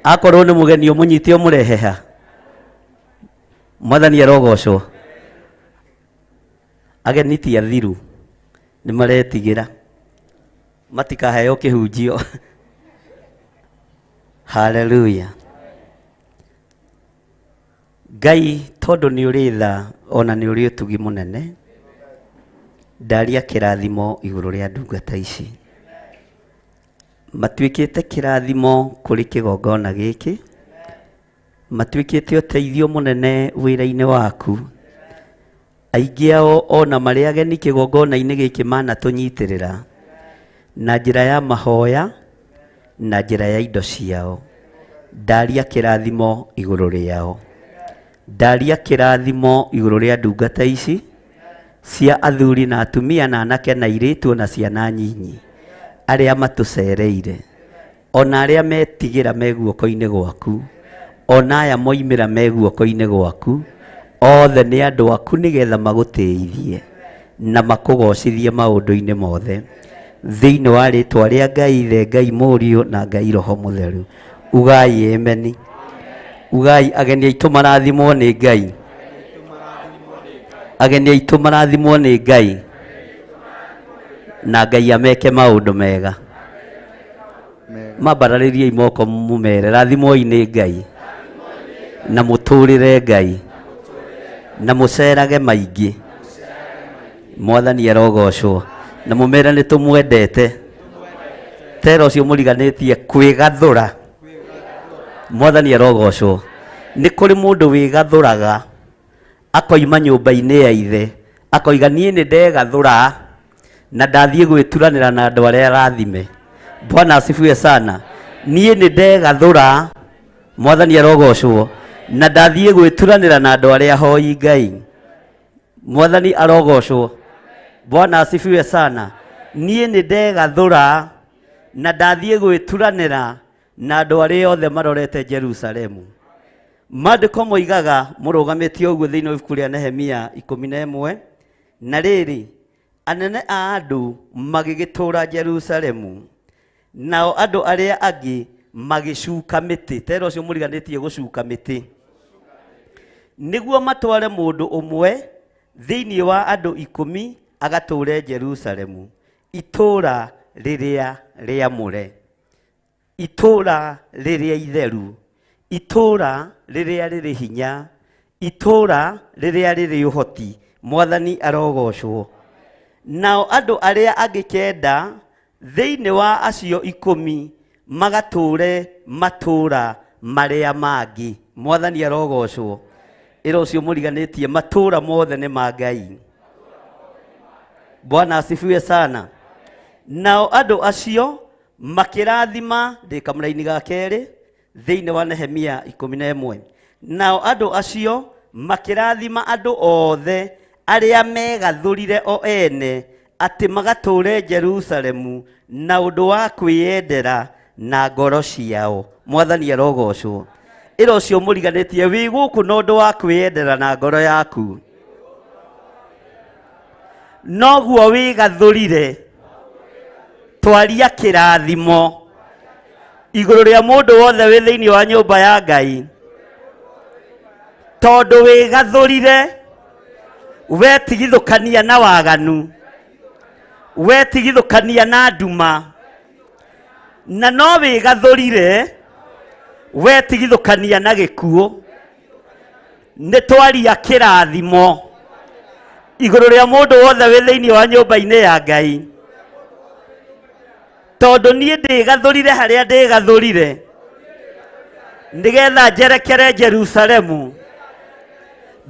Akorwo nĩ mũgeni ũmũnyite ũmũrehe ha. Mwathani arogocwo. Ageni ti athiru nĩ maretigĩra matikaheo kĩhunjio. Haleluya. Ngai tondũ nĩ ũrĩ tha ona nĩ ũrĩ ũtugi mũnene, ndaria kĩrathimo igũrũ rĩa ndungata ici. Matuĩkĩte kĩrathimo kũrĩ kĩgongona gĩkĩ, matuĩkĩte ũteithio mũnene wĩra-inĩ waku. Aingĩ ao ona marĩ ageni kĩgongona-inĩ gĩkĩ manatũnyitĩrĩra na njĩra ya mahoya na njĩra ya indo ciao. Ndaria kĩrathimo igũrũ rĩao. Ndaria kĩrathimo igũrũ rĩa ndungata ici cia athuri na atumia na anake na airĩtu na ciana nyinyi arĩa matũcereire ona arĩa metigĩra me guoko-inĩ gwaku ona aya moimĩra me guoko-inĩ gwaku othe nĩ andũ aku nĩgetha magũtĩithie na makũgocithie maũndũ-inĩ mothe thĩinĩ wa rĩtwa rĩa Ngai Ithe, Ngai Mũriũ na Ngai Roho Mũtheru. Ugai ameni. Ugai ageni aitũ marathimwo nĩ Ngai. Ageni aitũ marathimwo nĩ Ngai na Ngai ameke maũndũ mega. Mambararĩriei moko mũmere rathimwoi nĩ Ngai na mũtũrĩre Ngai na mũcerage maingĩ. Mwathani arogocwo na mũmere nĩ tũmwendete. Tera ũcio mũriganĩtie kwĩgathũra. Mwathani arogocwo. Nĩ kũrĩ mũndũ wĩgathũraga akoima nyũmba-inĩ ya ithe akoiga niĩ nĩ ndegathũra na ndathiĩ gwĩturanĩra na andũ arĩa arathime. Bwana asifiwe sana. Niĩ nĩ ndegathũra, Mwathani arogocwo, na ndathiĩ gwĩturanĩra na andũ arĩa ahoi Ngai. Mwathani arogocwo. Bwana asifiwe sana. Niĩ nĩ ndegathũra na ndathiĩ gwĩturanĩra na andũ arĩa othe marorete Jerusalemu. Maandĩko moigaga mũrũgamĩtie ũguo thĩinĩ wa ibuku rĩa Nehemia 11, na rĩrĩ, anene a andũ magĩgĩtũũra Jerusalemu, nao andũ arĩa angĩ magĩcuka mĩtĩ. Tera ũcio mũriganĩtie gũcuka mĩtĩ. Nĩguo matware mũndũ ũmwe thĩinĩ wa andũ 10 agatũũre Jerusalemu, itũũra rĩrĩa rĩamũre, itũũra rĩrĩa itheru, itũũra rĩrĩa rĩrĩ hinya, itũũra rĩrĩa rĩrĩ ũhoti. Mwathani arogocwo. Nao andũ arĩa angĩ 9 thĩinĩ wa acio 10 magatũũre matũũra marĩa mangĩ. Mwathani arogocwo. Ĩra ũcio mũriganĩtie matũũra mothe nĩ ma Ngai. Bwana asifiwe sana. Nao andũ acio makĩrathima, ndĩ kamũraini ga kerĩ thĩinĩ wa Nehemia 11. Nao andũ acio makĩrathima andũ othe arĩa megathũrire o ene atĩ magatũũre Jerusalemu na ũndũ wa kwĩyendera na ngoro ciao. Mwathani arogocwo. Ĩra ũcio mũriganĩtie wĩ gũkũ na ũndũ wa kwĩyendera na ngoro yaku. Noguo wĩgathũrire, twaria kĩrathimo igũrũ rĩa mũndũ wothe wĩ thĩinĩ wa nyũmba ya Ngai, tondũ wĩgathũrire wetigithũkania na waganu, wetigithũkania na nduma, na no wĩgathũrire wetigithũkania na gĩkuũ. Nĩ twaria kĩrathimo igũrũ rĩa mũndũ wothe wĩ thĩinĩ wa nyũmba-inĩ ya Ngai, tondũ niĩ ndĩgathũrire harĩa ndĩgathũrire nĩgetha njerekere Jerusalemu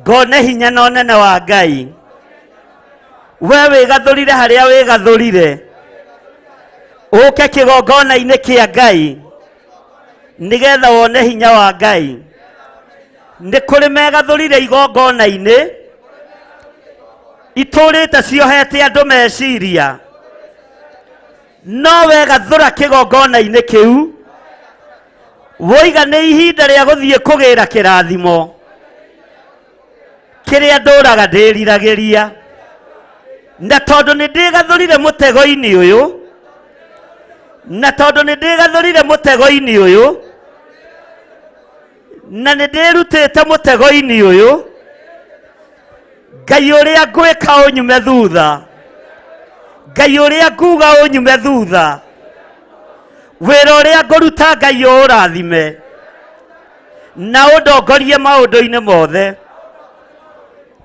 ngone hinya na ũnene wa Ngai. We wĩgathũrire harĩa wĩgathũrire, ũke kĩgongona-inĩ kĩa Ngai nĩgetha wone hinya wa Ngai. Nĩ kũrĩ megathũrire igongona-inĩ itũrĩte ciohete andũ meciria, no wegathũra kĩgongona-inĩ kĩu woiga nĩ ihinda rĩa gũthiĩ kũgĩra kĩrathimo kĩrĩa ndũraga ndĩriragĩria. Na tondũ nĩ ndĩgathũrire mũtego-inĩ ũyũ, na tondũ nĩ ndĩgathũrire mũtego-inĩ ũyũ, na nĩ ndĩrutĩte mũtego-inĩ ũyũ, Ngai ũrĩa ngwĩka ũnyume thutha, Ngai ũrĩa nguga ũnyume thutha, wĩra ũrĩa ngũruta Ngai ũũrathime na ũndongorie maũndũ-inĩ mothe.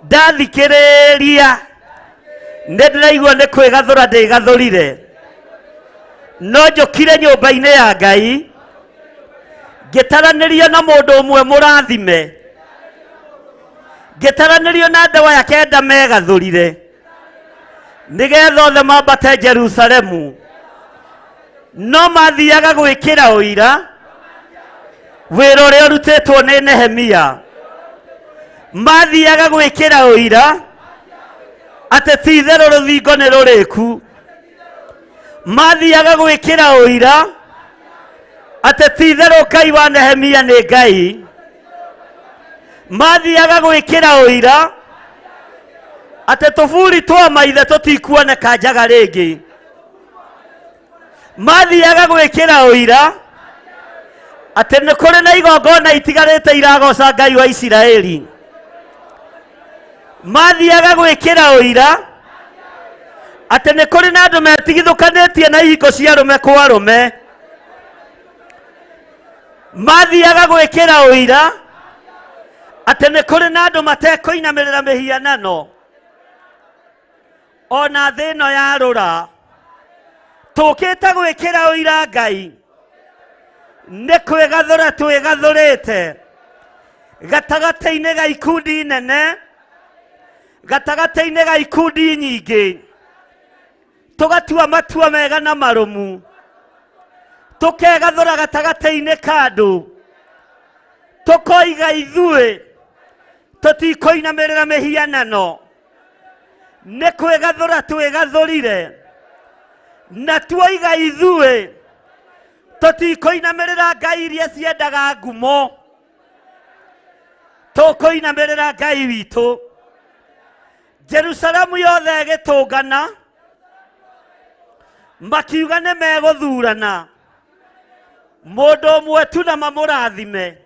Ndathikĩrĩria nĩ ndĩraigua nĩ kwĩgathũra ndĩgathũrire, no njũkire nyũmba-inĩ ya Ngai ngĩtaranĩrio na mũndũ ũmwe mũrathime, ngĩtaranĩrio na andũ aya kenda megathũrire nĩgetha othe mambate Jerusalemu, no mathiaga gwĩkĩra ũira wĩra ũrĩa ũrutĩtwo nĩ Nehemia. Mathiaga gwĩkĩra ũira atĩ ti itherũ rũthingo nĩ rũrĩku. Mathiaga gwĩkĩra ũira atĩ ti itherũ Ngai wa Nehemia nĩ Ngai. Mathiaga gwĩkĩra ũira atĩ tũburi twa maithe tũtikuoneka njaga rĩngĩ. Mathiaga gwĩkĩra ũira atĩ nĩ kũrĩ na igongona itigarĩte iragoca Ngai wa Isiraeli. Mathiaga gwĩkĩra ũira atĩ nĩ kũrĩ na andũ metigithũkanĩtie na ihingo cia arũme kwa arũme. Mathiaga gwĩkĩra ũira atĩ nĩ kũrĩ na andũ matekũinamĩrĩra mĩhianano ona thĩ ĩno yarũra. Tũkĩte gwĩkĩra ũira Ngai nĩ kwĩgathũra twĩgathũrĩte gatagatĩ-inĩ ga ikundi nene, gatagatĩ-inĩ ga ikundi nyingĩ, tũgatua matua mega na marũmu, tũkegathũra gatagatĩ-inĩ ka andũ, tũkoiga ithuĩ tũtikũinamĩrĩra mĩhianano, nĩ kwĩgathũra twĩgathũrire, na tuoiga ithuĩ tũtikũinamĩrĩra ngai iria ciendaga ngumo, tũkũinamĩrĩra Ngai witũ. Jerusalemu yothe ĩgĩtũngana, makiuga nĩ megũthurana mũndũ ũmwe tu na mamũrathime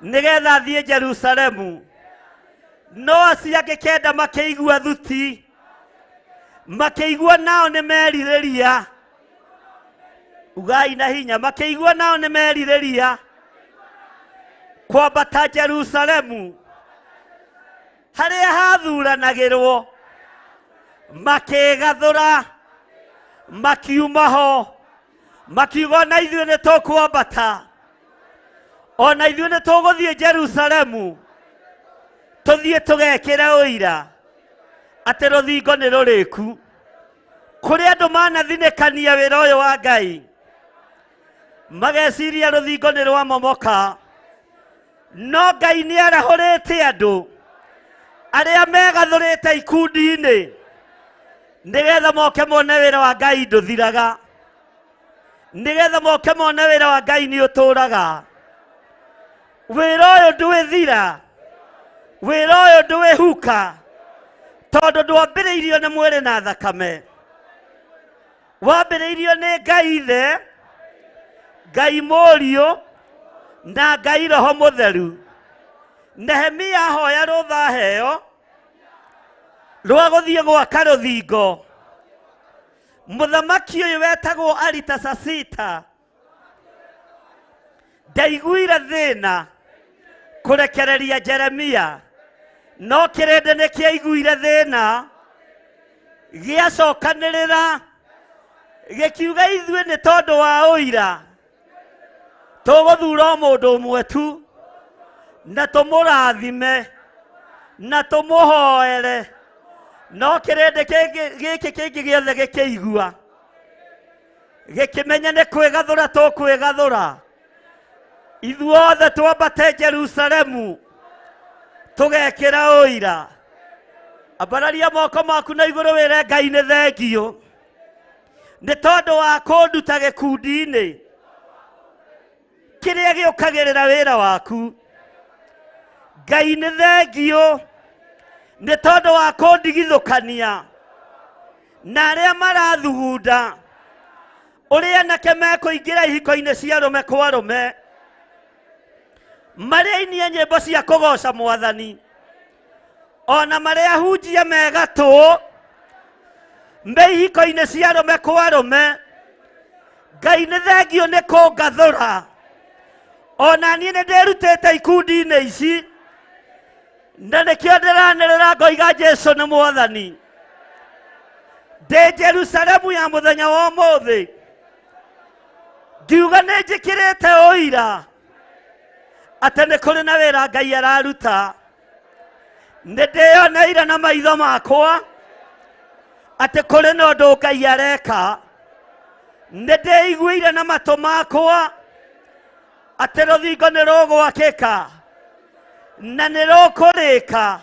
nĩgetha athiĩ Jerusalemu. No acio angĩ kenda makĩigua thuti, makĩigua nao nĩ merirĩria, ugai na hinya, makĩigua nao nĩ merirĩria kwambata Jerusalemu harĩa hathuranagĩrwo, makĩgathũra makiuma ho, makiuga ona ithuĩ nĩ tũkwambata, ona ithuĩ nĩ tũgũthiĩ Jerusalemu tũthiĩ tũgekĩre ũira. Atĩ rũthingo nĩ rũrĩku. Kũrĩ andũ manathinĩkania wĩra ũyũ wa Ngai, mageciria rũthingo nĩ rwamomoka, no Ngai nĩ arahũrĩte andũ arĩa megathũrĩte ikundi-inĩ nĩgetha moke mone wĩra wa Ngai ndũthiraga, nĩgetha moke mone wĩra wa Ngai nĩ ũtũraga. Wĩra ũyũ ndwĩthira, wĩra ũyũ ndwĩhuka, tondũ ndwambĩrĩirio nĩ mwĩrĩ na thakame, wambĩrĩirio nĩ Ngai Ithe, Ngai Mũriũ na Ngai Roho Mũtheru. Nehemia ahoya rũtha aheo rwa gũthiĩ gwaka rũthingo. Mũthamaki ũyũ wetagwo Aritasasita ndaiguire thĩna kũrekereria Jeremia, no kĩrĩndĩ nĩ kĩaiguire thĩna, gĩacokanĩrĩra gĩkiuga ithuĩ nĩ tondũ wa ũira tũgũthura o mũndũ ũmwe tu na tũmũrathime na tũmũhoere. No kĩrĩndĩ gĩkĩ kĩngĩ gĩothe gĩkĩigua, gĩkĩmenya nĩ kwĩgathũra tũkwĩgathũra, ithuothe twambate Jerusalemu tũgekĩra ũira. Ambararia moko maku na igũrũ wĩre Ngai nĩ thengiũ nĩ tondũ wa kũnduta gĩkundi-inĩ kĩrĩa gĩũkagĩrĩra wĩra waku. Ngai nĩ thengiũ nĩ tondũ wa kũndigithũkania na arĩa marathugunda ũrĩa anake mekũingĩra ihiko-inĩ cia arũme kwa arũme, marĩa ainie nyĩmbo cia kũgoca Mwathani, ona marĩa ahunjia megatũ me ihiko-inĩ cia arũme kwa arũme. Ngai nĩ thengiũ nĩ kũngathũra, ona niĩ nĩ ndĩrutĩte ikundi-inĩ ici, na nĩkĩo ndĩranĩrĩra ngoiga Jesu nĩ Mwathani. Ndĩ Jerusalemu ya mũthenya wa ũmũthĩ, ngiuga nĩ njĩkĩrĩte ũira atĩ nĩ kũrĩ na wĩra Ngai araruta. Nĩ ndĩyoneire na maitho makwa atĩ kũrĩ na ũndũ Ngai areka. Nĩ ndĩiguĩire na matũ makwa atĩ rũthingo nĩ rũgwakĩka na nĩ rũkũrĩka.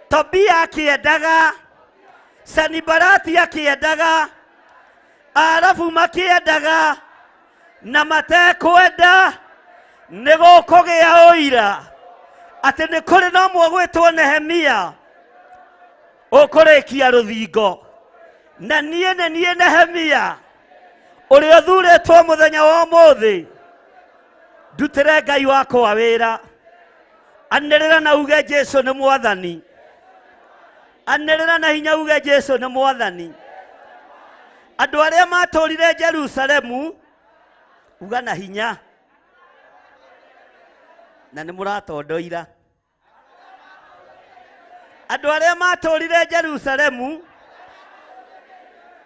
Tobia akĩendaga, Sanibalati akĩendaga, Arabu makĩendaga, na matekwenda nĩ gũkũgĩa ũira atĩ nĩ kũrĩ na ũmwe ũgwĩtwo Nehemia ũkũrĩkia rũthingo. Na niĩ nĩ niĩ Nehemia ũrĩa ũthurĩtwo mũthenya wa ũmũthĩ ndutĩre Ngai wakwa wĩra. Anĩrĩra na uge Jesu nĩ Mwathani. Anĩrĩra na hinya uge Jesu nĩ Mwathani. Andũ arĩa matũrire Jerusalemu, uga na hinya, na nĩ mũratondoira. Andũ arĩa matũrire Jerusalemu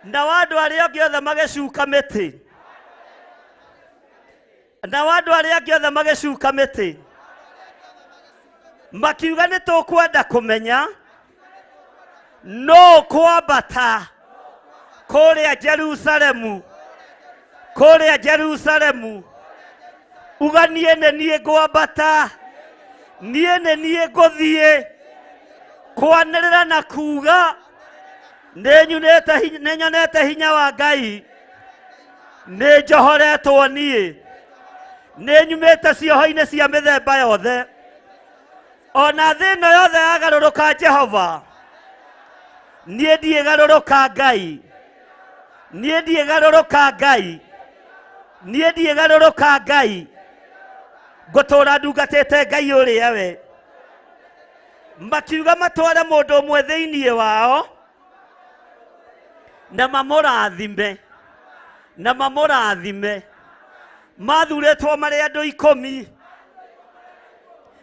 nao andũ arĩa angĩ othe magĩcuka mĩtĩ, nao andũ arĩa angĩ othe magĩcuka mĩtĩ, makiuga nĩ tũkwenda kũmenya nũ kwambata kũrĩa Jerusalemu, kũrĩa Jerusalemu. Uga niĩ nĩ niĩ ngwambata, niĩ nĩ niĩ ngũthiĩ kwanĩrĩra na kuga nĩ nyonete hinya wa Ngai, nĩ njohoretwo niĩ, nĩ nyumĩte cioho-inĩ cia mĩthemba yothe, ona thĩ ĩno yothe yagarũrũka Jehova, niĩ ndiĩgarũrũka Ngai, niĩ ndiĩgarũrũka Ngai, niĩ ndiĩgarũrũka Ngai, ngũtũra ndungatĩte Ngai ũrĩa we. Makiuga matware mũndũ ũmwe thĩinĩ wao na mamũrathime, na mamũrathime. Mathurĩtwo marĩ andũ 10,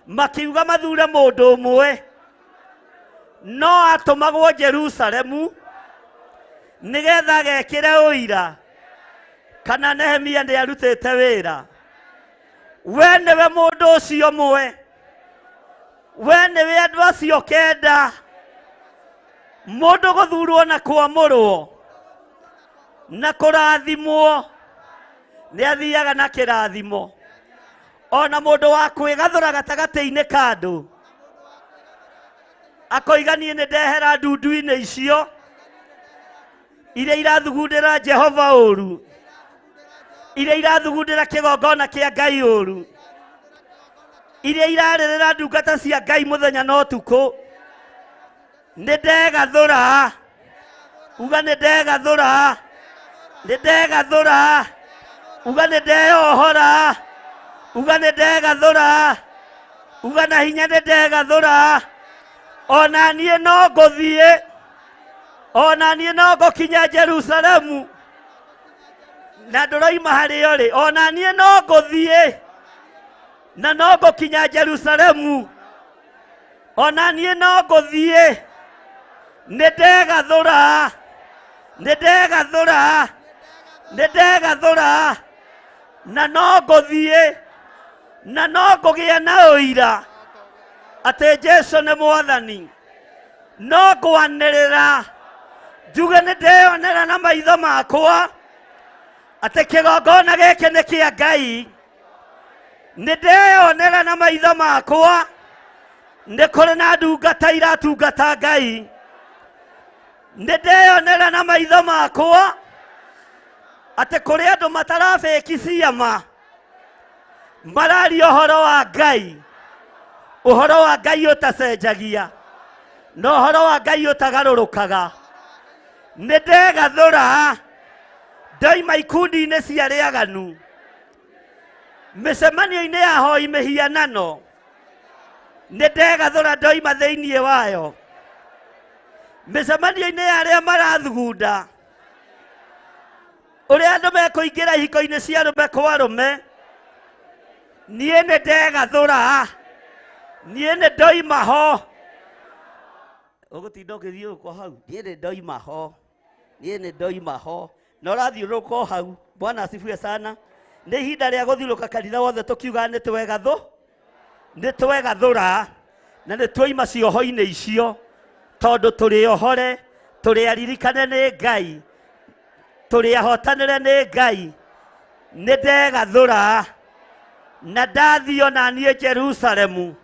makiuga mathure mũndũ ũmwe, no atũmagwo Jerusalemu nĩgetha agekĩre ũira kana Nehemia nĩ arutĩte wĩra. We nĩwe mũndũ ũcio ũmwe, we nĩwe andũ acio 9 Mũndũ gũthurwo na kwamũrwo na kũrathimwo nĩ athiaga na kĩrathimo. Ona mũndũ wa kwĩgathũra gatagatĩ-inĩ ka andũ akoiga niĩ nĩ ndehera ndundu-inĩ icio iria irathugundĩra Jehova ũru, iria irathugundĩra kĩgongona kĩa Ngai ũru, iria irarĩrĩra ndungata cia Ngai mũthenya na ũtukũ. Nĩ ndegathũra, uga nĩ ndegathũra, nĩ ndegathũra, uga nĩ ndeyohora, uga nĩ ndegathũra, uga na hinya nĩ ndegathũra. Ona niĩ no ngũthiĩ, ona niĩ no ngũkinya Jerusalemu na ndũroima harĩo rĩ, ona niĩ no ngũthiĩ na no ngũkinya Jerusalemu, ona niĩ no ngũthiĩ. Nĩ ndegathũra, nĩ ndegathũra, nĩ ndegathũra, na no ngũthiĩ na no ngũgĩa na ũira atĩ Jesu nĩ Mwathani. No ngwanĩrĩra njuge nĩ ndeyonera na maitho makwa atĩ kĩgongona gĩkĩ nĩ kĩa Ngai. Nĩ ndeyonera na maitho makwa nĩ kũrĩ na ndungata iratungata Ngai. Nĩ ndeyonera na maitho makwa atĩ kũrĩ andũ matarabĩki ciama, mararia ũhoro wa Ngai, ũhoro wa Ngai ũtacenjagia na ũhoro wa Ngai ũtagarũrũkaga. Nĩ ndegathũra ndoima ikundi-inĩ cia arĩa aganu, mĩcemanio-inĩ ya hoi mĩhianano, nĩ ndegathũra ndoima thĩinĩ wayo. Mĩcemanio-inĩ ya arĩa marathugunda ũrĩa andũ mekũingĩra ihiko-inĩ cia arũme kwa arũme, niĩ nĩ ndegathũra, niĩ nĩ ndoima ho. Ũgũtinda ũkĩthiũrũrũka hau, niĩ nĩ ndoima ho, niĩ nĩ ndoima ho, na ũrathiũrũrũka o hau. Bwana asifiwe sana. Nĩ ihinda rĩa gũthiũrũrũka kanitha wothe tũkiugaga nĩ twegathũ, nĩ twegathũra na nĩ twoima cioho-inĩ icio, tondũ tũrĩ ohore, tũrĩ aririkane nĩ Ngai, tũrĩ ahotanĩre nĩ Ngai. Nĩ ndegathũra na ndathiĩ ona niĩ Jerusalemu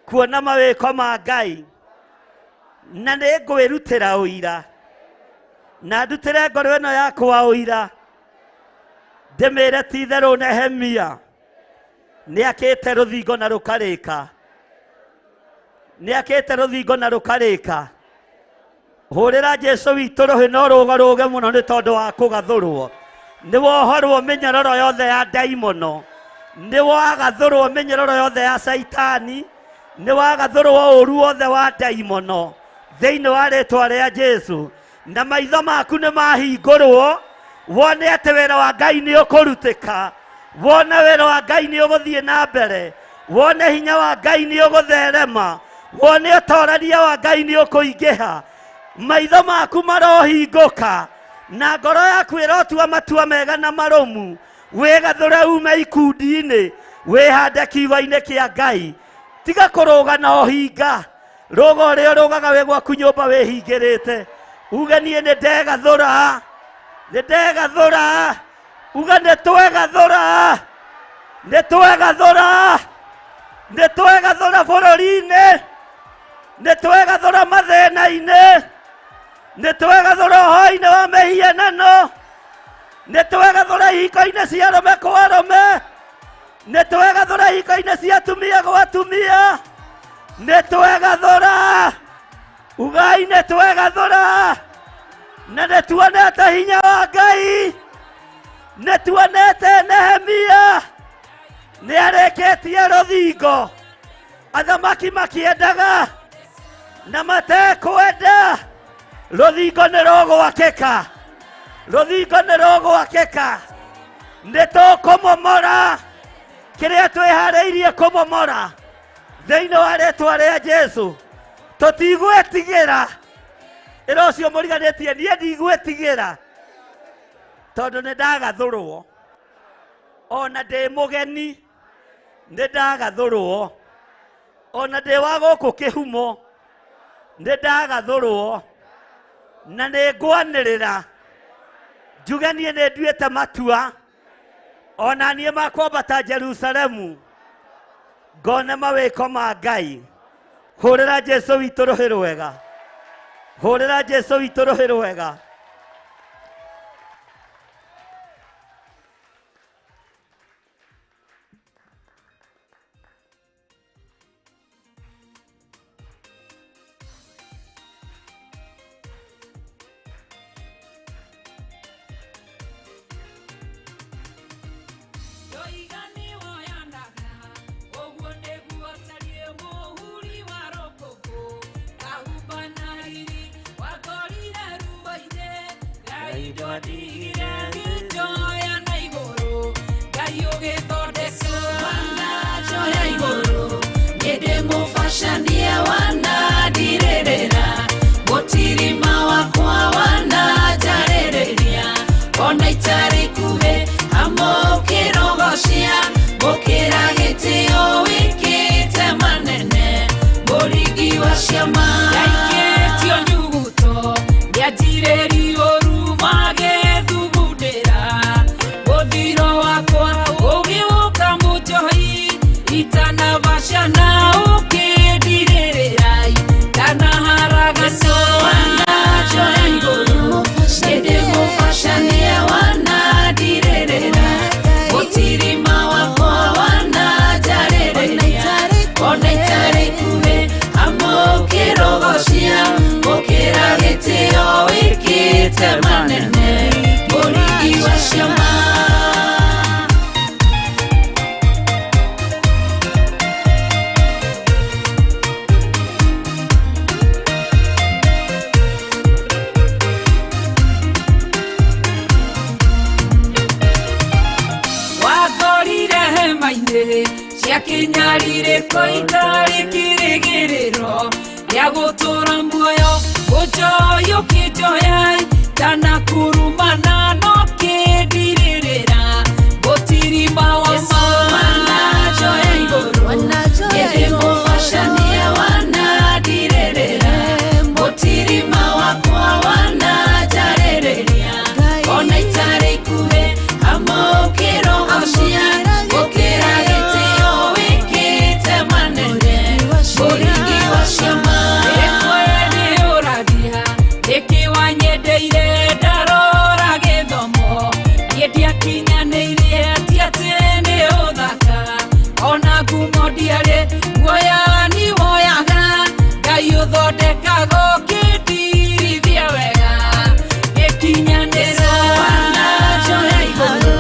kuona mawĩko ma Ngai, na nĩ ngwĩrutĩra ũira na ndutĩre ngoro ĩno yakwa ũira, ndĩmĩre ti itherũ Nehemia nĩ akĩte rũthingo na rũkarĩka, nĩ akĩte rũthingo na rũkarĩka. Hũrĩra Jesu witũ rũhĩ no rũgarũge mũno nĩ tondũ wa kũgathũrwo. Nĩ wohorwo mĩnyororo yothe ya ndaimono, nĩ wagathũrwo mĩnyororo yothe ya Caitani, nĩ wagathũrwo ũru wothe wa ndaimono thĩinĩ wa rĩtwa rĩa Jesu. Na maitho maku nĩ mahingũrwo wone atĩ wĩra wa Ngai nĩ ũkũrutĩka, wone wĩra wa Ngai nĩ ũgũthiĩ na mbere, wone hinya wa Ngai nĩ ũgũtherema, wone ũtorania wa Ngai nĩ ũkũingĩha. Maitho maku marohingũka na ngoro yaku ĩrotua matua mega na marũmu. Wĩgathũre ume ikundi-inĩ, wĩhande kiugo-inĩ kĩa Ngai. Tiga kũrũga na ũhinga, rũga ũrĩa ũrũgaga wĩ gwaku nyũmba wĩhingĩrĩte, uge niĩ nĩ ndegathũra, nĩ ndegathũra, uga nĩ twegathũra, nĩ twegathũra, nĩ twegathũra bũrũri-inĩ, nĩ twegathũra mathĩna-inĩ, nĩ twegathũra ũhoi-inĩ wa mĩhianano, nĩ twegathũra ihiko-inĩ cia arũme kwa arũme, nĩ twegathũra ihiko-inĩ cia atumia gwa atumia, nĩ twegathũra, ugai nĩ twegathũra, na nĩ tuonete hinya wa Ngai, nĩ tuonete Nehemia nĩ arĩkĩtie rũthingo, athamaki makĩendaga na matekwenda, rũthingo nĩ rũgwakĩka, rũthingo nĩ rũgwakĩka. Nĩ tũkũmomora kĩrĩa twĩharĩirie kũmomora thĩinĩ wa rĩtwa rĩa Jesu. Tũtigwĩtigĩra, ĩra ũcio mũriganĩtie, niĩ ndigwĩtigĩra tondũ nĩ ndagathũrwo, ona ndĩ mũgeni nĩ ndagathũrwo, ona ndĩ wa gũkũ kĩhumo Nĩ ndagathũrwo na nĩ ngwanĩrĩra njuge niĩ nĩ nduĩte matua ona niĩ makwambata Jerusalemu ngone mawĩko ma Ngai. Hũrĩra Jesu witũ rũhĩ rwega, hũrĩra Jesu witũ rũhĩ rwega. Ndoiga nĩwoyanaga, ũguo nĩguo tariĩ mũhuri wa rũkũngũ. Ngahumba na riri, wangorire ruo-inĩ. Ngai ndwandigire ngĩnjoya na igũrũ. Ngai ũgĩthondeka wananjoya igũrũ. Niĩ ndĩmũbacanie wanandirĩrĩra. Mũtirima wakwa wananjarĩrĩria. Ona itarĩ ikuhĩ, amũkĩrogocia, mũkĩra gĩtĩo wĩkĩte manene, mũringi wa ciama. Ndaikĩtio nyuguto, nĩanjirĩrio ũru magĩthugundĩra. Mũthiro wakwa ũgĩũka mũnjohi, itanabacana ũkĩndirĩrĩra. Ndanaharagacwo wananjoya igũrũ, niĩ ndĩmũbacanie wanandirĩrĩra. Mũtirima wakwa wananjarĩrĩria, ona itarĩ ikuhĩ, amũkĩrogocia, mũkĩra gĩtĩo wĩkĩte manene, mũringi wa ciama. Wakorire hema-inĩ cia kĩnyarirĩko itarĩ kĩrĩgĩrĩro gĩa gũtũũra muoyo, ũnjoya ũkĩnjoya ndanakurumana no kĩndirĩrĩra. Mũtirima wa ma wananjoya igũrũ, niĩ ndĩmũbacanie wanandirĩrĩra. Mũtirima wakwa wananjarĩrĩria, ona itarĩ ikuhĩ, amũkĩrogocia, gũkĩra gĩtĩo wĩkĩte manene, mũringi wa ciama. Rĩmwe nĩũragia nĩkĩ wanyendeire ndarora gĩthomo, niĩ ndiakinyanĩirie ti atĩ nĩ ũthaka, ona ngumo ndiarĩ guoya nĩwoyaga, Ngai ũthondekaga ũkĩndirithia wega, gĩkinyanĩro wananjoya igũrũ,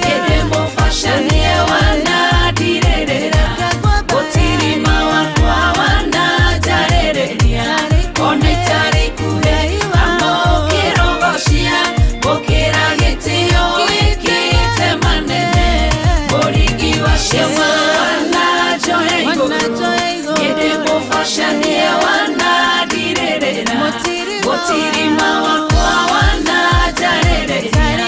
niĩ ndĩmũbacanie wanandirĩrĩra. Mũtirima wakwa wananjarĩrĩria, ona itarĩ ikuhĩ, amũkĩrogocia, mũkĩra gĩtĩo wĩkĩte manene, mũringi wa ciama wananjoya igũrũ, niĩ ndĩmũbacanie wanandirĩrĩra. Mũtirima wakwa wananjarĩrĩria,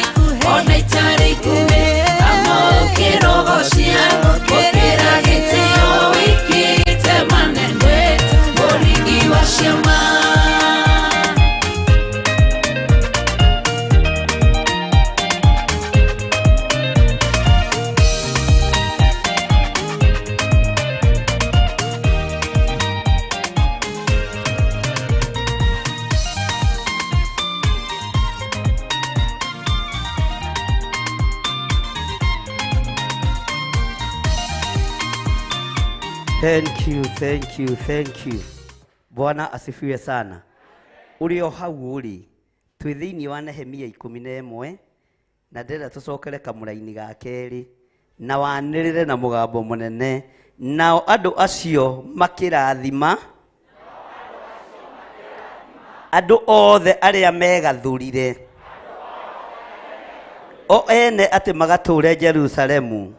ona itarĩ ikuhĩ, amũkĩrogocia, mũkĩra gĩtĩo wĩkĩte manene, mũringi wa ciama. Thank you, thank you, thank you. Bwana asifiwe sana. Uri o hau uri twi thiini wa Nehemia 11 na ndĩrenda tũcokere kamũraini ga kerĩ na wanĩrĩre na mũgambo mũnene, nao andũ acio makĩrathima andũ othe arĩa megathurire o ene atĩ magatũre Jerusalemu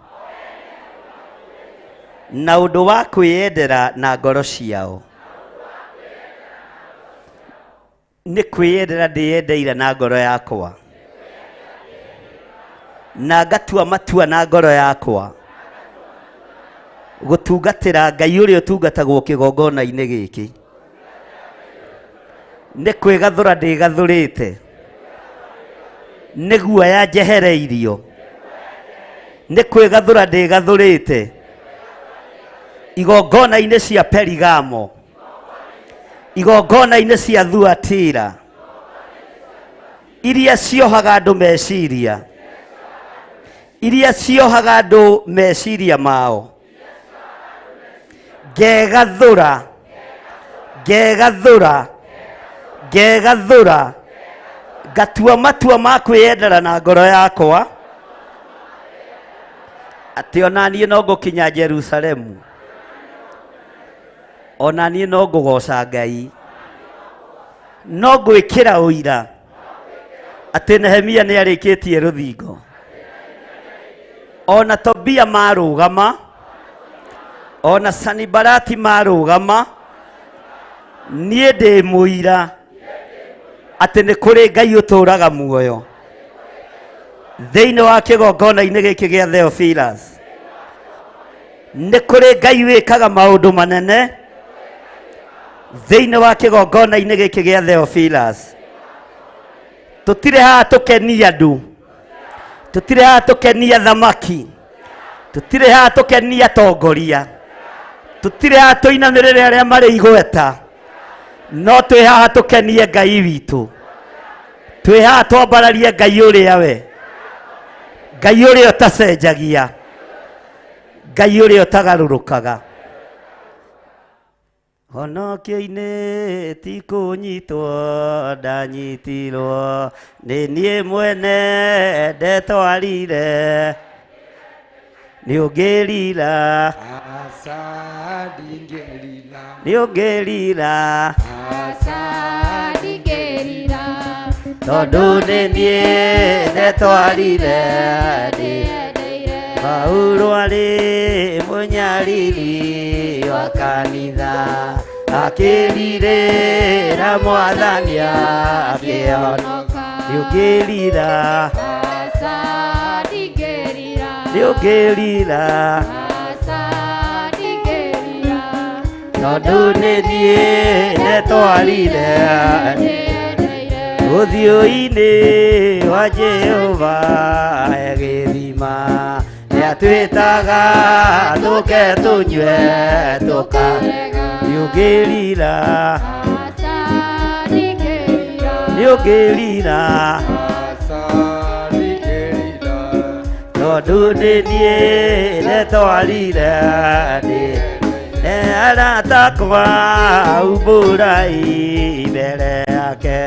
na ũndũ wa kwĩyendera na ngoro ciao. Nĩ kwĩyendera ndĩyendeire na ngoro yakwa, na ngatua matua na ngoro yakwa gũtungatĩra Ngai ũrĩa ũtungatagwo kĩgongona-inĩ gĩkĩ. Nĩ kwĩgathũra ndĩgathũrĩte. Nĩ guoya njehereirio. Nĩ kwĩgathũra ndĩgathũrĩte. Igongona-inĩ cia Perigamo. Igongona-inĩ cia Thuatira. Iria ciohaga andũ meciria. Iria ciohaga andũ meciria mao. Ngegathũra. Ngegathũra. Ngegathũra. Ngatua matua ma kwĩyendera na ngoro yakwa. Atĩ ona niĩ no ngũkinya Jerusalemu. Ona niĩ no ngũgoca Ngai. No ngwĩkĩra ũira atĩ Nehemia nĩ arĩkĩtie rũthingo. Ona Tobia marũgama, ona Sanibalati marũgama, niĩ ndĩ mũira atĩ nĩ kũrĩ Ngai ũtũũraga muoyo thĩinĩ wa kĩgongona-inĩ gĩkĩ gĩa Theophilus. Nĩ kũrĩ Ngai wĩkaga maũndũ manene thĩinĩ wa kĩgongona-inĩ gĩkĩ gĩa Theophilus. Tũtirĩ haha tũkenie andũ, tũtirĩ haha tũkenie athamaki, tũtirĩ haha tũkenie atongoria, tũtirĩ haha tũinamĩrĩre arĩa marĩ igweta, no twĩ haha tũkenie Ngai witũ. Twĩ haha twambararie Ngai ũrĩa we, Ngai ũrĩa ũtacenjagia, Ngai ũrĩa ũtagarũrũkaga. Honokio-inĩ ti kũnyitwo ndanyitirwo, nĩ niĩ mwene ndetwarire, nĩ ũngĩrira, nĩ ũngĩrira, tondũ nĩ niĩ ndetwarire, Paulo arĩ mũnyariri wa kanitha, akĩrirĩra Mwathani akĩhonoka. Nĩ ũngĩrira, nĩ ũngĩrira, tondũ nĩ niĩ ndetwarire ũthiũ-inĩ wa Jehova gĩthima, nĩatwĩtaga tũke tũnyue tũkarega. Nĩ ũngĩrira, nĩ ũngĩrira, tondũ nĩ niĩ ndetwarire, nĩ arata akwa umbũrai mbere yake,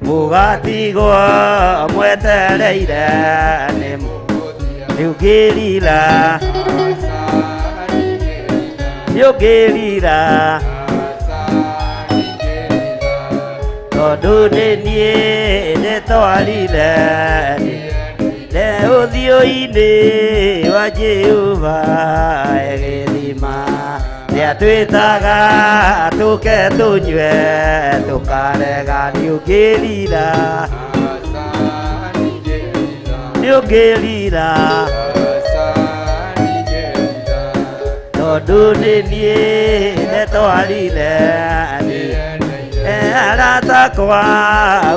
mũgatigwo mwetereire nĩ nĩ ũngĩrira, nĩ ũngĩrira, tondũ nĩ niĩ ndetwarire, nĩ ũthiũ-inĩ wa Jehova gĩthima, nĩatwĩtaga tũke tũnyue tũkarega. Nĩ ũngĩrira, nĩ ũngĩrira, tondũ nĩ niĩ ndetwarire, arata akwa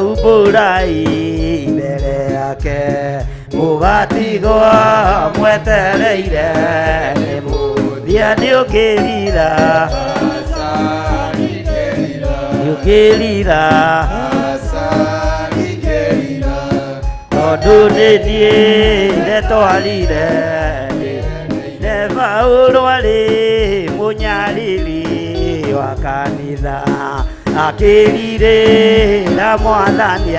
umbũrai mbere yake, mũgatigwo mwetereire nĩ mũthia. Nĩ ũngĩrira, nĩ ũngĩrira, tondũ nĩ niĩ ndetwarire, nĩ Paulo arĩ mũnyariri wa kanitha, akĩrirĩra Mwathani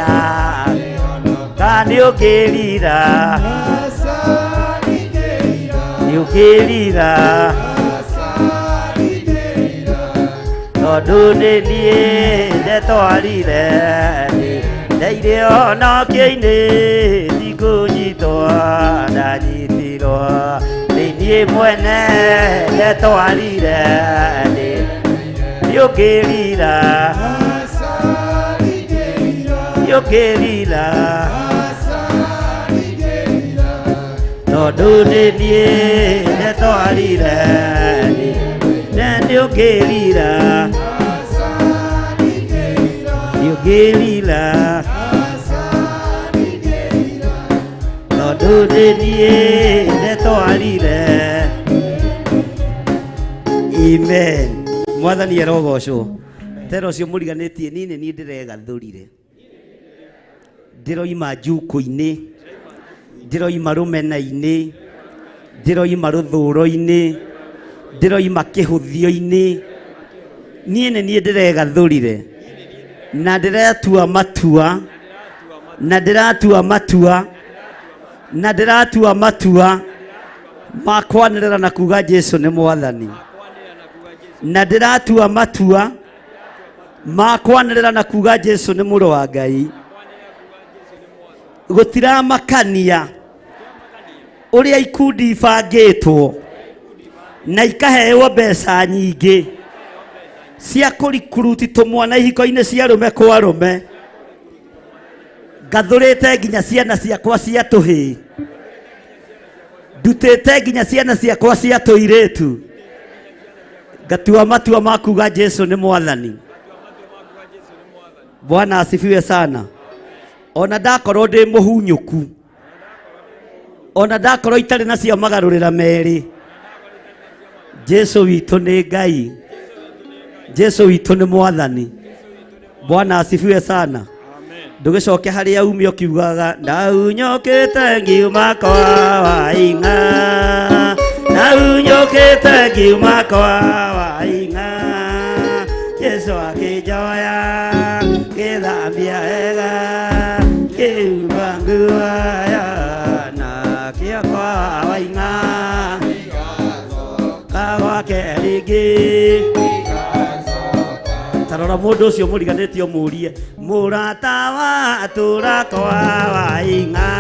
ka nĩ ũngĩrira, nĩ ũngĩrira, tondũ nĩ niĩ ndetwarire, ndeire honokio-inĩ ti kũnyitwo ndanyitirwo, nĩ niĩ mwene ndetwarire, nĩ ũngĩrira, nĩ ũngĩrira, tondũ nĩ niĩ ndetwarire, nĩ ũngĩrira, Ndingĩrira tondũ nĩ niĩ ndetwarire. Amen. Mwathani arogocwo. Tera ũcio mũriganĩtie niĩ nĩ niĩ ndĩregathũrire. Ndĩroima njukũ-inĩ, ndĩroima rũmena-inĩ, ndĩroima rũthũro-inĩ, ndĩroima kĩhũthio-inĩ. Niĩ nĩ niĩ ndĩregathũrire na ndĩratua matua, na ndĩratua matua, na ndĩratua matua ma kwanĩrĩra na kuga Jesu nĩ mwathani, na ndĩratua matua ma kwanĩrĩra na kuga Jesu nĩ mũrũ wa Ngai. Gũtiramakania ũrĩa ikundi ibangĩtwo na ikaheo mbeca nyingĩ cia kũrikuruti tũmwana ihiko-inĩ cia arũme kwa arũme, ngathũrĩte nginya ciana ciakwa cia tũhĩĩ, ndutĩte nginya ciana ciakwa cia tũirĩtu, ngatua matua ma kuga Jesu nĩ mwathani. Bwana asifiwe sana. Ona ndakorwo ndĩ mũhunyũku, ona ndakorwo itarĩ na cia magarũrĩra merĩ, Jesu witũ nĩ Ngai, Jesu witũ nĩ mwathani. Bwana asifiwe sana. Ndũgĩcoke harĩa umio kiugaga ndaunyũkĩte ngiuma kwa Waing'a, ndaunyũkĩte ngiuma kwa Waing'a, Jesu akĩnjoya ngĩthambia wega, ngĩhumba nguo na kĩo kwa Waing'a kagwake rĩngĩ. Tarora mũndũ ũcio mũriganĩtie ũmũrie, mũrata wa tũra kwa Waing'a,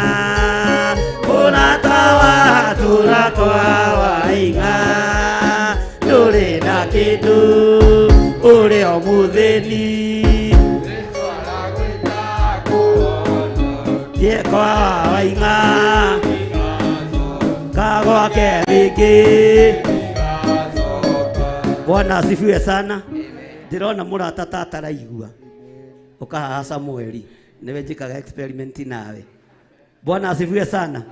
mũrata wa tũra kwa Waing'a, ndũrĩ na kĩndũ ũrĩ o mũthĩni, thiĩ kwa Waing'a kagwake rĩngĩ. Bwana asifiwe sana. Ndĩrona mũrata ta ataraigua ũkahaha Samueli nĩwe njĩkaga experiment nawe. Bwana asifiwe sana.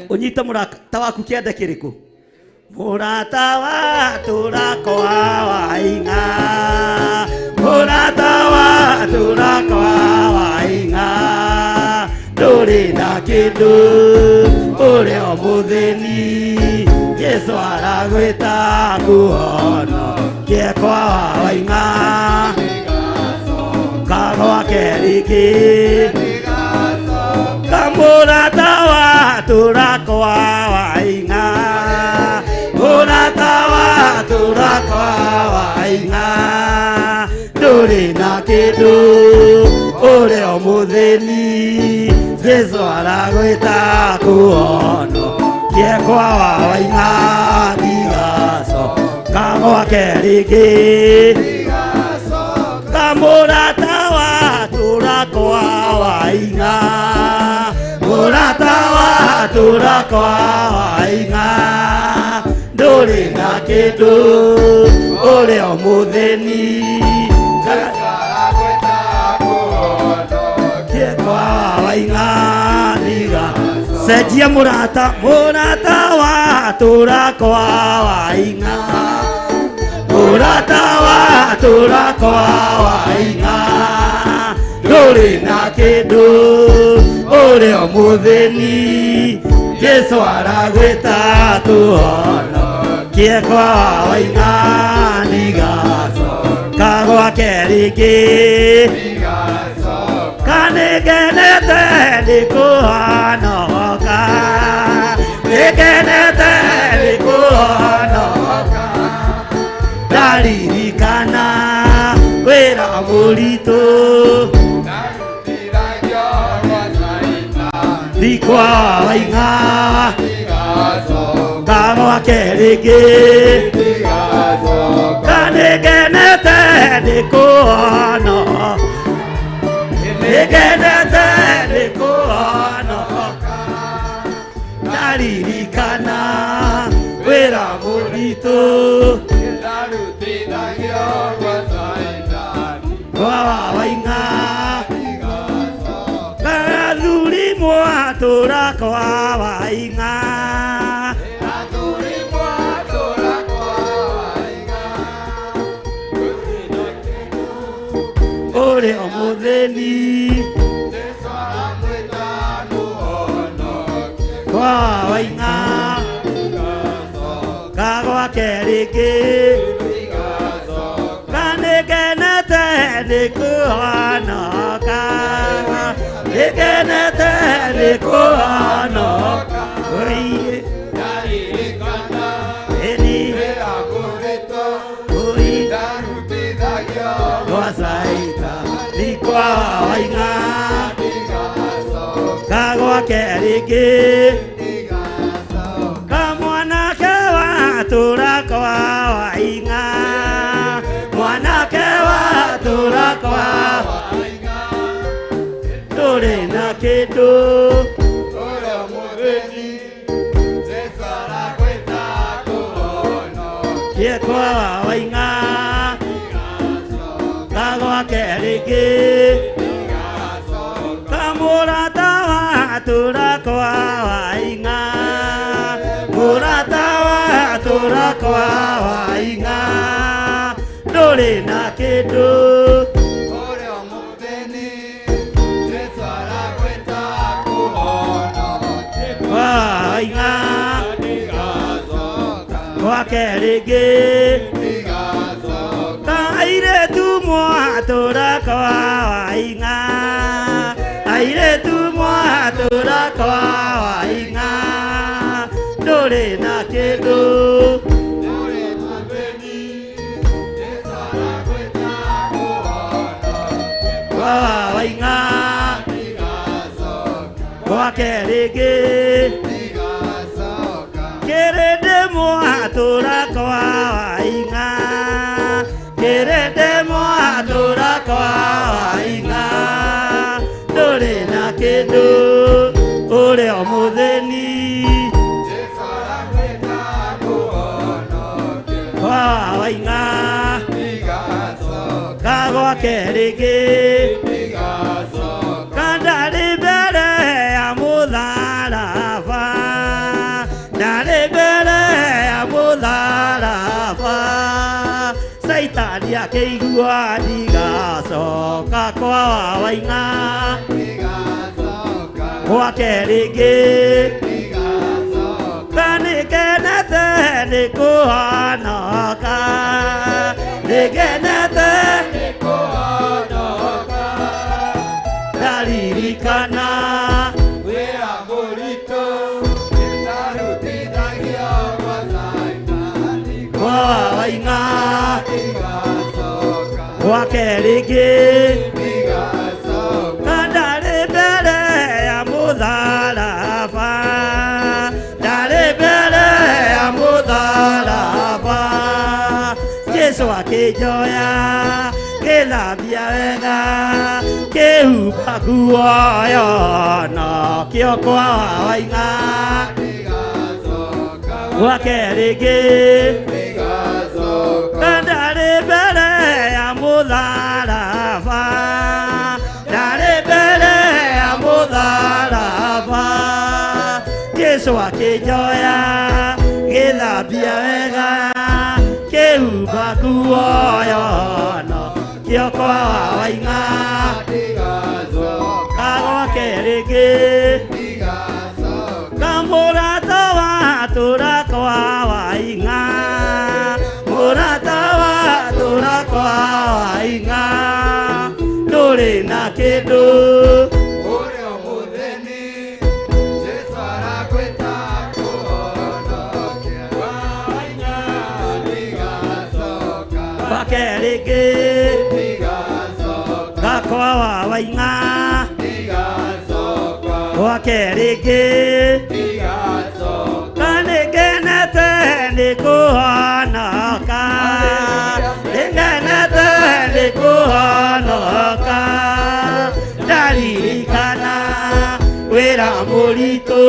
Ũnyite mũrata waku kĩande kĩrĩkũ? Mũrata wa tũra kwa Waing'a, mũrata wa tũra kwa Waing'a, ndũrĩ na kĩndũ ũrĩ o mũthĩni, Jesu aragwĩta kũhonokie kwa Waing'a kagwake rĩngĩ. Kamũrata wa tũra kwa Waing'a, mũrata wa tũra kwa Waing'a, ndũrĩ na kĩndũ ũrĩ o mũthĩni, Jesu aragwĩta kũhonokie kwa Waing'a, ndigacoka gwake rĩngĩ. Kamũrata wa tũra kwa Waing'a, mũrata wa tũra kwa Waing'a, ndũrĩ na kĩndũ ũrĩ o mũthĩni, kwa Waing'a ndiga. Cenjia mũrata, mũrata wa tũra kwa Waing'a, mũrata wa tũra kwa Waing'a, ndũrĩ na kĩndũ ũrĩ o mũthĩni, Jesu aragwĩta tũhonokie kwa Waing'a, ndigacoka gwake rĩngĩ. Kanĩngenete nĩ kũhonoka, nĩngenete nĩ kũhonoka, ndaririkana wĩra mũritũ ndikwa Waing'a kagwake rĩngĩ. Kanĩngenete nĩ kũhonoka, nĩngenete nĩ kũhonoka, ndaririkana wĩra mũritũ kwa Waing'a. Mwatũra kwa Waing'a. Ore omutheni kwa Waing'a kagwake rĩngĩ kanĩkenete nĩ kũhonoka nĩkenete nĩ kũhonoka oi eni oi gwacaita nĩ kwa Waing'a kagwake rĩngĩ kamwanake watũra kwa Waing'a mwanake watũra kwa Waing'a ndũrĩ na kĩndũ Kie kwa Waing'a kagwake rĩngĩ kamũrata watũra kwa Waing'a mũrata watũra kwa Waing'a ndũrĩ na kĩndũ kwa Waing'a gwake rĩngĩ airĩtu mwatũra kwa Waing'a airĩtu mwatũra kwa Waing'a ndũrĩ na kĩndũ kwa Waing'a gwake rĩngĩ kĩrĩndĩ mwatũra kwa Waing'a kĩrĩndĩ mwatũra kwa Waing'a ndũrĩ na kĩndũ ũrĩ o mũthĩni kwa Waing'a kagwake rĩngĩ kandarĩ mbere ya mũtharaba ndarĩ mbere ya mũtharaba Saitani akĩigua ndigacoka kwa Waing'a gwake rĩngĩ kanĩkenete nĩ kũhonoka nĩkenete ndaririkana wĩra mũritũ ndarutithagio gwa Saitani kwa Waing'a gwake rĩngĩ ndarĩ mbere ya mũtharaba ndarĩ mbere ya mũtharaba Jesũ akĩnjoya kĩthambia wega kĩhumba nguo yonokio kwa Waing'a gwake rĩngĩ ndarĩ mbere ya mũtharaba ndarĩ mbere ya mũtharaba Jesũ akĩnjoya gĩthambia wega kĩhumba nguo yonokio kwa Waing'a kagwake rĩngĩ kamũrata watũra kwa Waing'a mũrata watũra kwa Waing'a ndũrĩ na kĩndũ ũrĩ o mũthĩni Jesũ arakwĩta kũhonokia kwa Waing'a ndigacoka gwake rĩngĩ gakwa wa Waing'a gwake rĩngĩ kanĩkenete nĩ kũhonoka nĩngenete nĩ kũhonoka ndaririkana wĩra mũritũ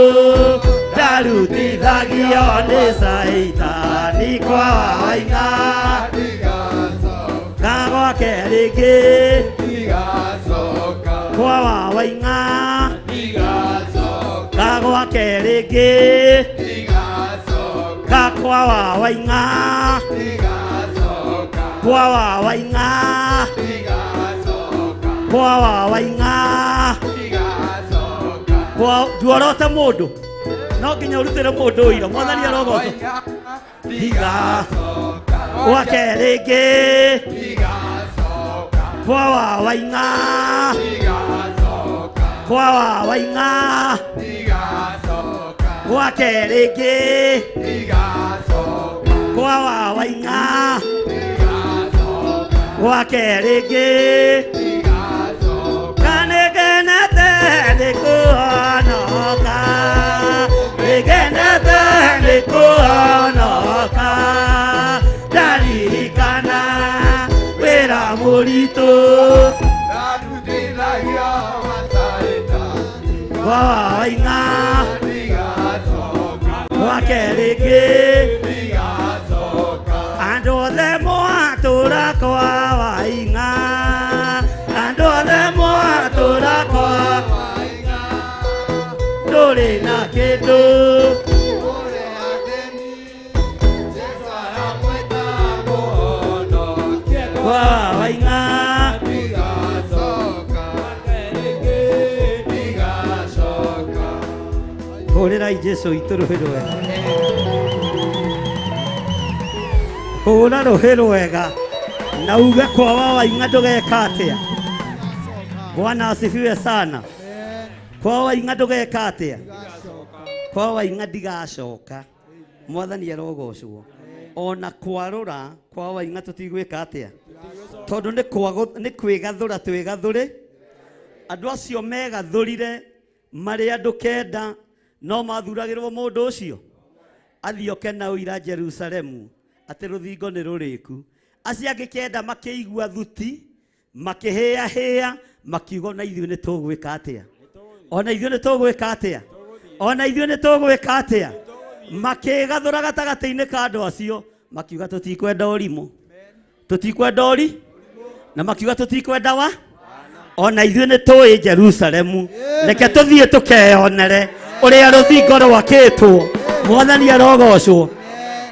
ndarutithagio nĩ Saitani kwa Waing'a kagwake rĩngĩ kwa Waing'a rĩngĩ Ka kwa wa Waing'a kwa wa Waing'a kwa wa Waing'a kwa nduorote mũndũ no nginya ũrutĩre mũndũ ũira mwathani arogocwo ndigacoka gwake rĩngĩ kwa wa Waing'a kwa wa Waing'a gwake rĩngĩ kwa wa Waing'a gwake rĩngĩ kanĩkenete nĩkũhonoka nĩkenete nĩkũhonoka ndaririkana wĩra mũritũ kwa wa Waing'a gwake rĩngĩ andũ othe mwatũra kwa Waing'a andũ othe mwatũra kwa ndũrĩ na kĩndũ kwa Waing'a hũrĩrai Jesũ witũ rũhĩ rwega hũra rũhĩ rwega na uge kwa wa Waing'a ndũgeka atĩa. Bwana asifiwe sana. Kwa Waing'a ndũgeka atĩa? Kwa Waing'a ndigacoka. Mwathani arogocwo. Ona kwarũra kwa Waing'a tũtigwĩka atĩa? Tondũ nĩ kwĩgathũra twĩgathũre. Andũ acio megathũrire marĩ andũ kenda no mathuragĩrwo mũndũ ũcio athiĩ oke na ũira Jerusalemu atĩ rũthingo nĩ rũrĩku. Acio angĩ kenda makĩigua thuti makĩhĩahĩa makiuga ona ithuĩ nĩ tũgwĩka atĩa? Ona ithuĩ nĩ tũgwĩka atĩa? Ona ithuĩ nĩ tũgwĩka atĩa? Makĩgathũra gatagatĩ-inĩ ka andũ acio makiuga tũtikwenda ũrimũ, tũtikwenda ũri na makiuga tũtikwenda wa ona ithuĩ nĩ tũĩ Jerusalemu, reke tũthiĩ tũkeyonere ũrĩa rũthingo rwakĩtwo. Mwathani arogocwo.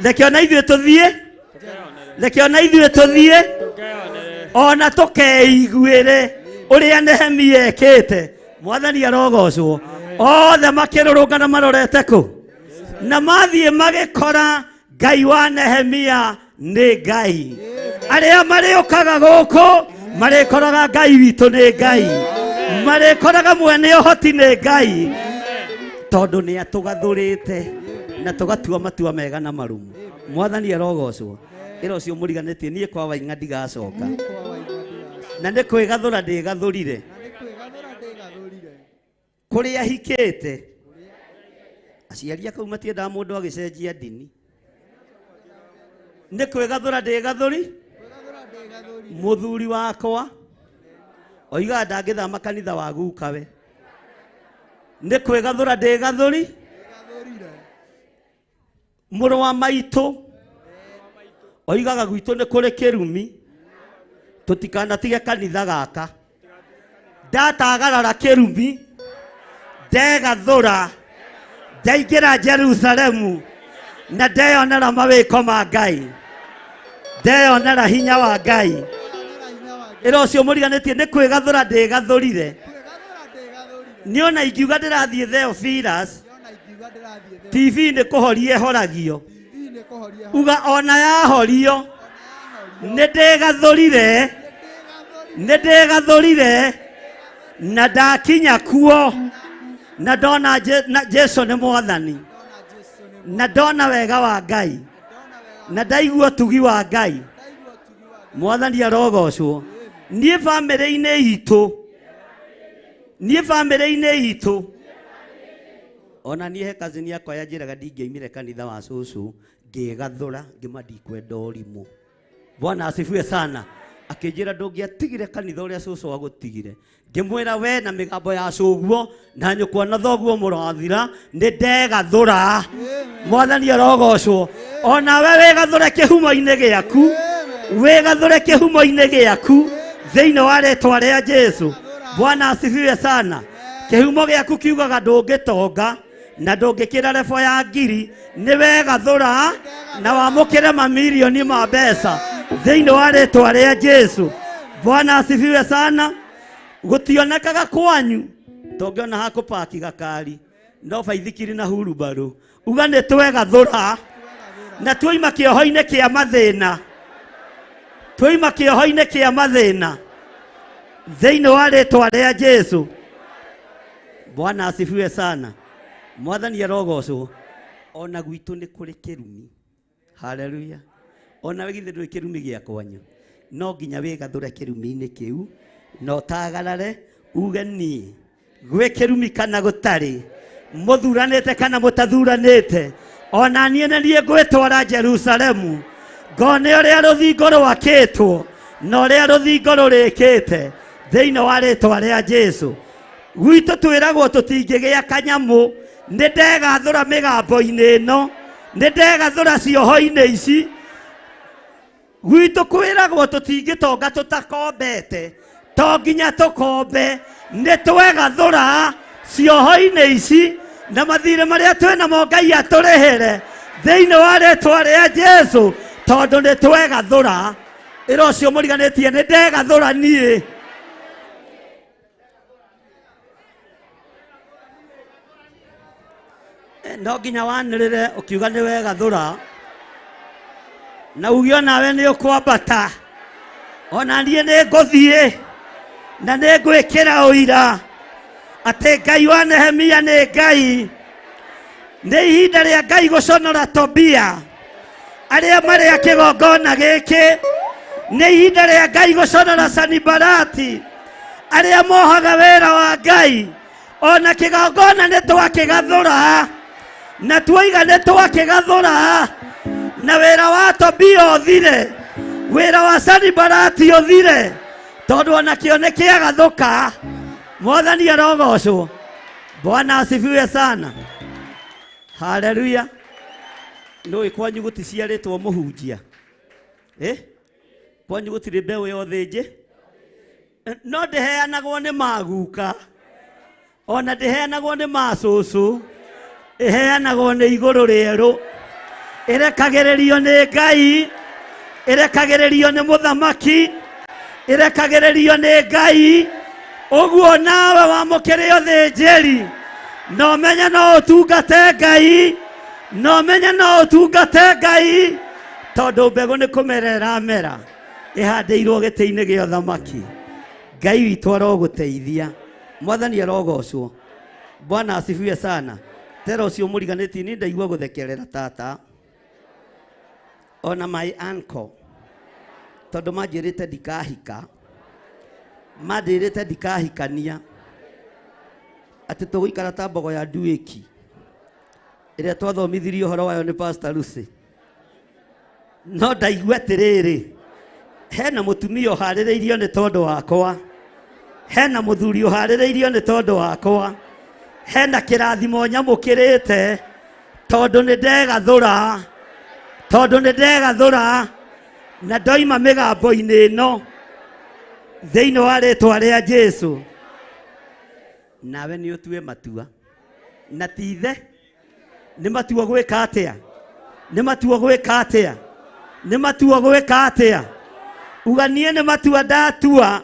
Reke ona ithuĩ tũthiĩ, reke ona ithuĩ tũthiĩ ona tũkeiguĩre ũrĩa Nehemia ekĩte. Mwathani arogocwo. Othe makĩrũrũngana marorete kũ na mathiĩ magĩkora Ngai wa Nehemia nĩ Ngai. Arĩa marĩũkaga gũkũ marĩkoraga Ngai witũ nĩ Ngai, marĩkoraga mwene ũhoti nĩ Ngai, tondũ nĩ atũgathũrĩte na tũgatua matua mega na marumu. Mwathani arogocwo. Ĩra ũcio mũriganĩtie niĩ kwa Waing'a ndigacoka na nĩ kwĩgathũra ndĩgathũrire kũrĩa hikĩte. Aciari akau matiendaga mũndũ agĩcenjia ndini. Nĩ kwĩgathũra ndĩgathũri. Mũthuri wakwa oigaga ndangĩthama kanitha wa gukawe. Nĩ kwĩgathũra ndĩgathũri. Mũrũ wa maitũ oigaga gwitũ nĩ kũrĩ kĩrumi, tũtikanatige kanitha gaka. Ndatagarara kĩrumi, ndegathũra, ndaingĩra Jerusalemu na ndeyonera mawĩko ma Ngai, ndeyonera hinya wa Ngai. Ĩra ũcio mũriganĩtie nĩ kwĩgathũra ndĩgathũrire. Niĩ ona ingiuga ndĩrathiĩ Theophilus, TV nĩ kũhoria ĩhoragio. Uga ona yahorio nĩ ndĩgathũrire, nĩ ndĩgathũrire na ndakinya kuo na ndona Jesu nĩ mwathani na ndona wega wa Ngai na ndaigua ũtugi wa Ngai. Mwathani arogocwo. Niĩ bamĩrĩ-inĩ itũ, niĩ bamĩrĩ-inĩ itũ ona niĩ he cousin yakwa yanjĩraga ndingĩaimire kanitha wa cũcũ, ngĩgathũra ngĩma ndikwenda ũrimũ. Bwana asifiwe sana. Akĩnjĩra ndũngĩatigire kanitha ũrĩa cũcũ agũtigire. Ngĩmwĩra we na mĩgambo ya cũguo na nyũkwa na thoguo mũrathira nĩ ndegathũra. Mwathani arogocwo. Ona we wĩgathũre kĩhumo-inĩ gĩaku, wĩgathũre kĩhumo-inĩ gĩaku thĩinĩ wa rĩtwa rĩa Jesu. Bwana asifiwe sana. Kĩhumo gĩaku kiugaga ndũngĩtonga, na ndũngĩkĩra rebo ya ngiri nĩ wegathũra na wamũkĩre mamirioni ma mbeca thĩinĩ wa rĩtwa rĩa Jesu. Bwana asifiwe sana. Gũtionekaga kwanyu tũngĩona hakũpaki gakari no baithikiri na hurubarũ uga nĩ twegathũra na tuoima kĩoho-inĩ kĩa mathĩna, tuoima kĩoho-inĩ kĩa mathĩna thĩinĩ wa rĩtwa rĩa Jesu. Bwana asifiwe sana. Mwathani arogocwo. Ona gwitũ nĩ kũrĩ kĩrumi. Haleluya. Ona we githĩ ndũĩ kĩrumi gĩa kwanyu, no nginya wĩgathũre kĩrumi-inĩ kĩu na ũtagarare uge niĩ gwĩ kĩrumi kana gũtarĩ, mũthuranĩte kana mũtathuranĩte, ona niĩ nĩ niĩ ngwĩtwara Jerusalemu ngone ũrĩa rũthingo rwakĩtwo na ũrĩa rũthingo rũrĩkĩte thĩinĩ wa rĩtwa rĩa Jesu. Gwitũ twĩragwo tũtingĩgĩa kanyamũ. Nĩ ndegathũra mĩgambo-inĩ ĩno, nĩ ndegathũra cioho-inĩ ici. Gwitũ kwĩragwo tũtingĩtonga tũtakombete, to nginya tũkombe. Nĩ twegathũra cioho-inĩ ici na mathirĩ marĩa twĩnamo Ngai atũrĩhĩre thĩinĩ wa rĩtwa rĩa Jesu, tondũ nĩ twegathũra. Ĩra ũcio mũriganĩtie nĩ ndegathũra niĩ. No nginya wanĩrĩre ũkiuga nĩ wegathũra na uge onawe nĩ ũkwambata, ona niĩ nĩ ngũthiĩ na nĩ ngwĩkĩra ũira atĩ Ngai wa Nehemia nĩ Ngai. Nĩ ihinda rĩa Ngai gũconora Tobia arĩa marĩ a kĩgongona gĩkĩ. Nĩ ihinda rĩa Ngai gũconora Sanibalati arĩa mohaga wĩra wa Ngai. Ona kĩgongona nĩ twakĩgathũra na tuoiga nĩ twakĩgathũra, na wĩra wa Tobia ũthire, wĩra wa Sanibalati ũthire, tondũ onakĩo nĩ kĩagathũka. Mwathani arogocwo. Bwana asifiwe sana. Haleluya. Nũĩ kwanyu gũticiarĩtwo mũhunjia? Kwanyu gũtirĩ mbeũ ya ũthĩnjĩ? No ndĩheanagwo nĩ maguka, ona ndĩheanagwo nĩ macũcũ, ĩheanagwo nĩ igũrũ rĩerũ, ĩrekagĩrĩrio nĩ Ngai, ĩrekagĩrĩrio nĩ mũthamaki, ĩrekagĩrĩrio nĩ Ngai. Ũguo nawe wamũkĩre ũthĩnjĩri, na ũmenye no ũtungate Ngai, na ũmenye no ũtungate Ngai, tondũ mbegũ nĩ kũmera ĩramera ĩhandĩirwo gĩtĩ-inĩ gĩa ũthamaki. Ngai witũ arogũteithia. Mwathani arogocwo. Bwana asifiwe sana. Tera ũcio mũriganĩtie niĩ ndaigua gũthekerera tata ona my uncle, tondũ manjĩrĩte ndikahika, manjĩrĩte ndikahikania, atĩ tũgũikara ta mbogo ya nduĩki ĩrĩa twathomithirie ũhoro wayo nĩ Pastor Lucy. No ndaigua atĩrĩrĩ, hena mũtumia ũharĩrĩirio nĩ tondũ wakwa, hena mũthuri ũharĩrĩirio nĩ tondũ wakwa, hena kĩrathimo nyamũkĩrĩte tondũ nĩ ndegathũra, tondũ nĩ ndegathũra na ndoima mĩgambo-inĩ ĩno thĩinĩ wa rĩtwa rĩa Jesu. Nawe nĩ ũtue matua, na ti ithe nĩ matua gwĩka atĩa, nĩ matua gwĩka atĩa, nĩ matua gwĩka atĩa. Uga niĩ nĩ matua ndatua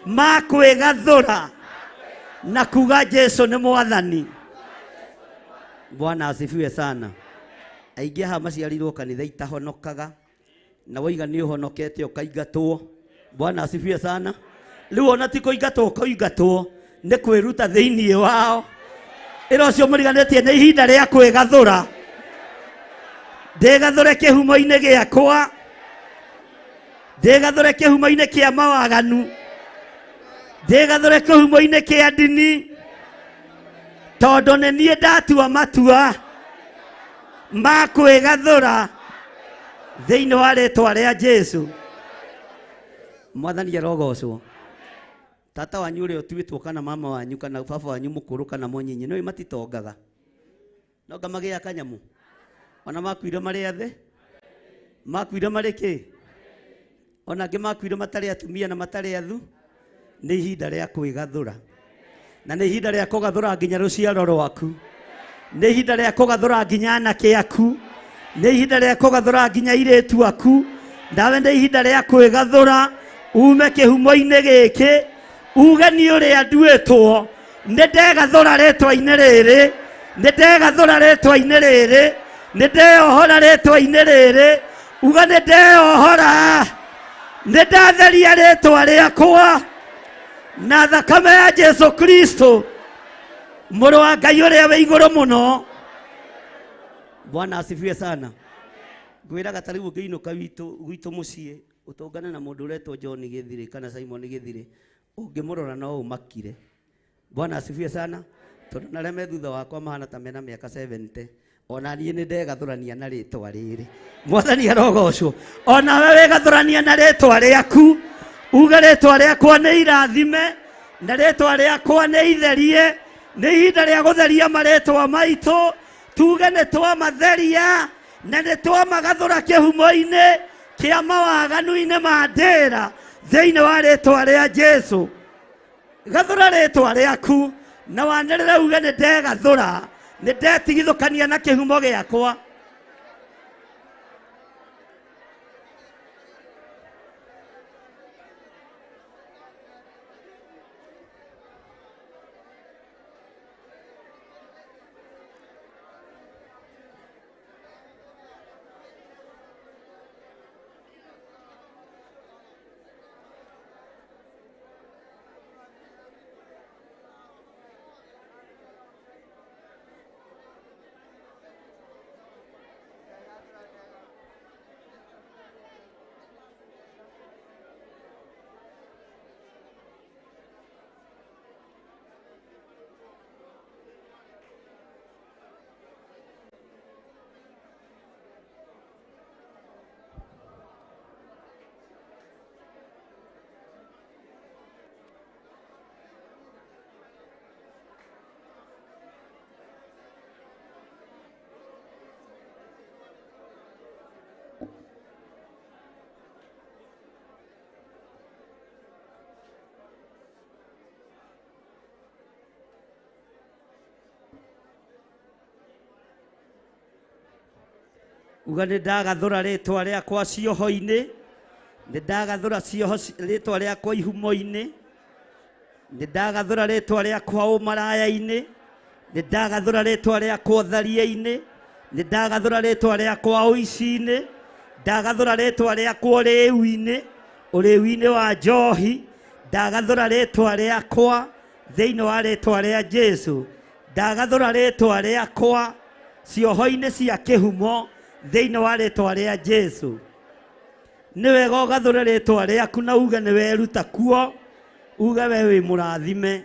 ma kwĩgathũra na kuga Jesu nĩ mwathani. Bwana asifiwe sana. Aingĩ haha maciarirwo kanitha itahonokaga, na woiga nĩ ũhonokete ũkaingatwo. Bwana asifiwe sana. Rĩu ona ti kũingatwo kũingatwo, nĩ kwĩruta thĩinĩ wao. Ĩra ũcio mũriganĩtie nĩ ihinda rĩa kwĩgathũra. Ndĩgathũre kĩhumo-inĩ gĩakwa, ndĩgathũre kĩhumo-inĩ kĩa mawaganu, ndĩgathũre kĩhumo-inĩ kĩa ndini, tondũ nĩ niĩ ndatua matua ma kwĩgathũra thĩinĩ wa rĩtwa rĩa Jesu. Mwathani arogocwo. Tata wanyu ũrĩa ũtuĩtwo kana mama wanyu kana baba wanyu mũkũrũ kana mũnyinyi, nĩũĩ matitongaga, no nga magĩa kanyamũ. Ona makuire marĩ athe, makuire marĩ kĩ, ona angĩ makuire matarĩ atumia na matarĩ athu. Nĩ ihinda rĩa kwĩgathũra, na nĩ ihinda rĩa kũgathũra nginya rũciaro rwaku. Nĩ ihinda rĩa kũgathũra nginya anake aku, nĩ ihinda rĩa kũgathũra nginya airĩtu aku. Nawe nĩ ihinda rĩa kwĩgathũra ume kĩhumo-inĩ gĩkĩ, uge nĩ ũrĩa nduĩtwo, nĩ ndegathũra rĩtwa-inĩ rĩrĩ, nĩ ndegathũra rĩtwa-inĩ rĩrĩ, nĩ ndeohora rĩtwa-inĩ rĩrĩ. Uga nĩ ndeohora, nĩ ndatheria rĩtwa rĩakwa na thakame ya Jesu Kristo mũrũ wa Ngai ũrĩa wĩ igũrũ mũno. Bwana asifiwe sana. Ngwĩraga ta rĩu ũngĩinũka gwitũ mũciĩ ũtũngane na mũndũ ũretwo John Gĩthirĩ kana Simon Gĩthirĩ, ũngĩmũrora no ũmakire. Bwana asifiwe sana. Tondũ na arĩa me thutha wakwa mahana ta mena mĩaka 70, ona niĩ nĩ ndegathũrania na rĩtwa rĩrĩ. Mwathani arogocwo. Ona we wĩgathũrania na rĩtwa rĩaku, uge rĩtwa rĩakwa nĩ irathime na rĩtwa rĩakwa nĩ itherie. Nĩ ihinda rĩa gũtheria marĩtwa maitũ, tuge nĩ twamatheria na nĩ twamagathũra kĩhumo-inĩ kĩa mawaganu-inĩ ma ndĩra thĩinĩ wa rĩtwa rĩa Jesu. Gathũra rĩtwa rĩaku na wanĩrĩre uge nĩ ndegathũra, nĩ ndetigithũkania na kĩhumo gĩakwa. Uga nĩ ndagathũra rĩtwa rĩakwa cioho-inĩ, nĩ ndagathũra cioho rĩtwa rĩakwa ihumo-inĩ, nĩ ndagathũra rĩtwa rĩakwa ũmaraya-inĩ, nĩ ndagathũra rĩtwa rĩakwa ũtharia-inĩ, nĩ ndagathũra rĩtwa rĩakwa ũici-inĩ, ndagathũra rĩtwa rĩakwa ũrĩu-inĩ, ũrĩu-inĩ wa njohi, ndagathũra rĩtwa rĩakwa thĩinĩ wa rĩtwa rĩa Jesu, ndagathũra rĩtwa rĩakwa cioho-inĩ cia kĩhumo thĩinĩ wa rĩtwa rĩa Jesu. Nĩ wega ũgathũre rĩtwa rĩaku na uge nĩ weruta kuo, uge we wĩ mũrathime.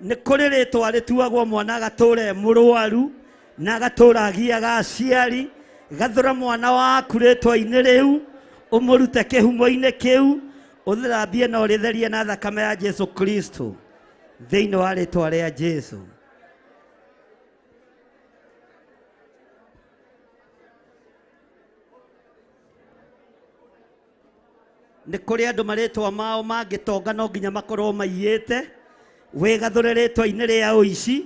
Nĩ kũrĩ rĩtwa rĩtuagwo mwana agatũra e mũrwaru na agatũra agiaga aciari. Gathũra mwana waku rĩtwa-inĩ rĩu, ũmũrute kĩhumo-inĩ kĩu, ũthambie na ũrĩtherie na thakame ya Jesu Kristo thĩinĩ wa rĩtwa rĩa Jesu. Nĩ kũrĩ andũ marĩtwa mao mangĩtonga no nginya makorwo maiyĩte. Wĩgathũre rĩtwa-inĩ rĩa ũici,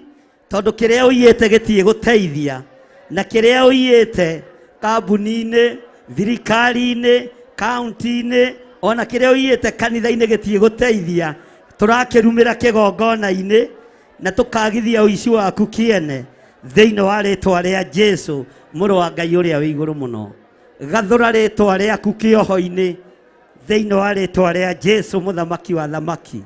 tondũ kĩrĩa ũiyĩte gĩtirĩ gũteithia, na kĩrĩa ũiyĩte kambuni-inĩ, thirikari-inĩ, kaunti-inĩ, ona kĩrĩa ũiyĩte kanitha-inĩ gĩtirĩ gũteithia. Tũrakĩrumĩra kĩgongona-inĩ na tũkagithia ũici waku kĩene thĩinĩ wa rĩtwa rĩa Jesu mũrũ wa Ngai ũrĩa wĩ igũrũ mũno. Gathũra rĩtwa rĩaku kĩoho-inĩ thĩinĩ wa rĩtwa rĩa Jesu mũthamaki wa thamaki.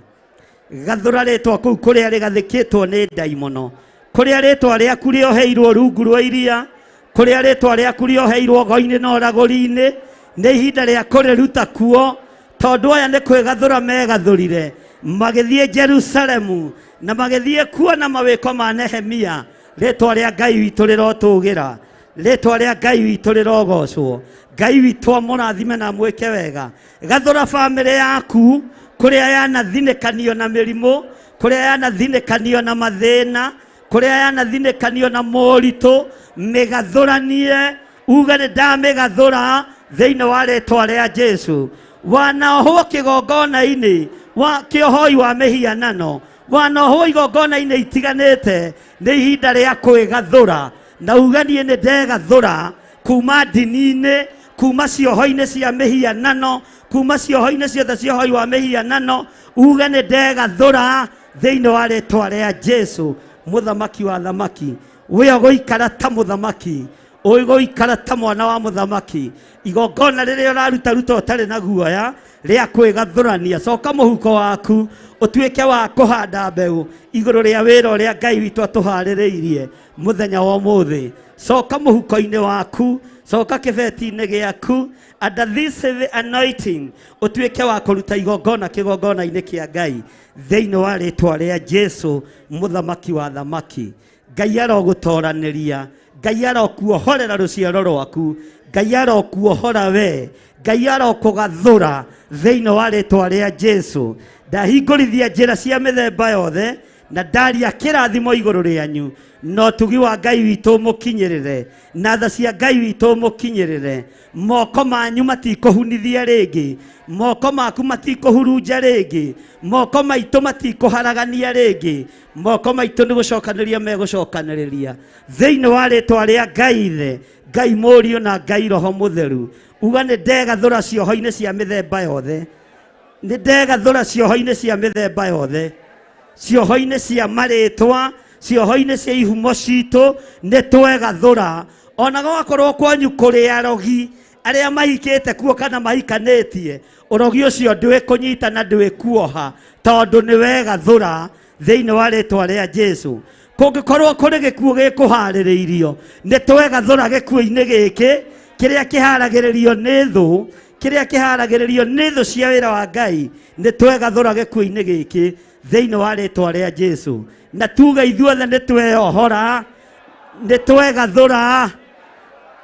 Gathũra rĩtwa kũu kũrĩa rĩgathĩkĩtwo nĩ ndaimono, kũrĩa rĩtwa rĩaku rĩoheirwo rungu rwa iria, kũrĩa rĩtwa rĩaku rĩoheirwo ngo-inĩ na ũragũri-inĩ, nĩ ihinda rĩa kũrĩruta kuo, tondũ aya nĩ kwĩgathũra megathũrire magĩthiĩ Jerusalemu na magĩthiĩ kuona mawĩko ma Nehemia. Rĩtwa rĩa Ngai witũ rĩrotũgĩra, rĩtwa rĩa Ngai witũ rĩrogocwo. Ngai witũ amũrathime na amwĩke wega. Gathũra bamĩrĩ yaku kũrĩa yanathinĩkanio na mĩrimũ, kũrĩa yanathinĩkanio na mathĩna, kũrĩa yanathinĩkanio na moritũ, mĩgathũranie, uge nĩ ndamĩgathũra thĩinĩ wa rĩtwa rĩa Jesu. Wanaohwo kĩgongona-inĩ wa kĩohoi wa mĩhianano, Wanohwo igongona-inĩ itiganĩte, nĩ ihinda rĩa kwĩgathũra na uga niĩ nĩ ndegathũra kuma ndini-inĩ, kuma cioho-inĩ cia mĩhianano, kuma cioho-inĩ ciothe cia ũhoi wa mĩhianano, uge nĩ ndegathũra thĩinĩ wa rĩtwa rĩa Jesu mũthamaki wa thamaki. We ũgũikara ta mũthamaki, ũgũikara ta mwana wa mũthamaki. Igongona rĩrĩa ũraruta ruta ũtarĩ na guoya rĩa kwĩgathũrania. Coka mũhuko waku ũtuĩke wa kũhanda mbeũ igũrũ rĩa wĩra ũrĩa Ngai witũ atũharĩrĩirie mũthenya wa ũmũthĩ. Coka mũhuko-inĩ waku, coka kĩbeti-inĩ gĩaku, under this anointing ũtuĩke wa kũruta igongona kĩgongona-inĩ kĩa Ngai thĩinĩ wa rĩtwa rĩa Jesu mũthamaki wa thamaki. Ngai arogũtoranĩria, Ngai arokuohorera rũciaro rwaku, Ngai arokuohora we, Ngai arokũgathũra thĩinĩ wa rĩtwa rĩa Jesu. Ndahingũrithia njĩra cia mĩthemba yothe na ndaria kĩrathimo igũrũ rĩanyu, na ũtugi wa Ngai witũ mũkinyĩrĩre, na tha cia Ngai witũ mũkinyĩrĩre. Moko manyu matikũhunithia rĩngĩ, moko maku matikũhurunja rĩngĩ, moko maitũ matikũharagania rĩngĩ, moko maitũ nĩ gũcokanĩria megũcokanĩrĩria thĩinĩ wa rĩtwa rĩa Ngai Ithe, Ngai Mũriũ na Ngai Roho Mũtheru. Uga nĩ ndegathũra cioho-inĩ cia mĩthemba yothe, nĩ ndegathũra cioho-inĩ cia mĩthemba yothe, cioho-inĩ cia marĩtwa, cioho-inĩ cia ihumo citũ, nĩ twegathũra. Ona gwakorwo kwanyu kũrĩ arogi arĩa mahikĩte kuo kana mahikanĩtie, ũrogi ũcio ndwĩkũnyita na ndwĩkuoha, tondũ nĩ wegathũra thĩinĩ wa rĩtwa rĩa Jesu. Kũngĩkorwo kũrĩ gĩkuũ gĩkũharĩrĩirio, nĩ twegathũra gĩkuũ-inĩ gĩkĩ kĩrĩa kĩharagĩrĩrio nĩ thũ, kĩrĩa kĩharagĩrĩrio nĩ thũ cia wĩra wa Ngai, nĩ twegathũra gĩkuũ-inĩ gĩkĩ thĩinĩ wa rĩtwa rĩa Jesu. Na tuge ithuothe nĩ tweyohora, nĩ twegathũra,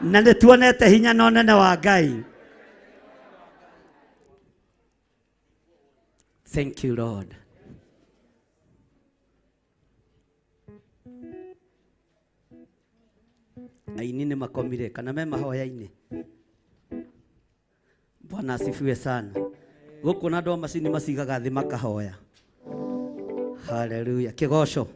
na nĩ tuonete hinya na ũnene wa Ngai. Thank you Lord. Aini nĩ makomire kana me mahoya-inĩ. Bwana asifiwe sana. Gũkũ na andũ a macini macigaga thĩ makahoya. Haleluya. Kĩgoco.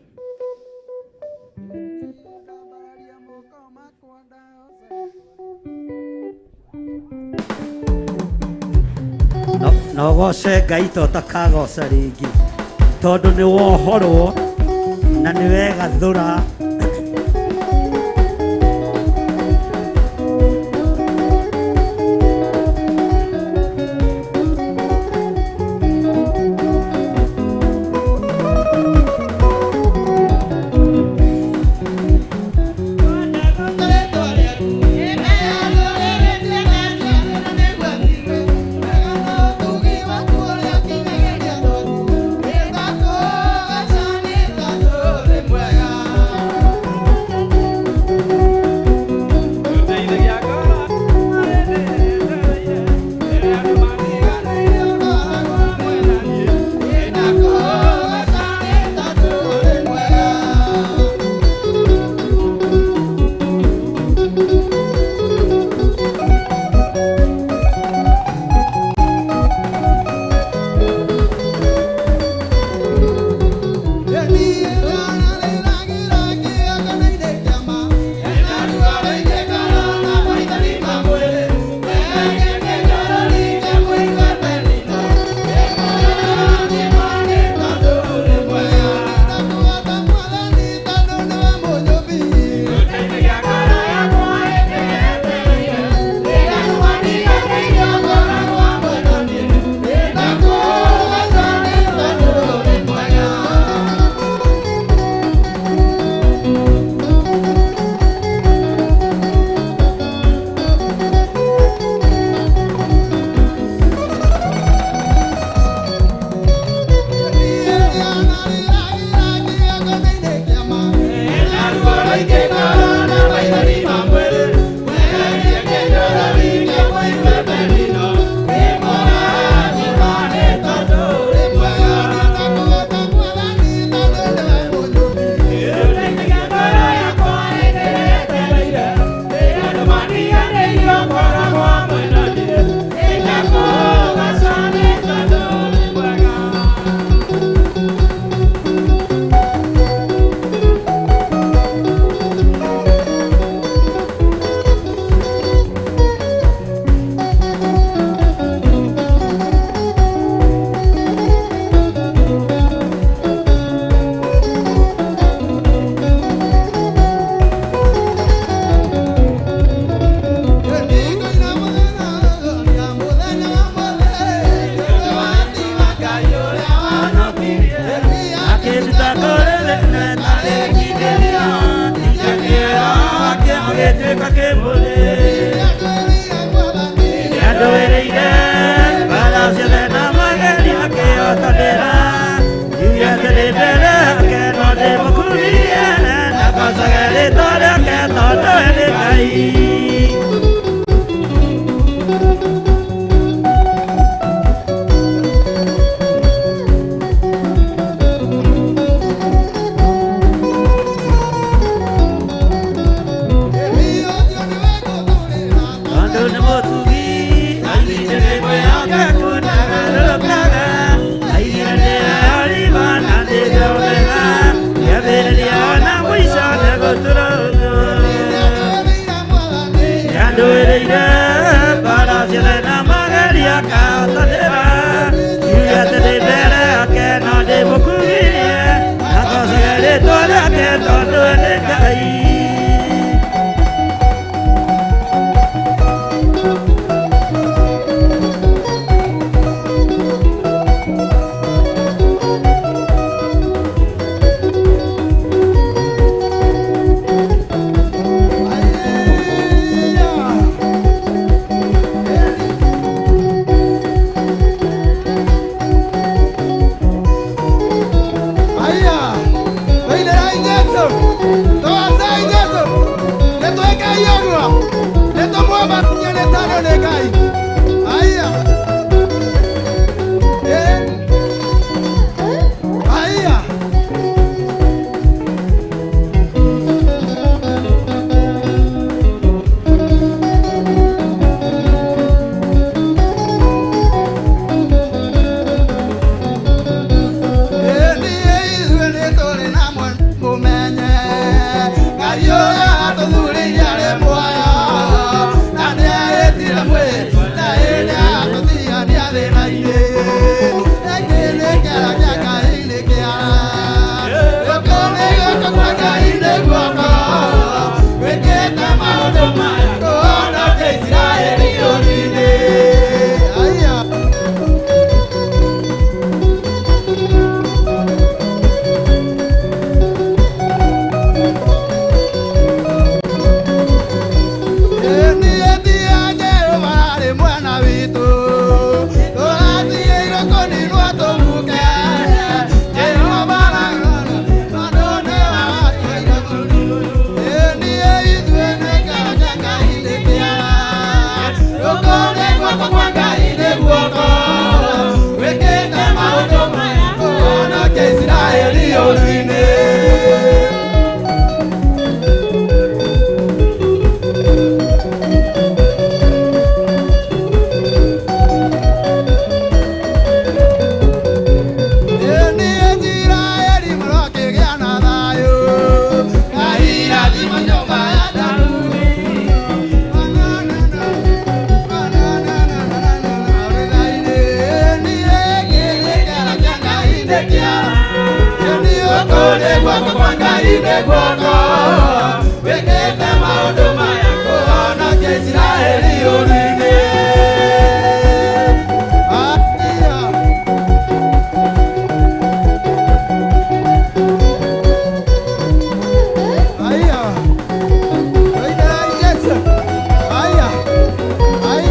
No ũgoce Ngai to ũtakagoca rĩngĩ, tondũ nĩ wohorwo na nĩ wegathũra. Mwega. Agĩtuĩka kĩmũrĩ. Nĩandũĩrĩire mbara ciothe na magerio akĩhotanĩra. Njuge atĩ ndĩ mbere yake no ndĩmũkumirie na ngocage rĩtwa rĩake tondũ we nĩ Ngai. Tondũ nĩ mũtugi aigire nĩ mwĩhokeku ndagarũrũkaga. Aigire ndĩrarima na ndĩrĩomega kĩambĩrĩria ona mũico nĩgũtũrũthwo. Nĩandũĩrĩire mbara ciothe na magerio akahotanĩra. Njuge atĩ ndĩ mbere yake no ndĩmũkumirie na ngocage rĩtwa rĩake tondũ we nĩ Ngai. Aya, tũinĩrai Jesũ, tũgocei Jesũ, nĩtwĩkei ũguo, nĩtũmwambatie nĩ tondũ nĩ Ngai. Aya, aya. Aya. Israeli olwine. Wĩkĩte maũndũ maya kũhonokia Isiraeli ũru-inĩ. Aya. Aya. Oinerai Jesũ. Aya. Ai.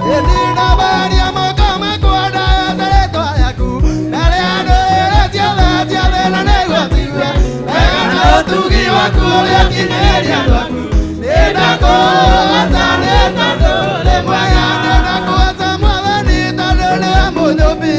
Ndĩnabaria moko makwa ndayate rĩtwa rĩaku, na rĩa ndũrĩrĩ ciothe cia thĩ na nĩguo ciigue wega na ũtugi waku ũrĩa ũkinyĩirie andũ aku. Nĩndakũgoca nĩ tondũ ũrĩ mwega, nĩndakũgoca Mwathani tondũ nĩwe mũnyũmbi.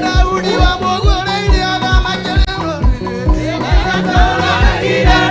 Daudi wa mũguũrĩire athamaki arĩa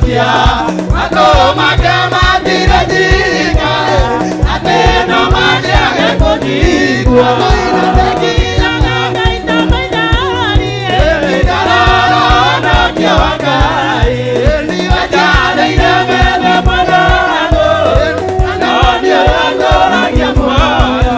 Mũhonokia Matũ make matirejika Atĩ no mangĩage kũnjigua Ndararahonokio wa Ngai Njikarĩire metha mwena wa thũ No nĩũratũũragia muoyo.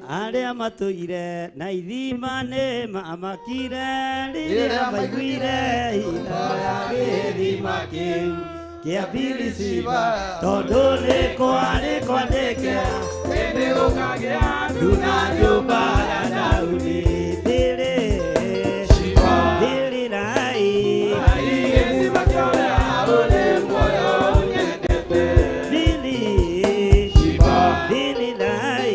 Arĩa matũire na ithima nĩ mamakire rĩrĩa maiguire hitho ya gĩthima kĩu kĩa Bilishiba, tondũ nĩ kwarĩ kwandĩke Hĩndĩ gũkagĩa nduna nyũmba ya Daudi. Thĩrĩ thĩrĩrai gĩthima kĩa ũrĩa ũrĩ muoyo ũnyendete. Thĩrĩ thĩrĩrai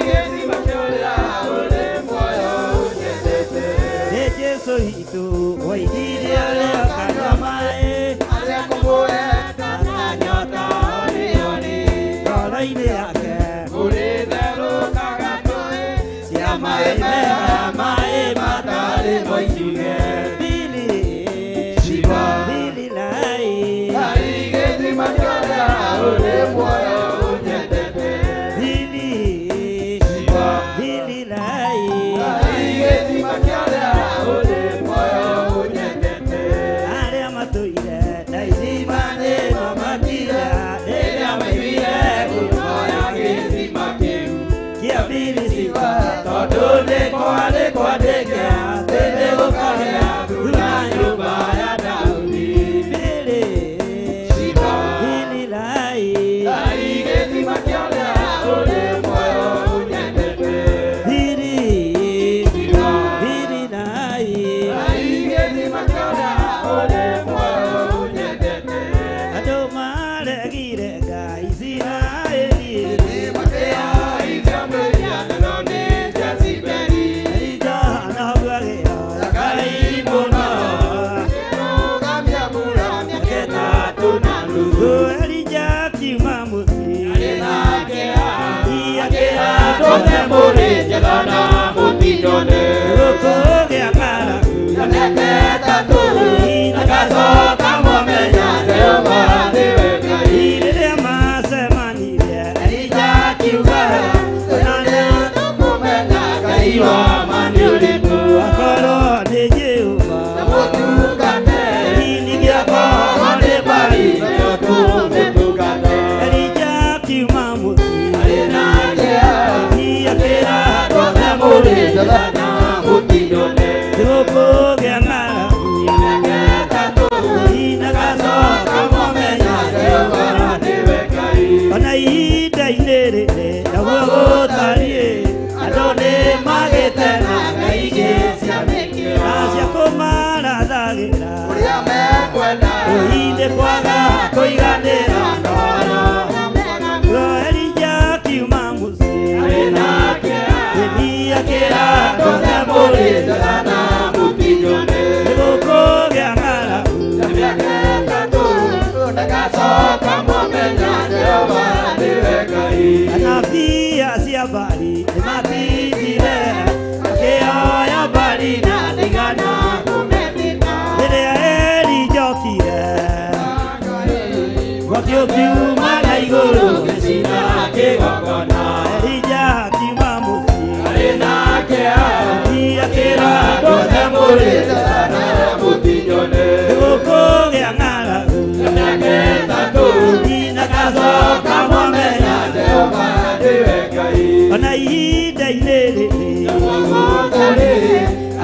Gĩthima kĩa ũrĩa ũrĩ muoyo ũnyendete. Nĩ Jesũ witũ waigire arĩa akanyua maĩ Arĩa kũmũenda na nyota oni oni. ngoro-inĩ yake Kũrĩtherũkaga tũĩ cia maĩ mega, maĩ matarĩ moicuge. Thĩrĩ thĩrĩrai gĩthima kĩa ũrĩa ũrĩ muoyo ũnyendete. Thĩrĩ thĩrĩrai Gĩthima kĩa ũrĩa ũrĩ muoyo ũnyendete. Arĩa matũire na ithima nĩ mamakire rĩrĩa maiguire ngumo ya Gĩthima kĩu kĩa Bilishiba, tondũ nĩ kwarĩ kwandĩke atĩ nĩ gũkagĩa nduna nyũmba ya Daudi. Thĩrĩ thĩrĩrai Gĩthima kĩa ũrĩa ũrĩ muoyo ũnyendete. Thĩrĩ thĩrĩrai Gĩthima kĩa ũrĩa ũrĩ muoyo ũnyendete. Andũ maregire Ngai Isiraeli Makĩoithia mĩhianano nĩ Jezebeli. Elija noguo akĩhoya Ngai mũno Akĩrũgamia mbura mĩaka ĩtatũ na nuthu. Elija akiuma mũciĩ Akĩra andũ othe mũrĩ njetha na mũtinyone. Gũkũgĩa ng'aragu Mĩaka ĩtatũ agacoka mwamenya Jehova nĩwe Ngai. Rĩrĩa macemanirie Elija akiuga na nĩ tũkũmenya Ngai wa ma nĩ ũrĩkũ. akorwo nĩ Jehova Mũtungate Kĩini gĩakorwo nĩ Bali nĩo tũmũtungate. Elija akiuma mũciĩ Arĩ na kĩeha akĩra andũ othe mũrĩ njetha na mũtinyone. Gũkũgĩa ng'aragu Mĩaka ĩtatũ Nagacoka mwamenya Jehova nĩwe Ngai. Ona ihinda-inĩ rĩrĩ noguo gũtariĩ andũ nĩ magĩte na ngai ingĩ cia mĩkĩra na cia kũmarathagĩra ũrĩa mekwenda. Ũhindĩ kwaga kũiganĩra ngoro. Elija akiuma mũciĩ Arĩ na kĩeha akĩra andũ othe mũrĩ njetha na mũtinyone. Gũkũgĩa ng'aragu Mĩaka ĩtatũ ndagacoka mwamenya Jehova nĩwe Ngai. Anabii acia Bali nĩmatindire akĩhoya Bali na ndaigana rĩrĩa Elija okire mwaki ũkiuma na igũrũ Gĩcina kĩgongona Elija akiuma mũciĩ arĩ na kĩeha akĩra andũ othe mũrĩ njetha na mũtinyone. Gũkũgĩa ng'aragu Mĩaka ĩtatũ ndagacoka mwamenya Jehova nĩwe Ngai. Ona ihinda-inĩ rĩrĩ Gũtarĩ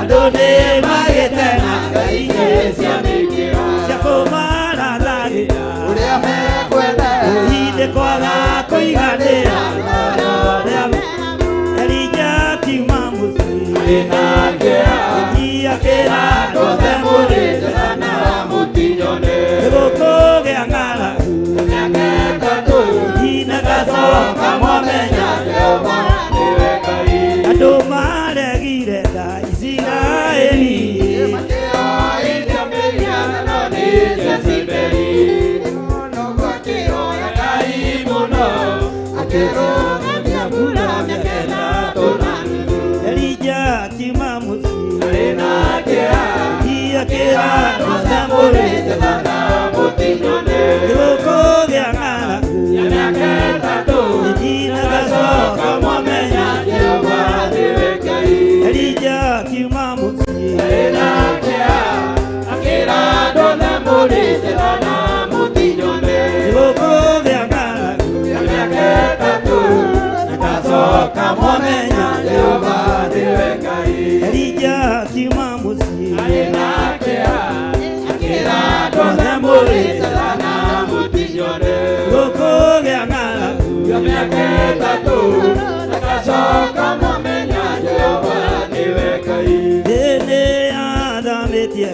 andũ nĩ magĩte na ngai ingĩ cia mĩkĩra cia kũmarathagĩra ũrĩa mekwenda. Ũhindĩ kwaga kũiganĩra Elija akiuma mũciĩ Arĩ na kĩeha akĩra andũ othe mũrĩ njetha na mũtinyone. Gũkũgĩa ng'aragu Mĩaka ĩtatũ ndagacoka mwamenya Jehova nĩwe Ngai. Andũ maregire Ngai Isiraeli Makĩoithia mĩhianano nĩ Jezebeli. Noguo akĩhoya Ngai mũno akĩrũgamia mbura mĩaka ĩtatũ na nuthu. Elija akiuma mũciĩ Arĩ na kĩeha akĩra andũ othe mũrĩ njetha na mũtinyone. Gũkũgĩa ng'aragu Mĩaka ĩtatũ ndagacoka mwamenya Jehova nĩwe Ngai. Elija akiuma mũciĩ Arĩ na kĩeha akĩra andũ othe mũrĩ njetha na mũtinyone. Gũkũgĩa ng'aragu Mĩaka ĩtatũ ndagacoka mwamenya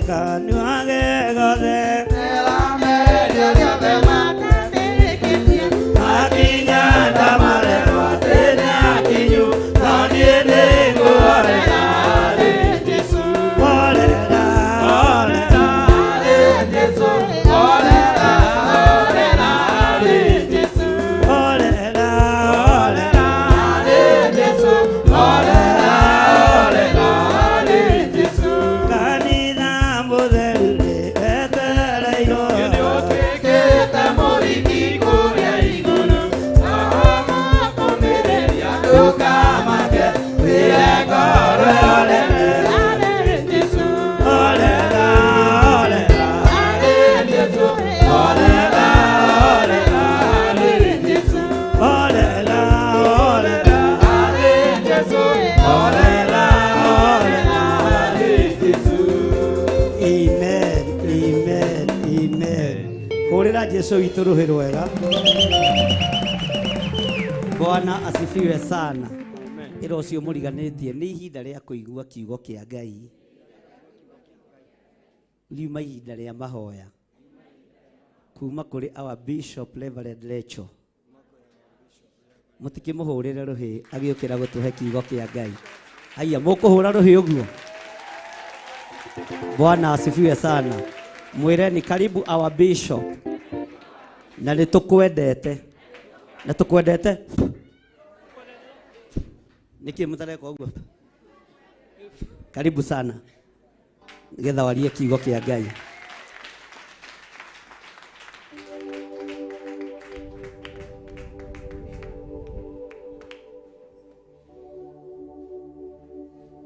Kanua gothe Akinya ndamarerwo atĩ nĩ akinyu no niĩ nĩngũhorera harĩ Jesũ. Horera, horera harĩ Jesũ. Horera, horera harĩ Jesũ. Horera, horera harĩ Jesũ. Horera, horera harĩ Jesũ. Kanitha mũtheru nĩwetereirwo. Nĩũtuĩkĩte mũriki kũrĩa igũrũ. Ndũkamake, wĩre ngoro horera. Horera, horera harĩ Jesũ. Horera, horera harĩ Jesũ. Horera, horera harĩ Jesũ. Horera, horera harĩ Jesũ. Amen, amen, amen. Hũrĩra Jesũ witũ rũhĩ rwega. Bwana asifiwe sana. Ĩra ũcio mũriganĩtie nĩ ihinda rĩa kũigua kiugo kĩa Ngai. Riuma ihinda rĩa mahoya kuma kũrĩ our Bishop Reverend Lecho. Mũtikĩmũhũrĩre rũhĩ agĩũkĩra gũtũhe kiugo kĩa Ngai. Haiya mũkũhũra rũhĩ ũguo. Bwana asifiwe sana. Mwĩreni karibu our bishop. Na nĩ tũkwendete. Na tũkwendete. Nĩkĩ mũtareka ũguo? Karibu sana. Nĩgetha warie kiugo kĩa Ngai.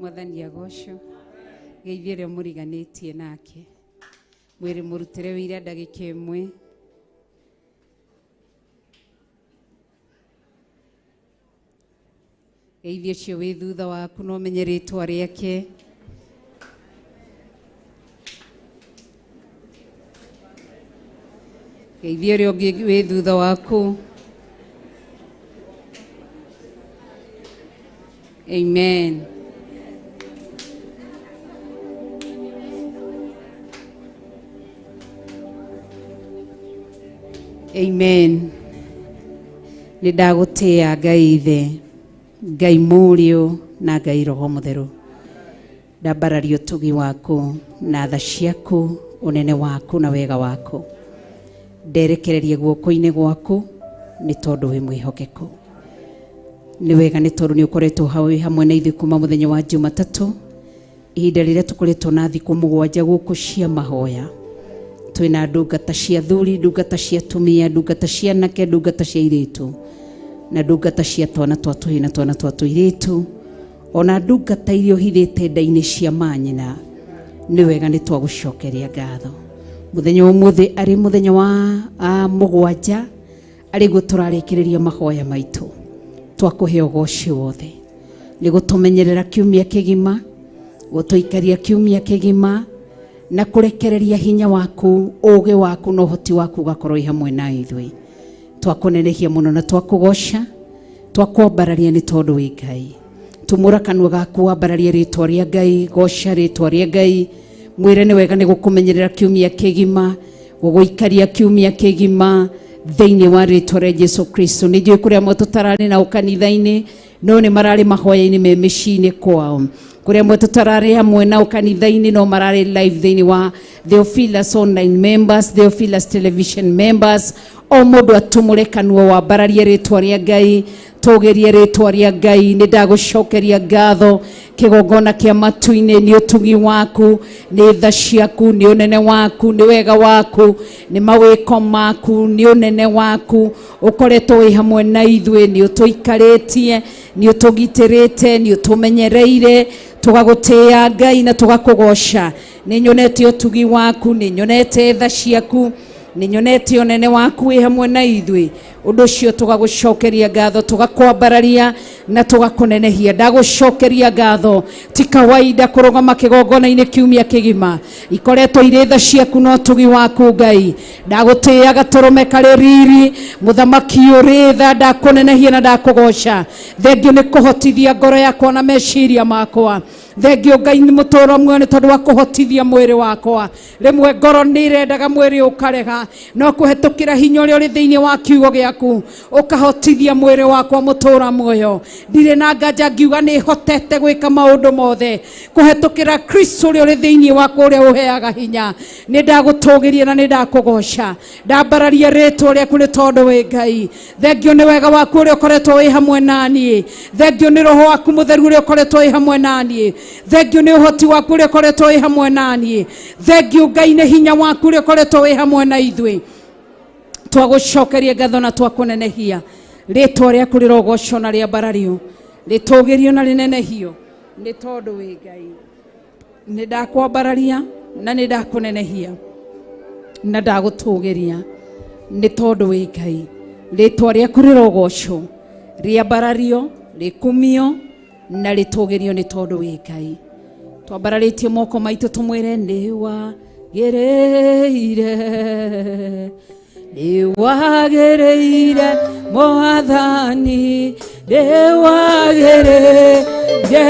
Mwathani agocwo geithie ũrĩa mũriganĩtie nake mwĩrĩ mũrutĩre wĩira ndagĩka ĩmwe. Geithie ũcio wĩ thutha waku no ũmenye rĩtwa rĩake. Geithie ũrĩa ũngĩ wĩ thutha waku. Amen. Amen. Nĩ ndagũtĩĩa Ngai Ithe, Ngai Mũriũ na Ngai Roho Mũtheru. Ndambararia ũtugi waku na tha ciaku, ũnene waku na wega waku. Nderekererie guoko-inĩ gwaku nĩ tondũ wĩ mwĩhokeku. Nĩ wega nĩ tondũ nĩ ũkoretwo hau wĩ hamwe na ithuĩ kuma mũthenya wa Jumatatũ, ihinda rĩrĩa tũkoretwo na thikũ mũgwanja gũkũ cia mahoya. Twĩna ndungata cia athuri, ndungata cia atumia, ndungata cia anake, ndungata cia airĩtu na ndungata cia twana twa tũhĩĩ na twana twa tũirĩtu, ona ndungata iria ũhithĩte nda-inĩ cia manyina. Nĩ wega nĩ twagũcokeria ngatho. Mũthenya wa ũmũthĩ arĩ mũthenya wa mũgwanja, arĩguo tũrarĩkĩrĩria mahoya maitũ. Twakũhe ũgoci wothe nĩ gũtũmenyerera kiumia kĩgima, gũtũikaria kiumia kĩgima, na kũrekereria hinya waku, ũũgĩ waku na ũhoti waku ũgakorwo wĩ hamwe na ithuĩ. Twakũnenehia mũno na twakũgoca, twakwambararia nĩ tondũ wĩ Ngai. Tumũra kanua gaku wambararie rĩtwa rĩa Ngai, goca rĩtwa rĩa Ngai, mwĩre nĩ wega nĩ gũkũmenyerera kiumia kĩgima, gũgũikaria kiumia kĩgima thĩinĩ wa rĩtwa rĩa Jesu Kristo. Nĩ njũĩ kũrĩa amwe tũtararĩ nao kanitha-inĩ, no nĩ mararĩ mahoya-inĩ me mĩciĩ-inĩ kwao. Kũrĩa amwe tũtararĩ hamwe nao kanitha-inĩ, no mararĩ live thĩinĩ wa Theophilus online members, Theophilus television members. O mũndũ atumũre kanua wambararie rĩtwa rĩa Ngai, tũgĩrie rĩtwa rĩa Ngai. Nĩ ndagũcokeria ngatho kĩgongona kĩa matu-inĩ nĩ ũtugi waku, nĩ tha ciaku, nĩ ũnene waku, nĩ wega waku, nĩ mawĩko maku, nĩ ũnene waku ũkoretwo wĩ hamwe na ithuĩ. Nĩ ũtũikarĩtie, nĩ ũtũgitĩrĩte, nĩ ũtũmenyereire, tũgagũtĩĩa Ngai na tũgakũgoca. Nĩ nyonete ũtugi waku, nĩ nyonete tha ciaku, nĩ nyonete ũnene waku wĩ hamwe na ithuĩ. Ũndũ ũcio tũgagũcokeria ngatho, tũgakwambararia na tũgakũnenehia. Ndagũcokeria ngatho. Ti kawaida kũrũgama kĩgongona-inĩ kiumia kĩgima, ikoretwo irĩ tha ciaku na ũtugi waku Ngai. Ndagũtĩĩa gatũrũme karĩ riri, mũthamaki ũrĩ tha, ndakũnenehia na ndakũgoca. Thengio nĩ kũhotithia ngoro yakwa na meciria makwa. Thengio Ngai nĩ mũtũũro muoyo nĩ tondũ wa kũhotithia mwĩrĩ wakwa. Rĩmwe ngoro nĩ irendaga mwĩrĩ ũkarega, no kũhetũkĩra hinya ũrĩa ũrĩ thĩinĩ wa kiugo gĩaku ũkahotithia mwĩrĩ wakwa mũtũũra muoyo. Ndirĩ na nganja ngiuga nĩ hotete gwĩka maũndũ mothe kũhetũkĩra Kristo ũrĩa ũrĩ thĩinĩ wakwa ũrĩa ũheaga hinya. Nĩ ndagũtũgĩria na nĩ ndakũgoca, ndambararia rĩtwa rĩaku nĩ tondũ wĩ Ngai. Thengio nĩ wega waku ũrĩa ũkoretwo wĩ hamwe na niĩ, thengio nĩ roho waku mũtheru ũrĩa ũkoretwo wĩ hamwe na niĩ, thengio nĩ ũhoti waku ũrĩa ũkoretwo wĩ hamwe na niĩ, thengio Ngai nĩ hinya waku ũrĩa ũkoretwo wĩ hamwe na ithuĩ. Twagũcokeria ngatho na twakũnenehia, rĩtwa rĩaku rĩrogocwo na rĩambarario, rĩtũgĩrio na rĩnenehio nĩ tondũ wĩ Ngai. Nĩ ndakwambararia na nĩ ndakũnenehia na ndagũtũgĩria nĩ tondũ wĩ Ngai. Rĩtwa rĩaku rĩrogocwo, rĩambarario, rĩkumio na rĩtũgĩrio nĩ tondũ wĩ Ngai. Twambararĩtie moko maitũ tũmwĩre nĩ wagĩrĩire, nĩ wagĩrĩire Mwathani, nĩ wagĩrĩire,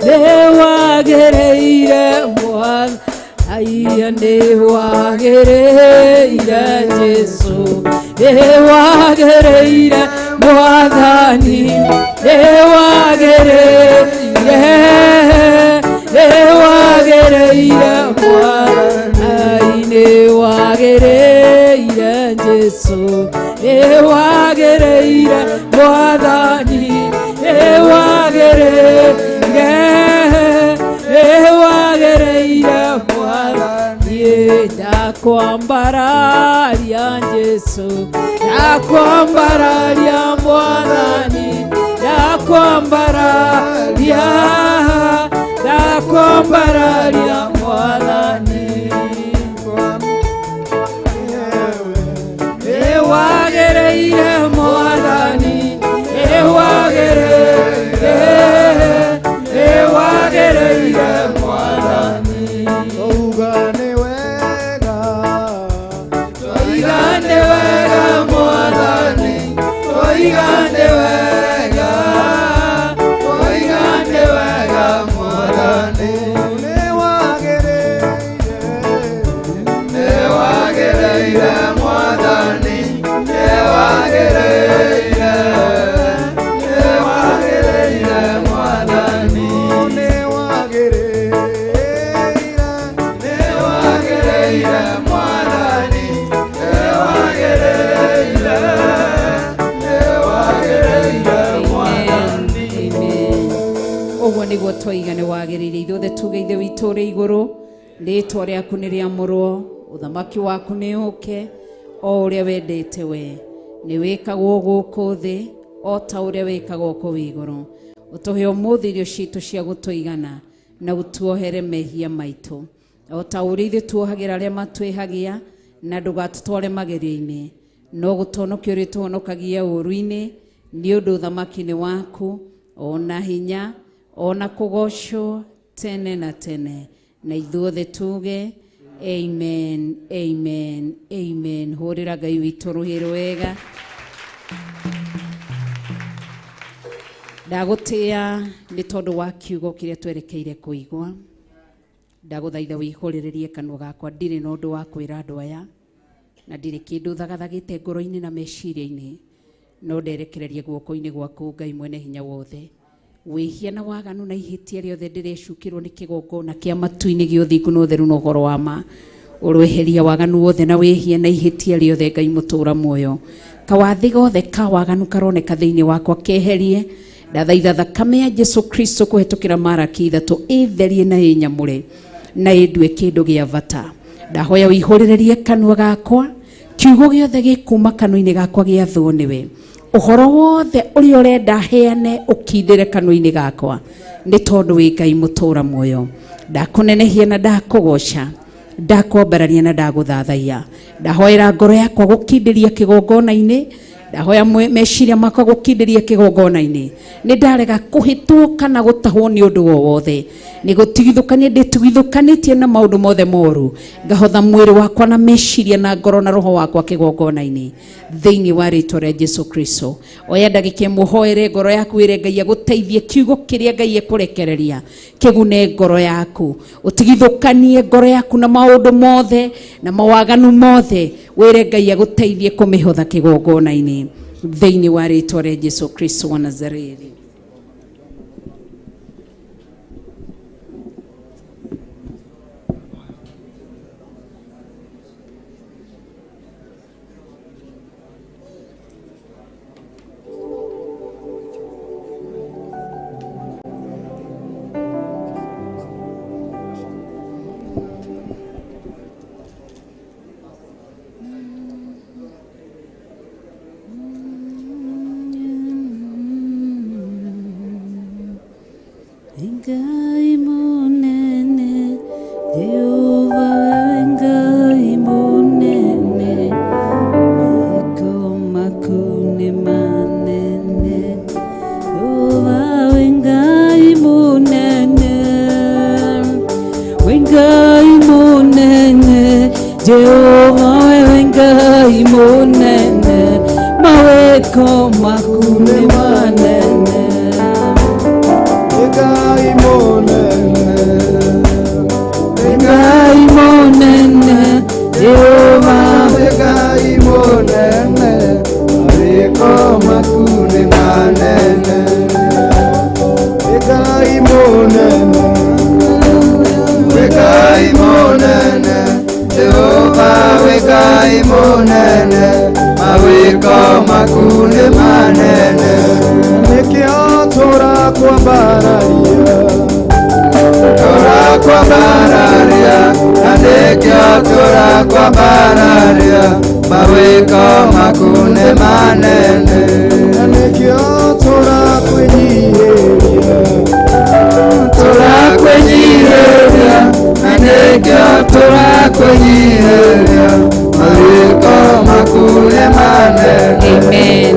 nĩ wagĩrĩire Mwathani, aya nĩ wagĩrĩire Jesu, nĩ wagĩrĩire Mwathani, nĩ wagĩrĩire, nĩ wagĩrĩire Mwathani, nĩ wagĩrĩire Jesu, nĩ wagĩrĩire Mwathani, nĩ wagĩrĩire, nĩ wagĩrĩire Mwathani, ndakwambararia Jesu, ndakwambararia Mwathani, ndakwambararia, ndakwambararia Mwathani. Nĩ wagĩrĩire Mwathani, nĩ wagĩrĩire, nĩ wagĩrĩire Mwathani. Twauga nĩ wega, Twoiga nĩ wega Mwathani, twoiga nĩ wega, twoiga nĩ wega Mwathani. Nĩ wagĩrĩire, Nĩ wagĩrĩire Mwathani, nĩ wagĩrĩire, nĩ wagĩrĩire Mwathani. Nĩ wagĩrĩire, Nĩ wagĩrĩire Mwathani, nĩ wagĩrĩire, nĩ wagĩrĩire Mwathani. Ũguo nĩguo twaiga nĩ wagĩrĩire. Ithuothe tuge Ithe witũ ũrĩ igũrũ, rĩtwa rĩaku nĩ rĩamũrwo, ũthamaki waku nĩ ũke, o ũrĩa wendete we nĩ wĩkagwo gũkũ thĩ o ta ũrĩa wĩkagwo kũu igũrũ. Ũtũhe ũmũthĩ irio citũ cia gũtũigana, na ũtuohere mehia maitũ o ta ũrĩa ithuĩ tuohagĩra arĩa matwĩhagia, na ndũgatũtware magerio-inĩ, no gũtũhonokia ũrĩa ũtũhonokagia ũũru-inĩ, nĩ ũndũ ũthamaki nĩ waku, ona hinya, ona kũgocwo tene na tene. Na ithuothe tuge amen, amen, amen. Hũrĩra Ngai witũ rũhĩ rwega. Ndagũtĩa nĩ tondũ wa kiugo kĩrĩa twerekeire kũigua. Ndagũthaitha wĩihũrĩrĩrie kanua gakwa, ndirĩ na ũndũ wa kwĩra andũ aya, na ndirĩ kĩndũ thagathagĩte ngoro-inĩ na meciria-inĩ, no nderekererie guoko-inĩ gwaku Ngai mwene hinya wothe. Wĩhia na waganu na ihĩtia rĩothe ndĩrecukĩrwo nĩ kĩgongona kĩa matu-inĩ gĩa ũthingu na ũtheru na ũhoro wa ma. Ũrweheria waganu wothe na wĩhia na ihĩtia rĩothe Ngai mũtũũra muoyo. Kawathĩ gothe ka waganu karoneka thĩinĩ wakwa keherie. Ndathaitha thakame ya Jesu Kristo kũhetũkĩra Maraki 3 ĩtherie na ĩnyamũre na ĩndue kĩndũ gĩa bata. Ndahoya ũihũrĩrĩrie kanua gakwa, kiugo gĩothe gĩkuma kanua-inĩ gakwa gĩathwo nĩwe. Ũhoro wothe ũrĩa ũrenda heane ũkindĩre kanua-inĩ gakwa, nĩ tondũ wĩ Ngai mũtũũra muoyo. Ndakũnenehia na ndakũgoca, ndakwambararia na ndagũthathaiya. Ndahoera ngoro yakwa gũkindĩria kĩgongona-inĩ, Ndahoya meciria makwa gũkindĩria kĩgongona-inĩ. Nĩ ndarega kũhĩtwo kana gũtahwo nĩ ũndũ o wothe. Nĩ gũtigithũkania ndĩtigithũkanĩtie na maũndũ mothe moru. Ngahotha mwĩrĩ wakwa na meciria na ngoro na roho wakwa kĩgongona-inĩ. Thĩinĩ wa rĩtwa rĩa Jesu Kristo. Oya ndagĩka ĩmwe ũhoere ngoro yaku wĩre Ngai agũteithie kiugo kĩrĩa Ngai ekũrekereria kĩgune ngoro yaku. Ũtigithũkanie ngoro yaku na maũndũ mothe na mawaganu mothe, wĩre Ngai agũteithie kũmĩhotha kĩgongona-inĩ thĩinĩ wa rĩtwa rĩa Jesu Kristo wa Nazarethi. Ngai munene, Jehova wewe Ngai munene, meko maku nĩ manene. Jehova we Ngai munene, we Ngai munene, Jehova wewe Ngai munene, maweko maku nĩ manene. Ngai munene, Ngai munene, Jehova Ngai munene, mawĩko maku nĩ manene. Ngai munene, Ngai munene, Jehova Ngai munene, mawĩko maku nĩ manene. Nĩkĩo tũrakwambararia, Tũrakwambararia, na nĩkĩo tũrakwambararia, mawĩko maku nĩ manene. Na nĩkĩo tũrakwĩnyihĩria, Tũrakwĩnyihĩria, na nĩkĩo tũrakwĩnyihĩria, mawĩko maku nĩ manene. Amen.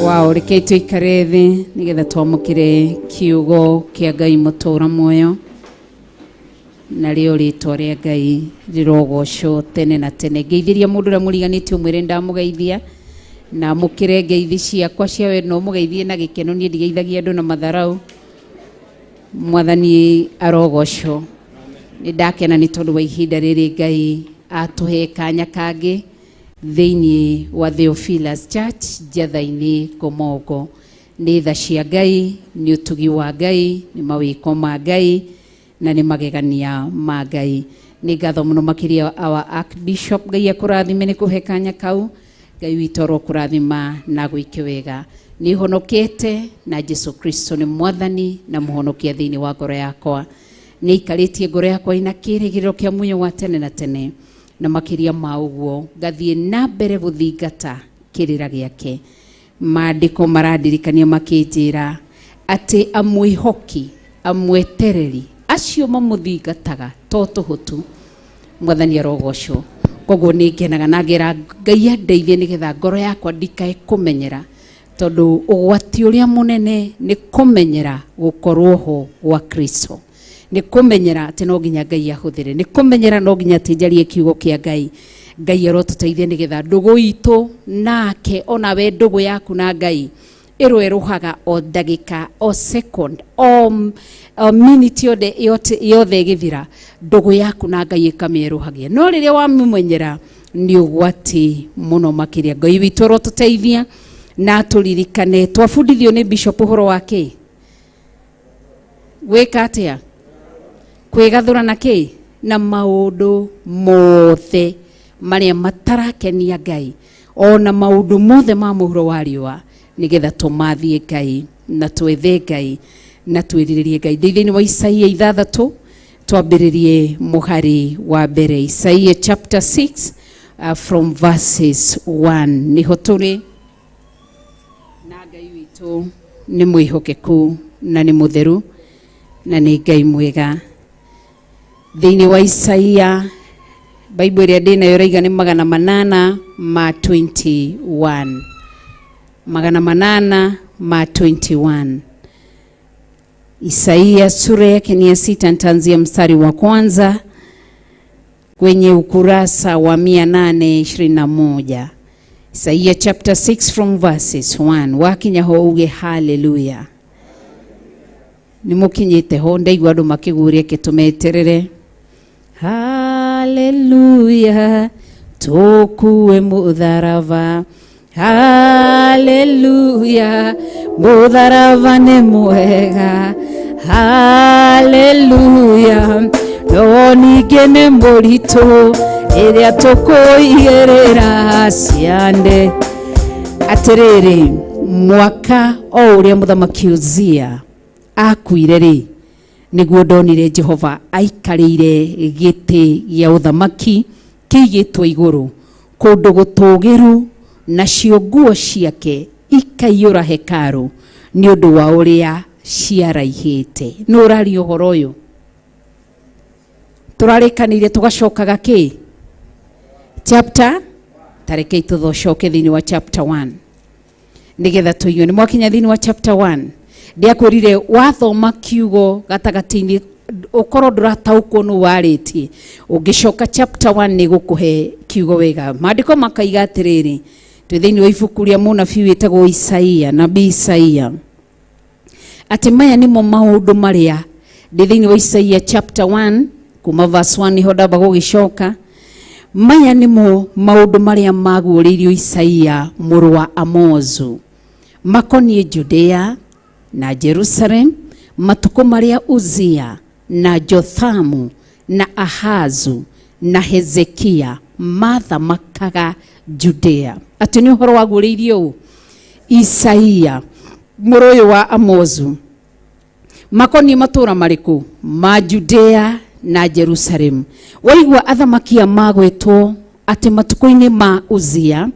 Wow, reke tũikare thĩ nĩgetha twamũkĩre kiugo kĩa Ngai mũtũũra muoyo, narĩo rĩtwa rĩa Ngai rĩrogocwo tene na tene. Ngeithĩria mũndũ ũrĩa mũriganĩtie ũmwĩre ndamũgeithia, na amũkĩre ngeithi ciakwa cia wendo, ũmũgeithie na gĩkeno. Niĩ ndigeithagia andũ na matharau. Mwathani arogocwo. Nĩ ndakena nĩ tondũ wa ihinda rĩrĩ Ngai atũhe kanya kangĩ thĩinĩ wa Theophilus Church Njatha-inĩ Ngomongo. Nĩ tha cia Ngai, nĩ ũtugi wa Ngai, nĩ mawĩko ma Ngai na nĩ magegania ma Ngai. Nĩ ngatho mũno makĩria our Archbishop, Ngai akũrathime nĩ kũhe kanya kau. Ngai witũ arokũrathima na gwĩke wega. Nĩ honokete na Jesu Kristo nĩ mwathani na mũhonokia thĩinĩ wa ngoro yakwa. Nĩ aikarĩtie ngoro yakwa ina kĩĩrĩgĩrĩro kĩa muoyo wa tene na tene, na makĩria ma ũguo ngathiĩ na mbere gũthingata kĩrĩra gĩake. Maandĩko marandirikania makĩnjĩra atĩ amwĩhoki, amwetereri, acio mamũthingataga to tũhũ tu. Mwathani arogocwo. Koguo nĩ ngenaga na ngera Ngai andeithie nĩgetha ngoro yakwa ndikae kũmenyera, tondũ ũgwati ũrĩa mũnene nĩ kũmenyera gũkorwo ho gwa Kristo, nĩ kũmenyera atĩ no nginya Ngai ahũthĩre, nĩ kũmenyera no nginya atĩ njarie kiugo kĩa Ngai. Ngai arotũteithie nĩgetha ndũgũ itũ nake, onawe ndũgũ yaku na Ngai ĩrwerũhaga o ndagĩka, o second, o minute yothe yothe ĩgĩthira, ndũgũ yaku na Ngai ĩkamĩerũhagia. No rĩrĩa wamĩmenyera nĩ ũgwati mũno makĩria. Ngai witũ arotũteithia na atũririkane. Twabundithio nĩ Bishop ũhoro wa kĩ? Gwĩka atĩa? Kwĩgathũra na kĩ? Na maũndũ mothe marĩa matarakenia Ngai, ona maũndũ mothe ma mũhuro wa riũa, nĩgetha tũmathiĩ Ngai na twethe Ngai na twĩrirĩrie Ngai. Thĩinĩ wa Isaia 6 twambĩrĩrie mũhari wa mbere, Isaia chapter 6 from verses 1 nĩho tũrĩ. Na Ngai witũ nĩ mwĩhokeku na nĩ mũtheru na nĩ Ngai mwega. Thĩinĩ wa Isaia, Bible ĩrĩa ndĩnayo ĩraiga nĩ 821. 821. Isaia sura yake ni ya 6, nitaanzia mstari wa kwanza kwenye ukurasa wa 821. Isaia chapter 6 from verses 1. Wakinya ho uge haleluya. Nimukinyite ho ndaigua andu makiguria kitumeterere. Haleluya, tukue mutharaba. Haleluya, mutharaba ni mwega. Haleluya, no ningĩ nĩ mũritũ ĩrĩa tũkũigĩrĩra ciande. Atĩrĩrĩ, mwaka o ũrĩa mũthamaki Uzia akuire rĩ, nĩguo ndonire Jehova aikarĩire gĩtĩ gĩa ũthamaki kĩigĩtwo igũrũ kũndũ gũtũũgĩru, nacio nguo ciake ikaiyũra hekarũ nĩ ũndũ wa ũrĩa ciaraihĩte. Nũ ũraria ũhoro ũyũ? Tũrarĩkanĩire tũgacokaga kĩ? Chapter, tarekei tũthocoke thĩinĩ wa chapter 1 nĩgetha tũigue. Nĩ mwakinya thĩinĩ wa chapter 1, ndiakwĩrire wathoma kiugo gatagatĩ-inĩ ũkorwo ndũrataũkwo nũ warĩtie, ũngĩcoka chapter 1 nĩ gũkũhe kiugo wega. Maandĩko makaiga atĩrĩrĩ, twĩ thĩinĩ wa ibuku rĩa mũnabii wĩtagwo Isaia, nabii Isaia, atĩ maya nĩmo maũndũ marĩa ndĩ thĩinĩ wa Isaia chapter 1 kuma verse 1 nĩho ndamba gũgĩcoka. Maya nĩmo maũndũ marĩa maguũrĩirio Isaia mũrũ wa Amozu makoniĩ Judea na Jerusalem matukũ marĩa Uzia na Jothamu na Ahazu na Hezekia mathamakaga Judea. Atĩ nĩ ũhoro waguũrĩirio ũũ Isaia mũrũ ũyũ wa Amozu makoniĩ matũũra marĩkũ ma Judea na Jerusalem. Waigua athamaki a magwĩtwo atĩ matukũ-inĩ ma Uzia,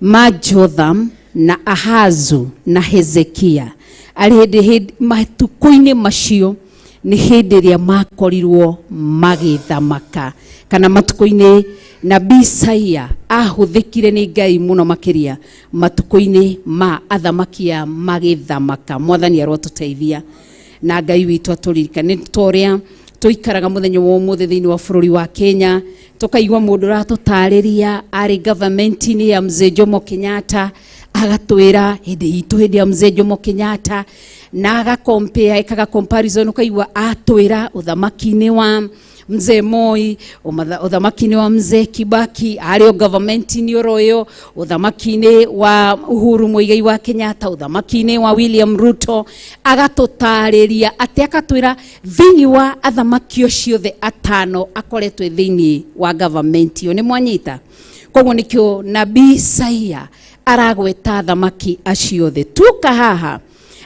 ma Jotham na Ahazu na Hezekia, arĩ hĩndĩ matukũ-inĩ macio nĩ hĩndĩ ĩrĩa makorirwo magĩthamaka, kana matukũ-inĩ nabii Isaia ahũthĩkire nĩ Ngai mũno makĩria matukũ-inĩ ma athamaki a magĩthamaka. Mwathani arotũteithia na Ngai witũ atũririkane ta ũrĩa tũikaraga mũthenya wa ũmũthĩ thĩinĩ wa bũrũri wa Kenya, tũkaigua mũndũ ũratũtarĩria arĩ government-inĩ ya Mzee Jomo Kenyatta, agatwĩra hĩndĩ itũ hĩndĩ ya Mzee Jomo Kenyatta, na agakompea ekaga comparison, ũkaigua atwĩra ũthamaki-inĩ wa Mzee Moi, ũthamaki-inĩ wa Mzee Kibaki, arĩ o government-inĩ oro ĩyo, ũthamaki-inĩ wa Uhuru Muigai wa Kenyatta, ũthamaki-inĩ wa William Ruto, agatũtarĩria atĩ akatwĩra thĩinĩ wa athamaki acio othe atano akoretwo thĩinĩ wa government ĩyo. Nĩ mwanyita? Koguo nĩkĩo nabii Isaia aragweta athamaki acio othe. Tuoka haha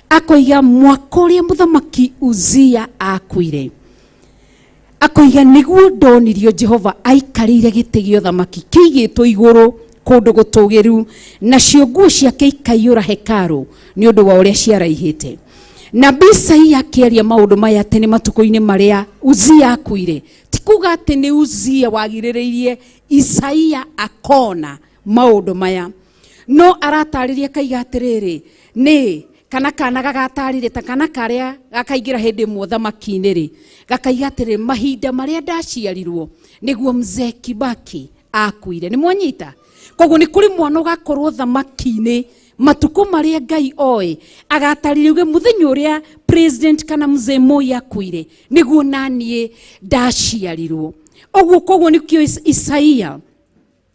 akoiga mwaka ũrĩa mũthamaki Uzia akuire, akoiga nĩguo ndonirio Jehova aikarĩire gĩtĩ gĩa ũthamaki kĩigĩtwo igũrũ kũndũ gũtũũgĩru, nacio nguo ciake ikaiyũra hekarũ nĩ ũndũ wa ũrĩa ciaraihĩte. Nabii Isaia akĩaria maũndũ maya atĩ nĩ matukũ-inĩ marĩa Uzia akuire, ti kuga atĩ nĩ Uzia wagirĩrĩirie Isaia akona maũndũ maya, no aratarĩria akaiga atĩrĩrĩ, nĩ kana kana gagatarire ta kana karĩa gakaingĩra hĩndĩ ĩmwe ũthamaki-inĩ rĩ, gakaiga atĩrĩrĩ, mahinda marĩa ndaciarirwo nĩguo Mzee Kibaki akuire. Nĩ mwanyita? Koguo nĩ kũrĩ mwana ũgakorwo ũthamaki-inĩ matukũ marĩa Ngai oĩ, agatarĩria uge mũthenya ũrĩa president kana Mzee Moi akuire nĩguo naniĩ ndaciarirwo. Ũguo koguo nĩkĩo Isaia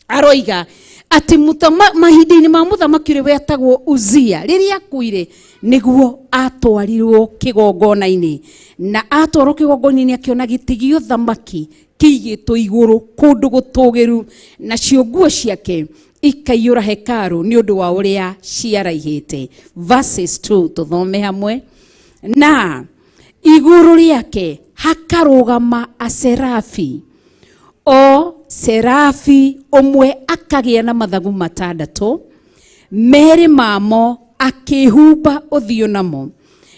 aroiga atĩ mahinda-inĩ ma mũthamaki ũrĩa wetagwo Uzia rĩrĩa akuire nĩguo atwarirwo kĩgongona-inĩ, na atwarwo kĩgongona-inĩ akĩona gĩtĩ gĩa ũthamaki kĩigĩtwo igũrũ kũndũ gũtũũgĩru, nacio nguo ciake ikaiyũra hekarũ nĩ ũndũ wa ũrĩa ciaraihĩte. Verses 2 tũthome hamwe. Na igũrũ rĩake hakarũgama aserafi, o serafi ũmwe akagĩa na mathagu matandatũ, merĩ mamo akĩhumba ũthiũ namo,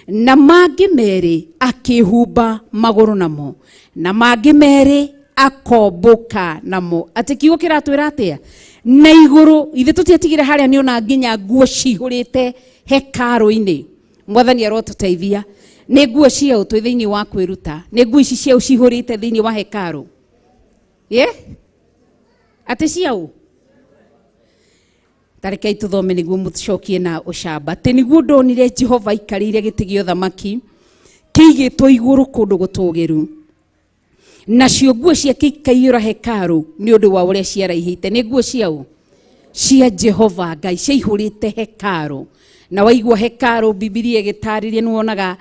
na mangĩ merĩ akĩhumba magũrũ namo, na mangĩ merĩ Akombũka namo. Atĩ kiugo kĩratwĩra atĩa? Na igũrũ ithe tũtiatigire harĩa nĩ ona nginya nguo cihũrĩte hekarũ-inĩ. Mwathani arotũteithia. Nĩ nguo ciaũ twĩ thĩinĩ wa kwĩruta? Nĩ nguo ici ciaũ cihũrĩte thĩinĩ wa hekarũ? Ye? Atĩ ciaũ? Tarekei tũthome nĩguo mũcokie na ũcamba. Atĩ nĩguo ndonire Jehova aikarĩire gĩtĩ gĩa ũthamaki kĩigĩtwo igũrũ kũndũ gũtũũgĩru, nacio nguo ciake ikaiyũra hekarũ nĩ ũndũ wa ũrĩa ciaraihĩte. Nĩ nguo ciaũ? Cia Jehova Ngai ciaihũrĩte hekarũ. Na waigua hekarũ Bibilia ĩgĩtarĩria nĩ wonaga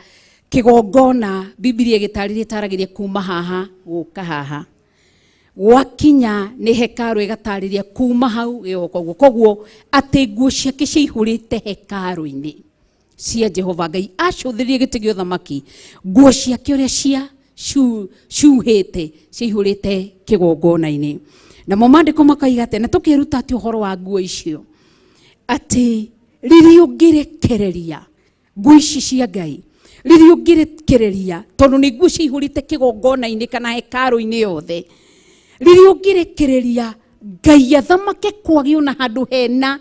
kĩgongona Bibilia ĩgĩtarĩria ĩtaragĩria kuma haha gũka haha. Gwakinya nĩ hekarũ ĩgatarĩria kuma hau gĩgoka ũguo. Koguo atĩ nguo ciake ciaihũrĩte hekarũ-inĩ cia Jehova Ngai. Acũthĩrĩrie gĩtĩ gĩa ũthamaki, nguo ciake ũrĩa cia cuhĩte ciaihũrĩte kĩgongona-inĩ. Namo maandĩko makaiga atĩa? Na tũkĩruta atĩ ũhoro wa nguo icio, atĩ rĩrĩa ũngĩrekereria nguo ici cia Ngai, rĩrĩa ũngĩrekereria, tondũ nĩ nguo ciaihũrĩte kĩgongona-inĩ kana hekarũ-inĩ yothe, rĩrĩa ũngĩrekereria Ngai athamake kwagĩo na handũ hena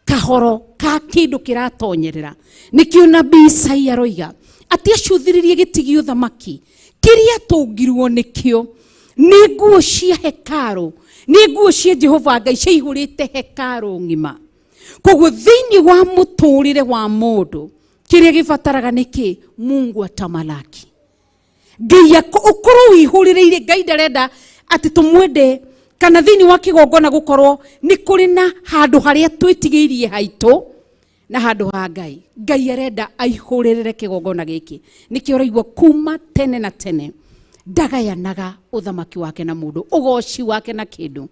kahoro ka kĩndũ kĩratonyerera. Nĩkĩo nabii Isaia aroiga atĩ acũthĩrĩrie gĩtĩ gĩa ũthamaki kĩrĩa tũngirwo nĩkĩo nĩ nguo cia hekarũ, nĩ nguo cia Jehova Ngai ciaihũrĩte hekarũ ng'ima. Koguo thĩinĩ wa mũtũrĩre wa mũndũ kĩrĩa gĩbataraga nĩ kĩ? Mungu atamalaki. Ngai ũkorwo wĩihũrĩrĩire. Ngai ndarenda atĩ tũmwende kana thĩinĩ wa kĩgongona gũkorwo nĩ kũrĩ na handũ harĩa twĩtigĩirie haitũ na handũ ha Ngai. Ngai arenda aihũrĩrĩre kĩgongona gĩkĩ. Nĩkĩo ũraigua kuma tene na tene ndagayanaga ũthamaki wake na mũndũ, ũgoci wake na kĩndũ.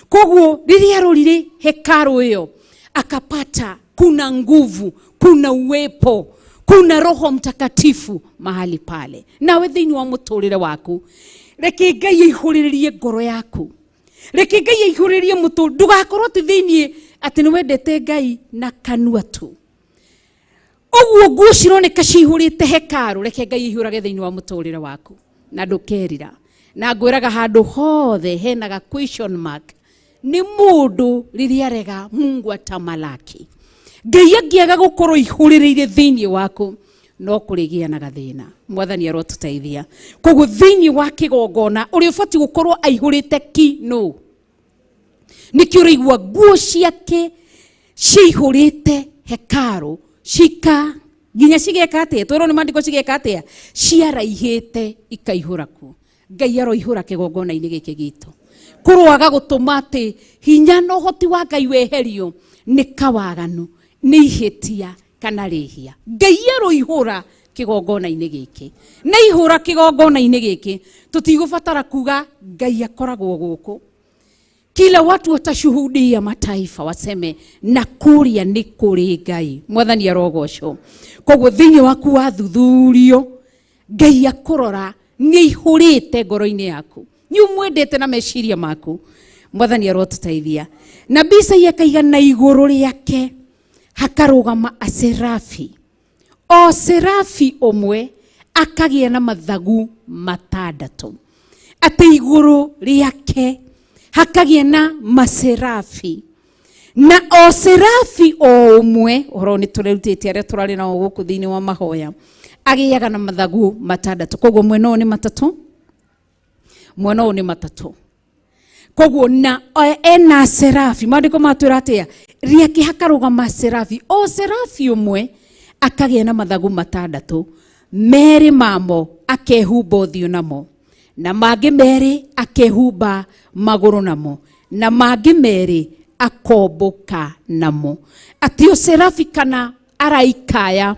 Koguo rĩrĩa arorire hekarũ ĩyo akapata kuna nguvu, kuna uwepo, kuna Roho Mtakatifu mahali pale. Nawe thĩinĩ wa mũtũrĩre waku reke Ngai aihũrĩrĩrie ngoro yaku, reke Ngai aihũrĩrĩrie mũtũ. Ndũgakorwo atĩ thĩinĩ atĩ nĩ wendete Ngai na kanua tu. Ũguo nguo cironeka cihũrĩte hekarũ, reke Ngai aihũrage thĩinĩ wa mũtũrĩre waku na ndũkerira. Na ngwĩraga handũ hothe hena ga question mark nĩ mũndũ rĩrĩa arega Mungu atamalaki. Ngai angĩaga gũkorwo ihũrĩrĩire thĩinĩ waku no kũrĩgĩa na gathĩna. Mwathani arotũteithia. Koguo thĩinĩ wa kĩgongona ũrĩa ũbatiĩ gũkorwo aihũrĩte ki no nĩkĩo ũraigua nguo ciake ciihũrĩte hekarũ cika nginya cigeka atĩa? Twĩrwo nĩ maandĩko cigeka atĩa? Ciaraihĩte ikaihũra kuo. Ngai aroihũra kĩgongona-inĩ gĩkĩ gitũ. Kũroaga gũtũma atĩ hinya na ũhoti wa Ngai weherio nĩ kawaganu, nĩ ihĩtia kana rĩhia. Ngai aroihũra kĩgongona-inĩ gĩkĩ. Na ihũra kĩgongona-inĩ gĩkĩ tũtigũbatara kuga Ngai akoragwo gũkũ. Kila watu watashuhudia, mataifa waseme na kũrĩa nĩ kũrĩ Ngai. Mwathani arogocwo. Koguo thĩinĩ waku wathuthurio Ngai akũrora nĩ aihũrĩte ngoro-inĩ yaku, nĩ ũmwendete na meciria maku. Mwathani arotũteithia. Nabii Isaia akaiga na igũrũ rĩake hakarũgama aserafi, o serafi ũmwe akagĩa na mathagu matandatũ. Atĩ igũrũ rĩake hakagĩa na maserafi, na o serafi o ũmwe, ũhoro nĩ tũrerutĩte arĩa tũrarĩ nao gũkũ thĩinĩ wa mahoya, agĩaga na mathagu matandatũ. Koguo mwena ũyũ nĩ matatũ, mwena ũyũ nĩ matatũ. Koguo na ena serafi, maandĩko matwĩra atĩa? Rĩake hakarũgama serafi, o serafi ũmwe akagĩa na mathagu matandatũ, merĩ mamo akehumba ũthiũ namo, na mangĩ merĩ akehumba magũrũ namo, na mangĩ merĩ akombũka namo. Atĩ o serafi kana araika aya,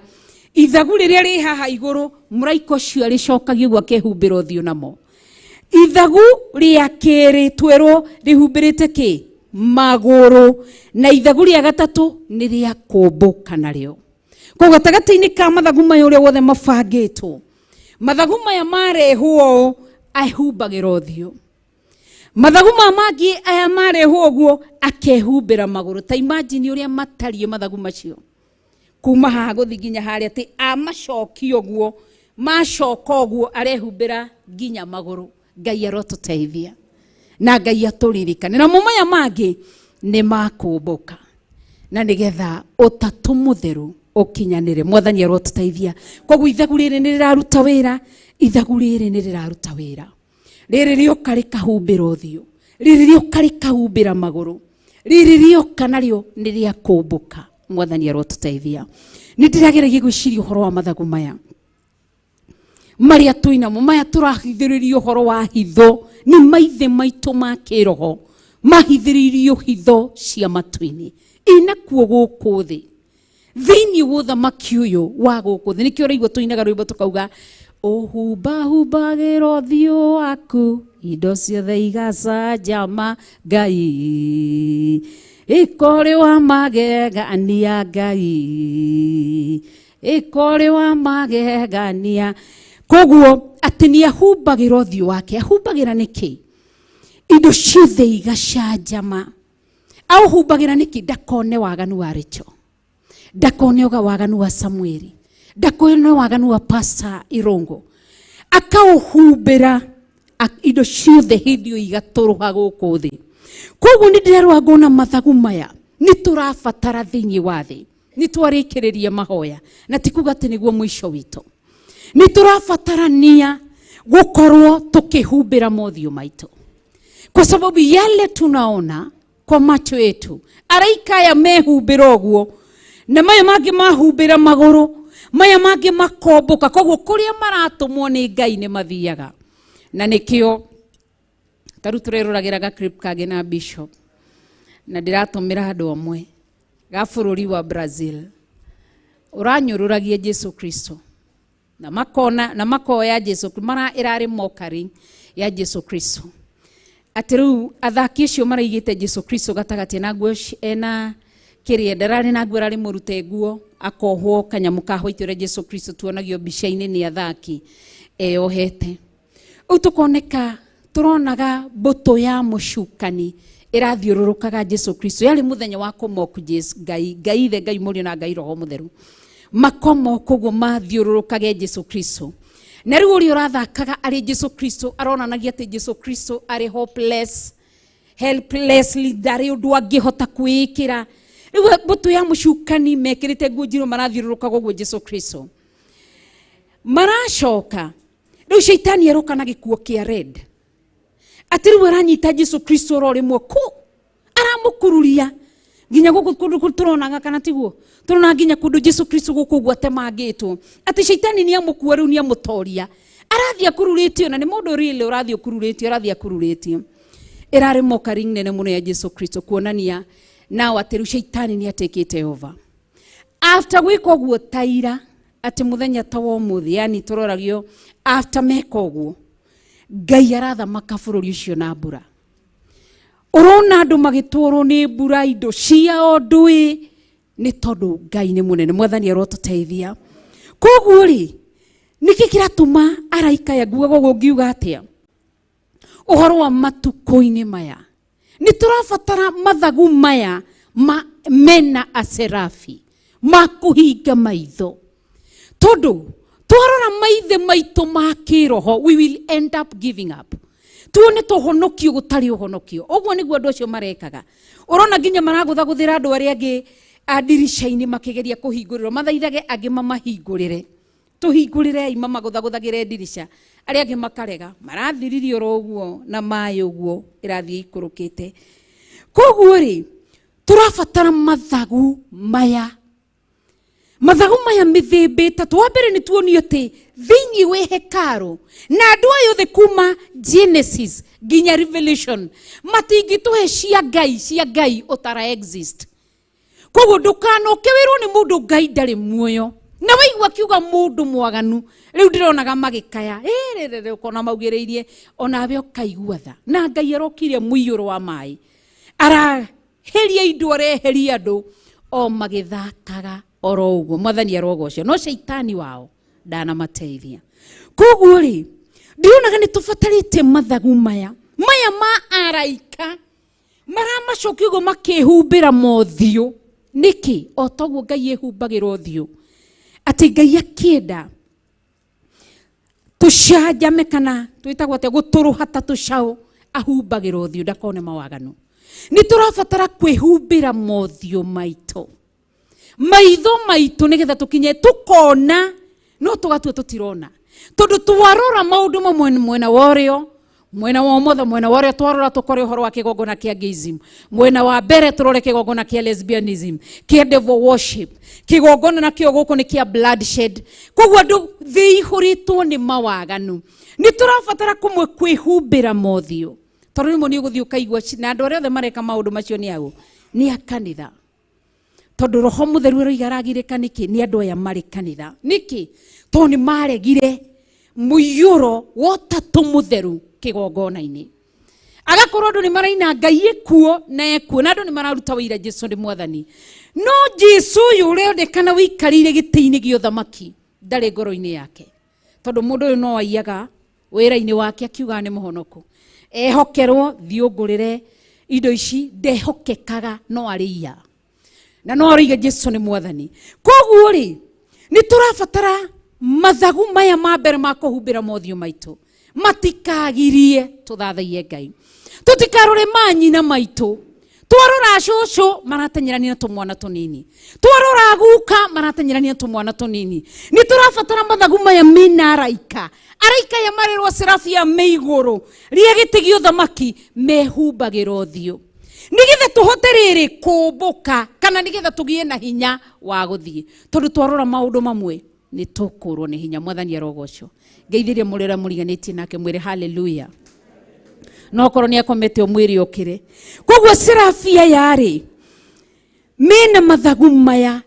ithagu rĩrĩa rĩ haha igũrũ, mũraika ũcio arĩcokagia ũguo akehumbĩra ũthiũ namo. Ithagu rĩa kerĩ twĩrwo rĩhumbĩrĩte kĩ? Magũrũ. Na ithagu rĩa gatatũ nĩ rĩa kũmbũka narĩo. Koguo gatagatĩ-inĩ ka mathagu maya ũrĩa wothe mabangĩtwo, mathagu maya marehwo ũũ ahumbagĩra ũthiũ, mathagu ma mangĩ aya marehwo ũguo akehumbĩra magũrũ. Ta imagine ũrĩa matariĩ mathagu macio kuma haha gũthiĩ nginya harĩa, atĩ amacokia ũguo, macoka ũguo arehumbĩra nginya magũrũ. Ngai arotũteithia. Na Ngai atũririkane. Namo maya mangĩ nĩ makũmbũka. Na nĩgetha ũtatũ mũtheru ũkinyanĩre. Mwathani arotũteithia. Koguo ithagu rĩrĩ nĩ rĩraruta wĩra, ithagu rĩrĩ nĩ rĩraruta wĩra. Rĩrĩ rĩoka rĩkahumbĩra ũthiũ, rĩrĩ rĩoka rĩkahumbĩra magũrũ, rĩrĩ rĩoka narĩo nĩ rĩakũmbũka. Mwathani arotũteithia. Nĩ ndĩrageragia gwĩciria ũhoro wa mathagu maya marĩa twĩnamo, maya tũrahithĩrĩria ũhoro wa hitho, nĩ maithe maitũ ma kĩroho mahithĩrĩirio hitho cia matu-inĩ inakuo gũkũ thĩ, thĩinĩ wa ũthamaki ũyũ wa gũkũ thĩ. Nĩkĩo ũraigua tũinaga rwĩmbo tũkauga ũhumbahumbagĩra ũthiũ waku indo ciothe igacanjama Ngai, ĩkorĩ wa magegania Ngai, ĩkorĩ wa magegania. Koguo atĩ nĩ ahumbagĩra ũthiũ wake. Ahumbagĩra nĩkĩ? Indo ciothe igacanjama. Aũhumbagĩra nĩkĩ? Ndakone waganu wa Rachel, ndakone waganu wa Samueli, ndakone waganu wa Pastor Irongo. Akaũhumbĩra indo ciothe hĩndĩ ĩyo igatũrũha gũkũ thĩ. Koguo nĩ ndĩrarora ngona mathagu maya nĩ tũrabatara thĩinĩ wa thĩ. Nĩ twarĩkĩrĩria mahoya na ti kuga atĩ nĩguo mũico witũ. Nĩ tũrabatarania gũkorwo tũkĩhumbĩra mothiũ maitũ, kwa sababu yale tunaona kwa macho yetu. Araika aya mehumbĩra ũguo, na maya mangĩ mahumbĩra magũrũ, maya mangĩ makombũka. Koguo kũrĩa maratũmwo nĩ Ngai nĩ mathiaga. Na nĩkĩo ta rĩu tũreroragĩra ga clip kangĩ na Bishop, na ndĩratũmĩra andũ amwe ga bũrũri wa Brazil, ũranyũrũragia Jesu Kristo na makona na makoya Jesu mara ĩrarĩ mockery ya Jesu Kristo. Atĩ rĩu athaki acio maraigĩte Jesu Kristo gatagatĩ na nguo ena kĩrĩa ndararĩ na nguo, ararĩ mũrute nguo akohwo kanyamũ ka white ũrĩa Jesu Kristo tuonagio mbica-inĩ nĩ athaki eyohete. Rĩu tũkoneka tũronaga mbũtũ ya mũcukani ĩrathiũrũrũkaga Jesu Kristo. Yarĩ mũthenya wa kũmoku Jesu Ngai, Ngai Ithe, Ngai Mũriũ na Ngai Roho Mũtheru makomoku ũguo mathiũrũrũkage Jesu Kristo. Na rĩu ũrĩa ũrathakaga arĩ Jesu Kristo aronanagia atĩ Jesu Kristo arĩ hopeless, helplessly, ndarĩ ũndũ angĩhota kwĩĩkĩra. Rĩu mbũtũ ya mũcukani mekĩrĩte nguo njirũ marathiũrũrũkaga ũguo Jesu Kristo. Maracoka rĩu caitani aroka na gĩkuo kĩa red, atĩ rĩu aranyita Jesu Kristo oro rĩmwe ku aramũkururia nginya gũkũ kũndũ kũ tũronaga, kana tiguo tũronaga nginya kũndũ Jesu Kristo gũkũ ũguo atemangĩtwo, atĩ caitani nĩ amũkua rĩu nĩ amũtoria, arathiĩ akururĩtio, na nĩ mũndũ really ũrathiĩ ũkururĩtio, arathiĩ akururĩtio. Ĩrarĩ mockery nene mũno ya Jesu Kristo kuonania nao atĩ rĩu caitani nĩ atekĩte over. After gwĩka ũguo taira atĩ mũthenya ta wa ũmũthĩ, yani tũroragio after meka ũguo Ngai arathamaka bũrũri ũcio na mbura. Ũrona andũ magĩtwarwo nĩ mbura indo ciao ndũĩ, nĩ tondũ Ngai nĩ mũnene. Mwathani arotũteithia. Koguo rĩ, nĩkĩ kĩratũma araika aya ngugaga ũguo ngiuga atĩa ũhoro wa matukũ-inĩ maya? Nĩ tũrabatara mathagu maya ma mena aserafi ma kũhinga maitho, tondũ twarora maithe maitũ ma kĩroho we will end up giving up. Tuone tũhonokio gũtarĩ ũhonokio. Ũguo nĩguo andũ acio marekaga. Ũrona nginya maragũthagũthĩra andũ arĩa angĩ a ndirica-inĩ makĩgeria kũhingũrĩrwo, mathaithage angĩ mamahingũrĩre, tũhingũrĩrei, mamagũthagũthagĩre ndirica, arĩa angĩ makarega, marathiririe oro ũguo na maĩ ũguo ĩrathiĩ ikũrũkĩte. Koguo rĩ, tũrabatara mathagu maya, mathagu maya mĩthemba ĩtatũ. Wa mbere nĩ tuonio atĩ thĩinĩ wa hekarũ na andũ aya othe kuma Genesis nginya Revelation matingĩtũhe cia Ngai, cia Ngai ũtara exist. Koguo ndũkanoke wĩrwo nĩ mũndũ Ngai ndarĩ muoyo, na waigua akiuga mũndũ mwaganu, rĩu ndĩronaga magĩkaya ĩrĩrĩrĩ, ũkona maugĩrĩirie onawe ũkaigua tha. Na Ngai arokire mũiyũro wa maĩ, araheria indo, areheria andũ o magĩthakaga oro ũguo. Mwathani arogocwo, no caitani wao ndanamateithia. Koguo rĩ, ndĩronaga nĩ tũbatarĩte mathagu maya, maya ma araika maramacokia ũguo makĩhumbĩra mothiũ. Nĩkĩ? O toguo Ngai ehumbagĩra ũthiũ, atĩ Ngai akĩenda tũcanjame kana twĩtagwo atĩa, gũtũrũha ta tũcaũ, Ahumbagĩra ũthiũ ndakone mawaganu. Nĩ tũrabatara kwĩhumbĩra mothiũ maitũ, maitho maitũ, nĩgetha tũkinye tũkona no tũgatua tũtirona, tondũ twarora maũndũ mamwe mwena wa ũrĩo, mwena wa ũmotho, mwena wa ũrĩo, twarora tũkore ũhoro wa kĩgongona kĩa gayism, mwena wa mbere tũrore kĩgongona kĩa lesbianism, kĩa devil worship, kĩgongona nakĩo gũkũ nĩ kĩa bloodshed. Koguo andũ thĩ ihũrĩtwo nĩ mawaganu. Nĩ tũrabatara kũmwe kwĩhumbĩra mothiũ, tondũ rĩmwe nĩ ũgũthiĩ ũkaigua na andũ arĩa othe mareka maũndũ macio nĩ aũ? Nĩ a kanitha. Tondũ Roho Mũtheru aroiga aragirĩka nĩkĩ? Nĩ andũ aya marĩ kanitha. Nĩkĩ? Tondũ nĩ maregire mũiyũro wa Ũtatũ Mũtheru kĩgongona-inĩ. Agakorwo andũ nĩ maraina Ngai ĩkuo na ekuo, na andũ nĩ mararuta wĩira Jesu nĩ Mwathani, no Jesu ũyũ ũrĩonekana wĩikarĩire gĩtĩ-inĩ gĩa ũthamaki ndarĩ ngoro-inĩ yake, tondũ mũndũ ũyũ no aiyaga wĩra-inĩ wake akiugaga nĩ mũhonoku, ehokerwo thiĩ ũngũrĩre indo ici, ndehokekaga, no arĩia na no aroiga Jesu nĩ Mwathani. Koguo rĩ, nĩ tũrabatara mathagu maya ma mbere ma kũhumbĩra mothiũ maitũ matikagirie tũthathaiye Ngai, tũtikarore manyina maitũ. Twarora cũcũ maratenyerania na tũmwana tũnini, twarora guka maratenyerania na tũmwana tũnini. Nĩ tũrabatara mathagu maya mena araika. Araika aya marĩrwo serafia me igũrũ rĩa gĩtĩ gĩa ũthamaki, mehumbagĩra ũthiũ nĩgetha tũhote rĩrĩ kũmbũka, kana nĩgetha tũgĩe na hinya wa gũthiĩ, tondũ twarora maũndũ mamwe nĩ tũkũrwo nĩ hinya. Mwathani arogocwo. Ngeithĩrie mũrĩ ũrĩa mũriganĩtie nake, mwĩre haleluya, no korwo nĩ akomete ũmwĩre ũkĩre. Koguo serafia yarĩ mena mathagu maya,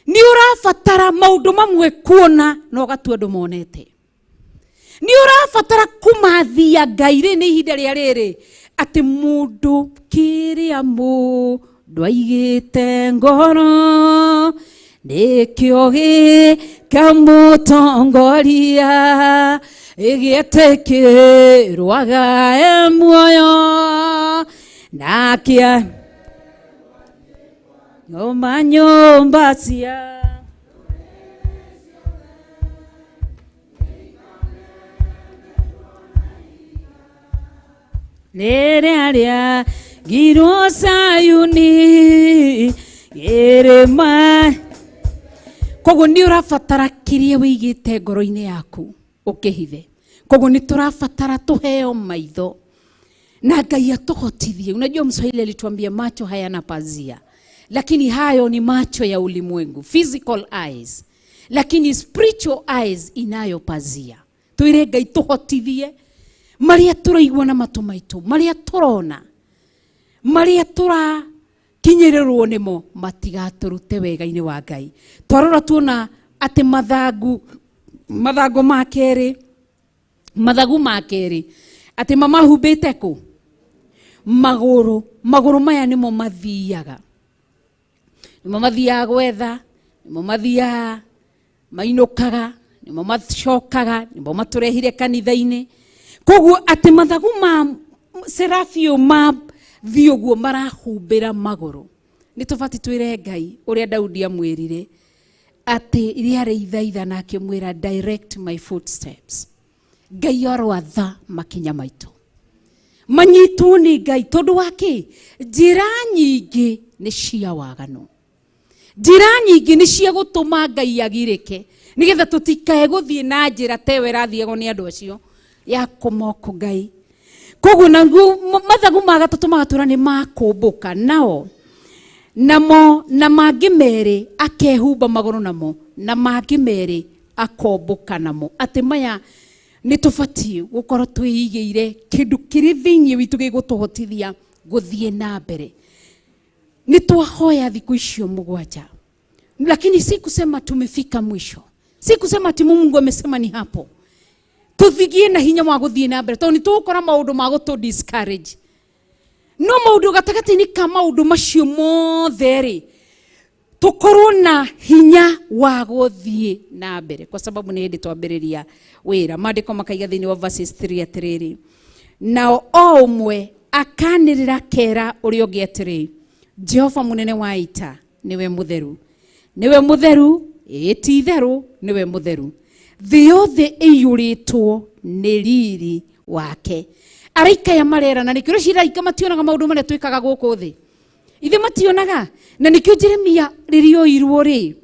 nĩ ũrabatara maũndũ mamwe kuona na ũgatua andũ monete. Nĩ ũrabatara kũmathia Ngai. Rĩ nĩ ihinda rĩa rĩrĩ atĩ mũndũ kĩrĩa mũndũ aigĩte ngoro nĩkĩo gĩkamũtongoria, ĩgĩtĩkĩrwaga e muoyo nakĩa nyũmba nyũmba cia rĩrĩa rĩagirwo Sayuni kĩrĩma. Koguo nĩ ũrabatara kĩrĩa wĩigĩte ngoro-inĩ yaku ũkĩhithe. Koguo nĩ tũrabatara tũheo maitho na Ngai atũhotithie. Unajua Mswahili alituambia macho hayana pazia, lakini hayo ni macho ya ulimwengu, physical eyes, lakini spiritual eyes inayo pazia. Twĩre Ngai tũhotithie marĩa tũraigua na matũ maitũ, marĩa tũrona, marĩa tũrakinyĩrĩrwo nĩmo matigatũrute wega-inĩ wa Ngai. Twarora tuona atĩ mathango ma kerĩ, mathagu ma kerĩ, atĩ mamahumbĩte kũ? Magũrũ. Magũrũ maya nĩmo mathiaga, nĩmo mathiaga gwetha, nĩmo mathiaga mainũkaga, nĩmo macokaga, nĩmo matũrehire kanitha-inĩ. Koguo atĩ mathagu ma serafio ma thiĩ ũguo marahumbĩra magũrũ. Nĩ tũbatiĩ twĩre Ngai ũrĩa Daudi amwĩrire atĩ rĩarĩ ithaitha, na akĩmwĩra direct my footsteps. Ngai aroatha makinya maitũ manyitwo nĩ Ngai, tondũ wa kĩ? Njĩra nyingĩ nĩ cia waganu, njĩra nyingĩ nĩ cia gũtũma Ngai agirĩke, nĩgetha tũtikae gũthiĩ na njĩra tewe ĩrathiagwo nĩ andũ acio ya kũmoko Ngai. Koguo naguo mathagu ma gatatũ magatwĩra nĩ makũmbũka nao namo, na mangĩ merĩ akehumba magũrũ namo, na mangĩ merĩ akombũka namo. Atĩ maya nĩ tũbatiĩ gũkorwo twĩigĩire kĩndũ kĩrĩ thĩinĩ witũ gĩgũtũhotithia gũthiĩ na mbere. Nĩ twahoya thikũ icio 7, lakini si kusema tumefika mwisho, si kusema ati Mungu amesema ni hapo. Tuthigie na hinya wa gũthiĩ na mbere, tondũ nĩ tũgũkora maũndũ ma gũtũ discourage. No maũndũ gatagatĩ-inĩ ka maũndũ macio mothe rĩ, tũkorwo na hinya wa gũthiĩ na mbere, kwa sababu nĩ hĩndĩ twambĩrĩria wĩra. Maandĩko makaiga thĩinĩ wa verses 3 atĩrĩrĩ, nao o ũmwe akanĩrĩra kera ũrĩa ũngĩ atĩrĩ, Jehova mũnene wa ita nĩwe mũtheru, nĩwe mũtheru, ĩĩ ti itherũ nĩwe mũtheru, thĩ yothe ĩiyũrĩtwo nĩ riri wake. Araika ya marerana nĩkĩo rĩcio araika mationaga maũndũ marĩa twĩkaga gũkũ thĩ. Ithe mationaga na nĩkĩo Jeremia rĩrĩa oirwo rĩ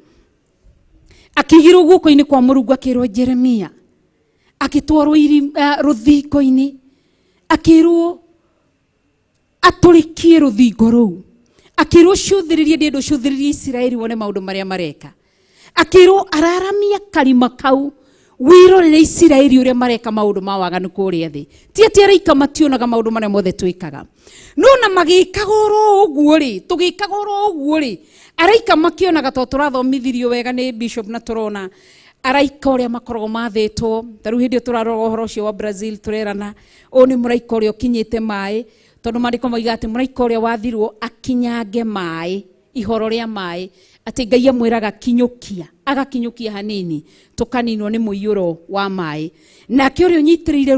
akĩigĩrwo guoko-inĩ kwa Mũrungu akĩrwo Jeremia akĩtwarwo rũthingo-inĩ akĩrwo atũrĩkie rũthingo rũu akĩrwo cũthĩrĩrie ndĩndũ cũthĩrĩrie Isiraeli wone maũndũ marĩa mareka akĩrwo araramia karima kau wirorere Isiraeli ũrĩa mareka maũndũ ma waganu kũrĩa thĩ. Ti atĩ araika mationaga maũndũ marĩa mothe twĩkaga no na magĩkaga oro ũguo rĩ tũgĩkaga oro ũguo rĩ araika makĩonaga tondũ tũrathomithirio wega nĩ bishop na tũrona araika ũrĩa makoragwo mathĩtwo. Ta rĩu hĩndĩ ĩyo tũrarora ũhoro ũcio wa Brazil tũrerana ũyũ nĩ mũraika ũrĩa ũkinyĩte maĩ tondũ maandĩko moigaga atĩ mũraika ũrĩa wathirwo akinyange maĩ ihoro rĩa maĩ atĩ Ngai amwĩraga kinyũkia agakinyũkia hanini tũkaninwo nĩ mũiyũro wa maĩ. Nake ũrĩa ũnyitĩrĩire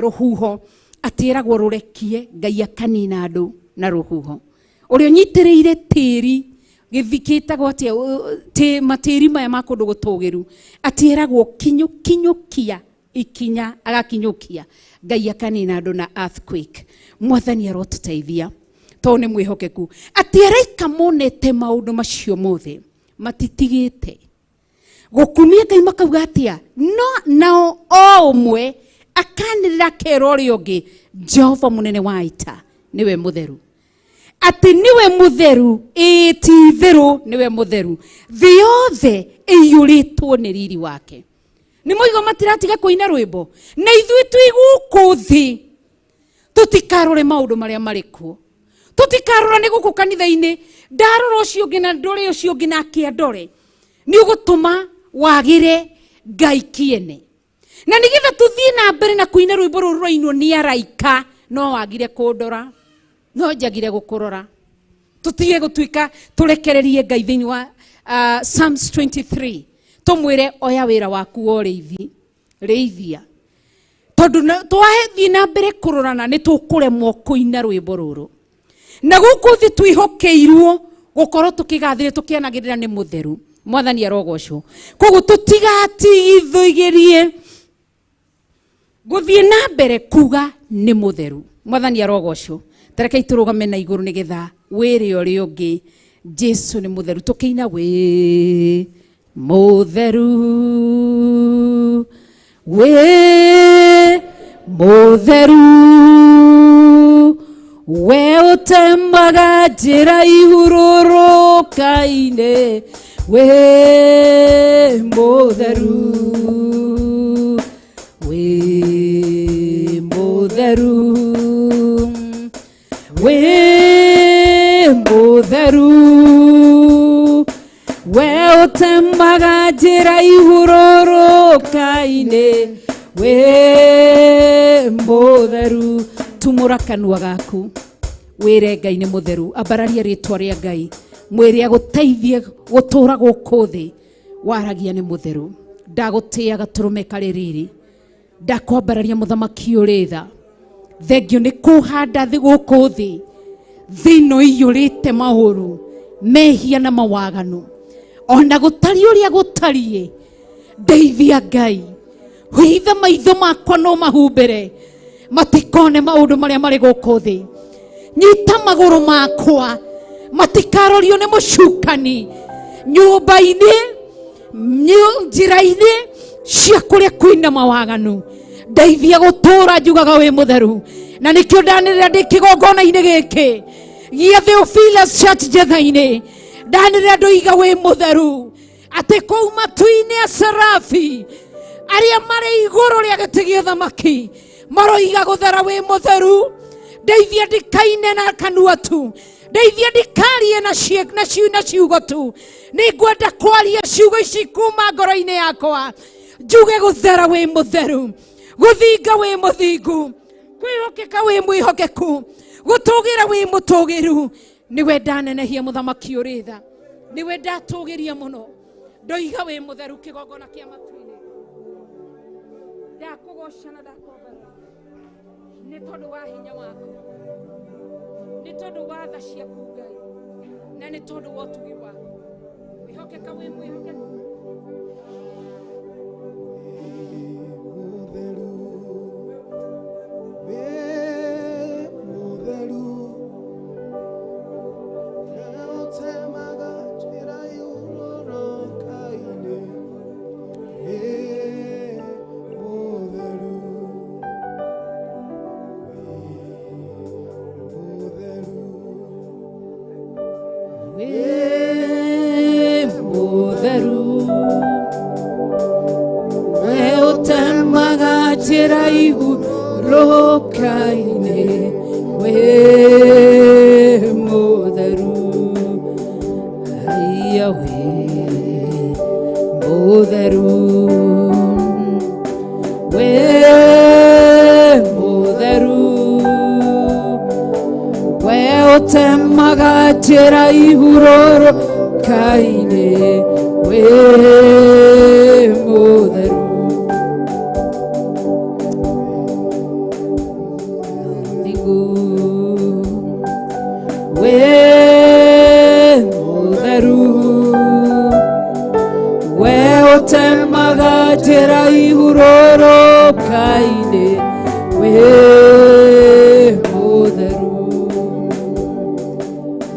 rũhuho atĩragwo rũrekie Ngai akanina andũ na rũhuho. Ũrĩa ũnyitĩrĩire tĩri gĩthikĩtagwo atĩa matĩri maya ma kũndũ gũtũgĩru atĩragwo kinyũkia ikinya agakinyũkia Ngai akanina andũ na earthquake. Mwathani arotũteithia tondũ nĩ mwĩhokeku. Atĩ araika monete maũndũ macio mothe matitigĩte gũkumia Ngai makauga atĩa no nao o ũmwe akanĩrĩra akera ũrĩa ũngĩ Jehova mũnene wa ita nĩwe mũtheru. Atĩ nĩwe mũtheru ĩĩ ti itherũ nĩwe mũtheru thĩ yothe ĩiyũrĩtwo nĩ riri wake. Nĩ moigo matiratiga kũina rwĩmbo na ithuĩ twĩ gũkũ thĩ tũtikarore maũndũ marĩa marĩ kuo tũtikarora nĩ gũkũ kanitha-inĩ ndarora ũcio ũngĩ na ndore ũcio ũngĩ nake andore nĩ ũgũtũma wagĩre Ngai kĩene. Na nĩgetha tũthiĩ na mbere na kũina rwĩmbo rũrũ rũrainwo nĩ araika no wagire kũndora no njagire gũkũrora tũtige gũtuĩka tũrekererie Ngai thĩinĩ wa Psalms 23 tũmwĩre oya wĩra waku wa ũrĩithi rĩithia tondũ twathiĩ na mbere kũrorana nĩ tũkũremwo kũina rwĩmbo rũrũ. Na gũkũ thĩ twĩhokeirwo gũkorwo tũkĩgathĩrĩria tũkĩanagĩrĩra nĩ mũtheru. Mwathani arogocwo. Koguo tũtigatigithĩrie gũthiĩ na mbere kuga nĩ mũtheru. Mwathani arogocwo. Tarekei tũrũgame na igũrũ nĩgetha wĩre ũrĩa ũngĩ Jesu nĩ mũtheru tũkĩina wĩ mũtheru wĩ mũtheru we ũtemaga njĩra ihurũrũka-inĩ wĩ mũtheru wĩ mũtheru wĩ mũtheru we ũtemaga njĩra ihurũrũka-inĩ wĩ mũtheru. Tumũra kanua gaku wĩre Ngai nĩ mũtheru ambararia rĩtwa rĩa Ngai mwĩre agũteithie gũtũra gũkũ thĩ waragia nĩ mũtheru. Ndagũtĩĩa gatũrũme karĩ riri ndakwambararia mũthamaki ũrĩ tha thengio nĩ kũhanda thĩ gũkũ thĩ thĩ ĩno ĩiyũrĩte maũru mehia na mawaganu ona gũtariĩ ũrĩa gũtariĩ ndeithia Ngai huitha maitho makwa no mahumbĩre matikone maũndũ marĩa marĩ gũkũ thĩ nyita magũrũ makwa matikarorio nĩ mũcukani nyũmba-inĩ njĩra-inĩ cia kũrĩa kwĩna mawaganu ndeithia gũtũra njugaga wĩ mũtheru. Na nĩkĩo ndanĩrĩra ndĩ kĩgongona-inĩ gĩkĩ gĩa Theophilus Church Jetha-inĩ ndanĩrĩra ndoiga wĩ mũtheru atĩ kũu matu-inĩ a serafi arĩa marĩ igũrũ rĩa gĩtĩ gĩa ũthamaki maroiga gũthera wĩ mũtheru. Ndeithia ndikaine na kanua tu ndeithia ndikarie na ciugo tu nĩ ngwenda kwaria ciugo ici kuma ngoro-inĩ yakwa njuge gũthera wĩ mũtheru gũthinga wĩ mũthingu kwĩhokeka wĩ mwĩhokeku gũtũgĩra wĩ mũtũgĩru. Nĩwe ndanenehia mũthamaki ũrĩ tha nĩwe ndatũgĩria mũno ndoiga wĩ mũtheru kĩgongona kĩa matu-inĩ ndakũgoca na ndakwambararia nĩ tondũ wa hinya waku nĩ tondũ wa tha ciaku Ngai na nĩ tondũ wa ũtugi waku wĩhokeka wĩ mwĩhokeku. Wĩ njĩra ihurũka-inĩ wĩ mũtheru haiya wĩ mũtheru wĩ mũtheru we ũtemaga njĩra ihurũka-inĩ wĩ mũtheru thingu wĩ mũtheru we ũtemaga njĩra ihurũka-inĩ wĩ mũtheru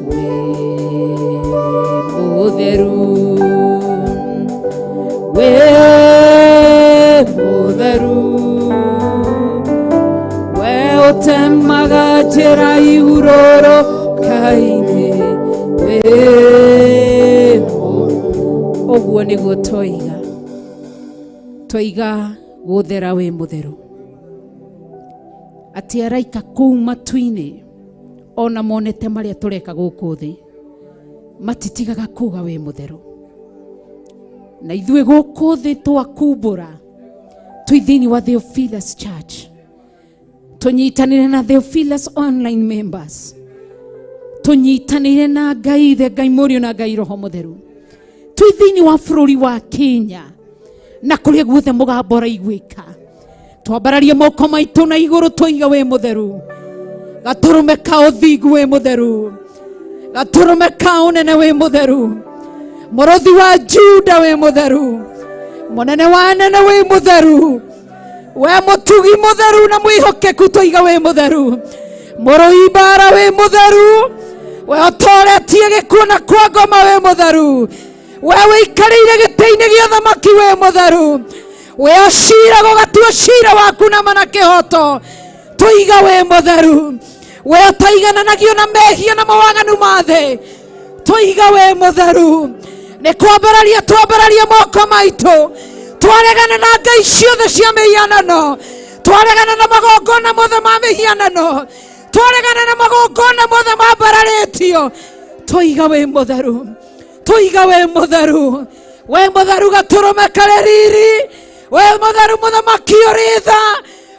wĩ mũtheru wĩ mũtheru we ũtemaga njĩra ihurũka-inĩ wĩ ũguo nĩguo toiga toiga gũthera wĩ mũtheru atĩ araika kũu matu-inĩ ona monete marĩa tũreka gũkũ thĩ matitigaga kuga wĩ mũtheru na ithuĩ gũkũ thĩ twakumbũra twĩ thĩinĩ wa Theophilus Church tũnyitanĩre na Theophilus online members tũnyitanĩire na Ngai Ithe Ngai Mũriũ na Ngai Roho Mũtheru twĩ thĩinĩ wa bũrũri wa Kenya na kũrĩa guothe mũgambo ũraiguĩka twambararie moko maitũ na igũrũ tũiga wĩ mũtheru gatũrũme ka ũthingu wĩ mũtheru gatũrũme ka ũnene wĩ mũtheru mũrũthi wa Juda wĩ mũtheru mũnene wa anene wĩ mũtheru we mũtugi mũtheru na mwĩhokeku tũiga wĩ mũtheru mũrũi mbara wĩ mũtheru we ũtoretie gĩkuũ na kwa ngoma wĩ mũtheru we wĩikarĩire gĩtĩ-inĩ gĩa thamaki wĩ mũtheru we ũcira gũgatua cira waku na mana kĩhoto tũiga wĩ mũtheru we ũtaigananagio na mehia na mawaganu ma thĩ tũiga wĩ mũtheru nĩ kwambararia twambararia moko maitũ twaregana na ngai ciothe cia mĩhianano twaregana na magongona mothe ma mĩhianano twaregana na magongona mothe mambararĩtio tũiga wĩ mũtheru tũiga wĩ mũtheru wĩ mũtheru gatũrũme karĩ riri wĩ mũtheru mũthamaki ũrĩ tha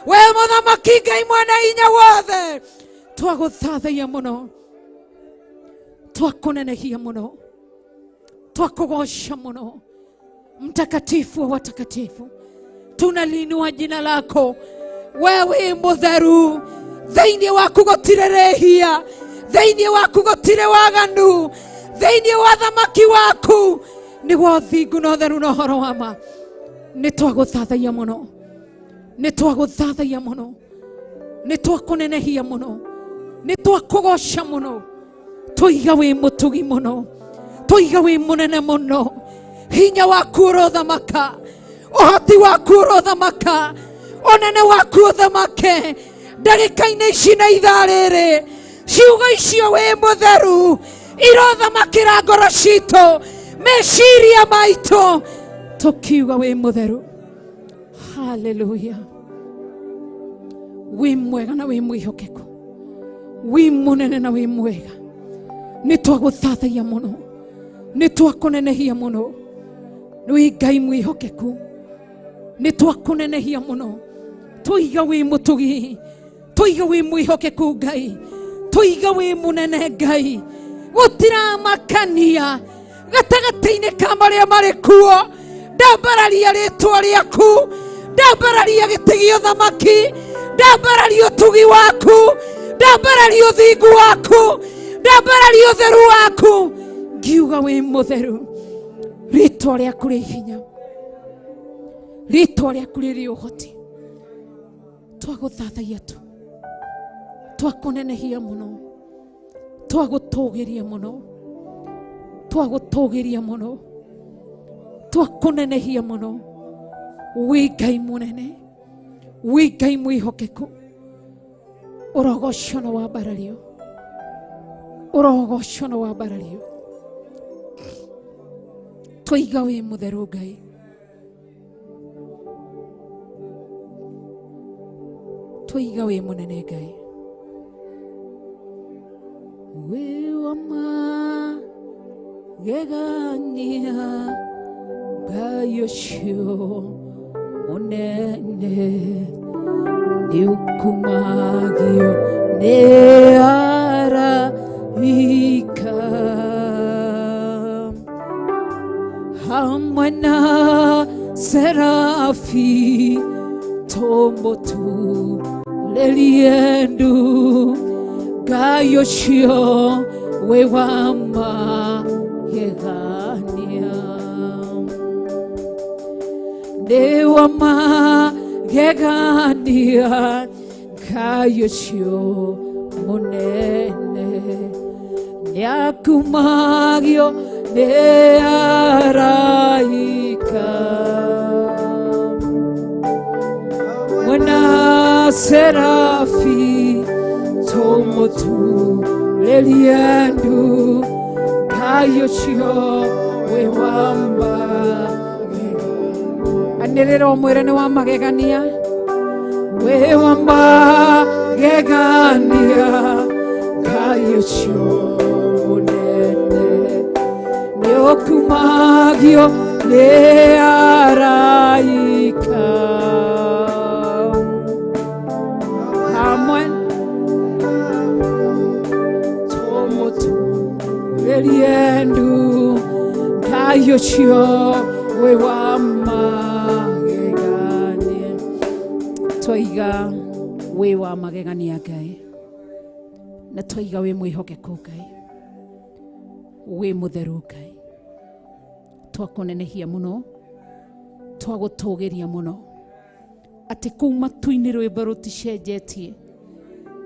wĩ mũthamaki Ngai mwene hinya wothe twagũthathaia mũno twakũnenehia mũno twakũgoca mũno mtakatifu wa watakatifu tunalinua jina lako wewe mũtheru thĩinĩ waku gũtirĩ rĩhia thĩinĩ waku gũtirĩ waganu thĩinĩ wa thamaki waku nĩguo ũthingu na ũtheru na ũhoro wa ma nĩ twagũthathaia mũno nĩ twagũthathaia mũno nĩ twakũnenehia mũno nĩ twakũgoca mũno tũiga wĩ mũtugi mũno tũiga wĩ mũnene mũno hinya waku ũrothamaka ũhoti waku ũrothamaka ũnene waku ũthamake ndagĩka-inĩ ici na ithaa rĩrĩ ciugo icio wĩ mũtheru irothamakĩra ngoro citũ meciria maitũ tũkiuga wĩ mũtheru haleluya wĩ mwega na wĩ mwĩhokeku wĩ mũnene na wĩ mwega nĩ twagũthathaia mũno nĩ twakũnenehia mũno wĩ Ngai mwĩhokeku nĩ twakũnenehia mũno tũiga wĩ mũtugi tũiga wĩ mwĩhokeku Ngai tũiga wĩ mũnene Ngai gũtiramakania gatagatĩ-inĩ ka marĩa marĩ kuo ndambararia rĩtwa rĩaku ndambararia gĩtĩ gĩa ũthamaki ndambararia ũtugi waku ndambararia ũthingu waku ndambararia ũtheru waku ngiuga wĩ mũtheru rĩtwa rĩaku rĩ hinya rĩtwa rĩaku rĩrĩ ũhoti twagũthathaia tu twakũnenehia mũno twagũtũgĩria mũno twagũtũgĩria mũno twakũnenehia mũno wĩ Ngai mũnene wĩ Ngai mwĩhokeku ũrogocwo na wambarario ũrogocwo na wambarario tũiga wĩ mũtheru Ngai. Twaiga wĩ mũnene Ngai, wĩ wa magegania Ngai ũcio mũnene, nĩũkumagio nĩ araika hamwe na serafi tũmũturĩrie ndu Ngai ũcio wĩ wa magegania, nĩ wa magegania Ngai ũcio mũnene, nĩakumagio nĩ araika mwena serafi tũmũturĩrie ndu Ngai ũcio wĩ wa magegania. Anĩrĩra ũmwĩre nĩ wa magegania, wĩ wa magegania Ngai ũcio mũnene, nĩũkumagio nĩ araika hamwe tũmũturĩrie ndu Ngai ũcio wĩ wa magegania. Twaiga wĩ wa magegania Ngai, na twaiga wĩ mwĩhokeku Ngai, wĩ mũtheru Ngai, twakũnenehia mũno, twagũtũgĩria mũno, atĩ kũu matu-inĩ rwĩmbo rũticenjetie,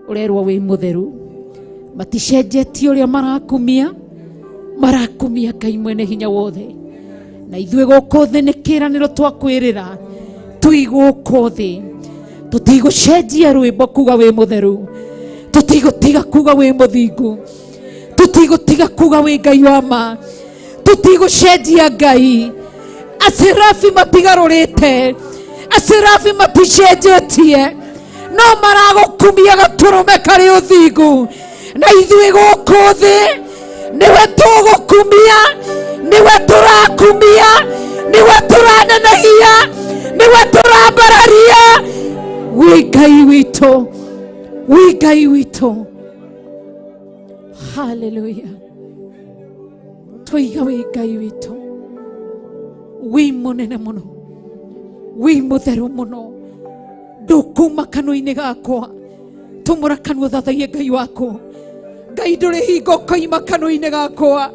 ũrerwo wĩ mũtheru, maticenjetie ũrĩa marakumia, marakumia Ngai mwene hinya wothe, na ithuĩ gũkũ thĩ nĩ kĩĩranĩro twakwĩrĩra, tũi gũkũ thĩ tũtigũcenjia rwĩmbo kuga wĩ mũtheru, tũtigũtiga kuga wĩ mũthingu, tũtigũtiga kuga wĩ Ngai wa ma, tũtigũcenjia Ngai. Aserafi matigarũrĩte, aserafi maticenjetie, no maragũkumia gatũrũme karĩ ũthingu, na ithuĩ gũkũ thĩ nĩwe tũgũkumia, nĩwe tũrakumia, nĩwe tũranenehia, nĩwe tũrambararia. Wĩ Ngai witũ, wĩ Ngai witũ. Haleluya. Twaiga wĩ Ngai witũ, wĩ mũnene mũno, wĩ mũtheru mũno, ndũkuma kanua-inĩ gakwa. Tũmũra kanua thathaiye Ngai waku. Ngai ndũrĩ hingo ũkoima kanua-inĩ gakwa,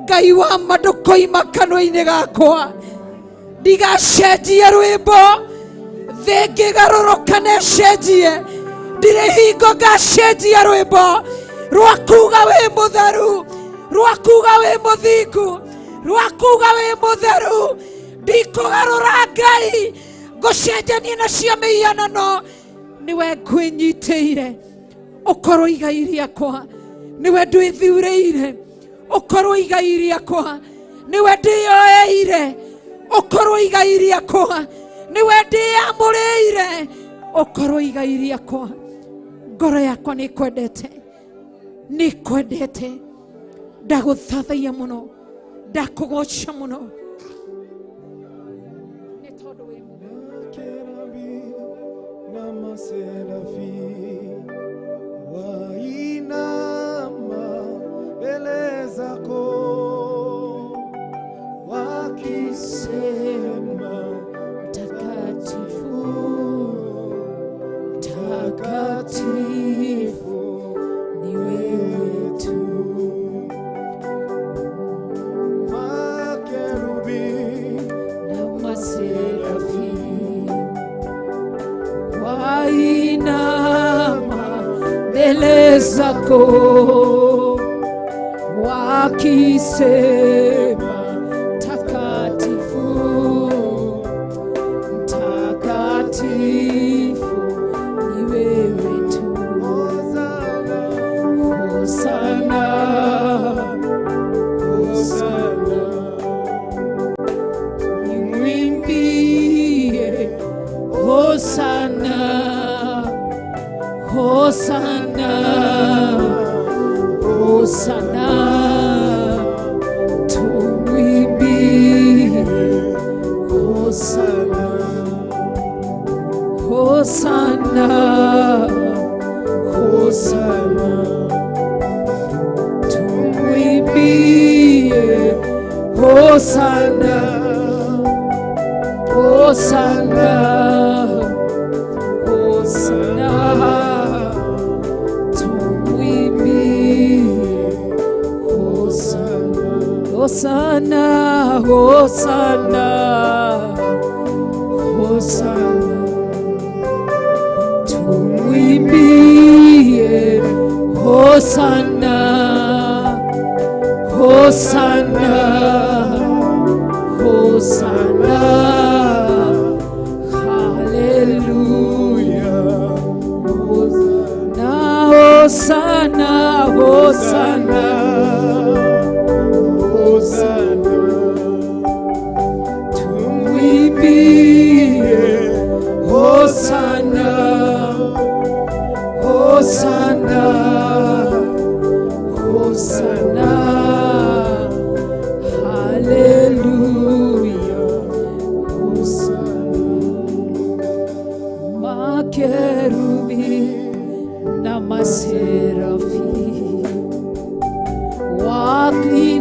Ngai wa ma ndũkoima kanua-inĩ gakwa. Ndigacenjie rwĩmbo, thĩ ĩngĩgarũrũka na ĩcenjie, ndirĩ hingo ngacenjia rwĩmbo rwa kuga wĩ mũtheru, rwa kuga wĩ mũthingu, rwa kuga wĩ mũtheru. Ndikũgarũra Ngai ngũcenjanie nacio mĩhianano, nĩwe ngwĩnyitĩire ũkorwo igai rĩakwa, nĩwe ndwĩthurĩire ũkorwo igai rĩakwa, nĩwe ndĩyoeire ũkorwo igai rĩakwa, nĩwe ndĩyamũrĩire ũkorwo igai rĩakwa. Ngoro yakwa nĩ ĩkwendete, nĩ ĩkwendete, ndagũthathaiya mũno, ndakũgoca mũno, nĩ tondũ wĩ Makerubi na maserafi wainama mbele zako wakisema mtakatifu, mtakatifu ni wewe tu. Makerubi na maserafi wainama mbele zako wakisema takatifu, mtakatifu ni wewe tu. Hosana, Hosana, nimwimbie Hosana, Hosana, Hosana, tumwimbie Hosana, Hosana, Hosana, tumwimbie Hosana, Hosana, Hosana, tumwimbie Hosana, Hosana, Hosana, Hosana, tumwimbie Hosana, Hosana, Hosana, haleluya. Hosana, Hosana, Hosana, tumwimbie Hosana, Hosana, Hosana, haleluya, Hosana. Makerubi na maserafi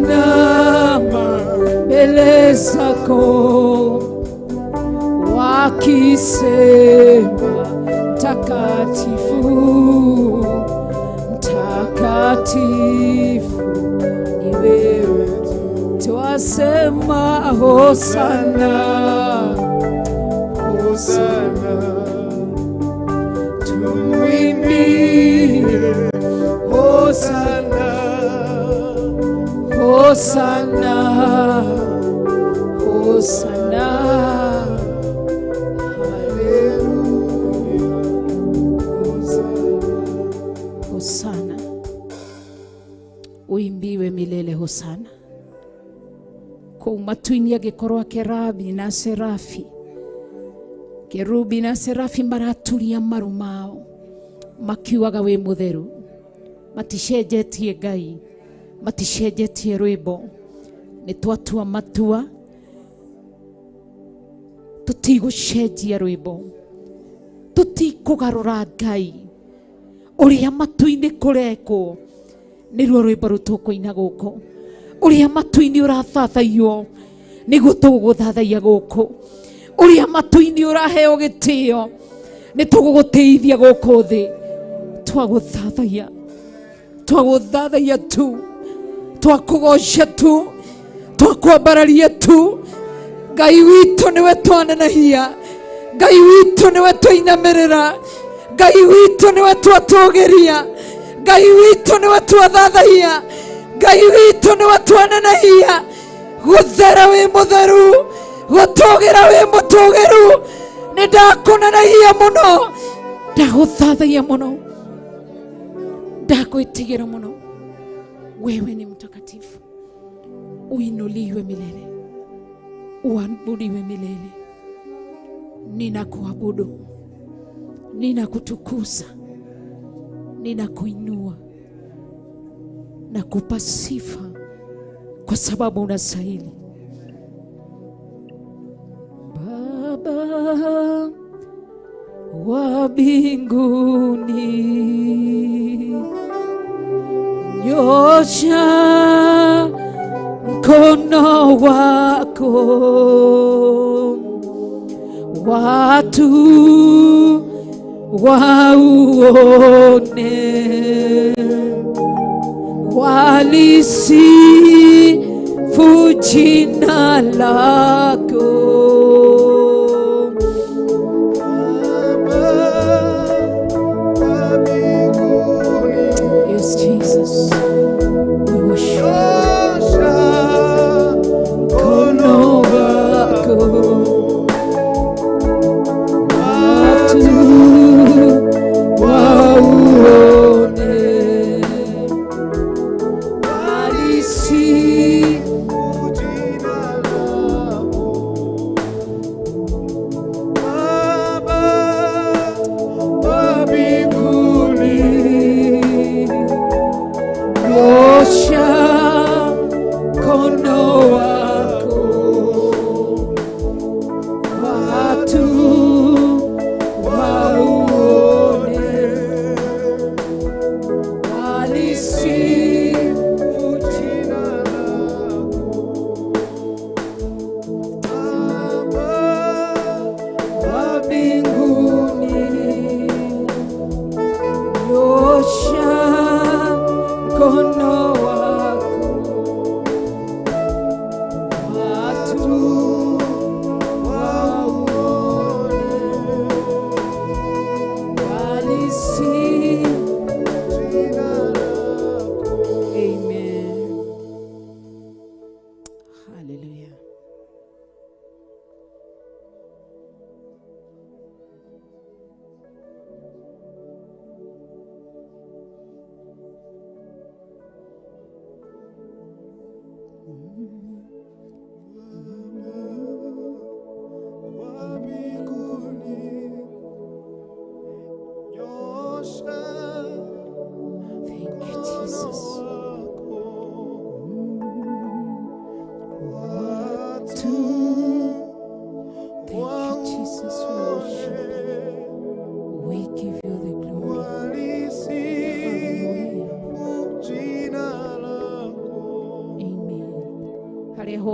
wakinama mbele zako wakisema mtakatifu, mtakatifu ni wewe. Twasema Hosana, Hosana, tumwimbie Hosana, Hosana, Hosana, haleluya, Hosana, Hosana, uimbiwe milele Hosana. Kũu matu-inĩ angĩkorwo akerabi na serafi, kerubi na serafi maraturia maru mao makiugaga wĩ mũtheru, maticenjetie Ngai, maticenjetie rwĩmbo. Nĩ twatua matua tũtigũcenjia rwĩmbo, tũtikũgarũra Ngai. Ũrĩa matu-inĩ kũrekwo nĩruo rwĩmbo rũu tũkũina gũkũ, ũrĩa matu-inĩ ũrathathaiyo nĩguo tũgũgũthathaiya gũkũ, ũrĩa matu-inĩ ũraheo gĩtĩo nĩ tũgũgũtĩithia gũkũ thĩ. Twagũthathaiya, twagũthathaiya tu, twakũgoca tu, twakwambararia tu. Ngai witũ nĩwe twanenehia, Ngai witũ nĩwe twainamĩrĩra, Ngai witũ nĩwe twatũgĩria, Ngai witũ nĩwe twathathaiya, Ngai witũ nĩwe twanenehia. Gũthera wĩ mũtheru, gũtũgĩra wĩ mũtũgĩru. Nĩ ndakũnenehia mũno, ndagũthathaiya mũno, ndagwĩtigĩra mũno. Wewe ni mtakatifu, uinuliwe milele, uabudiwe milele. Ninakuabudu, ninakutukuza, ninakuinua na kupa sifa kwa sababu unastahili. Baba wa mbinguni, nyosha mkono wako, watu wauone, walisifu jina lako. Yes, Jesus, we worship mkono wako, watu wauone, walisifu jina lako.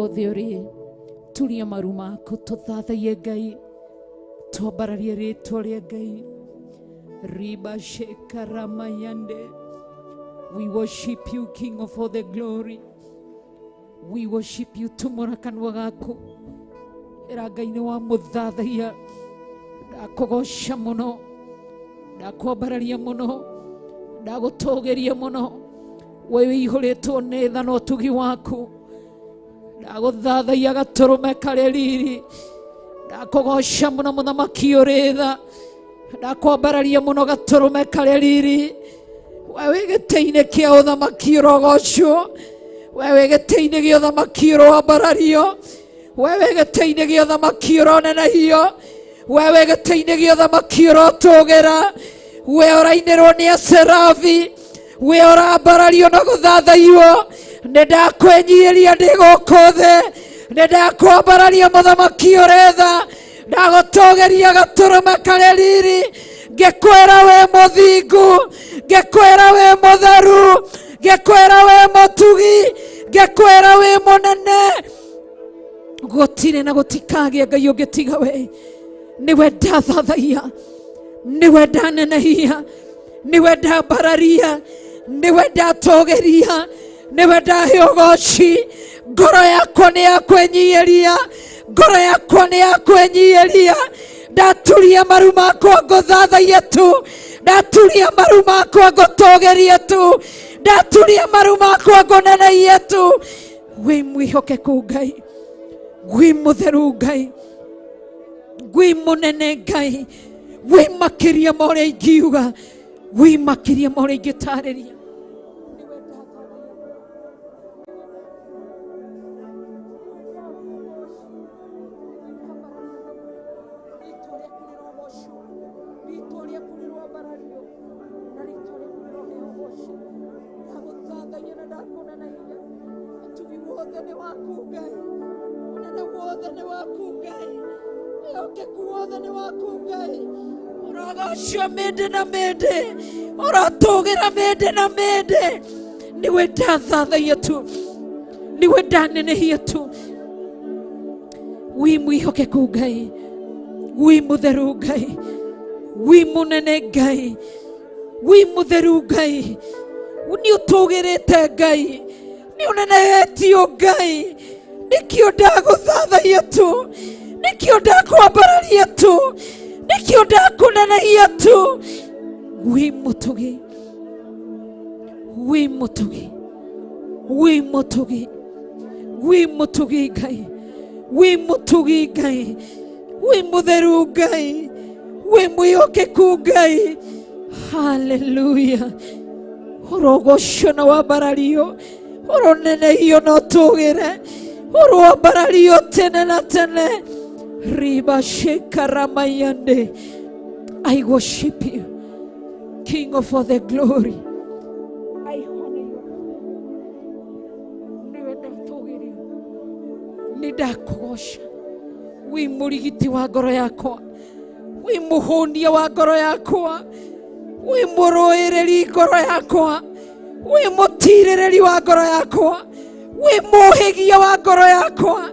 Hothe ũrĩ, turia maru maku tũthathaiye Ngai, twambararie rĩtwa rĩa Ngai. Riba shekaramayande. We worship you, King of all the glory. We worship you. Tumũra kanua gaku, ĩra Ngai nĩ wa mũthathaiya. Ndakũgoca mũno, ndakwambararia mũno, ndagũtũgĩria mũno. We wĩihũrĩtwo nĩ tha na ũtugi waku. Ndagũthathaiya gatũrũme karĩ riri. Ndakũgoca mũno mũthamaki ũrĩ tha. Ndakwambararia mũno gatũrũme karĩ riri. We wĩ gĩtĩ-inĩ kĩa ũthamaki ũrogocwo. We wĩ gĩtĩ-inĩ gĩa ũthamaki ũroambarario. We wĩ gĩtĩ-inĩ gĩa ũthamaki ũronenehio. We wĩ gĩtĩ-inĩ gĩa ũthamaki ũrotũgĩra. We ũrainĩrwo nĩ acerabi. We ũrambarario na gũthathaiyo. Nĩ ndakwĩnyihiria ndĩ gũkũ thĩ. Nĩ ndakwambararia mũthamaki ũrĩ tha. Ndagũtũgĩria gatũrũme karĩ riri. Ngĩkwĩra wĩ mũthingu, ngĩkwĩra wĩ mũtheru, ngĩkwĩra wĩ mũtugi, ngĩkwĩra wĩ mũnene. Gũtirĩ na gũtikagĩa Ngai ũngĩ tiga we. Nĩwe ndathathaiya, nĩwe ndanenehia, nĩwe ndambararia, nĩwe ndatũgĩria, nĩwe ndahe ũgoci. Ngoro yakwa nĩ ya kwĩnyihiria, ngoro yakwa nĩ ya kwĩnyihiria. Ndaturia maru makwa ngũthathaiye tu, ndaturia maru makwa ngũtũgĩrie tu, ndaturia maru makwa ngũnenehie tu. Wĩ mwĩhokeku Ngai, wĩ mũtheru Ngai, wĩ mũnene Ngai, wĩ makĩria ma ũrĩa ingiuga, wĩ makĩria ma ũrĩa ingĩtarĩria. Ũrogocio mĩndĩ na mĩndĩ, ũrotũgĩra mĩndĩ na mĩndĩ. Nĩwe ndathathaiya tu, nĩwe ndanenehia tu. Wĩ mwĩhokeku Ngai, wĩ mũtheru Ngai, wĩ mũnene Ngai, wĩ mũtheru Ngai. Nĩ ũtũgĩrĩte Ngai, nĩ ũnenehetio Ngai. Nĩkĩo ndagũthathaiya tu, nĩkĩo ndakwambararia tu, nĩkĩo ndakũnenehia tu. Wĩ mũtugi, wĩ mũtugi, wĩ mũtugi, wĩ mũtugi Ngai, wĩ mũtugi Ngai, wĩ mũtheru Ngai, wĩ mwĩhokeku Ngai. Haleluya. Ũrogocio na wambarario, ũronenehio na ũtũgĩre, ũroambarario tene na tene. Riba shekaramayande. I worship you, King of all the glory. I honor you. Nĩwe ndatũgĩrio, nĩ ndakũgoca. Wĩ mũrigiti wa ngoro yakwa, wĩ mũhũnia wa ngoro yakwa, wĩ mũrũĩrĩri ngoro yakwa, wĩ mũtirĩrĩri wa ngoro yakwa, wĩ mũhĩgia wa ngoro yakwa,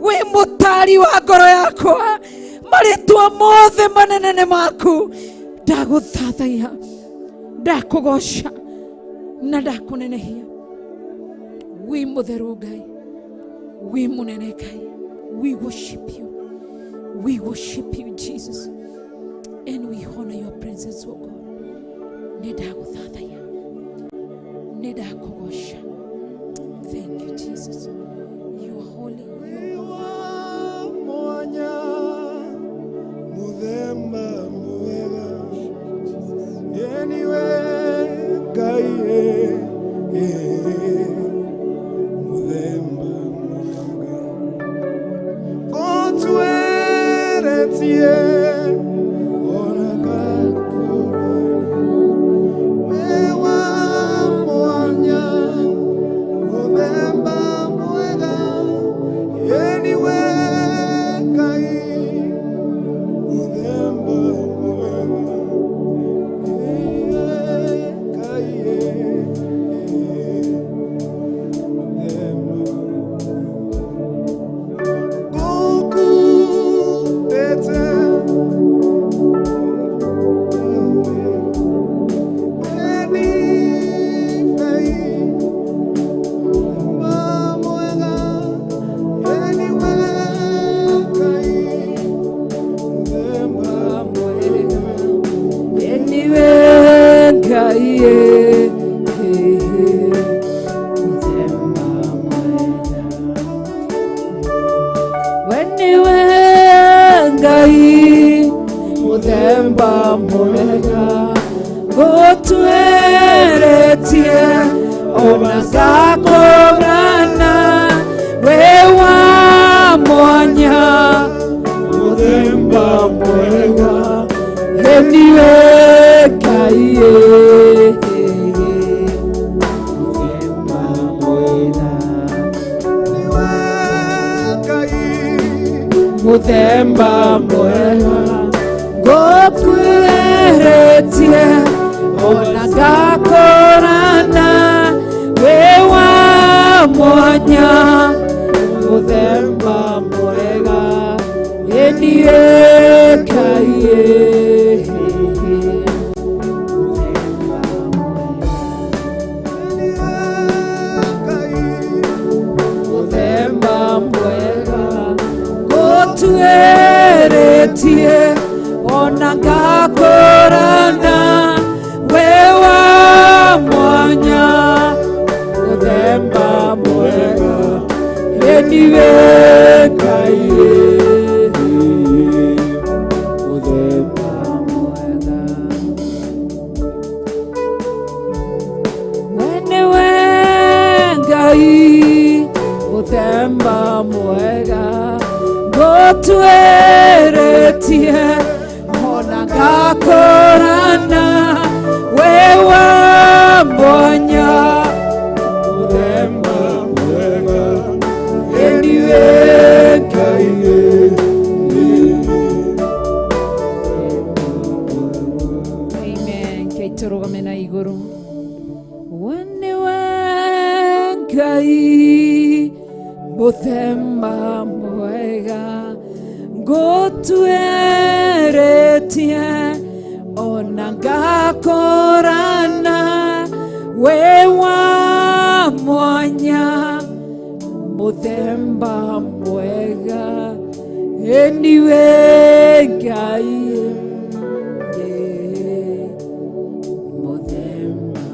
wĩ mũtari wa ngoro yakwa. Marĩtwa mothe manene nĩ maku. Ndagũthathaiya, ndakũgoca na ndakũnenehia. Wĩ mũtheru Ngai, wĩ mũnene Ngai. We worship you, we worship you Jesus, and we honor your presence, O God. Nĩ ndagũthathaiya, nĩ ndakũgoca. Thank you Jesus. You are holy, you are Mwanya muthemba mwega, ĩ niwe Ngai, ĩ, muthemba mwega. Ngũtweretie ona kakũra, wĩ Ĩniwe Ngai mũthemba mwega. Mũthemba mwega ngũkuĩrĩtie ona ngakũrana wĩ wa mwanya mũthemba mwega ĩniĩ Ngai mũthemba mwega ngũtuĩrĩtie ona ngakũrana wĩ wa mwanya mũthemba mwega ĩniwe Ngai mũthemba mwega. We nĩwe Ngai mũthemba mwega ngũtuĩrĩtie ona ngakũrana wĩ wa mwanya mũthemba mwega ĩniwe Ngai. Amen. Kei tũrũgame na igũrũ. We nĩwe Ngai mũthemba mwega ngũtuĩrĩtie ona ngakũrana wĩ wa mwanya mũthemba mwega ĩniwe Ngai mũthemba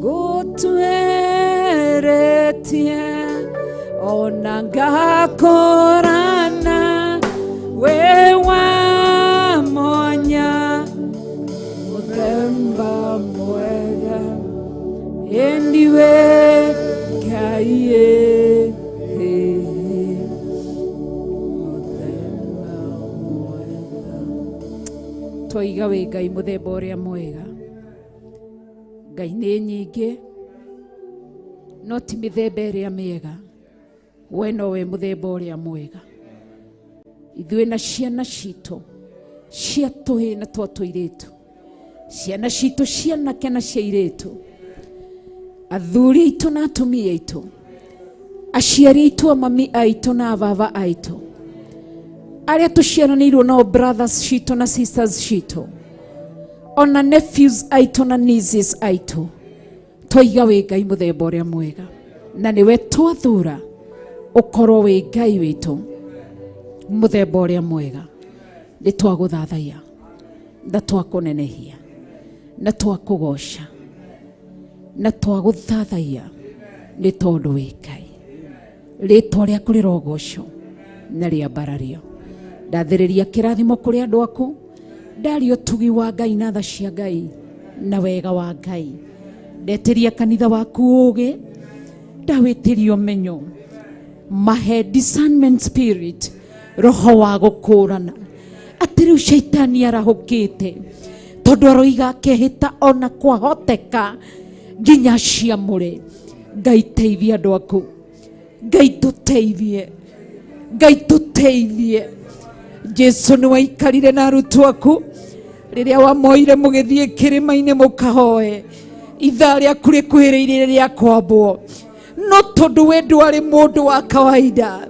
ngũtuĩrĩtie ona ngakũrana wĩ wa mwanya mũthemba mwega ĩniwe Ngai mũthemba mwega. Twaiga wĩ Ngai mũthemba ũrĩa mwega. Ngai nĩ nyingĩ no ti mĩthemba ĩrĩa mĩega, we nowe mũthemba ũrĩa mwega. Ithuĩ na ciana citũ cia tũhĩĩ na twa tũirĩtu, ciana citũ cia anake na cia airĩtu, athuri aitũ na atumia aitũ, aciari aitũ, amami aitũ na ababa aitũ, arĩa tũciaranĩirwo nao, brothers citũ na sisters citũ, ona nephews aitũ na nieces aitũ, twaiga wĩ Ngai mũthemba ũrĩa mwega, na nĩwe twathura ũkorwo wĩ Ngai witũ mũthemba ũrĩa mwega. Nĩ twagũthathaiya na twakũnenehia na twakũgoca na twagũthathaiya nĩ tondũ wĩ Ngai. Rĩtwa rĩaku rĩrogocwo na rĩambarario. Ndathĩrĩria kĩrathimo kũrĩ andũ aku, ndaria ũtugi wa Ngai na tha cia Ngai na wega wa Ngai. Ndetĩria kanitha waku ũgĩ, ndawĩtĩria ũmenyo, mahe discernment spirit, roho wa gũkũrana atĩ rĩu caitani arahũkĩte tondũ aroiga akehĩta ona kwahoteka nginya ciamũre. Ngai teithia andũ aku, Ngai tũteithie, Ngai tũteithie. Jesu nĩ waikarire na arutwo aku rĩrĩa wamoire mũgĩthiĩ kĩrĩma-inĩ mũkahoe, ithaa rĩaku rĩkuhĩrĩirie rĩa kwambwo, no tondũ we ndwarĩ mũndũ wa kawaida,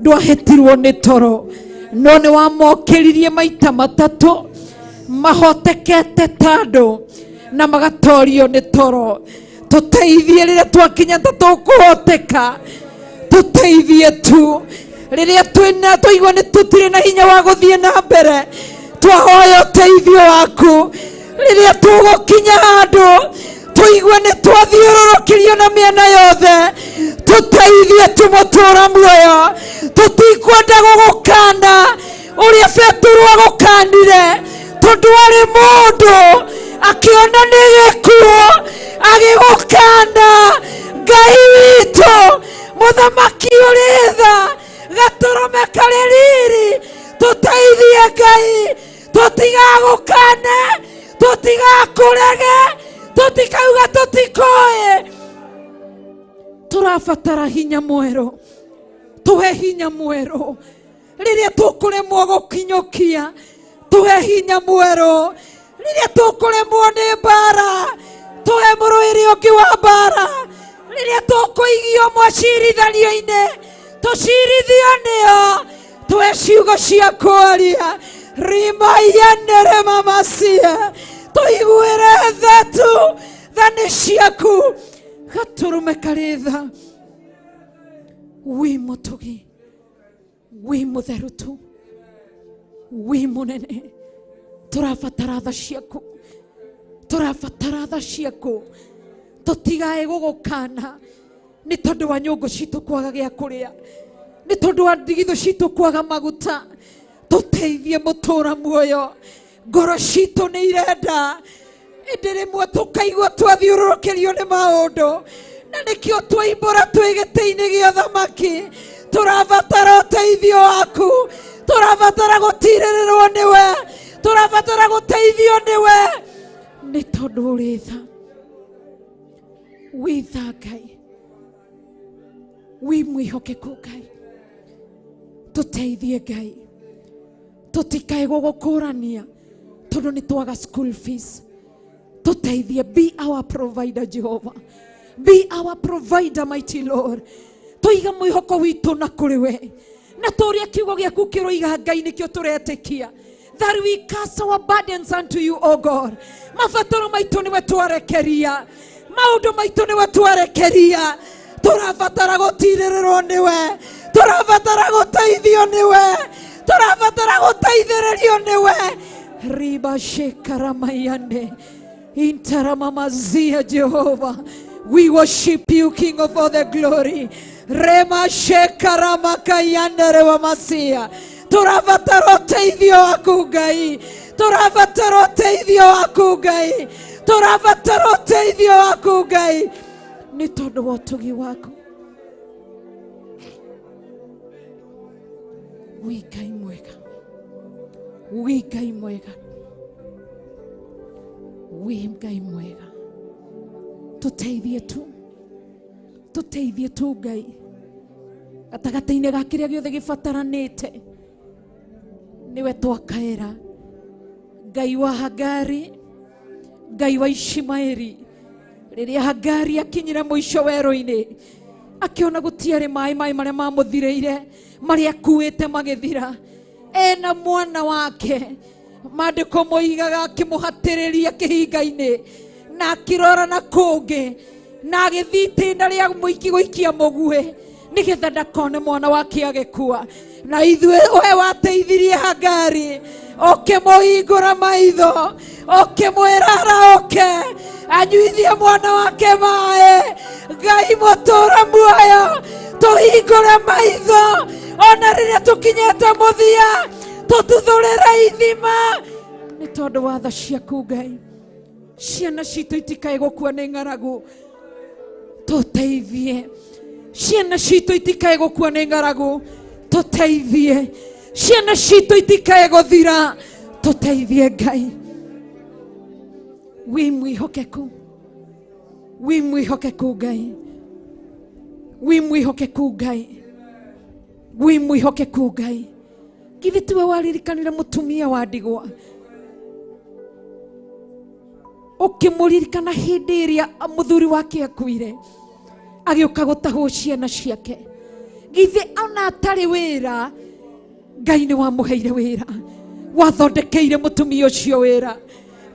ndwahetirwo nĩ toro, no nĩ wamokĩririe maita matatũ mahotekete ta andũ na magatorio nĩ toro. Tũteithie rĩrĩa twakinya ta tũkũhoteka, tũteithie tu rĩrĩa twĩna twaigua nĩ tũtirĩ na hinya wa gũthiĩ na mbere, twahoya ũteithio waku. Rĩrĩa tũgũkinya handũ tũigue nĩ twathiũrũrũkĩrio na mĩena yothe, tũteithie tũmũtũra muoyo. Tũtikwenda gũgũkana ũrĩa Petero agũkanire, tondũ arĩ mũndũ akĩona nĩ gĩkuũ agĩgũkana. Ngai witũ mũthamaki ũrĩ tha, gatũrũme karĩ riri, tũteithie Ngai. Tũtigagũkane, tũtigakũrege, tũtikauga tũtikoĩ. Tũrabatara hinya mwerũ, tũhe hinya mwerũ rĩrĩa tũkũremwo gũkinyũkia, tũhe hinya mwerũ rĩrĩa tũkũremwo nĩ mbara, tũhe mũrũĩri ũngĩ wa mbara rĩrĩa tũkũigio macirithanio-inĩ, tũcirithio nĩo, tũhe ciugo cia kwaria rimayanere mamacia, tũiguĩre tha tu, tha nĩ ciaku, gatũrũme karĩ tha. Wĩ mũtugi, wĩ mũtheru tu, wĩ mũnene. Tũrabatara tha ciaku, tũrabatara tha ciaku, tũtigae gũgũkana nĩ tondũ wa nyũngũ citũ kwaga gĩa kũrĩa, nĩ tondũ wa ndigithũ citũ kwaga maguta. Tũteithie mũtũra muoyo, ngoro citũ nĩ irenda, ĩndĩ rĩmwe tũkaigua twathiũrũrũkĩrio nĩ maũndũ, na nĩkĩo twaimbũra twĩ gĩtĩ-inĩ gĩa thamaki. Tũrabatara ũteithio waku, tũrabatara gũtirĩrĩrwo nĩwe, tũrabatara gũteithio nĩwe, nĩ tondũ ũrĩ tha. Wĩ tha Ngai, wĩ mwĩhokeku Ngai, tũteithie Ngai, tũtikae gũgũkũrania tondũ nĩ twaga school fees. Tũteithie, be our provider Jehovah, be our provider mighty Lord. Tũiga mwĩhoko witũ na kũrĩ we, na tũrĩa kiugo gĩaku kĩroiga Ngai nĩkĩo tũretĩkia, that we cast our burdens unto you, O God. Mabataro maitũ nĩwe twarekeria, maũndũ maitũ nĩwe twarekeria. Tũrabatara gũtirĩrĩrwo nĩwe, tũrabatara gũteithio nĩwe, tũrabatara gũteithĩrĩrio nĩwe. Riba shekaramayande intaramamazia. Jehovah, we worship you, King of all the glory. Rema shekaramakayande rewamasia. Tũrabatara ũteithio waku Ngai, tũrabatara ũteithio waku Ngai, tũrabatara ũteithio waku Ngai, nĩ tondũ wa ũtugi waku. Wĩ Ngai mwega, wĩ Ngai mwega, wĩ Ngai mwega. Tũteithie tu, tũteithie tu Ngai, gatagatĩ-inĩ ga kĩrĩa gĩothe gĩbataranĩte nĩwe twakaĩra. Ngai wa Hagari, Ngai wa Ishimaeli, rĩrĩa Hagari akinyire mũico werũ-inĩ, akĩona gũtiarĩ maĩ, maĩ marĩa mamũthirĩire marĩa akuĩte magĩthira, ena mwana wake, maandĩko moigaga akĩmũhatĩrĩria kĩhinga-inĩ, na akĩrora na kũngĩ, na agĩthiĩ itĩna rĩa mũiki gũikia mũguĩ nĩgetha ndakone mwana wake agĩkua. Na ithuĩ we wateithirie Hagari, ũkĩmũhingũra maitho, ũkĩmwĩra arauke anyuithie mwana wake maĩ. Ngai mũtũra muoyo, tũhingũre maitho ona rĩrĩa tũkinyĩte mũthia, tũtuthũrĩre ithima nĩ tondũ wa tha ciaku Ngai. Ciana citũ itikae gũkua nĩ ng'aragu, tũteithie. Ciana citũ itikae gũkua nĩ ng'aragu, tũteithie. Ciana citũ itikae gũthira, tũteithie Ngai. Wĩ mwĩhokeku, wĩ mwĩhokeku Ngai, wĩ mwĩhokeku Ngai, wĩ mwĩhokeku Ngai. Githĩ tiwe waririkanire mũtumia wa ndigwa, ũkĩmũririkana hĩndĩ ĩrĩa mũthuri wake akuire, agĩũka gũtahwo ciana ciake? Githĩ ona atarĩ wĩra, Ngai nĩ wamũheire wĩra, wathondekeire mũtumia ũcio wĩra.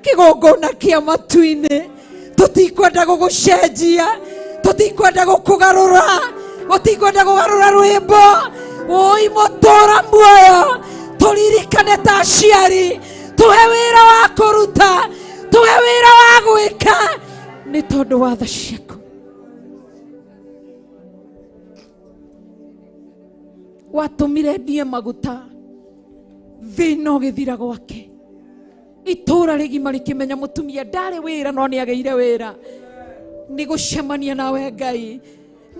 Kĩgongona kĩa matu-inĩ, tũtikwenda gũgũcenjia, tũtikwenda gũkũgarũra, gũtikwenda kũgarũra rwĩmbo. Ũi mũtũra muoyo, tũririkane ta aciari, tũhe wĩra wa kũruta, tũhe wĩra wa gwĩka, nĩ tondũ wa tha ciaku. Watũmire ndie maguta, thĩna ũgĩthira gwake, itũra rĩgima rĩkĩmenya mũtumia ndarĩ wĩra no nĩ agĩire wĩra nĩ gũcemania nawe Ngai.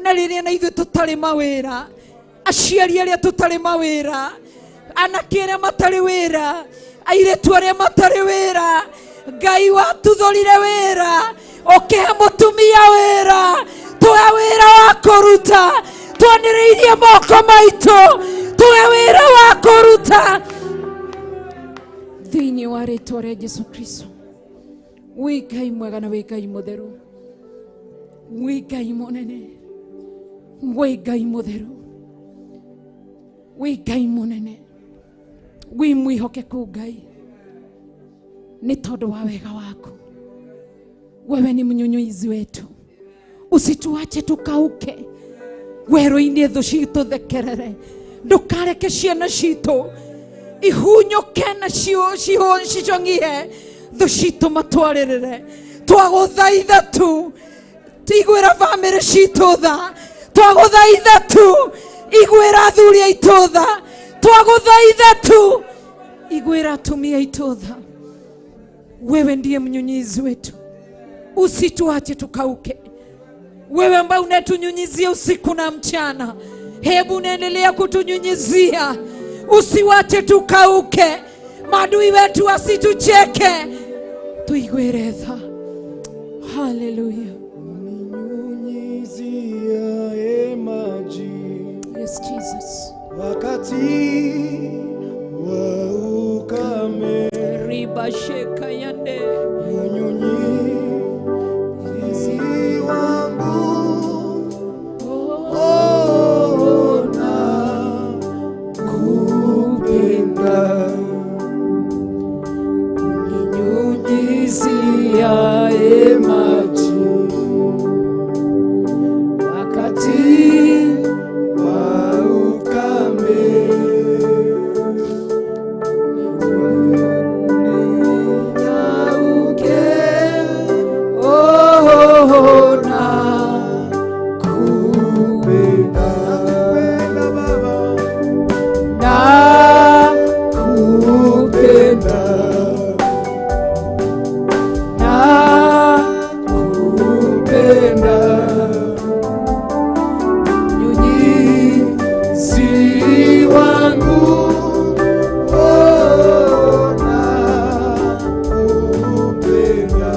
Na rĩrĩa na ithuĩ tũtarĩ mawĩra, aciari arĩa tũtarĩ mawĩra, anake arĩa matarĩ wĩra, Airĩtu arĩa matarĩ wĩra, Ngai watuthũrire wĩra, ũkĩhe mũtumia wĩra, tũhe wĩra wa kũruta, twanĩrĩirie moko maitũ, tũhe wĩra wa kũruta thĩinĩ wa rĩtwa rĩa Jesu Kristo. Wĩ Ngai mwega na wĩ Ngai mũtheru, wĩ Ngai mũnene, wĩ Ngai mũtheru, wĩ Ngai mũnene, wĩ mwĩhokeku Ngai, nĩ tondũ wa wega waku. Wewe ni mnyunyizi wetu, usituache tukauke werũ-inĩ, thũ citũthekerere. Ndũkareke ciana citũ ihunyũke na cicong'ie, thũ citũ matwarĩrĩre. Twagũthaitha tu, iguĩra bamĩrĩ citũ tha. Twagũthaitha tu, iguĩra athuri aitũ tha. Twagũthaitha tu, iguĩra atumia aitũ tha. Wewe ndiye mnyunyizi wetu, usituache tukauke. Wewe ambaye unatunyunyizia usiku na mchana, hebu unaendelea kutunyunyizia, usiwache tukauke, maadui wetu wasitucheke, tuiguĩre tha. Haleluya. Uninyunyiziaye maji Yes, Jesus. wakati wa ukame, Riba sheka yande. Mnyunyizi wangu, oh, nakupenda. Ninyunyiziaye maji wakati wa ukame, ninyauke, oh, nakupenda. Nakupenda Baba, Nakupenda, nakupenda, mnyunyizi wangu, oh, nakupenda,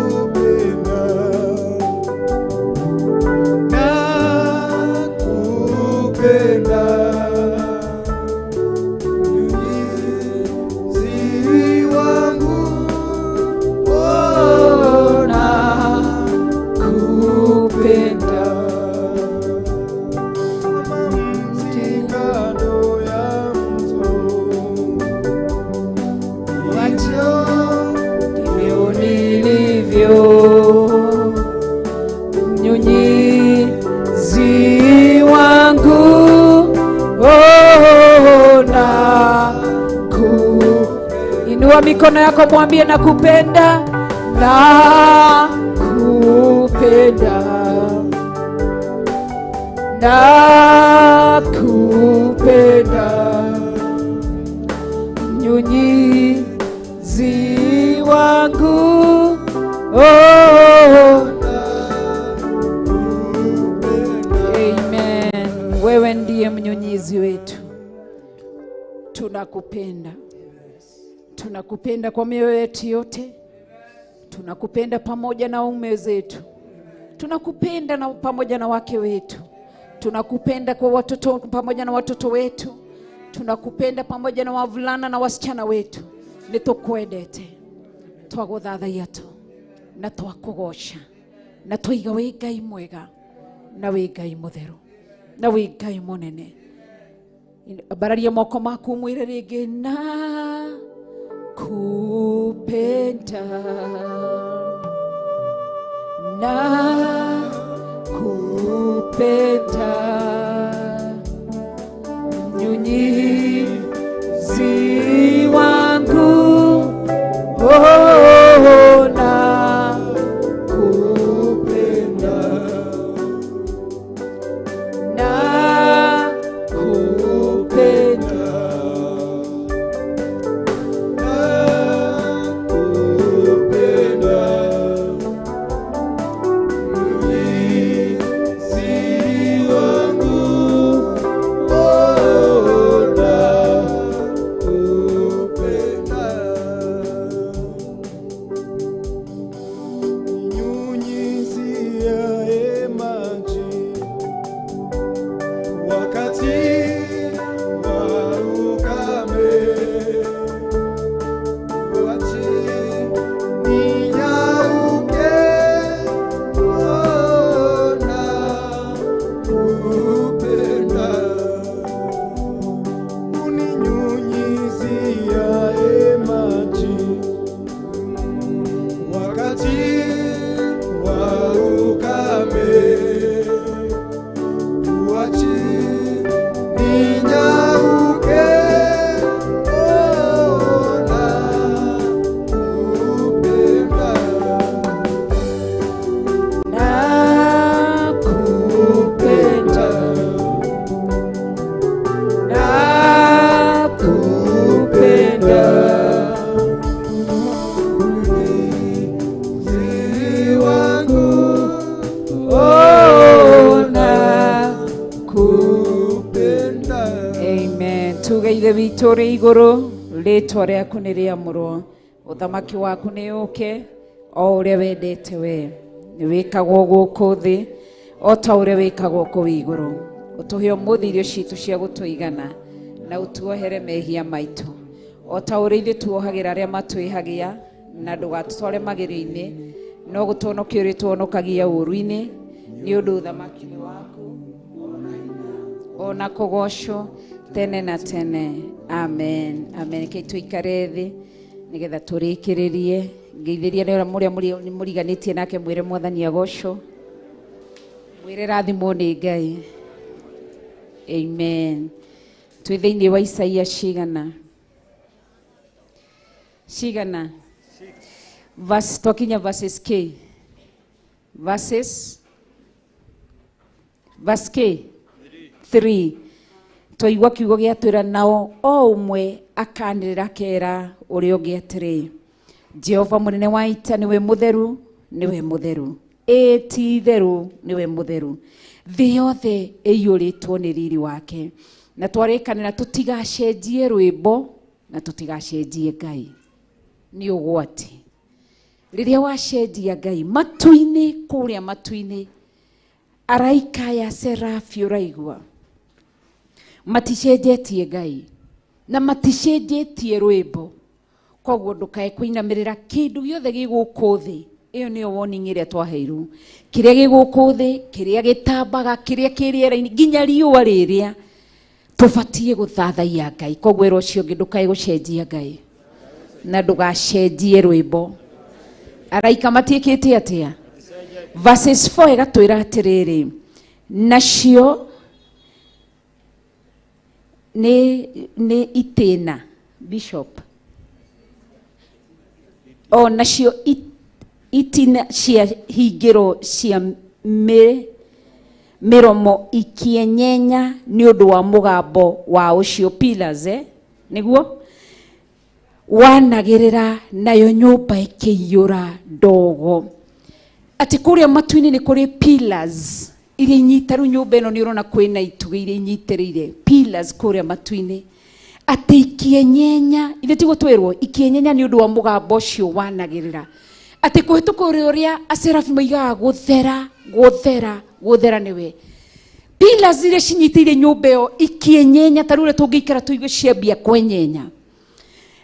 nakupenda, nakupenda, mnyunyizi wangu, oh, nakupenda. Kama mti kando ya mto, Wacho ndivyo nilivyo, mnyunyizi wangu, oh, naku. Inua mikono yako mwambie nakupenda, nakupenda, nakupenda, mnyunyizi wangu, oh. Amen. Wewe ndiye mnyunyizi wetu, tunakupenda, tunakupenda kwa mioyo yetu yote, tunakupenda pamoja na ume zetu, tunakupenda na pamoja na wake wetu, tunakupenda kwa watoto pamoja na watoto wetu, tunakupenda pamoja na wavulana na wasichana wetu. Nĩtũkwendete, twagũthathaiya tu na twakũgoca na twaiga wĩ Ngai mwega na wĩ Ngai mũtheru na wĩ Ngai mũnene. Ambararia moko maku mwĩre rĩngĩ, na kupenda, na kupenda, mnyunyizi wangu, oh, na kupenda, na kupenda, nakupenda, mnyunyizi wangu. Nakupenda. Amen. Tuge ithe witũ ũrĩ igũrũ, rĩtwa rĩaku nĩ rĩamũrwo, ũthamaki waku nĩ ũke, o ũrĩa wendete we nĩ wĩkagwo gũkũ thĩ o ta ũrĩa wĩkagwo kũu igũrũ. Ũtũhe ũmũthĩ irio citũ cia gũtũigana, na ũtuohere mehia maitũ o ta ũrĩa ithuĩ tuohagĩra arĩa matwĩhagia, na ndũgatũtware magerio-inĩ, no gũtũhonokia ũrĩtũhonokagia ũũru-inĩ, nĩ ũndũ ũthamaki nĩ waku ona kũgocwo tene na tene. Amen. Amen. Reke tũikare thĩ nĩgetha tũrĩkĩrĩrie. Ngeithĩria nĩ ũrĩa mũriganĩtie nake, mwĩre Mwathani agocwo, mwĩre rathimwo nĩ Ngai. Amen. Twĩ thĩinĩ wa Isaia cigana cigana verse, twakinya verses k verses verse k 3. Twaigua kiugo gĩatwĩra nao o ũmwe akanĩrĩra akera ũrĩa ũngĩ atĩrĩ, Jehova mũnene wa ita nĩwe mũtheru, nĩwe mũtheru, ĩĩ ti itherũ nĩwe mũtheru, thĩ yothe ĩiyũrĩtwo nĩ riri wake. Na twarĩkanĩra tũtigacenjie rwĩmbo na tũtigacenjie Ngai, nĩ ũgwati. Rĩrĩa wacenjia Ngai matu-inĩ, kũrĩa matu-inĩ araika ya serafi ũraigua maticenjetie Ngai na maticenjetie rwĩmbo, koguo ndũkae kũinamĩrĩra kĩndũ gĩothe gĩ gũkũ thĩ. Ĩyo nĩyo warning ĩrĩa twaheirwo, kĩrĩa gĩ gũkũ thĩ, kĩrĩa gĩtambaga, kĩrĩa kĩ rĩera-inĩ, nginya riũa rĩrĩa tũbatiĩ gũthathaiya Ngai. Koguo ĩra ũcio ũngĩ ndũkae gũcenjia Ngai na ndũgacenjie rwĩmbo. Araika matiĩkĩte atĩa? Verses 4 ĩgatwĩra atĩrĩrĩ, nacio nĩ itĩna bishop o nacio itina cia hingĩro cia mĩromo ikĩenyenya nĩ ũndũ wa mũgambo wa ũcio pillars, nĩguo wanagĩrĩra, nayo nyũmba ĩkĩiyũra ndogo. Atĩ kũrĩa matu-inĩ nĩ kũrĩ pillars iria inyita rĩu nyũmba ĩno nĩ ũrona kwĩna itugĩ iria inyitĩrĩire pillars kũrĩa matu-inĩ, atĩ ikĩenyenya, ithe tiguo twĩrwo ikĩenyenya nĩ ũndũ wa mũgambo ũcio wanagĩrĩra, atĩ kũhĩtũka ũrĩa aserafi moigaga gũthera gũthera gũthera nĩwe. Pillars iria cinyitĩire nyũmba ĩyo ikĩenyenya, ta rĩu ũrĩa tũngĩikara tũigue ciambia kwenyenya,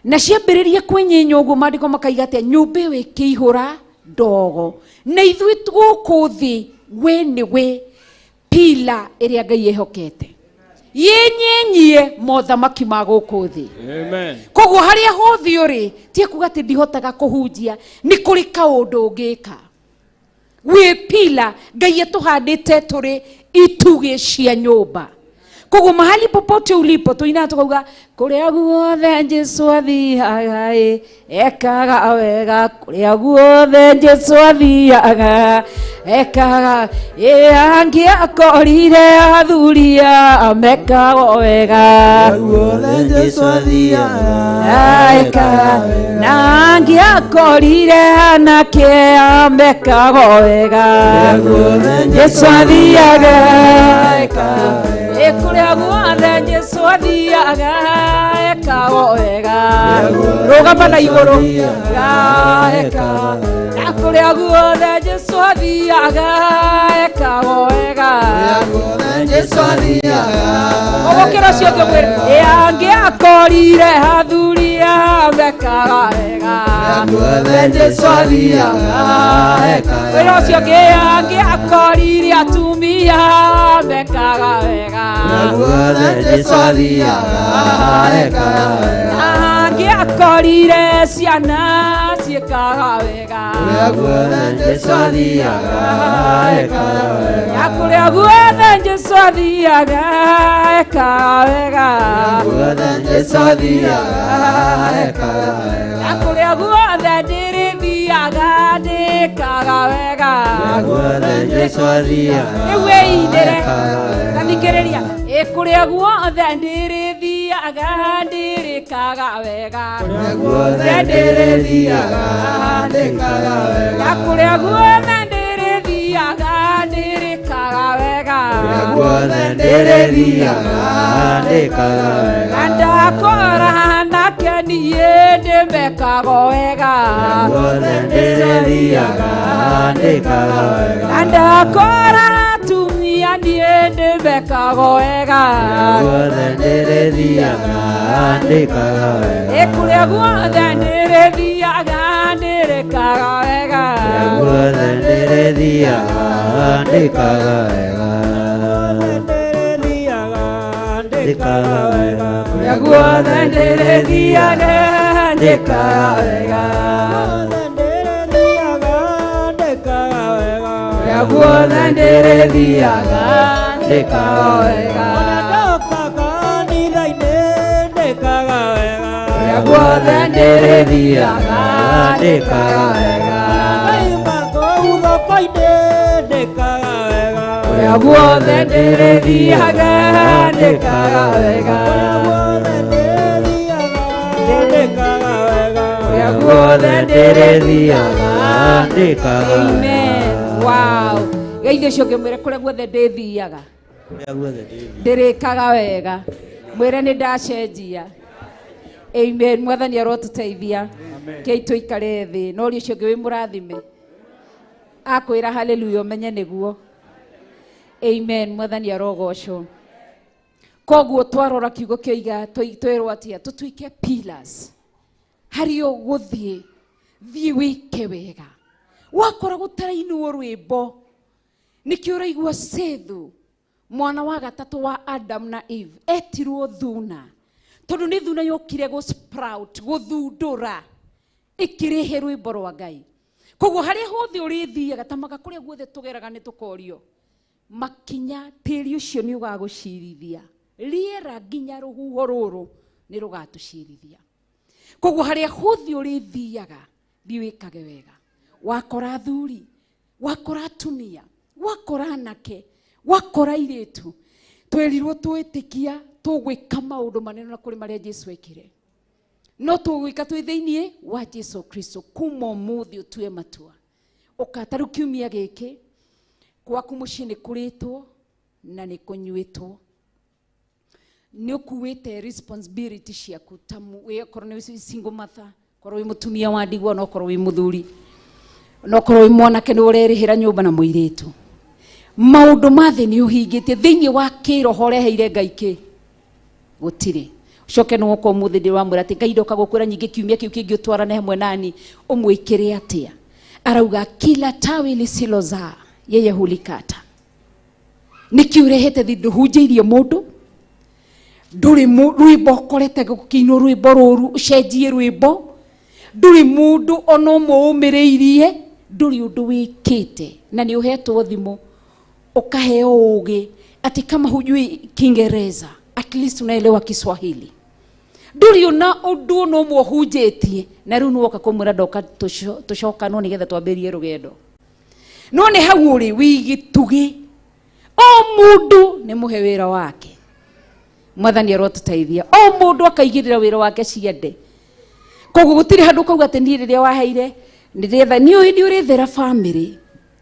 na ciambĩrĩria kwenyenya ũguo maandĩko makaiga atĩa, nyũmba ĩyo ĩkĩihũra ndogo. Na ithuĩ gũkũ thĩ we nĩwe pila ĩrĩa Ngai ehokete yenyenyie mothamaki ma gũkũ thĩ. Amen. Koguo harĩa hothe ũrĩ, ti kuga atĩ ndihotaga kũhunjia, nĩ kũrĩ kaũndũ ũngĩka. Wĩ pila Ngai atũhandĩte tũrĩ itugĩ cia nyũmba. Koguo mahali popote ulipo tuinaga tukauga kũrĩa guothe Jesu athiaga ĩ ekaga wega, kũrĩa guothe Jesu athiaga ekaga ĩ, angĩakorire athuri mekaga wega, Guothe Jesu athiaga ekaga, na angĩakorire anake mekaga wega, Jesu athiaga ekaga ĩ, kũrĩa guothe Jesu athiaga ekaga wega, rũgama na igũrũ eka, na kũrĩa guothe Jesu athiaga ekaga wega, Jesu athiaga ũgũkĩra ũcio ũngĩ mwĩre ĩ, angĩakorire athuri mekaga wega, Guothe Jesu athiaga ekaga wĩra ũcio ũngĩ angĩakorire atumia mekaga wega, Guothe Jesu athiaga ekaga wega, angĩakorire ciana ciĩkaga wega, Guothe Jesu athiaga ekaga wega, na kũrĩa guothe Jesu athiaga ekaga wega, Guothe Jesu athiaga ekaga wega, na kũrĩa guothe ndĩrĩthiaga ndĩkaga wega, Guothe Jesu athiaga rĩu wĩinĩre ta thikĩrĩria ĩ, kũrĩa guothe ndĩrĩthiaga ndĩrĩkaga wega, Guothe ndĩrĩthiaga ndĩkaga wega, na kũrĩa guothe ndĩrĩthiaga ndĩrĩkaga wega, Kũrĩa guothe ndĩrĩthiaga ndĩkaga wega. Na ndakora nake niĩ ndĩmekaga wega. Kũrĩa guothe ndĩrĩthiaga ndĩkaga wega. Na ndakora atumia niĩ ndĩmekaga wega. Kũrĩa guothe ndĩrĩthiaga ndĩkaga wega. Ĩ kũrĩa guothe ndĩrĩthiaga ndĩrĩkaga wega. Kũrĩa guothe ndĩrĩthiaga ndĩkaga wega. Ndĩkaga wega. Kũrĩa guothe ndĩrĩthiaga ndĩkaga wega. Kũrĩa guothe ndĩrĩthiaga ndĩkaga wega. Kũrĩa guothe ndĩrĩthiaga ndĩkaga wega. Kũrĩa guothe ndĩrĩthiaga ndĩkaga wega. Kũrĩa guothe ndĩrĩthiaga ndĩkaga wega. Amen. Wow. Geithio ũcio ũngĩ mwĩre kũrĩa guothe ndĩthiaga Kũrĩa guothe ndĩthiaga. ndĩrĩkaga wega mwĩre nĩ ndacenjia. Amen. Mwathani arotũteithia. Kei tũikare thĩ no ũria ũcio ũngĩ wĩ mũrathime akwĩra haleluya ũmenye nĩguo. Amen. Mwathani arogocwo. Koguo twarora kiugo kĩoiga twĩrwo atĩa tũtuĩke pillars harĩ ũgũthiĩ thiĩ wĩke wega wakora gũtarainwo rwĩmbo nĩkĩo ũraigua Sethu mwana wa gatatũ wa Adam na Eve etirwo thuna tondũ nĩ thuna yokire gũ sprout gũthundũra ĩkĩrehe rwĩmbo rwa Ngai. Koguo harĩa hothe ũrĩthiaga ta maka kũrĩa guothe tũgeraga nĩ tũkorio makinya tĩri ũcio nĩ ũgagũcirithia rĩera nginya rũhuho rũrũ nĩ rũgatũcirithia. Koguo harĩa hothe ũrĩthiaga thiĩ wĩkage wega wakora athuri wakora atumia wakora anake wakora airĩtu twerirwo twĩtĩkia tũgwĩka maũndũ manene na kũrĩ marĩa Jesu ekire no tũgwĩka twĩ thĩinĩ wa Jesu Kristo kuma ũmũthĩ ũtue matua ũka rĩu kiumia gĩkĩ gwaku mũciĩ nĩ kũrĩtwo na nĩ kũnyuĩtwo nĩ ũkuĩte responsibility ciaku ta wĩ okorwo nĩ single mother korwo wĩ mũtumia wa ndigwa no korwo wĩ mũthuri no korwo wĩ mwanake nĩ ũrerĩhĩra nyũmba na mũirĩtu maũndũ ma thĩ nĩ ũhingĩtie thĩinĩ wa kĩroho ũreheire Ngai kĩ gũtirĩ ũcoke nĩ woka ũmũthĩ ndĩ wamwĩra atĩ Ngai ndoka gũkwĩra nyingĩ kiumia kĩu kĩngĩ ũtwarane hamwe nani ũmwĩkĩre atĩa arauga kila tawi lisilozaa yeye hulikata nĩkĩ ũrehete thĩ ndũhunjĩirie mũndũ ndũrĩ rwĩmbo ũkorete gũkĩinwo rwĩmbo rũru ũcenjie rwĩmbo ndũrĩ mũndũ ona ũmwe ũmĩrĩirie ndũrĩ ũndũ wĩkĩte na nĩ ũhetwo thimũ ũkaheo ũgĩ atĩ kama hujui Kiingereza at least unaelewa Kiswahili ndũrĩ ona ũndũ ona ũmwe ũhunjĩtie na rĩu nĩwoka kũmwĩra ndoka tũcokanwo nĩgetha twambĩrĩrie rũgendo no nĩ hau ũrĩ wĩ gĩtugĩ o mũndũ nĩ mũhe wĩra wake Mwathani arotũteithia o mũndũ akaigĩrĩra wĩra wake ciende koguo gũtirĩ handũ ũkauga atĩ niĩ rĩrĩa waheire nĩndĩretha nĩũĩ nĩ ũrethera bamĩrĩ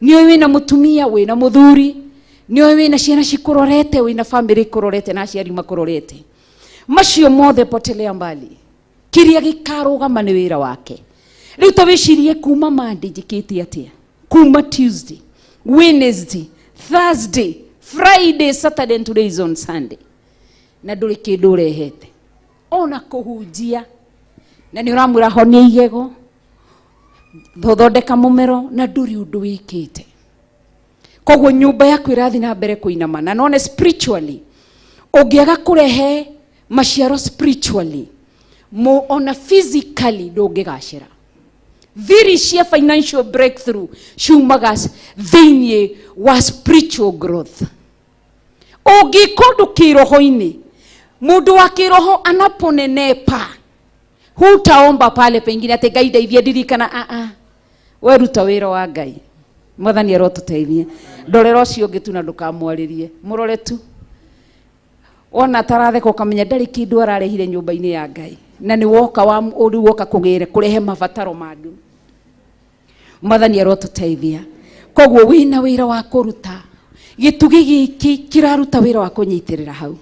nĩũĩ wĩna mũtumia wĩna mũthuri nĩũĩ wĩna ciana cikũrorete wĩna bamĩrĩ ikũrorete na aciari makũrorete macio mothe potelea mbali kĩrĩa gĩkarũgama nĩ wĩra wake rĩu ta wĩcirie kuma Monday njĩkĩte atĩa kuma Tuesday Wednesday Thursday Friday Saturday and today is on Sunday na ndũrĩ kĩndũ ũrehete ona kũhunjia na nĩ ũramwĩra honia igego thondeka mũmero na ndũrĩ ũndũ wĩkĩte koguo nyũmba yaku ĩrathiĩ na mbere kũinama na none spiritually ũngĩaga kũrehe maciaro spiritually mo ona physically ndũngĩgacĩra thiri cia financial breakthrough ciumaga thĩinĩ wa spiritual growth ũngĩka ũndũ kĩroho-inĩ mũndũ wa kĩroho anaponenepa hutaomba pale pengine atĩ Ngai ndeithie ndirikana a a we ruta wĩra wa Ngai Mwathani arotũteithie ndorera ũcio ũngĩ tu na ndũkamwarĩrie mũrore tu wona ataratheka ũkamenya ndarĩ kĩndũ ararehire nyũmba-inĩ ya Ngai na nĩ woka wa rĩu woka kũgĩra kũrehe mabataro mangĩ Mwathani arotũteithia koguo wĩna wĩra wa kũruta Gĩtugĩ gĩkĩ kĩraruta wĩra wa kũnyitĩrĩra hau,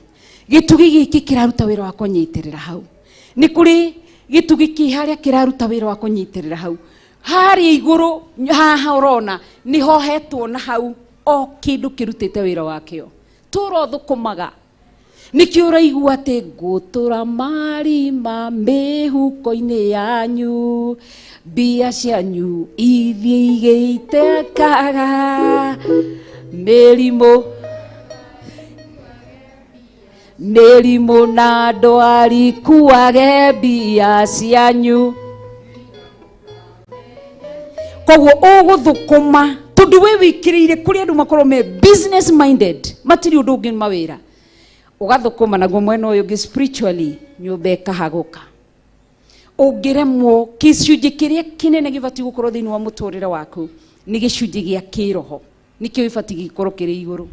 gĩtugĩ gĩkĩ kĩraruta wĩra wa kũnyitĩrĩra hau. Nĩ kũrĩ gĩtugĩ kĩ harĩa kĩraruta wĩra wa kũnyitĩrĩra hau harĩa igũrũ haha ũrona nĩ hohetwo na hau, o kĩndũ kĩrutĩte wĩra wakĩo. Tũra ũthũkũmaga nĩkĩo ũraigua atĩ ngũtũra marima mĩhuko-inĩ yanyu, mbia cianyu ithiĩ igĩitekaga mĩrimũ mĩrimũ na ndwari kuage mbia cianyu. Koguo ũgũthũkũma tondũ we wĩkĩrĩire kũrĩ andũ makorwo me business minded, matirĩ ũndũ ũngĩ mawĩra. Ũgathũkũma naguo mwena ũyũ ũngĩ spiritually nyũmba ĩkahagũka. Ũngĩremwo gĩcunjĩ kĩrĩa kĩnene gĩbatiĩ gũkorwo thĩinĩ wa mũtũrĩre waku nĩ gĩcunjĩ gĩa kĩroho, nĩkĩo gĩbatiĩ gĩkorwo kĩrĩ igũrũ.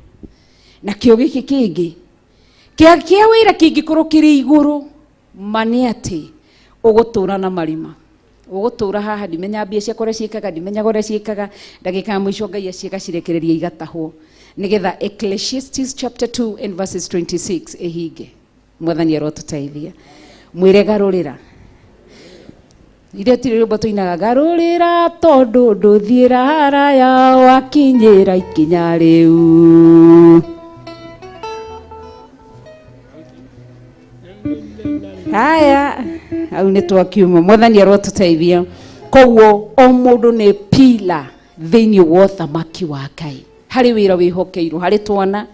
Nakĩo gĩkĩ kĩngĩ kĩa wĩra kĩngĩkorwo kĩrĩ igũrũ, ma nĩ atĩ ũgũtũra na marima. Ũgũtũra haha ndimenya mbia ciakwa ũrĩa ciĩkaga, ndimenyaga ũrĩa ciĩkaga, ndagĩka ya mũico Ngai aciĩgacirekereria igatahwo, nĩgetha Ecclesiastes chapter 2 and verses 26 ĩhinge. Mwathani arotũteithia. Mwĩre garũrĩra. Ithe tirĩ rwĩmbo tũinaga garũrĩra tondũ ndũthiĩra haraya wakinyĩra ikinya rĩu. Haya, hau nĩ twakiuma. Mwathani arotũteithia. Koguo o mũndũ nĩ pila thĩinĩ wa ũthamaki wa Ngai. Harĩ wĩra wĩhokeirwo, harĩ twana.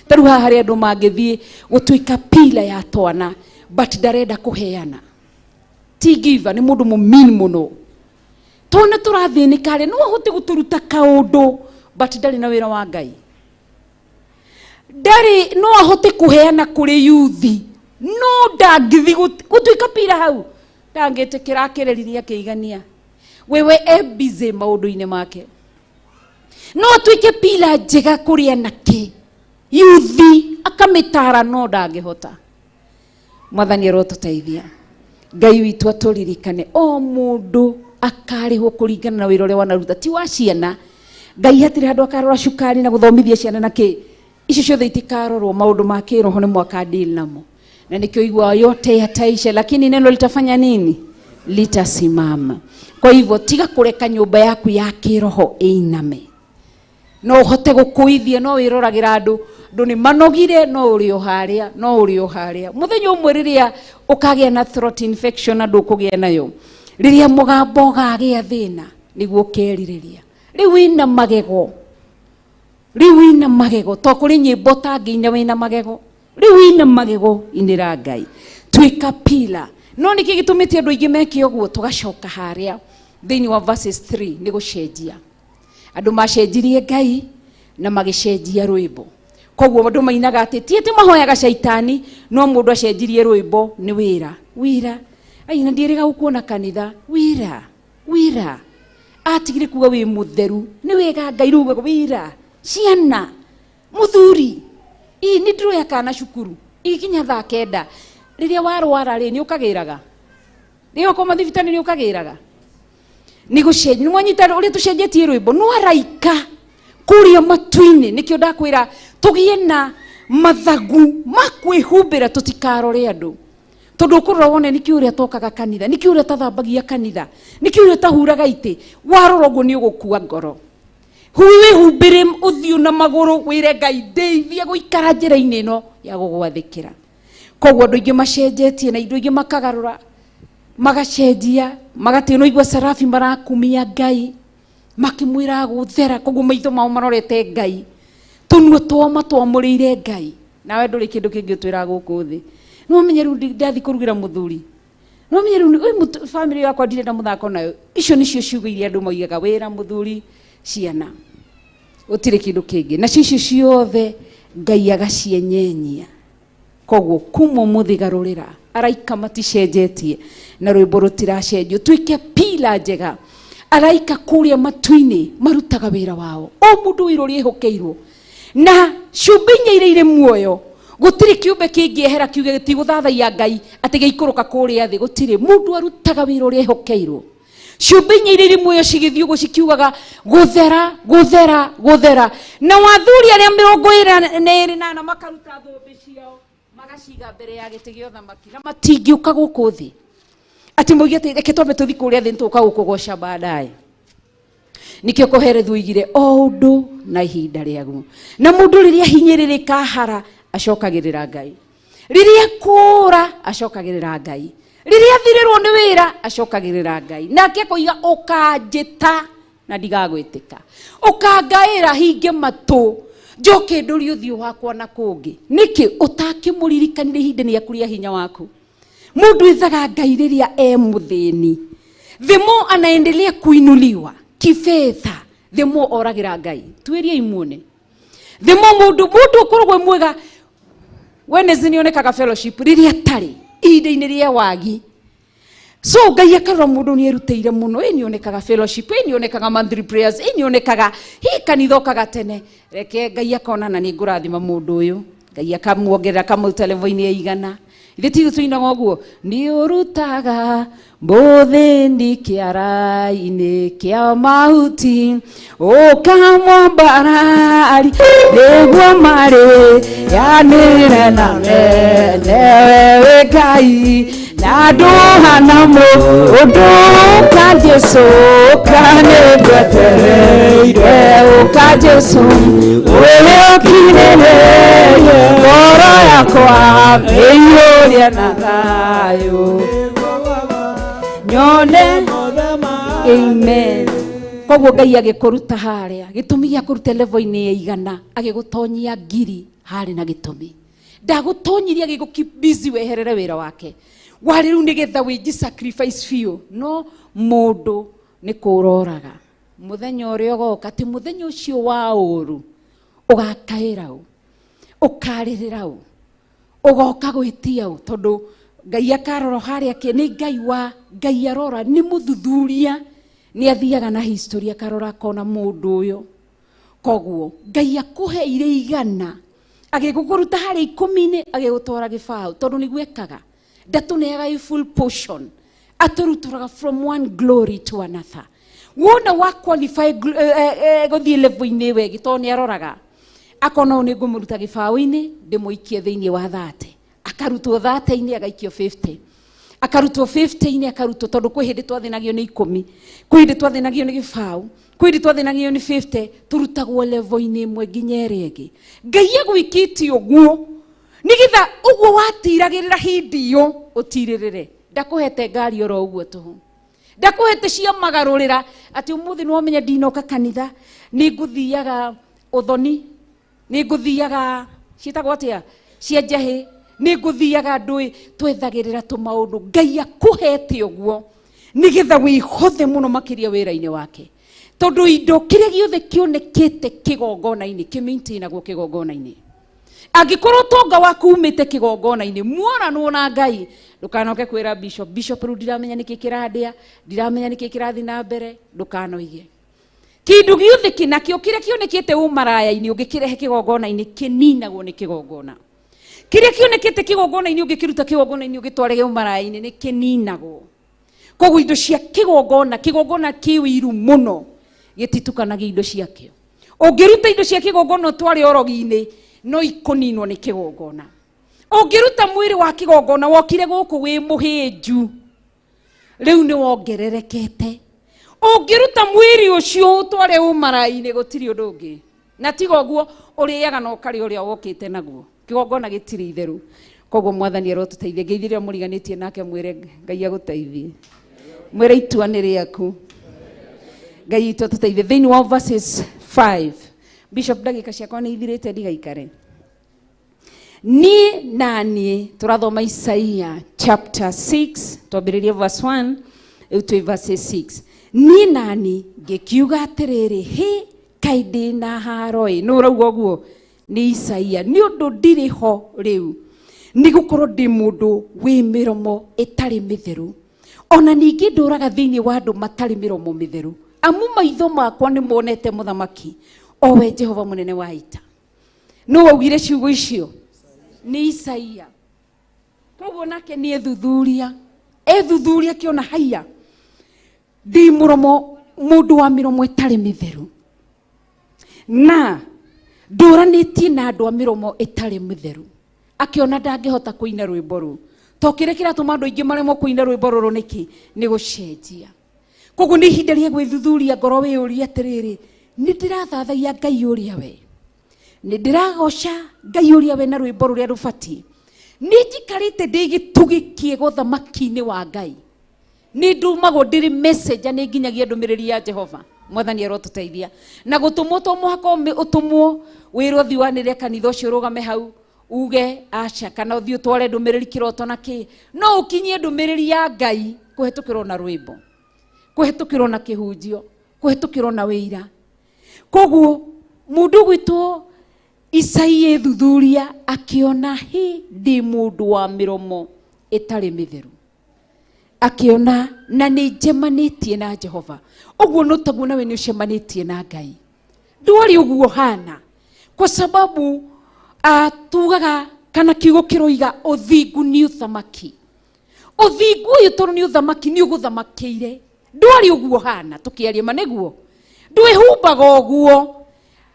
Ta rĩu haha harĩ andũ mangĩthiĩ gũtuĩka pila ya twana, but ndarenda kũheana. Ti giver, nĩ mũndũ mũmean mũno. Twana tũrathĩnĩka rĩ, no ahote gũtũruta kaũndũ, but ndarĩ na wĩra wa Ngai. Ndarĩ, no ahote kũheana kũrĩ yuthi, no ndangĩthiĩ gũtuĩka pila hau. Ndangĩtĩkĩra akĩrĩririe akĩigania. Wewe e busy maũndũ-inĩ make. No atuĩke pila njega kũrĩ anake, yuthi akamĩtara no ndangĩhota. Mwathani arotũteithia. Ngai witũ atũririkane o mũndũ akarĩhwo kũringana na wĩra ũrĩa wanaruta, ti wa ciana. Ngai hatirĩ handũ akarora cukari na gũthomithia ciana na kĩ. Icio ciothe itikarorwo, maũndũ ma kĩroho nĩ mwaka deal namo. Na nĩkĩo iguaga yote yataisha, lakini neno litafanya nini? Litasimama. Kwa hivyo tiga kũreka nyũmba yaku ya kĩroho ĩiname. No ũhote gũkũithia, no wĩroragĩra andũ, andũ nĩ manogire, no ũrĩ o harĩa, no ũrĩ o harĩa. Mũthenya ũmwe rĩrĩa ũkagĩa na throat infection na ndũkũgĩa nayo, rĩrĩa mũgambo ũgagĩa thĩna, nĩguo ũkerirĩria. Rĩu wĩna magego, rĩu wĩna magego, to kũrĩ nyĩmbo ũtangĩina wĩna magego. Rĩu wĩna magego, inĩra Ngai. Tuĩka pila. No nĩkĩ gĩtũmĩte andũ aingĩ meke ũguo? Tũgacoka harĩa thĩinĩ wa verses 3 nĩ gũcenjia. Andũ macenjirie Ngai na magĩcenjia rwĩmbo. Koguo andũ mainaga atĩ ti atĩ mahoyaga caitani, no mũndũ acenjirie rwĩmbo nĩ wĩra. Wĩra. Ai, na ndiĩrĩga gũkuona kanitha. Wĩra. Wĩra. Atigire kuga wĩ mũtheru. Nĩ wega Ngai rĩu ugaga wĩra. Ciana. Mũthuri. Ii, nĩ ndĩroya kana cukuru. Ikinya thaa kenda. Rĩrĩa warwara rĩ, nĩ ũkagĩraga? Rĩrĩa ũkoma thibitarĩ nĩ ũkagĩraga? Nĩ gũcenjia. Nĩ mwanyita ũrĩa tũcenjetie rwĩmbo. No araika kũrĩa matu-inĩ. Nĩkĩo ndakwĩra tũgĩe na mathagu ma kwĩhumbĩra tũtikarore andũ. Tondũ ũkũrora wone nĩkĩo ũrĩa tokaga kanitha, nĩkĩo ũrĩa tathambagia kanitha, nĩkĩo ũrĩa tahuraga itĩ. Warora ũguo nĩ ũgũkua ngoro. Wĩhumbĩre ũthiũ na magũrũ, wĩre Ngai ndeithia gũikara njĩra-inĩ ĩno ya gũgwathĩkĩra. Koguo andũ aingĩ macenjetie na indo ingĩ makagarũra, magacenjia, magatĩ no igua serafi marakumia Ngai, makĩmwĩra gũthera, koguo maitho mao marorete Ngai, tũnua twao matwamũrĩire Ngai. Nawe ndũrĩ kĩndũ kĩngĩ ũtwĩraga gũkũ thĩ. No ũmenye rĩu ndathiĩ kũrugĩra mũthuri. No ũmenye rĩu ũyũ family yakwa ndirenda mũthako nayo. Icio nĩcio ciugo iria andũ moigaga, wĩra, mũthuri, ciana. Gũtirĩ kĩndũ kĩngĩ. Nacio icio ciothe Ngai agacienyenyia. Koguo kuma ũmũthĩ garũrĩra, araika maticenjetie na rwĩmbo rũtiracenjio. Tuĩke pila njega. Araika kũrĩa matu-inĩ marutaga wĩra wao. O mũndũ wĩra ũrĩa ehokeirwo. Na ciũmbe inya iria irĩ muoyo, gũtirĩ kĩũmbe kĩngĩehera kiuge gĩtigũthathaiya Ngai atĩ gĩikũrũka kũrĩa thĩ. Gũtirĩ. Mũndũ arutaga wĩra ũrĩa ehokeirwo. Ciũmbe inya iria irĩ muoyo cigĩthiĩ ũguo cikiugaga gũthera gũthera gũthera. Na wathuri arĩa 24 makaruta thũmbĩ ciao magaciga mbere ya gĩtĩ gĩa ũthamaki na matingĩũka gũkũ thĩ. Atĩ moige atĩ reke twambe tũthiĩ kũrĩa thĩ nĩtũgũka gũkũgoca baadaye. Nikĩo Kohelethu oigire o ũndũ na ihinda rĩaguo. Na mũndũ rĩrĩa ahinyĩrĩrĩka hara acokagĩrĩra Ngai. Rĩrĩa kũra acokagĩrĩra Ngai. Rĩrĩa athirĩrwo nĩ wĩra acokagĩrĩra Ngai. Nake akoiga ũkanjĩta na ndigagwĩtĩka. Ũkangaĩra hinge matũ njoke ndũrie ũthiũ wakwa na kũngĩ. Nĩkĩ ũtakĩmũririkanire ihinda rĩaku rĩa hinya waku? Mũndũ ethaga Ngai rĩrĩa e mũthĩni. The more anaendelea kuinuliwa kifedha, the more oragĩra Ngai. Tuĩriei muone. The more mũndũ ũkoragwo e mwega Wednesday nĩonekaga fellowship rĩrĩa atarĩ ihinda-inĩ rĩa wagi. So Ngai akarora mũndũ nĩerutĩire mũno, ĩ nĩonekaga fellowship, ĩ nĩonekaga monthly prayers, ĩ nĩonekaga hi kanitha okaga tene. Reke Ngai akona na nĩngũrathima mũndũ ũyũ. Ngai akamuongerera akamũruta level-inĩ ya igana. Ithuĩ ti ithuĩ tũinaga ũguo, nĩũrutaga mũthĩni kĩara-inĩ kĩa mahuti ũkamwambarari nĩguo marĩ yanĩre na mene wewe Ngai na ndũhana mũndũ ũka Jesũ ũka nĩngwetereire ũka Jesũ ũrĩa ũkinyĩrĩire ngoro yakwa ĩiyũrie na thayũ nyone. Amen. Koguo Ngai agĩkũruta harĩa gĩtũmi gĩa kũruta level-inĩ ya igana agĩgũtonyia ngiri harĩ na gĩtũmi. Ndagũtonyirie agĩgũ keep busy weherere wĩra wake warĩ rĩu nĩgetha wĩnji sacrifice biũ. No mũndũ nĩ kũroraga mũthenya ũrĩa ũgoka atĩ mũthenya ũcio wa ũru ũgakaĩra ũ ũkarĩrĩra ũ ũgoka gwĩtia ũ tondũ Ngai akarora harĩa ke nĩ Ngai wa Ngai arora nĩ mũthuthuria nĩ athiaga na history akarora akona mũndũ ũyũ. Koguo Ngai akũheire igana agĩgũkũruta harĩ ikũmi-inĩ agĩgũtwara gĩbaũ tondũ nĩguo ekaga. Ndatũneaga a full portion, atũrutũraga from one glory to another. Wona wa qualify gũthiĩ level-inĩ ĩyo ĩngĩ tondũ nĩ aroraga akona ũyũ nĩ ngũmũruta gĩbaũ-inĩ ndĩmũikie thĩinĩ wa 30, akarutwo 30-inĩ agaikio 50, akarutwo 50-inĩ akarutwo tondũ kwĩ hĩndĩ twathĩnagio nĩ ikũmi, kwĩ hĩndĩ twathĩnagio nĩ gĩbaũ, kwĩ hĩndĩ twathĩnagio nĩ 50, tũrutagwo level-inĩ ĩmwe nginya ĩrĩa ĩngĩ. Ngai agwĩkĩte ũguo nĩgetha ũguo watiragĩrĩra hĩndĩ ĩyo ũtirĩrĩre. Ndakũhete ngari oro ũguo tũhũ, ndakũhete cia magarũrĩra atĩ ũmũthĩ nĩwamenya ndinoka kanitha nĩngũthiaga ũthoni, nĩngũthiaga ciĩtagwo atĩa cia njahĩ, nĩngũthiaga ndũĩ twethagĩrĩra tũmaũndũ. Ngai akũhete ũguo nĩgetha wĩhothe mũno makĩria wĩra-inĩ wake tondũ indo kĩrĩa gĩothe kĩonekĩte kĩgongona-inĩ kĩmaintainagwo kĩgongona-inĩ. Angĩkorwo ũtonga waku umĩte kĩgongona-inĩ muoranwo na Ngai, ndũkanoke kwĩra bishop, bishop rĩu ndiramenya nĩkĩ kĩrandĩa, ndiramenya nĩkĩ kĩrathiĩ na mbere, ndũkanoige. Kĩndũ gĩothe kĩnakĩo kĩrĩa kĩonekĩte ũmaraya-inĩ ũngĩkĩrehe kĩgongona-inĩ kĩninagwo nĩ kĩgongona. Kĩrĩa kĩonekĩte kĩgongona-inĩ ũngĩkĩruta kĩgongona-inĩ ũgĩtware ũmaraya-inĩ nĩ kĩninagwo. Koguo indo cia kĩgongona, kĩgongona kĩ ũiru mũno gĩtitukanagia indo ciakĩo. Ũngĩruta indo cia kĩgongona ũtware ũrogi-inĩ no ikũninwo nĩ kĩgongona. Ũngĩruta mwĩrĩ wa kĩgongona wokire gũkũ wĩ mũhĩnju rĩu nĩ wongererekete. Ũngĩruta mwĩrĩ ũcio ũtware ũmaraĩ-inĩ gũtirĩ ũndũ ũngĩ. Na tiga ũguo ũrĩaga na ũkarĩa ũrĩa wokĩte naguo. Kĩgongona gĩtirĩ itherũ. Koguo Mwathani arotũteithia. Ngeithie rĩrĩa mũriganĩtie nake mwĩre Ngai agũteithie. Mwĩre itua nĩ rĩaku. Ngai witũ atũteithie. Thĩinĩ wa verses 5 Bishop ndagĩka ciakwa nĩ ithirĩte ndigaikare. Niĩ na niĩ tũrathoma Isaia chapter 6 twambĩrĩrie verse 1 rĩu twĩ verse 6. Niĩ na niĩ ngĩkiuga atĩrĩrĩ, hĩ kaĩ ndĩ na haro ĩ. Nũ ũrauga ũguo? Nĩ Isaia. Nĩ ũndũ ndirĩ ho rĩu, nĩ gũkorwo ndĩ mũndũ wĩ mĩromo ĩtarĩ mĩtheru, ona ningĩ ndũraga thĩinĩ wa andũ matarĩ mĩromo mĩtheru, amu maitho makwa nĩ monete mũthamaki, o we Jehova mũnene wa ita. Nũ waugire ciugo icio? Nĩ Isaia. Koguo nake nĩ ethuthuria, ethuthuria akĩona haiya. Ndĩ mũromo mũndũ wa mĩromo ĩtarĩ mĩtheru na ndũranĩtie na andũ a mĩromo ĩtarĩ mĩtheru. Akĩona ndangĩhota kũina rwĩmbo rũu. To kĩrĩa kĩratũma andũ aingĩ maremwo kũina rwĩmbo rũrũ nĩkĩ? Nĩ gũcenjia. Koguo nĩ ihinda rĩa gwĩthuthuria ngoro, wĩyũrie atĩrĩrĩ, nĩ ndĩrathathaiya Ngai ũrĩa we, nĩ ndĩragoca Ngai ũrĩa we na rwĩmbo rũrĩa rũbatiĩ, nĩ njikarĩte ndĩ gĩtugĩ kĩega ũthamaki-inĩ wa Ngai, nĩ ndumagwo ndĩrĩ messenger, nĩ nginyagia ndũmĩrĩri ya Jehova. Mwathani arotũteithia. Na gũtũmwo to mũhaka ũtũmwo wĩrwo thiĩ wanĩrĩre kanitha ũcio ũrũgame hau uge aca, kana ũthiĩ ũtware ndũmĩrĩri kĩroto na kĩ. No ũkinyie ndũmĩrĩri ya Ngai kũhetũkĩrwo na rwĩmbo, kũhetũkĩrwo na kĩhunjio, kũhetũkĩrwo na wĩira. Koguo mũndũ ũgwĩtwo Isaia ethuthuria akĩona hi ndĩ mũndũ wa mĩromo ĩtarĩ mĩtheru, akĩona na nĩ njemanĩtie na Jehova. Ũguo no taguo nawe nĩ ũcemanĩtie na Ngai. Ndwarĩ ũguo hana, kwa sababu tugaga kana kiugo kĩroiga ũthingu nĩ ũthamaki. Ũthingu ũyũ tondũ nĩ ũthamaki nĩ ũgũthamakĩire. Ndwarĩ ũguo hana, tũkĩaria ma nĩguo. Ndwĩhumbaga ũguo,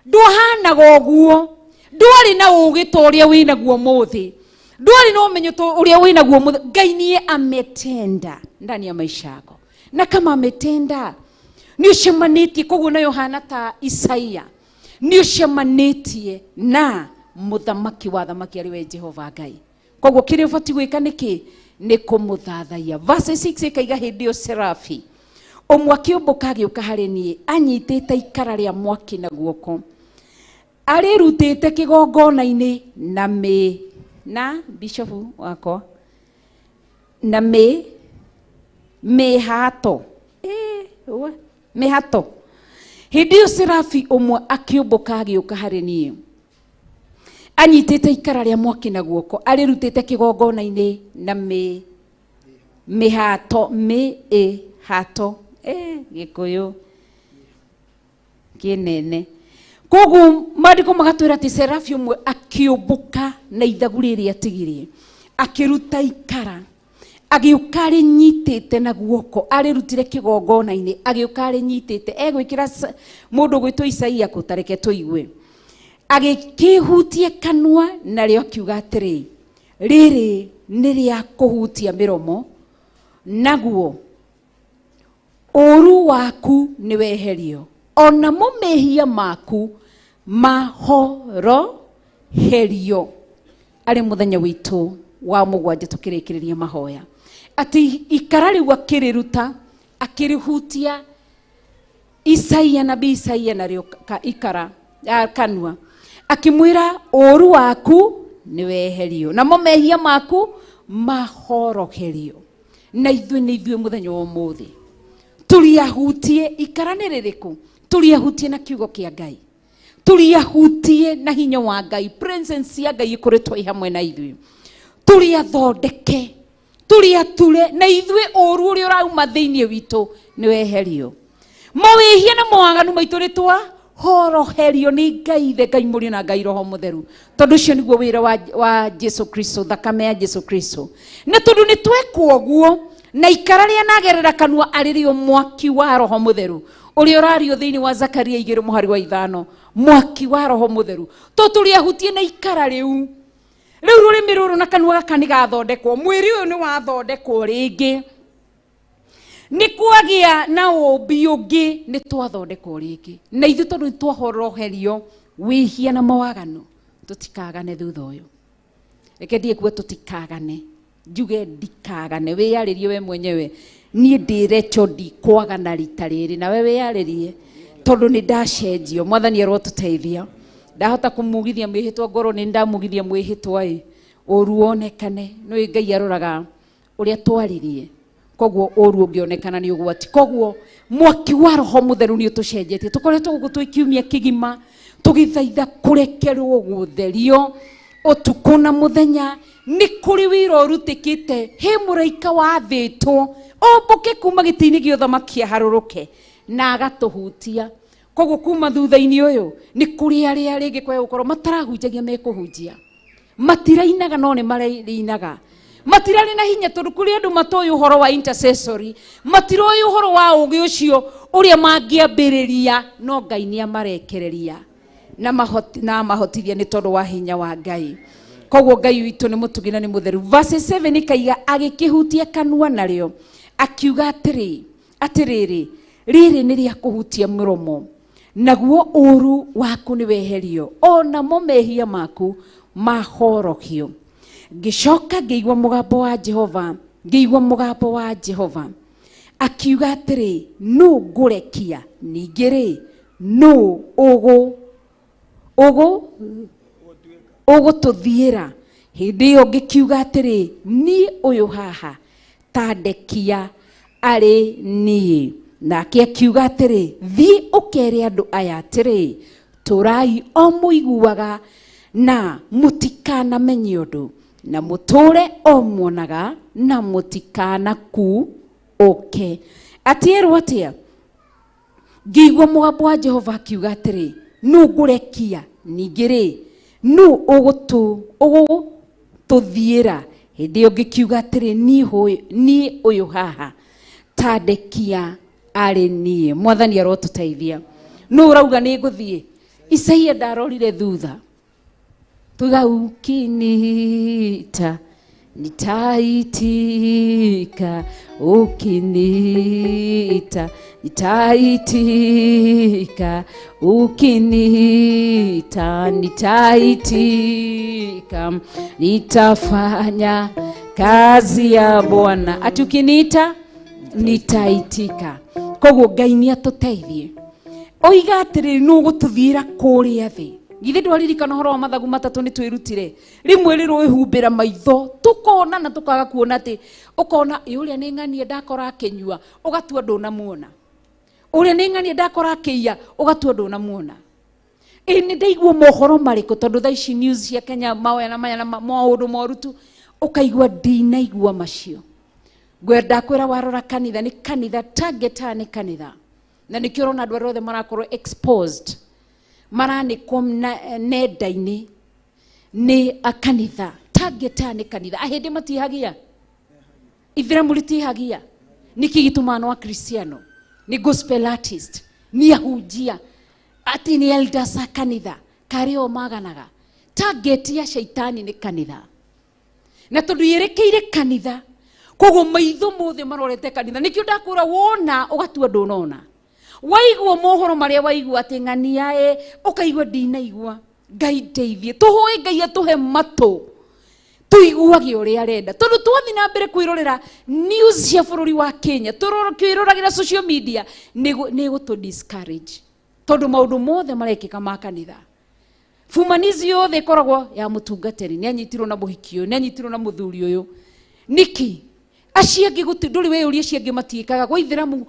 ndwahanaga ũguo, ndwarĩ na ũgĩ ta ũrĩa wĩnaguo ũmũthĩ, ndwarĩ na ũmenyo ta ũrĩa wĩnaguo ũmũthĩ. Ngai niye ametenda ndani ya maisha yako, na kama ametenda nĩ ũcemanĩtie. Koguo nayo hana ta Isaia nĩ ũcemanĩtie na mũthamaki wa thamaki arĩ we Jehova Ngai. Koguo kĩrĩa ũbatiĩ gwĩka nĩkĩ? Nĩ kũmũthathaiya. Verse 6 ĩkaiga hĩndĩ ĩyo Serafi ũmwe akĩũmbũka agĩũka harĩ niĩ anyitĩte ikara rĩa mwaki na guoko, arĩrutĩte kĩgongona-inĩ na mĩ na bishofu wakwa na mĩ mĩhato mĩhato. Hĩndĩ ĩyo Serafi ũmwe akĩũmbũka agĩũka harĩ niĩ anyitĩte ikara rĩa mwaki na guoko, arĩrutĩte kĩgongona-inĩ na mĩ mĩhato mĩ ĩ hato gĩkũyũ kĩnene. Koguo maandĩko magatwĩra atĩ Serafi ũmwe akĩũmbũka na ithagu rĩrĩa atigirie, akĩruta ikara, agĩũka arĩnyitĩte na guoko, arĩrutire kĩgongona-inĩ, agĩũka arĩnyitĩte, egwĩkĩra mũndũ ũgwĩtwo Isaia kũ? Ta reke tũigue. Agĩkĩhutia kanua narĩo akiuga atĩrĩ, rĩrĩ nĩ rĩa kũhutia mĩromo, naguo ũũru waku nĩ weherio, onamo mehia maku mahoroherio. Arĩ mũthenya witũ wa mũgwanja tũkĩrĩkĩrĩria mahoya, atĩ ikara rĩu akĩrĩruta, akĩrĩhutia Isaia, nabii Isaia narĩo ikara kanua, akĩmwĩra ũũru waku nĩ weherio, namo mehia maku mahoroherio. Na ithuĩ nĩ ithuĩ mũthenya wa ũmũthĩ tũriahutie ikara nĩ rĩrĩkũ? Tũriahutie na kiugo kĩa Ngai, tũriahutie na hinya wa Ngai, presence ya Ngai ĩkoretwo ĩ hamwe na ithuĩ, tũriathondeke, tũriature, na ithuĩ ũũru ũrĩa ũrauma thĩinĩ witũ nĩ weherio. Mawĩhia na mawaganu maitũ nĩ twahoroherio nĩ Ngai Ithe, Ngai Mũriũ na Ngai Roho Mũtheru, tondũ ũcio nĩguo wĩra wa Jesu Kristo, thakame ya Jesu Kristo. Na tondũ nĩ twekwo ũguo, na ikara rĩa nagerera kanua arĩ rĩo mwaki wa Roho Mũtheru ũrĩa ũrario thĩinĩ wa Zakaria igĩrĩ mũhari wa 5, mwaki wa Roho Mũtheru to tũrĩahutie na ikara rĩu. Rĩu rũrĩmĩ rũrũ na kanua gaka nĩ gathondekwo, mwĩrĩ ũyũ nĩ wathondekwo rĩngĩ, nĩ kwagĩa na ũmbi ũngĩ, nĩ twathondekwo rĩngĩ. Na ithuĩ tondũ nĩ twahoroherio wĩhia na mawaganu, tũtikagane thutha ũyũ. Reke ndiĩ kuo tũtikagane, njuge ndikagane, wĩyarĩrie we mwenyewe, niĩ ndĩrecho ndikwagana rita rĩrĩ, nawe wĩyarĩrie tondũ nĩ ndacenjio. Mwathani arotũteithia. Ndahota kũmugithia mwĩhĩtwa ngorwo nĩ ndamugithia mwĩhĩtwa ĩ, ũru wonekane. Nĩũĩ Ngai aroraga ũrĩa twaririe, koguo ũru ũngĩonekana nĩ ũgwati. Koguo mwaki wa Roho Mũtheru nĩ ũtũcenjetie. Tũkoretwo gũkũ twĩ kiumia kĩgima tũgĩthaitha kũrekerwo gũtherio ũtukũ na mũthenya. Nĩ kũrĩ wĩra ũrutĩkĩte, he mũraika wathĩtwo ombũke kuma gĩtĩ-inĩ gĩa ũthamaki aharũrũke na agatũhutia. Koguo kuma thutha-inĩ ũyũ nĩ kũrĩ arĩa rĩngĩ kwaya gũkorwo matarahunjagia mekũhunjia, matirainaga no nĩ marĩinaga, Matirarĩ na hinya tondũ kũrĩ andũ matoĩ ũhoro wa intercessory, matiroĩ ũhoro wa ũgĩ ũcio ũrĩa mangĩambĩrĩria, no Ngai nĩ amarekereria na mahotithia nĩ tondũ wa hinya wa Ngai. Koguo Ngai witũ nĩ mũtugi na nĩ mũtheru. Verse 7 ikaiga agĩkĩhutia kanua narĩo akiuga atĩrĩ, atĩrĩrĩ, rĩrĩ nĩ rĩa kũhutia mũromo, naguo ũũru waku nĩ weherio, o namo mehia maku mahorohio. Ngĩcoka ngĩigua mũgambo wa Jehova, ngĩigua mũgambo wa Jehova akiuga atĩrĩ, nũ ngũrekia? Ningĩ rĩ, nũ ũgũtũthiĩra? Hĩndĩ ĩyo ngĩkiuga atĩrĩ, niĩ ũyũ haha, ta ndekia arĩ niĩ. Nake akiuga atĩrĩ, thiĩ ũkere andũ aya atĩrĩ, tũrai o mũiguaga na mũtikanamenye ũndũ, na mũtũre o muonaga na mũtikanakuũke. Atĩerwo atĩa? Ngĩigua mũgambo wa Jehova akiuga atĩrĩ, nũ ngũrekia? Ningĩ rĩ, nũ ũgũtũthiĩra? Hĩndĩ ĩyo ngĩkiuga atĩrĩ, niĩ ũyũ haha, ta ndekia arĩ niĩ. Mwathani arotũteithia. Nũ ũrauga nĩ ngũthiĩ? Isaia ndarorire thutha. Tuga ukiniita nitaitika, ukiniita nitaitika, ukiniita nitaitika, nitafanya kazi ya Bwana. Ati ukiniita nitaitika. Koguo Ngai nĩ atũteithie. Oiga atĩrĩrĩ, nũ ũgũtũthiĩra kũrĩa thĩ? Githĩ ndwaririkana ũhoro wa mathagu matatũ nĩ twĩrutire? Rĩmwe rĩrũĩhumbĩra maitho tũkona na tũkaga kuona atĩ ũkona ĩ ũrĩa nĩ ng'ania ndakora akĩnyua, ũgatua ndũnamuona. Ũrĩa nĩ ng'ania ndakora akĩiya, ũgatua ndũnamuona. Ĩ nĩ ndaigua mohoro marĩkũ, tondũ thaa ici news cia Kenya mawaya na maya na maũndũ moru tu, ũkaigua ndinaigua macio. Ngwenda kwĩra warora kanitha nĩ kanitha, target haha nĩ kanitha. Na nĩkĩo ũrona andũ arĩa othe marakorwo exposed, maranĩkwo nenda-inĩ nĩ a kanitha. Target haha nĩ kanitha. Ahĩndĩ matihagia, ithĩramu rĩtihagia. Nĩkĩ gĩtũmaga no akristiano, nĩ gospel artist, nĩ ahunjia, atĩ nĩ elders a kanitha, karĩ o maganaga. Target ya shaitani nĩ kanitha. Na tondũ yerekeire kanitha, koguo maitho mothe marorete kanitha. Nĩkĩo ndakwĩra wona ũgatua ndũnona. Waigua mohoro marĩa waigua atĩ ng'ania ĩ, ũkaigua ndinaigua. Ngai ndeithie. Tũhoe Ngai atũhe matũ tũiguage ũrĩa arenda. Tondũ twathiĩ na mbere kwĩrorera news cia bũrũri wa Kenya, twĩroragĩra social media, nĩ gũtũ discourage. Tondũ maũndũ mothe marekĩka ma kanitha. Fumanizi yothe ĩkoragwo ya mũtungatĩri, nĩ anyitirwo na mũhiki ũyũ, nĩ anyitirwo na mũthuri ũyũ. Nĩkĩ? Acio angĩ gũtirĩ, ndũrĩ weyũria acio angĩ matiĩkaga. Gwa ithĩramu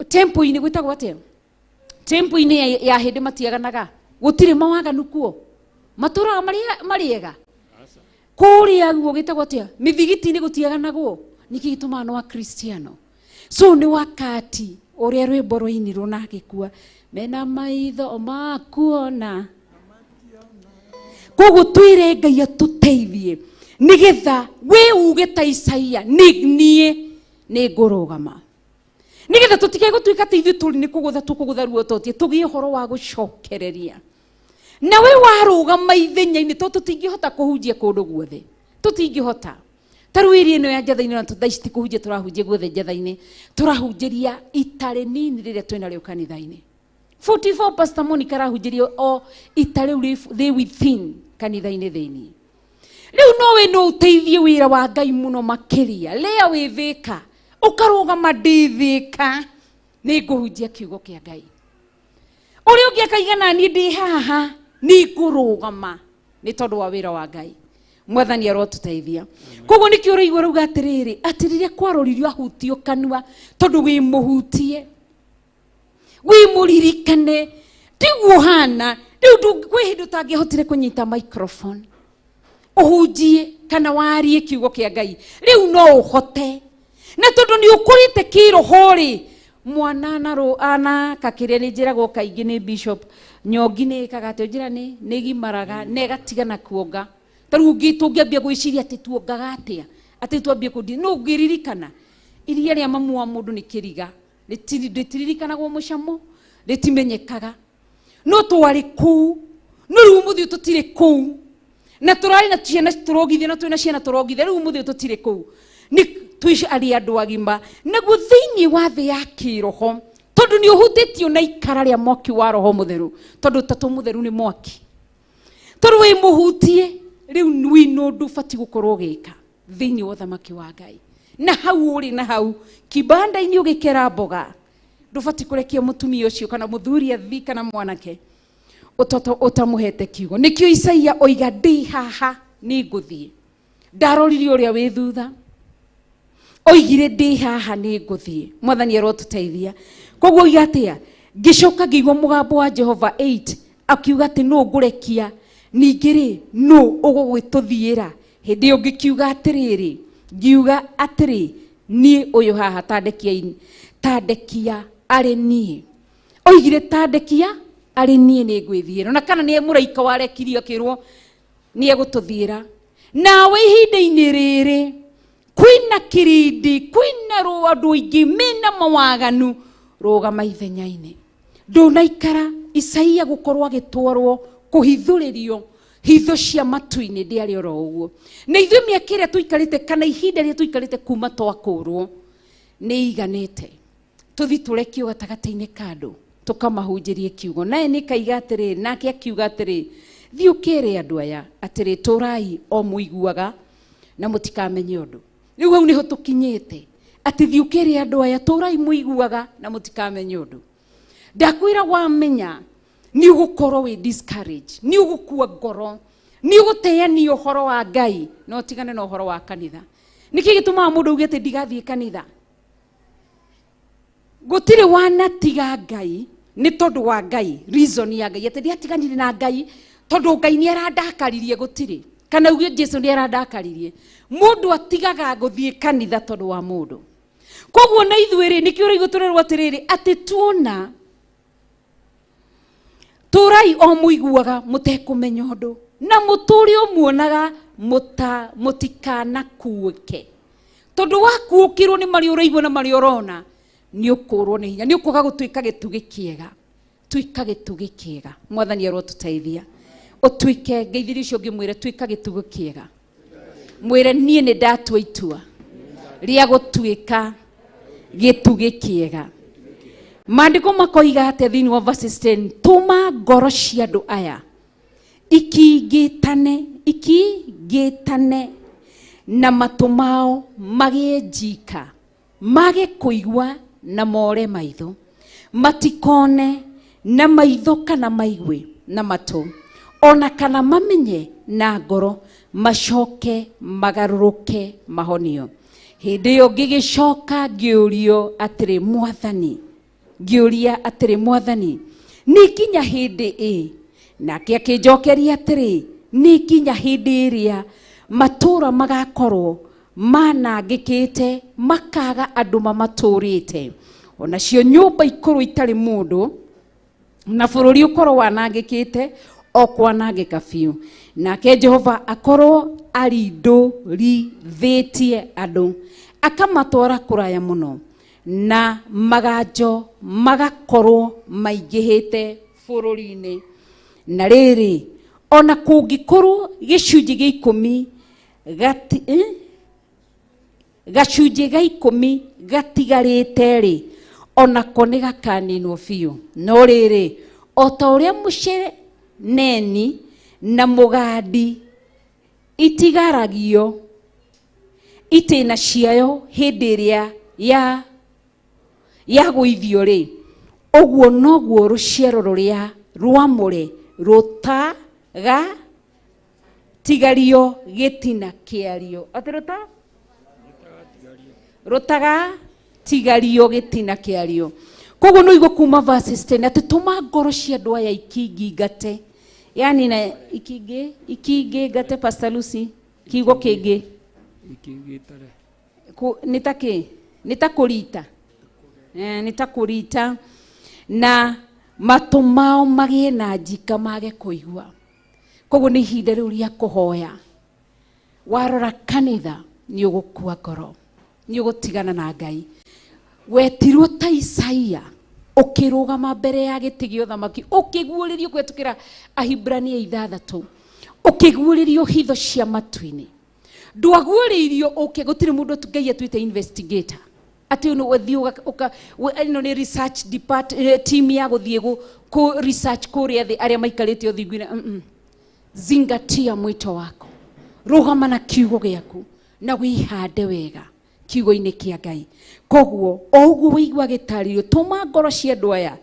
temple-inĩ gwĩtagwo atĩa? Temple-inĩ ya hĩndĩ matiaganaga. Gũtirĩ mawaganu kuo. Matũraga marĩ ega. Kũrĩa guo gĩtagwo atĩa? Mĩthigiti-inĩ gũtiaganagwo. Nĩkĩ gĩtũmaga no akristiano? So nĩ wakati ũrĩa rwĩmbo rwainirwo na agĩkua, mena maitho makuona. Koguo twĩre Ngai atũteithie nĩgetha we uge ta Isaia, niĩ nĩ ngũrũgama. Nĩgetha tũtige gũtuĩka atĩ ithuĩ tũrĩ nĩ kũgũtha tũkũgũtha ruototie, tũgĩe ũhoro wa gũcokereria. Na we warũgama ithenya-inĩ, tondũ tũtingĩhota kũhunjia kũndũ guothe. Tũtingĩhota. Ta rĩu ĩrĩa ĩno ya njatha-inĩ, na thaa ici ti kũhunjia tũrahunjia guothe njatha-inĩ, tũrahunjĩria itarĩ nini rĩrĩa twĩnarĩo kanitha-inĩ. 44 Pastor Monica arahunjĩria o ita rĩu rĩ within kanitha-inĩ thĩinĩ. Rĩu no we no ũteithie wĩra wa Ngai mũno makĩria. Rĩa wĩ Thĩka, ũkarũgama ndĩ Thĩka, nĩ ngũhunjia kiugo kĩa Ngai. Ũrĩa ũngĩ akaiga na niĩ ndĩ haha, nĩ ngũrũgama nĩ tondũ wa wĩra wa Ngai. Mwathani arotũteithia. Koguo nĩkĩo ũraigua rauga atĩrĩrĩ, atĩ rĩrĩa kwaroririo ahutio kanua, tondũ wĩ mũhutie, wĩ mũririkane, tiguo hana. Rĩu kwĩ hĩndĩ ũtangĩahotire kũnyita microphone ũhunjie kana warie kiugo kĩa Ngai, rĩu no ũhote. Na tondũ nĩ ũkũrĩte kĩroho rĩ, mwana anaka kĩrĩa nĩ njĩragwo kaingĩ nĩ bishop nyongi nĩ ĩkaga atĩ njĩra nĩ ĩgimaraga na ĩgatigana kuonga. Ta rĩu tũngĩambia gwĩciria atĩ tuongaga atĩa, Atĩ twambie kũndi no ũngĩririkana iria rĩa mamu wa mũndũ nĩ kĩriga, rĩtiririkanagwo mũcamo, rĩtimenyekaga. No twarĩ kũu, no rĩu ũmũthĩ ũyũ tũtirĩ kũu, na tũrarĩ na ciana tũrongithia, na twĩna ciana tũrongithia, rĩu ũmũthĩ ũyũ tũtirĩ kũu, nĩ twĩ arĩ andũ agima. Naguo thĩinĩ wa thĩ ya kĩroho, tondũ nĩ ũhutĩtio na ikara rĩa mwaki wa roho mũtheru, tondũ ũtatũ mũtheru nĩ mwaki, tondũ wĩ mũhutie rĩu wĩna ũndũ ũbatiĩ gũkorwo ũgĩka thĩinĩ wa ũthamaki wa Ngai. Na hau ũrĩ, na hau kibanda-inĩ ũgĩkera mboga, ndũbatiĩ kũrekia mũtumia ũcio kana mũthuri athi kana mwanake ũtamũhete kiugo. Nĩkĩo Isaia oiga, ndĩ haha nĩ ngũthiĩ. Ndarorire ũrĩa wĩ thutha, oigire ndĩ haha nĩ ngũthiĩ. Mwathani arotũteithia. Koguo oiga atĩa? Ngĩcoka ngĩigua mũgambo wa Jehova 8 akiuga atĩ nũ ngũrekia, ningĩ rĩ nũ ũgũgĩtũthiĩra? Hĩndĩ ĩyo ngĩkiuga atĩrĩrĩ, ngiuga atĩrĩ, niĩ ũyũ haha, tandekia arĩ niĩ. Oigire tandekia arĩ niĩ nĩ ngwĩthiĩra. Ona kana nĩ mũraika warekirio akĩrwo nĩ egũtũthiĩra. Nawe ihinda-inĩ rĩrĩ kwĩna kĩrĩndĩ, kwĩna andũ aingĩ mena mawaganu, rũgama ithenya-inĩ. Ndũnaikara Isaia gũkorwo agĩtwarwo kũhithũrĩrio hitho cia matu-inĩ, ndĩarĩ oro ũguo. Na ithuĩ mĩaka ĩrĩa tũikarĩte kana ihinda rĩrĩa tũikarĩte kuma twakũrwo nĩ iganĩte tũthi tũrekio gatagatĩ-inĩ ka andũ tũkamahunjĩrie kiugo. Naye nĩ kaiga atĩrĩ, nake akiuga atĩrĩ, thiĩ ũkere andũ aya atĩrĩ, tũrai o mũiguaga na mũtikamenye ũndũ. Rĩu hau nĩho tũkinyĩte, atĩ thiĩ ũkere andũ aya, tũrai mũiguaga na mũtikamenye ũndũ. Ndakwĩra wamenya nĩ ũgũkorwo wĩ discourage, nĩ ũgũkua ngoro, nĩ ũgũteania ũhoro wa Ngai na ũtigane na ũhoro wa kanitha. Nĩkĩ gĩtũmaga mũndũ auge atĩ ndigathiĩ kanitha? Gũtirĩ wanatiga Ngai nĩ tondũ wa Ngai, reason ya Ngai atĩ ndiatiganire na Ngai tondũ Ngai nĩ arandakaririe, gũtirĩ. Kana uge Jesu nĩ arandakaririe. Mũndũ atigaga gũthiĩ kanitha tondũ wa mũndũ. Koguo na ithuĩ rĩ, nĩkĩo ũraigua tũrerwo atĩrĩrĩ, atĩ tuona tũrai o mũiguaga mũtekũmenya ũndũ, na mũtũre o muonaga mũtikanakuĩke. Tondũ wakuũkĩrwo nĩ marĩa ũraigua na marĩa ũrona, nĩ ũkũrwo nĩ hinya, nĩ ũkwaga gũtuĩka gĩtugĩ kĩega. Tuĩka gĩtugĩ kĩega. Mwathani arotũteithia. Ũtuĩke, ngeithĩrie ũcio ũngĩ mwĩre, tuĩka gĩtugĩ kĩega. Mwĩre niĩ nĩ ndatua itua rĩa gũtuĩka gĩtugĩ kĩega. Maandĩko makoiga atĩa thĩinĩ wa verses 10? Tũma ngoro cia andũ aya ikingĩtane, ikingĩtane na matũ mao magĩe njika, mage kũigua na more maitho, matikone na maitho kana maigue na matũ, ona kana mamenye na ngoro, macoke magarũrũke mahonio. Hĩndĩ ĩyo ngĩgĩcoka ngĩũrio atĩrĩ, Mwathani, ngĩũria atĩrĩ, Mwathani, nĩ nginya hĩndĩ ĩ? Nake akĩnjokeria atĩrĩ, nĩ nginya hĩndĩ ĩrĩa matũũra magakorwo manangĩkĩte, makaga andũ mamatũrĩte, onacio nyũmba ikorwo itarĩ mũndũ, na bũrũri ũkorwo wanangĩkĩte o kwanangĩka biũ, nake Jehova akorwo arindũrithĩtie andũ akamatwara kũraya mũno, na maganjo magakorwo maingĩhĩte bũrũri-inĩ. Na rĩrĩ, ona kũngĩkorwo gĩcunjĩ gĩa ikũmi gacunjĩ ga ikũmi gatigarĩte rĩ, onako nĩ gakaninwo biũ. No rĩrĩ, o ta ũrĩa mũceneni na mũgandi itigaragio itĩna ciayo hĩndĩ ĩrĩa ya gũithio rĩ, ũguo noguo rũciaro rũrĩa rwamũre rũtagatigario gĩtina kĩario. Atĩ rũtagatigario gĩtina kĩario. Koguo no igũ kuma verses 10 atĩ tũma ngoro cia andũ aya ikingingate, yani na ikingĩ ikingingate. Pastor Lucy, kiugo kĩngĩ Ikingitare. Nĩ ta kĩ? Nĩ ta kũrita. Nĩ ta kũrita, na matũ mao magĩe na njika mage kũigua. Koguo nĩ ihinda rĩu rĩa kũhoya. Warora kanitha Nĩ ũgũkua ngoro, nĩ ũgũtigana na Ngai. Wetirwo ta Isaia, ũkĩrũgama mbere ya gĩtĩ gĩa ũthamaki, ũkĩguũrĩrio kũhetũkĩra Ahibrania 6, ũkĩguũrĩrio hitho cia matu-inĩ. Ndwaguũrĩirio ũke, gũtirĩ mũndũ Ngai atuĩte investigator atĩ ũyũ ũthiĩ ĩno nĩ research depart, team ya gũthiĩ kũ research kũrĩa thĩ arĩa maikarĩte ũthingu-inĩ. Zingatia mwito wako, rũgama na kiugo gĩaku na wĩhande wega kiugo-inĩ kĩa Ngai. Koguo o ũguo wĩigua gĩtarĩrio, tũma ngoro cia andũ aya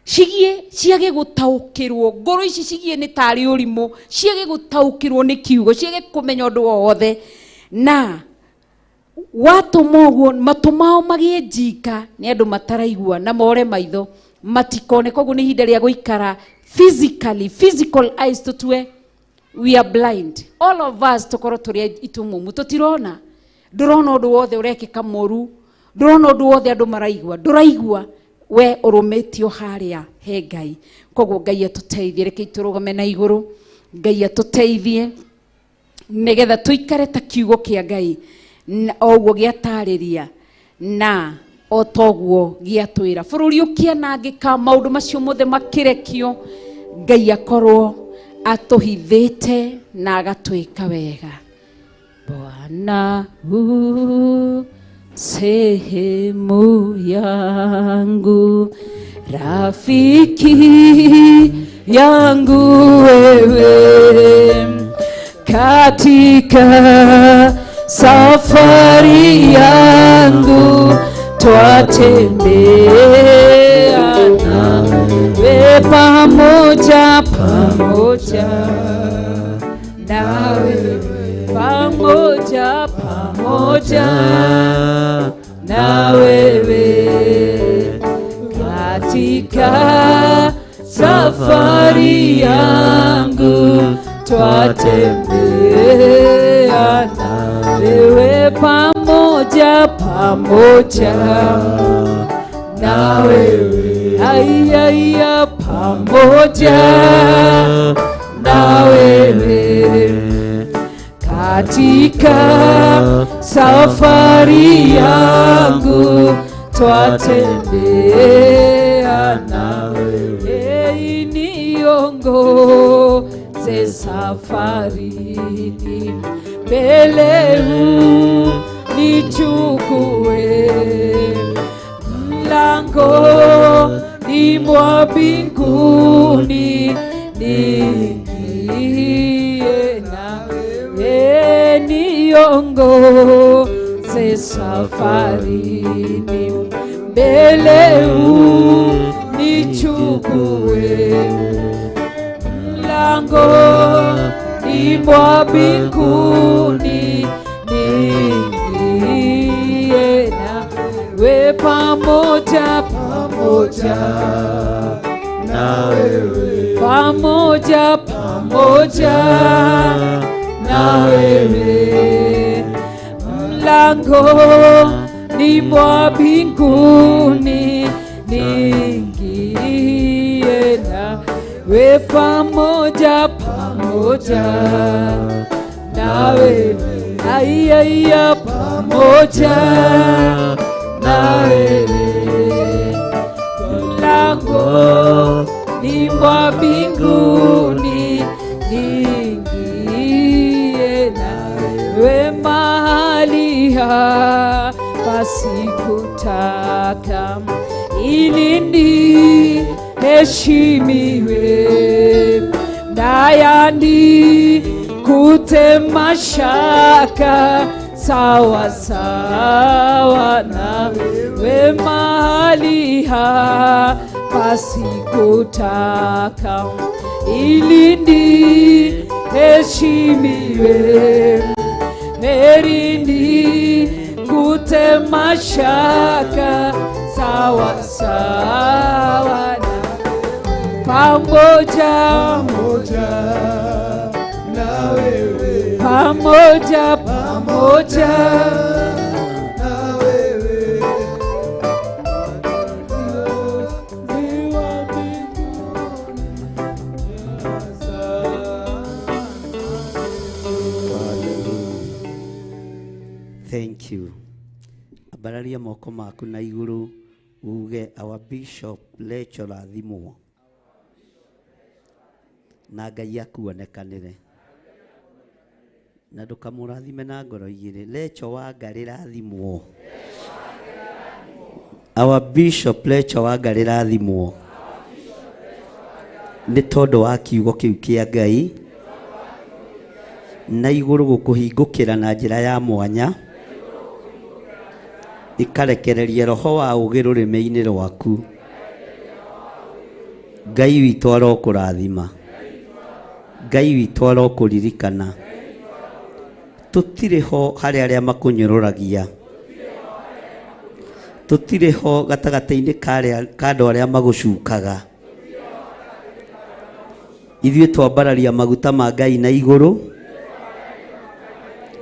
cigie ciage gũtaũkĩrwo, ngoro ici cigie nĩ tarĩ ũrimũ, ciage gũtaũkĩrwo nĩ kiugo, ciage kũmenya ũndũ o wothe. Na watũma ũguo matũ mao magĩe njika nĩ andũ mataraigua na more maitho matikone. Koguo nĩ ihinda rĩa gũikara physically, physical eyes tũtue we are blind, all of us tũkorwo tũrĩ itumumu, tũtirona. Ndũrona ũndũ wothe ũrekĩka mũru, ndũrona ũndũ wothe andũ maraigua, ndũraigua, we ũrũmĩtio harĩa he Ngai. Koguo Ngai atũteithie, reke tũrũgame na igũrũ. Ngai atũteithie nĩgetha tũikare ta kiugo kĩa Ngai o ũguo gĩatarĩria na o toguo gĩatwĩra. Bũrũri ũkĩanangĩka, maũndũ macio mothe makĩrekio, Ngai akorwo atũhithĩte na agatwĩka wega. Bwana u sehemu yangu, rafiki yangu wewe, katika safari yangu twatembea nawe, pamoja, pamoja nawe, pamoja, pamoja na wewe, katika safari yangu twatembea na wewe, pamoja, pamoja na wewe, ai, ai, pamoja na wewe, katika safari yangu twatembea na wewe, niongoze safarini, mbele unichukue, mlangoni mwa mbinguni niingie nawe, niongoze safarini, mbele unichukue, mlangoni mwa mbinguni niingie nawe, pamoja, pamoja na wewe, pamoja, pamoja na wewe, mlangoni mwa mbinguni niingie nawe, pamoja, pamoja nawe, ai, ai, pamoja na wewe, mlangoni mwa mbinguni niingie nawe, mahali hapa sikutaka, ili niheshimiwe, na yanikute mashaka, sawa sawa nawe, mahali hapa sikutaka, ili niheshimiwe, heri nikute mashaka, sawa sawa na pamoja, pamoja na wewe, pamoja, pamoja na wewe, Thank you. Ambararia moko maku na igũrũ uge our bishop Rachel rathimwo na Ngai akuonekanĩre na ndũkamũrathime na ngoro igĩrĩ. Rachel Wangarĩ rathimwo. Our bishop Rachel Wangarĩ rathimwo nĩ tondũ wa kiugo kĩu kĩa Ngai na igũrũ gũkũhingũkĩra na njĩra ya mwanya ikarekereria roho wa ũũgĩ rũrĩmĩ-inĩ rwaku. Ngai witũ arokũrathima, Ngai witũ arokũririkana. Tũtirĩ ho harĩ arĩa makũnyũrũragia, tũtirĩ ho gatagatĩ-inĩ ka andũ arĩa magũcukaga. Ithuĩ twambararia maguta ma Ngai na igũrũ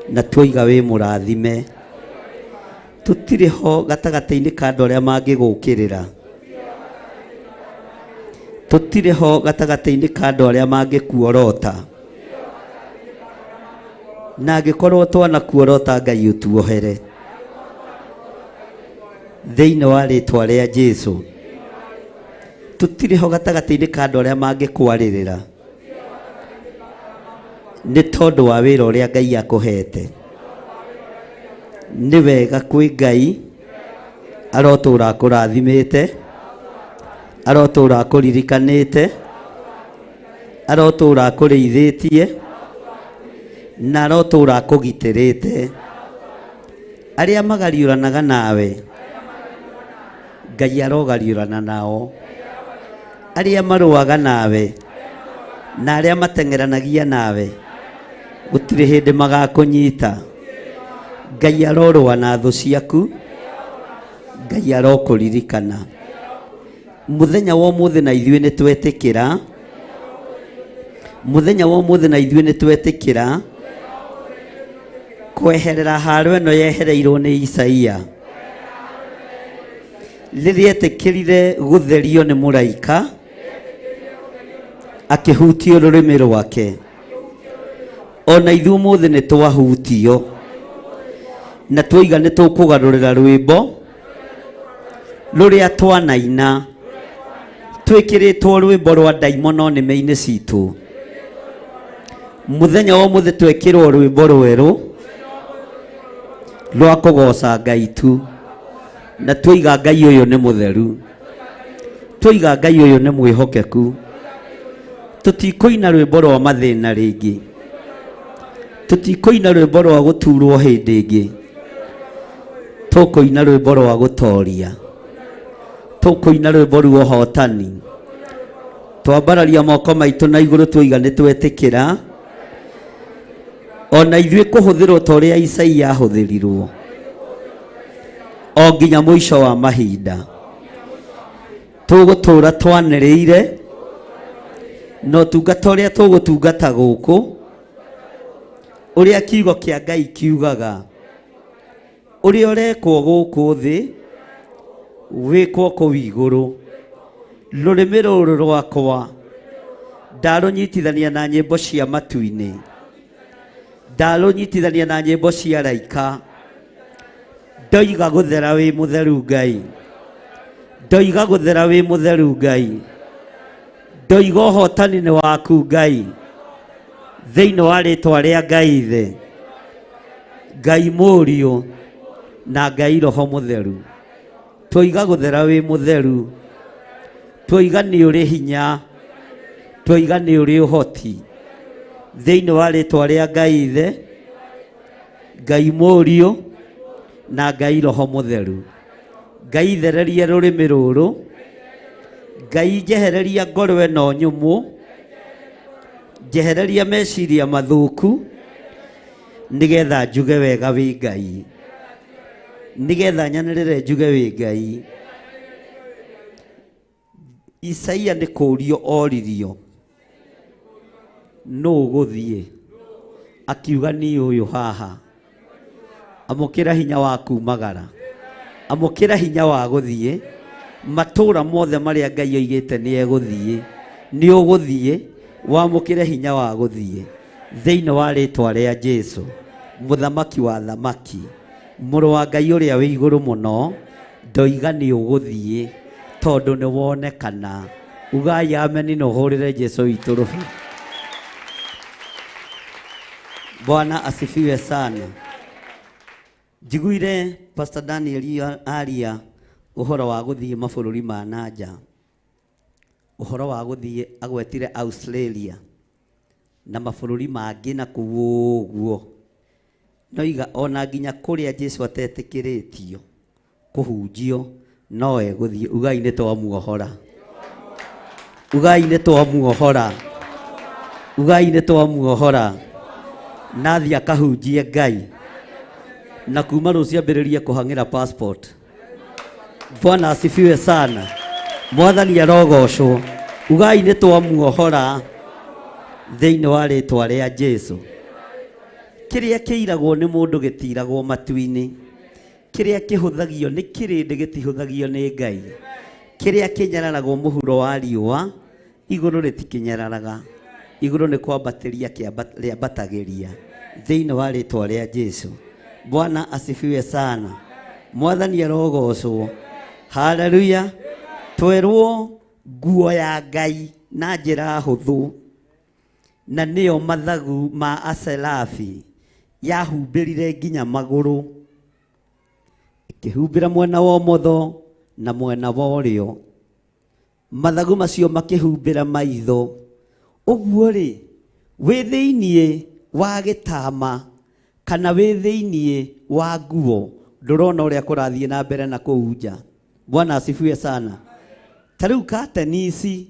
na twoiga wĩ mũrathime. Tũtirĩ ho gatagatĩ-inĩ ka andũ arĩa mangĩgũkĩrĩra, tũtirĩ ho gatagatĩ-inĩ ka andũ arĩa mangĩkuorota, na angĩkorwo twanakuorota Ngai ũtuohere thĩinĩ wa rĩtwa rĩa Jesu. Tũtirĩ ho gatagatĩ-inĩ ka andũ arĩa mangĩkwarĩrĩra nĩ tondũ wa wĩra ũrĩa Ngai akũhete. Nĩ wega kwĩ Ngai arotũra akũrathimĩte, arotũra akũririkanĩte, arotũra akũrĩithĩtie na arotũra akũgitĩrĩte. Arĩa magariũranaga nawe Ngai arogariũrana nao. Arĩa marũaga nawe na arĩa mateng'eranagia nawe gũtirĩ hĩndĩ magakũnyita. Ngai arorũa na thũ ciaku, Ngai arokũririkana. Mũthenya wa ũmũthĩ na ithuĩ nĩ twetĩkĩra, mũthenya wa ũmũthĩ na ithuĩ nĩ twetĩkĩra kweherera haro ĩno yehereirwo nĩ Isaia rĩrĩa etĩkĩrire gũtherio nĩ mũraika akĩhutio rũrĩmĩ rwake. Ona ithuĩ ũmũthĩ nĩ twahutio na twoiga nĩ tũkũgarũrĩra rwĩmbo rũrĩa twanaina twĩkĩrĩtwo rwĩmbo rwa ndaimono nĩme-inĩ citũ. Mũthenya wa ũmũthĩ twekĩrwo rwĩmbo rwerũ rwa kũgoca Ngai tu, na twoiga Ngai ũyũ nĩ mũtheru, twoiga Ngai ũyũ nĩ mwĩhokeku. Tũtikũina rwĩmbo rwa mathĩna rĩngĩ, tũtikũina rwĩmbo rwa gũturwo hĩndĩ ĩngĩ, tũkũina rwĩmbo rwa gũtoria, tũkũina rwĩmbo rwa ũhotani. Twambararia moko maitũ na igũrũ twoiga nĩ twetĩkĩra ona ithuĩ kũhũthĩrwo ta ũrĩa Isaia ahũthĩrirwo o nginya mũico wa mahinda. Tũgũtũra twanĩrĩire na ũtungata ũrĩa tũgũtungata gũkũ, ũrĩa kiugo kĩa Ngai kiugaga, ũrĩa ũrekwo gũkũ thĩ wĩkwo kũu igũrũ. Rũrĩmĩ rũrũ rwakwa ndarũnyitithania na nyĩmbo cia matu-inĩ, ndarũnyitithania na nyĩmbo cia raika. Ndoiga gũthera wĩ mũtheru Ngai, ndoiga gũthera wĩ mũtheru Ngai, ndoiga ũhotani nĩ waku Ngai, thĩinĩ wa rĩtwa rĩa Ngai Ithe, Ngai Mũriũ na Ngai Roho Mũtheru. Twoiga gũthera wĩ mũtheru, twoiga nĩ ũrĩ hinya, twoiga nĩ ũrĩ ũhoti, thĩinĩ wa rĩtwa rĩa Ngai Ithe, Ngai Mũriũ na Ngai Roho Mũtheru. Ngai thererie rũrĩmĩ rũrũ, Ngai njehereria ngoro ĩno nyũmũ, njehereria meciria mathũku, nĩgetha njuge wega wĩ Ngai, nĩgetha nyanĩrĩre njuge wĩ Ngai. Isaia nĩ kũũrio oririo nũ ũgũthiĩ, akiuga niĩ ũyũ haha. Amũkĩra hinya wa kumagara, amũkĩra hinya wa gũthiĩ matũũra mothe marĩa Ngai oigĩte nĩ egũthiĩ, nĩ ũgũthiĩ wamũkĩre hinya wa gũthiĩ thĩinĩ wa rĩtwa rĩa Jesu, mũthamaki wa thamaki. Mũrũ wa Ngai ũrĩa wĩ igũrũ mũno, ndoiga nĩ ũgũthiĩ tondũ nĩ wonekana. Ugai ameni na ũhũrĩre Jesu witũ rũhĩ. Bwana asifiwe sana. Njiguire Pastor Daniel aria ũhoro wa gũthiĩ mabũrũri ma na nja, ũhoro wa gũthiĩ agwetire Australia na mabũrũri mangĩ na kũu ũguo. Noiga ona nginya kũrĩa Jesu atetĩkĩrĩtio kũhunjio no egũthiĩ. Ugai nĩ twamuohora. Ugai nĩ twamuohora. Ugai nĩ twamuohora. Nathiĩ akahunjie Ngai. Na kuma rũciũ ambĩrĩrie kũhang'ĩra passport. Bwana asifiwe sana. Mwathani arogocwo. Ugai nĩ twamuohora thĩinĩ wa rĩtwa rĩa Jesu. Kĩrĩa kĩiragwo nĩ mũndũ gĩtiragwo matu-inĩ. Kĩrĩa kĩhũthagio nĩ kĩrĩndĩ gĩtihũthagio nĩ Ngai. Kĩrĩa kĩnyararagwo mũhuro wa riũa, igũrũ rĩtikĩnyararaga. Igũrũ nĩ kwambatĩria rĩambatagĩria thĩinĩ wa rĩtwa rĩa Jesu. Bwana asifiwe sana. Mwathani arogocwo. Haleluya. Twerwo nguo ya Ngai na njĩra hũthũ, na nĩyo mathagu ma aserafi, yahumbĩrire nginya magũrũ, ĩkĩhumbĩra mwena wa ũmotho na mwena wa ũrĩo. Mathagu macio makĩhumbĩra maitho. Ũguo rĩ, wĩ thĩiniĩ wa gĩtama kana wĩ thĩiniĩ wa nguo, ndũrona ũrĩa kũrathiĩ na mbere na kũu nja. Bwana asifiwe sana. Ta rĩu kateni ici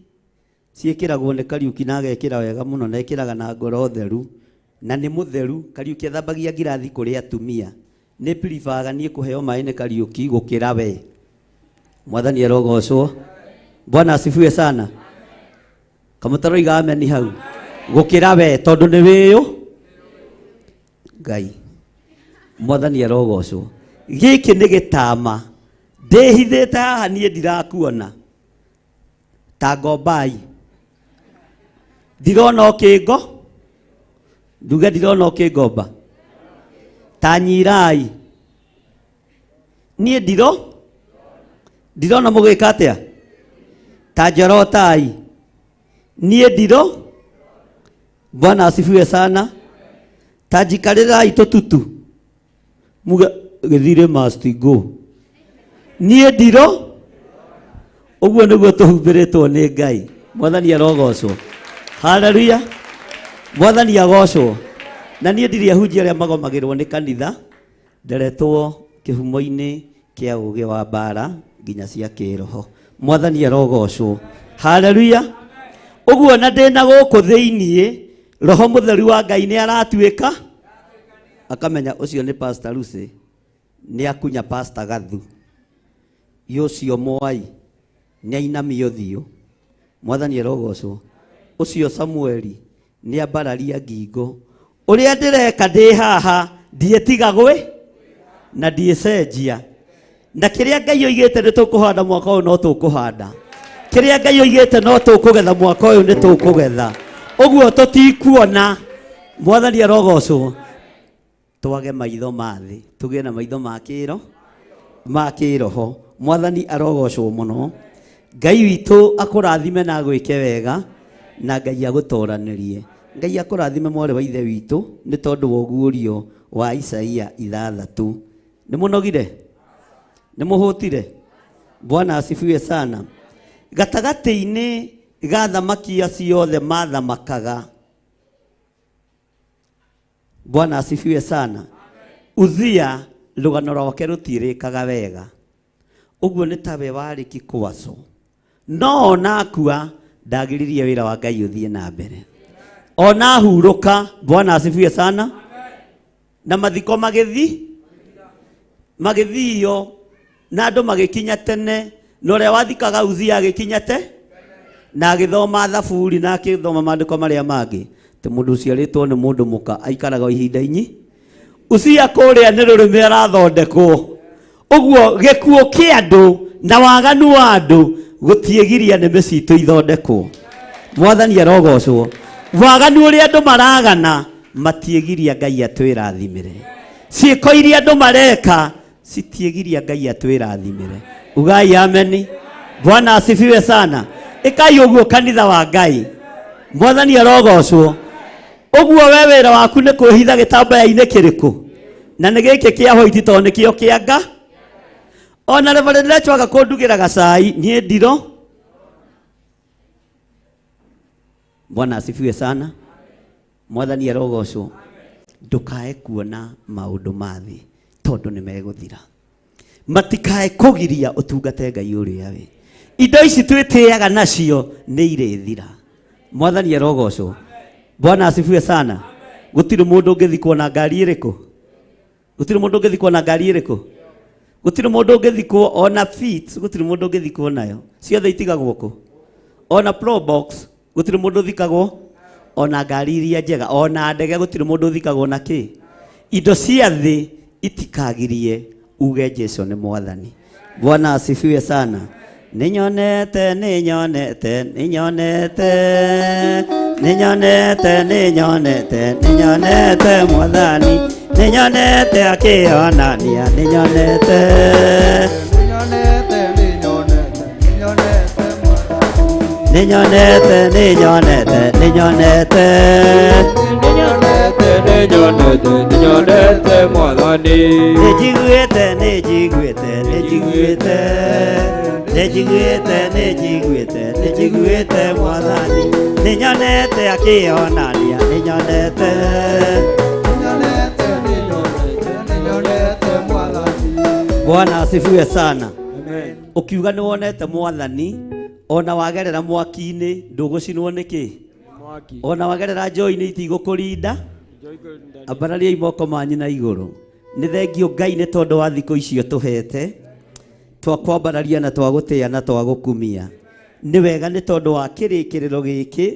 ciĩkĩragwo nĩ Kariuki na agekĩra wega mũno, na ekĩraga na ngoro theru na nĩ mũtheru. Kariuki athambagia ngirathi kũrĩ atumia. Nĩ piribaga niĩ kũheo maĩ nĩ Kariuki gũkĩra we. Mwathani arogocwo. Bwana asifiwe sana. Kamũtaroiga ameni hau. Gũkĩra we tondũ nĩ wĩyũ Ngai. Mwathani arogocwo. Gĩkĩ nĩ gĩtama ndĩhithĩte haha niĩ ndirakuona ta ngombai, ndirona ũkĩngo, nduge ndirona ũkĩngomba ta nyirai, niĩ ndirona mũgĩka atĩa ta njorotai, niĩ ndiro. Bwana asifiwe sana. Ta njikarĩrai tũtutu muge gĩthirĩ must go, niĩ ndiro. Ũguo nĩguo tũhumbĩrĩtwo nĩ Ngai. Mwathani arogocwo. Haleluya. Mwathani agocwo. Na niĩ ndirĩ ahunjia arĩa magomagĩrwo nĩ kanitha, nderetwo kĩhumo-inĩ kĩa ũgĩ wa mbara nginya cia kĩroho. Mwathani arogocwo. Haleluya. Ũguo na ndĩna gũkũ thĩiniĩ, Roho Mũtheru wa Ngai nĩ aratuĩka akamenya ũcio nĩ Pastor Lucy, nĩ akunya Pastor Gathu, ũcio mwai nĩ ainamia ũthiũ. Mwathani arogocwo. Ũcio Samueli nĩ ambararia ngingo. Ũrĩa ndĩreka ndĩ haha ndiĩtiga gwĩ na ndiĩcenjia. Na kĩrĩa Ngai oigĩte nĩ tũkũhanda mwaka ũyũ no tũkũhanda. Kĩrĩa Ngai oigĩte no tũkũgetha mwaka ũyũ nĩ tũkũgetha. Ũguo tũtikuona. Mwathani arogocwo. Twage maitho ma thĩ, tũgĩe na maitho ma kĩro ma kĩroho. Mwathani arogocwo mũno. Ngai witũ akũrathime na agwĩke wega, na Ngai agũtoranĩrie. Ngai akũrathime mwarĩ wa ithe witũ nĩ tondũ wa ũguũrio wa Isaia 6. Nĩ mũnogire? Nĩ mũhũtire? Bwana asifiwe sana. Gatagatĩ-inĩ ga thamaki acio othe mathamakaga, Bwana asifiwe sana, Uzia rũgano rwake rũtirĩkaga wega. Ũguo nĩ tawe warĩ kikwaco, no ona akua ndagiririe wĩra wa Ngai ũthiĩ na mbere. Ona ahurũka, Bwana asifiwe sana, na mathiko magĩthi magĩthio na andũ magĩkinya tene, na ũrĩa wathikaga Uzia agĩkinya te na agĩthoma thaburi na akĩthoma maandĩko marĩa mangĩ. Atĩ mũndũ ũciarĩtwo nĩ mũndũ mũka aikaraga o ihinda inyi. Uzia kũrĩa nĩ rũrĩmĩ arathondekwo. Ũguo gĩkuũ kĩa andũ na waganu wa andũ gũtiĩgiria nĩmĩ citũ ithondekwo. Mwathani arogocwo. Waganu ũrĩa andũ maragana matiĩgiria Ngai atwĩrathimĩre. Ciĩko iria andũ mareka citiĩgiria Ngai atwĩrathimĩre. Ugai ameni. Bwana asifiwe sana. Ĩkai ũguo kanitha wa Ngai. Mwathani arogocwo. Ũguo we wĩra waku nĩ kwĩhitha gĩtambaya-inĩ kĩrĩkũ? Na nĩ gĩkĩ kĩa white tondũ nĩkĩo kĩa nga. Ona Reverend Lecho aga kũndugĩra gacai niĩ ndiro. Bwana asifiwe sana. Mwathani arogocwo. Ndukae kuona maũndũ ma thĩ tondũ nĩ megũthira. Matikae kũgiria ũtungate Ngai ũrĩa wĩ. Indo ici twĩtĩaga nacio nĩ irĩthira. Mwathani arogocwo. Bwana asifiwe sana. Gũtirĩ mũndũ ũngĩthikwo na ngari ĩrĩkũ? Gũtirĩ mũndũ ũngĩthikwo na ngari ĩrĩkũ? Gũtirĩ mũndũ ũngĩthikwo ona feet, gũtirĩ mũndũ ũngĩthikwo nayo. Ciothe itigagwo kũ? Ona pro box, gũtirĩ mũndũ ũthikagwo ona ngari iria njega, ona ndege gũtirĩ mũndũ ũthikagwo na kĩ. Indo cia thĩ itikagirie uge Jesu nĩ mwathani. Bwana asifiwe sana. Nĩnyonete, nĩnyonete, nĩnyonete, nĩnyonete, nĩnyonete, nĩnyonete mwathani, nĩnyonete akĩonania, nĩnyonete. Nĩnyonete, nĩnyonete, nĩnyonete. Nĩnyonete, nĩnyonete mwathani. Nĩnjiguĩte, nĩnjiguĩte, nĩnjiguĩte. Nĩnjiguĩte, nĩnjiguĩte, nĩnjiguĩte mwathani. Nĩnyonete akĩonania, nĩnyonete. Bwana asifiwe sana. Ũkiuga nĩ wonete mwathani, ona wagerera mwaki-inĩ ndũgũcinwo nĩ kĩ? Ona wagerera njũĩ-inĩ itigũkũrinda. Ambarariai moko manyu na igũrũ. Nĩ thengio Ngai nĩ tondũ wa thikũ icio tũhete twakwambararia na twagũtĩa na twagũkumia. Nĩ wega nĩ tondũ wa kĩrĩkĩrĩro gĩkĩ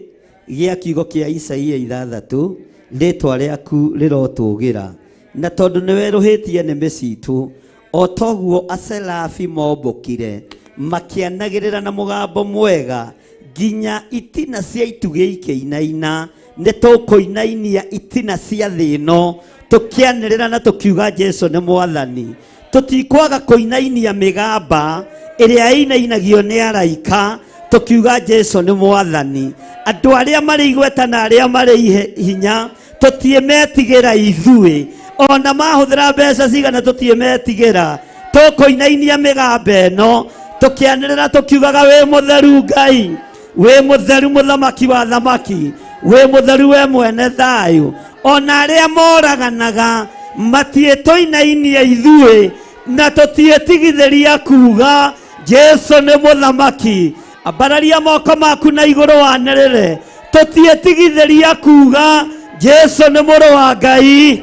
gĩa kiugo kĩa Isaia 6 rĩtwa rĩaku rĩrotũgĩra, na tondũ nĩ werũhĩtie nĩmĩ citũ o toguo aserafi mombũkire makĩanagĩrĩra na mũgambo mwega nginya itina cia itugĩ ikĩinaina. Nĩ tũkũinainia itina cia thĩ ĩno tũkĩanĩrĩra na tũkiuga Jesu nĩ mwathani. Tũtikwaga kũinainia mĩgamba ĩrĩa ĩinainagio nĩ araika tũkiuga Jesu nĩ mwathani. Andũ arĩa marĩ igweta na arĩa marĩ hinya tũtiĩmetigĩra ithuĩ, ona mahũthĩra mbeca cigana tũtiĩmetigĩra. Tũkũinainia mĩgamba ĩno tũkĩanĩrĩra tũkiugaga wĩ mũtheru Ngai, wĩ mũtheru mũthamaki wa thamaki, wĩ mũtheru we mwene thayũ. Ona arĩa moraganaga matiĩtũinainia ithuĩ na tũtiĩtigithĩria kuga Jesu nĩ mũthamaki. Ambararia moko maku na igũrũ wanĩrĩre, tũtiĩtigithĩria kuga Jesu nĩ mũrũ wa Ngai.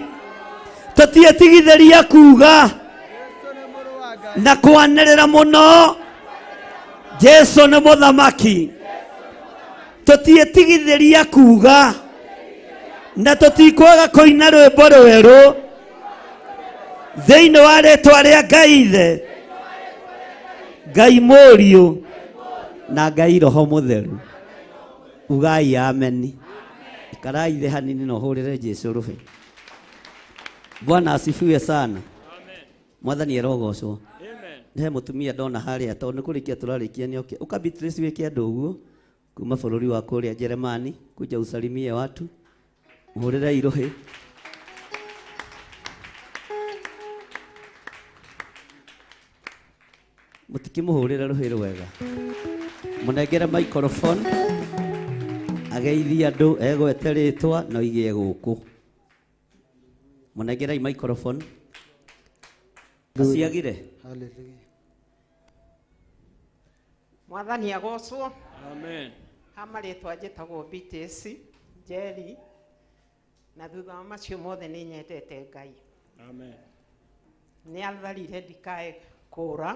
Tũtiĩtigithĩria kuga na kwanĩrĩra mũno Jesu nĩ mũthamaki. Tũtiĩtigithĩria kuga na tũtikwaga kũina rwĩmbo rwerũ thĩinĩ wa rĩtwa rĩa Ngai Ithe, Ngai Mũriũ na Ngai Roho Mũtheru. Ugai ameni. Ikarai thĩ hanini na ũhũrĩre Jesu rũhĩ. Bwana asifiwe sana. Mwathani arogocwo. He mũtumia ndona harĩa tondũ nĩ kũrĩkia tũrarĩkia nĩ oke. Ũka Beatrice wĩke andũ ũguo kuma bũrũri wa kũrĩa Jeremani, kuja usalimie watu. Mũhũrĩre rũhĩ. Mũtikĩmũhũrĩre rũhĩ rwega. Mũnengere microphone ageithie andũ, egwete rĩtwa na oige gũkũ. Mũnengerei microphone. Aciagire. Hallelujah. Mwathani agocwo. Amen. Ha marĩtwa njĩtagwo Beatrice Njeri, na thutha wa macio mothe nĩ nyendete Ngai. Amen. Nĩ atharire ndikae kũũra,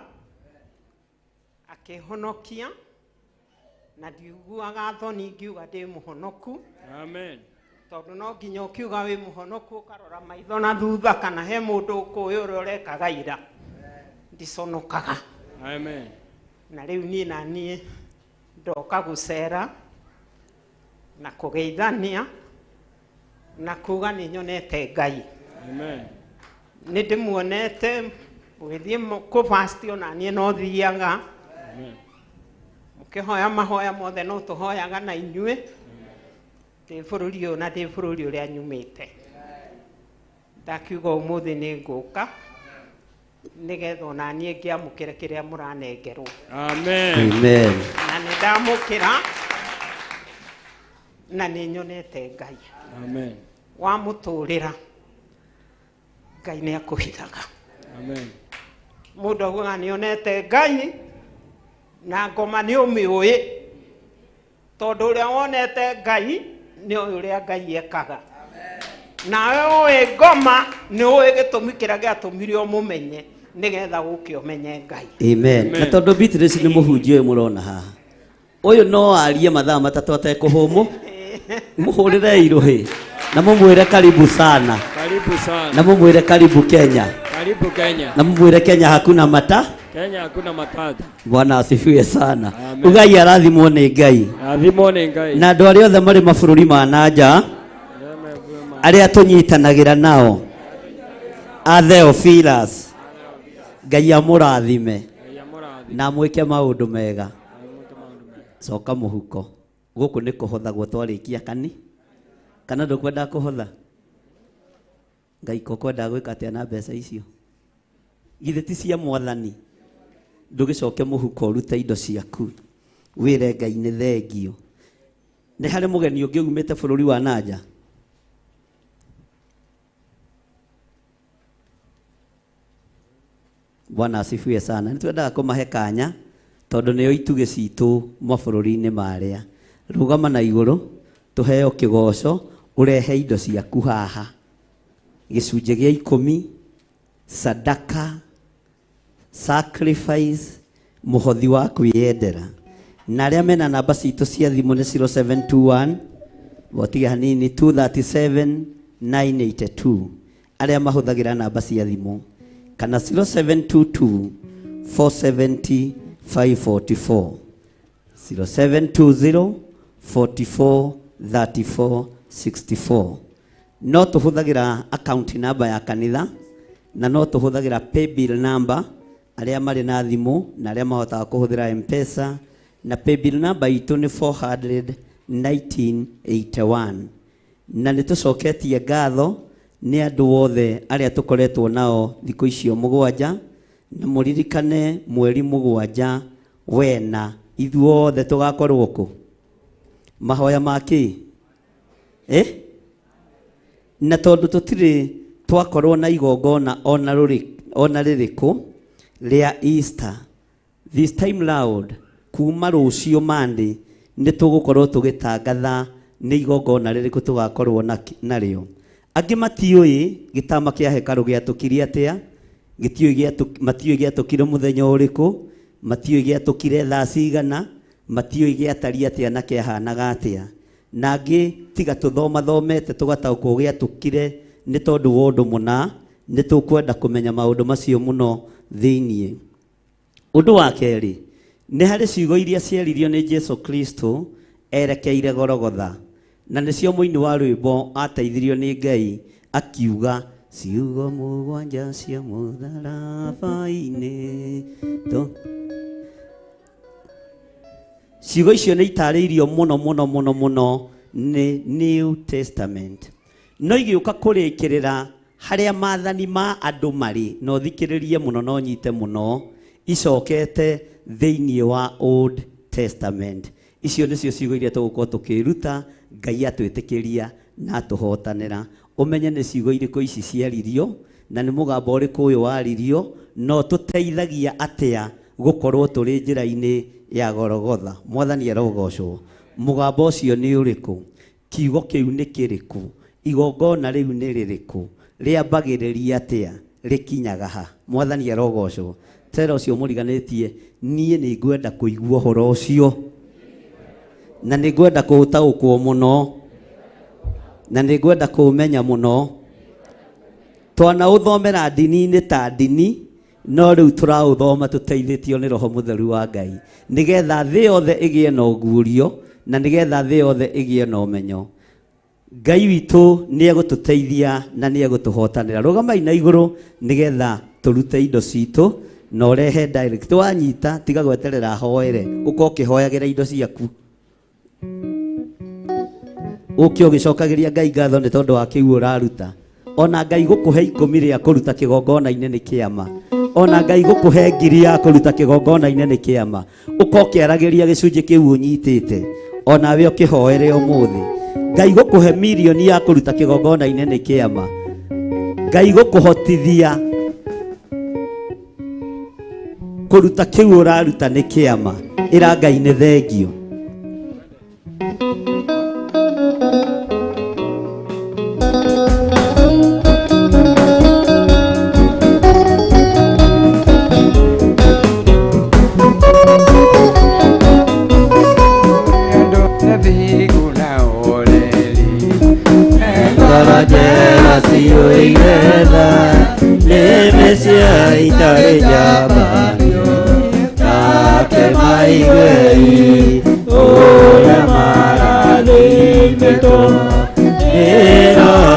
akĩhonokia, na ndiiguaga thoni ngiuga ndĩ mũhonoku. Amen. Tondũ no nginya ũkiuga wĩ mũhonoku ũkarora maitho na thutha kana he mũndũ ũkũĩ ũrĩa ũrekaga ira. Ndiconokaga. Amen. Na rĩu niĩ na niĩ ndoka gũcera na kũgeithania na kuga nĩ nyonete Ngai. Amen. Nĩ ndĩmuonete mũgĩthiĩ kũfasti ona niĩ no thiaga mũkĩhoya mahoya mothe no tũhoyaga na inyuĩ ndĩ bũrũri ũyũ na ndĩ bũrũri ũrĩa nyumĩte. Ndakiuga ũmũthĩ nĩ ngũka nĩgetha ona niĩ ngĩamũkĩre kĩrĩa mũranengerwo. Amen. Amen. Na nĩ ndamũkĩra na nĩ nyonete Ngai. Amen. Wamũtũrĩra Ngai nĩ akũhithaga. Amen. Mũndũ augaga nĩ onete Ngai na ngoma nĩ ũmĩũĩ tondũ ũrĩa wonete Ngai nĩ ũĩ ũrĩa Ngai ekaga. Nawe ũĩ ngoma nĩ ũĩ gĩtũmi kĩrĩa gĩatũmire ũmũmenye nĩgetha ũke ũmenye Ngai. Amen. Na tondũ Beatrice nĩ mũhunjia ũyũ mũrona haha ũyũ no arie mathaa matatũ atekũhũmũ mũhũrĩre irũhĩ na mũmwĩre karibu sana. Karibu sana. Na mũmwĩre karibu Kenya. Karibu Kenya. Na mũmwĩre Kenya hakuna mata. Kenya hakuna matata. Bwana asifiwe sana. Amen. Ugai arathimwo nĩ Ngai. Rathimwo nĩ Ngai. Na andũ arĩa othe marĩ mabũrũri ma na nja arĩa tũnyitanagĩra nao a Theophilus, Ngai amũrathime na amwĩke maũndũ mega. Coka mũhuko gũkũ nĩ kũhothagwo twarĩkia kani kana ndũkwenda kũhotha? Ngai ko kwenda gwĩka atĩa na mbeca icio? Githĩ ti cia mwathani? Ndũgĩcoke mũhuko ũrute indo ciaku wĩre Ngai nĩ thengio. Nĩ harĩ mũgeni ũngĩ umĩte bũrũri wa nanja? Bwana asifiwe sana. Nĩ twendaga kũmahe kanya tondũ nĩo itugĩ citũ mabũrũri-inĩ marĩa. Rũgama na igũrũ tũheo kĩgoco ũrehe indo ciaku haha. Gĩcunjĩ gĩa 10, sadaka, sacrifice, mũhothi wa kwĩyendera. Na arĩa mena namba citũ cia thimũ nĩ 0721 botige hanini 237 982 arĩa mahũthagĩra namba cia thimũ kana 0722 470 544 0720 44 34 64. No tũhũthagĩra account number ya kanitha na no tũhũthagĩra paybill number arĩa marĩ na thimũ na arĩa mahotaga kũhũthĩra M-Pesa, na paybill number itũ nĩ 41981. Na nĩ tũcoketie ngatho nĩ andũ othe arĩa tũkoretwo nao thikũ icio 7, na mũririkane mweri 7 wena ithuothe tũgakorwo kũ mahoya ma kĩ na tondũ tũtirĩ twakorwo na igongona ona rĩrĩkũ rĩa Easter this time round kuma rũciũ Monday nĩ tũgũkorwo tũgĩtangatha nĩ igongona rĩrĩkũ tũgakorwo narĩo. Angĩ matiũĩ gĩtama kĩa hekarũ gĩatũkirie atĩa, matiũĩ gĩatũkire mũthenya ũrĩkũ, matiũĩ gĩatũkire thaa cigana, matiũĩ gĩatariĩ atĩa na kĩahanaga atĩa. Na angĩ tiga tũthomathomete tũgataũkwo gĩatũkire nĩ tondũ wa ũndũ mũna, nĩ tũkwenda kũmenya maũndũ macio mũno thĩiniĩ. Ũndũ wa kerĩ nĩ harĩ ciugo iria ciaririo nĩ Jesu Kristo erekeire Golgotha, na nĩcio mũini wa rwĩmbo ateithirio nĩ Ngai akiuga ciugo 7 cia mũtharaba-inĩ. Ciugo icio nĩ itarĩirio mũno mũno mũno mũno nĩ New Testament, no igĩũka kũrĩkĩrĩra harĩa maathani ma andũ marĩ, no thikĩrĩrie mũno no nyite mũno, icokete thĩiniĩ wa Old Testament. Icio nĩcio ciugo iria tũgũkorwo tũkĩruta Ngai atwĩtĩkĩria na atũhotanĩra. Ũmenye nĩ ciugo irĩkũ ici ciaririo na nĩ mũgambo ũrĩkũ ũyũ waririo, no tũteithagia atĩa gũkorwo tũrĩ njĩra-inĩ ya Golgotha. Mwathani arogocwo. Mũgambo ũcio nĩ ũrĩkũ? Kiugo kĩu nĩ kĩrĩkũ? Igongona rĩu nĩ rĩrĩkũ? Rĩambagĩrĩria atĩa? Rĩkinyaga ha? Mwathani arogocwo. Tera ũcio mũriganĩtie, niĩ nĩ ngwenda kũigua ũhoro ũcio na nĩ ngwenda kũũtaũkwo mũno na nĩ ngwenda kũũmenya mũno. Twanaũthomera ndini-inĩ ta ndini, no rĩu tũraũthoma tũteithĩtio nĩ Roho Mũtheru wa Ngai nĩgetha thĩ yothe ĩgĩe na ũguũrio na nĩgetha thĩ yothe ĩgĩe na ũmenyo. Ngai witũ nĩ egũtũteithia na nĩ egũtũhotanĩra. Rũgamai na igũrũ nĩgetha tũrute indo citũ na ũrehe direct. Wanyita tiga gweterera hoere, ũka ũkĩhoyagĩra indo ciaku. Ũke ũgĩcokagĩria Ngai ngatho nĩ tondũ wa kĩu ũraruta. Ona Ngai gũkũhe 10 rĩa kũruta kĩgongona-inĩ nĩ kĩama. Ona Ngai gũkũhe 1,000 ya kũruta kĩgongona-inĩ nĩ kĩama. Ũka ũkĩaragĩria gĩcunjĩ kĩu ũnyitĩte, onawe ũkĩhoere ũmũthĩ. Ngai gũkũhe mirioni ya kũruta kĩgongona-inĩ nĩ kĩama. Ngai gũkũhotithia kũruta kĩu ũraruta nĩ kĩama. Ĩra Ngai nĩ thengio. Ngoro ciũigetha nĩmĩ cia itarĩ njambanio take maigei ũrĩa marathimĩtwo nĩ Roho.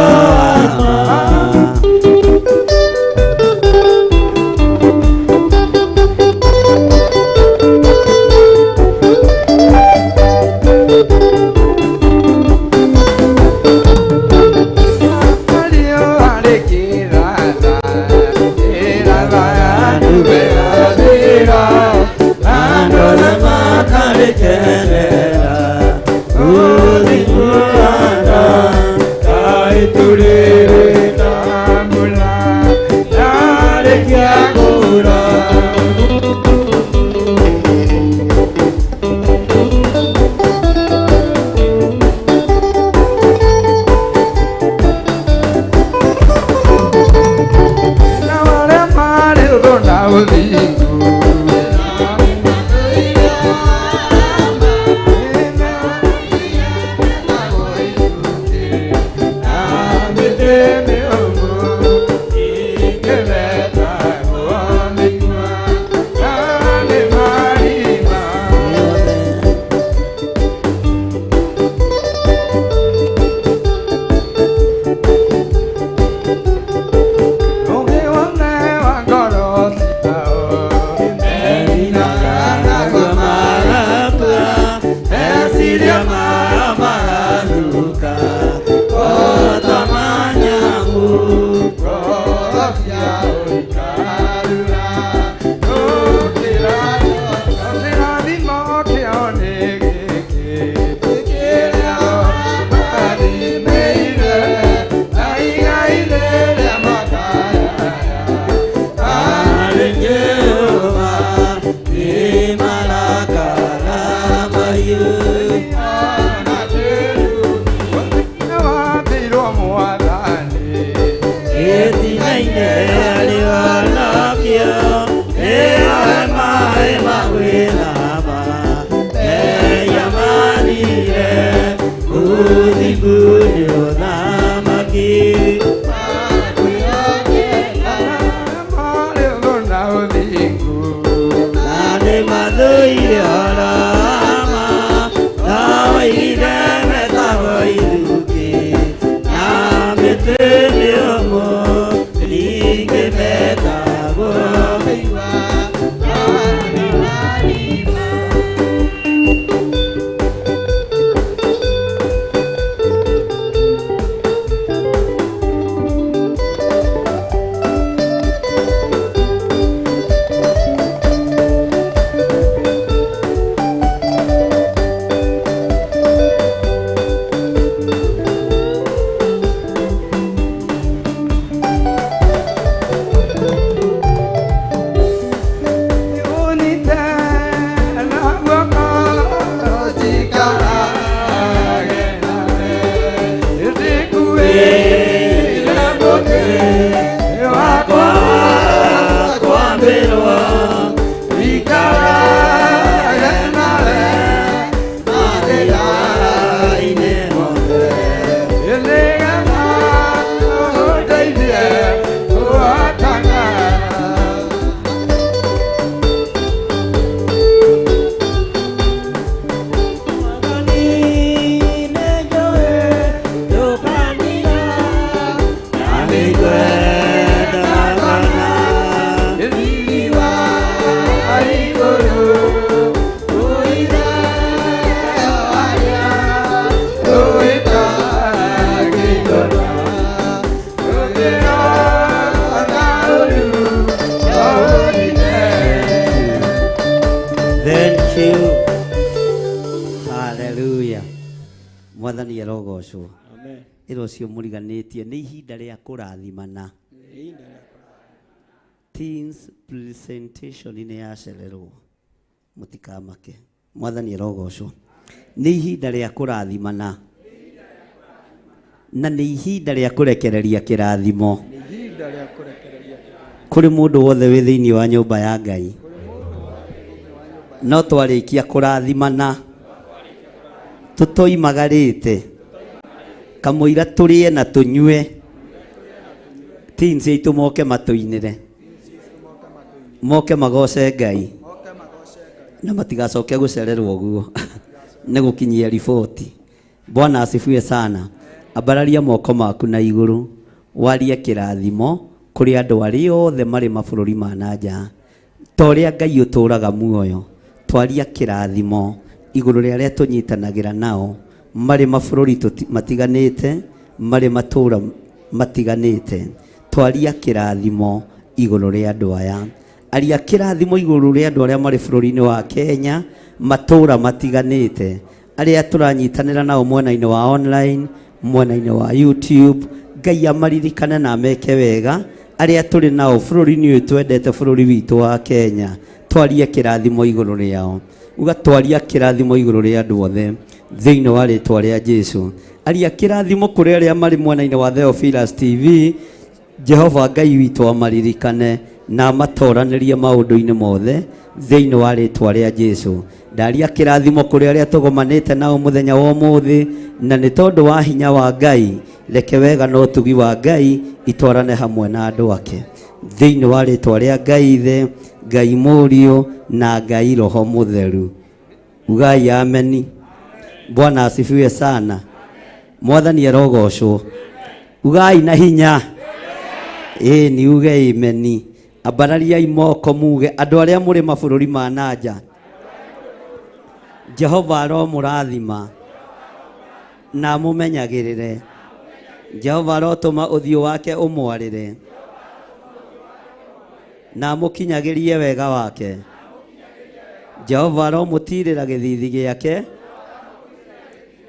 Mwathani arogocwo. Amen. Ĩra ũcio mũriganĩtie nĩ ihinda rĩa kũrathimana. Teens presentation nĩ yacererwo, mũtikamake. Mwathani arogocwo. Nĩ ihinda rĩa kũrathimana na nĩ ihinda rĩa kũrekereria kĩrathimo Ihinda rĩa kũrekereria kĩrathimo. Kũrĩ mũndũ wothe wĩ thĩinĩ wa nyũmba ya Ngai. No twarĩkia kũrathimana tũtoimagarĩte kamũira tũrĩe na tũnyue, teens aitũ moke matũinĩre, moke magoce Ngai na matigacoke gũcererwo ũguo nĩ gũkinyia riboti. Bwana asifiwe sana. Ambararia moko maku na igũrũ warie kĩrathimo kũrĩ andũ arĩa othe marĩ mabũrũri ma na nja, ta ũrĩa Ngai ũtũũraga muoyo. Twaria kĩrathimo igũrũ rĩa arĩa tũnyitanagĩra nao marĩ mabũrũri matiganĩte, marĩ matũũra matiganĩte. Twaria kĩrathimo igũrũ rĩa andũ aya. Aria kĩrathimo igũrũ rĩa andũ arĩa marĩ bũrũri-inĩ wa Kenya, matũũra matiganĩte, arĩa tũranyitanĩra nao mwena-inĩ wa online, mwena-inĩ wa YouTube. Ngai amaririkane na ameke wega. Arĩa tũrĩ nao bũrũri-inĩ ũyũ twendete, bũrũri witũ wa Kenya, twarie kĩrathimo igũrũ rĩao. Uga twaria kĩrathimo igũrũ rĩa andũ othe thĩinĩ wa rĩtwa rĩa Jesu. Aria kĩrathimo kũrĩ arĩa marĩ mwena-inĩ wa Theophilus TV. Jehova Ngai witũ amaririkane na amatoranĩrie maũndũ-inĩ mothe thĩinĩ wa rĩtwa rĩa Jesu. Ndaria kĩrathimo kũrĩ arĩa tũgomanĩte nao mũthenya wa ũmũthĩ, na nĩ tondũ wa hinya wa Ngai, reke wega na ũtugi wa Ngai itwarane hamwe na andũ ake thĩinĩ wa rĩtwa rĩa Ngai Ithe, Ngai Mũriũ na Ngai Roho Mũtheru. Ugai ameni. Bwana asifiwe sana. Mwathani arogocwo. Ugai na hinya. Ĩĩ ni uge ameni. Ambarariai moko muge andũ arĩa mũrĩ mabũrũri ma na nja, Jehova aromũrathima na amũmenyagĩrĩre. Jehova arotũma ũthiũ wake ũmwarĩre na amũkinyagĩrie wega wake. Jehova aromũtirĩra gĩthithi gĩake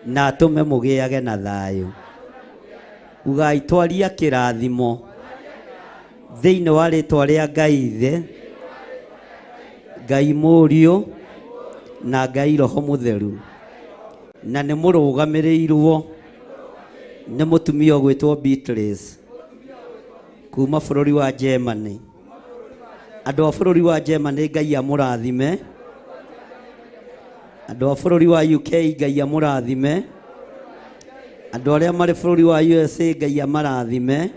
na atũme mũgĩage na thayũ. Ugai twaria kĩrathimo thĩinĩ wa rĩtwa rĩa Ngai Ithe, Ngai Mũriũ na Ngai Roho Mũtheru. Na nĩ mũrũgamĩrĩirwo nĩ mũtumia ũgwĩtwo Beatrice kuma bũrũri wa Germany. Andũ a bũrũri wa Germany Ngai amũrathime. Andũ a bũrũri wa UK Ngai amũrathime. Andũ arĩa marĩ bũrũri wa USA Ngai amarathime.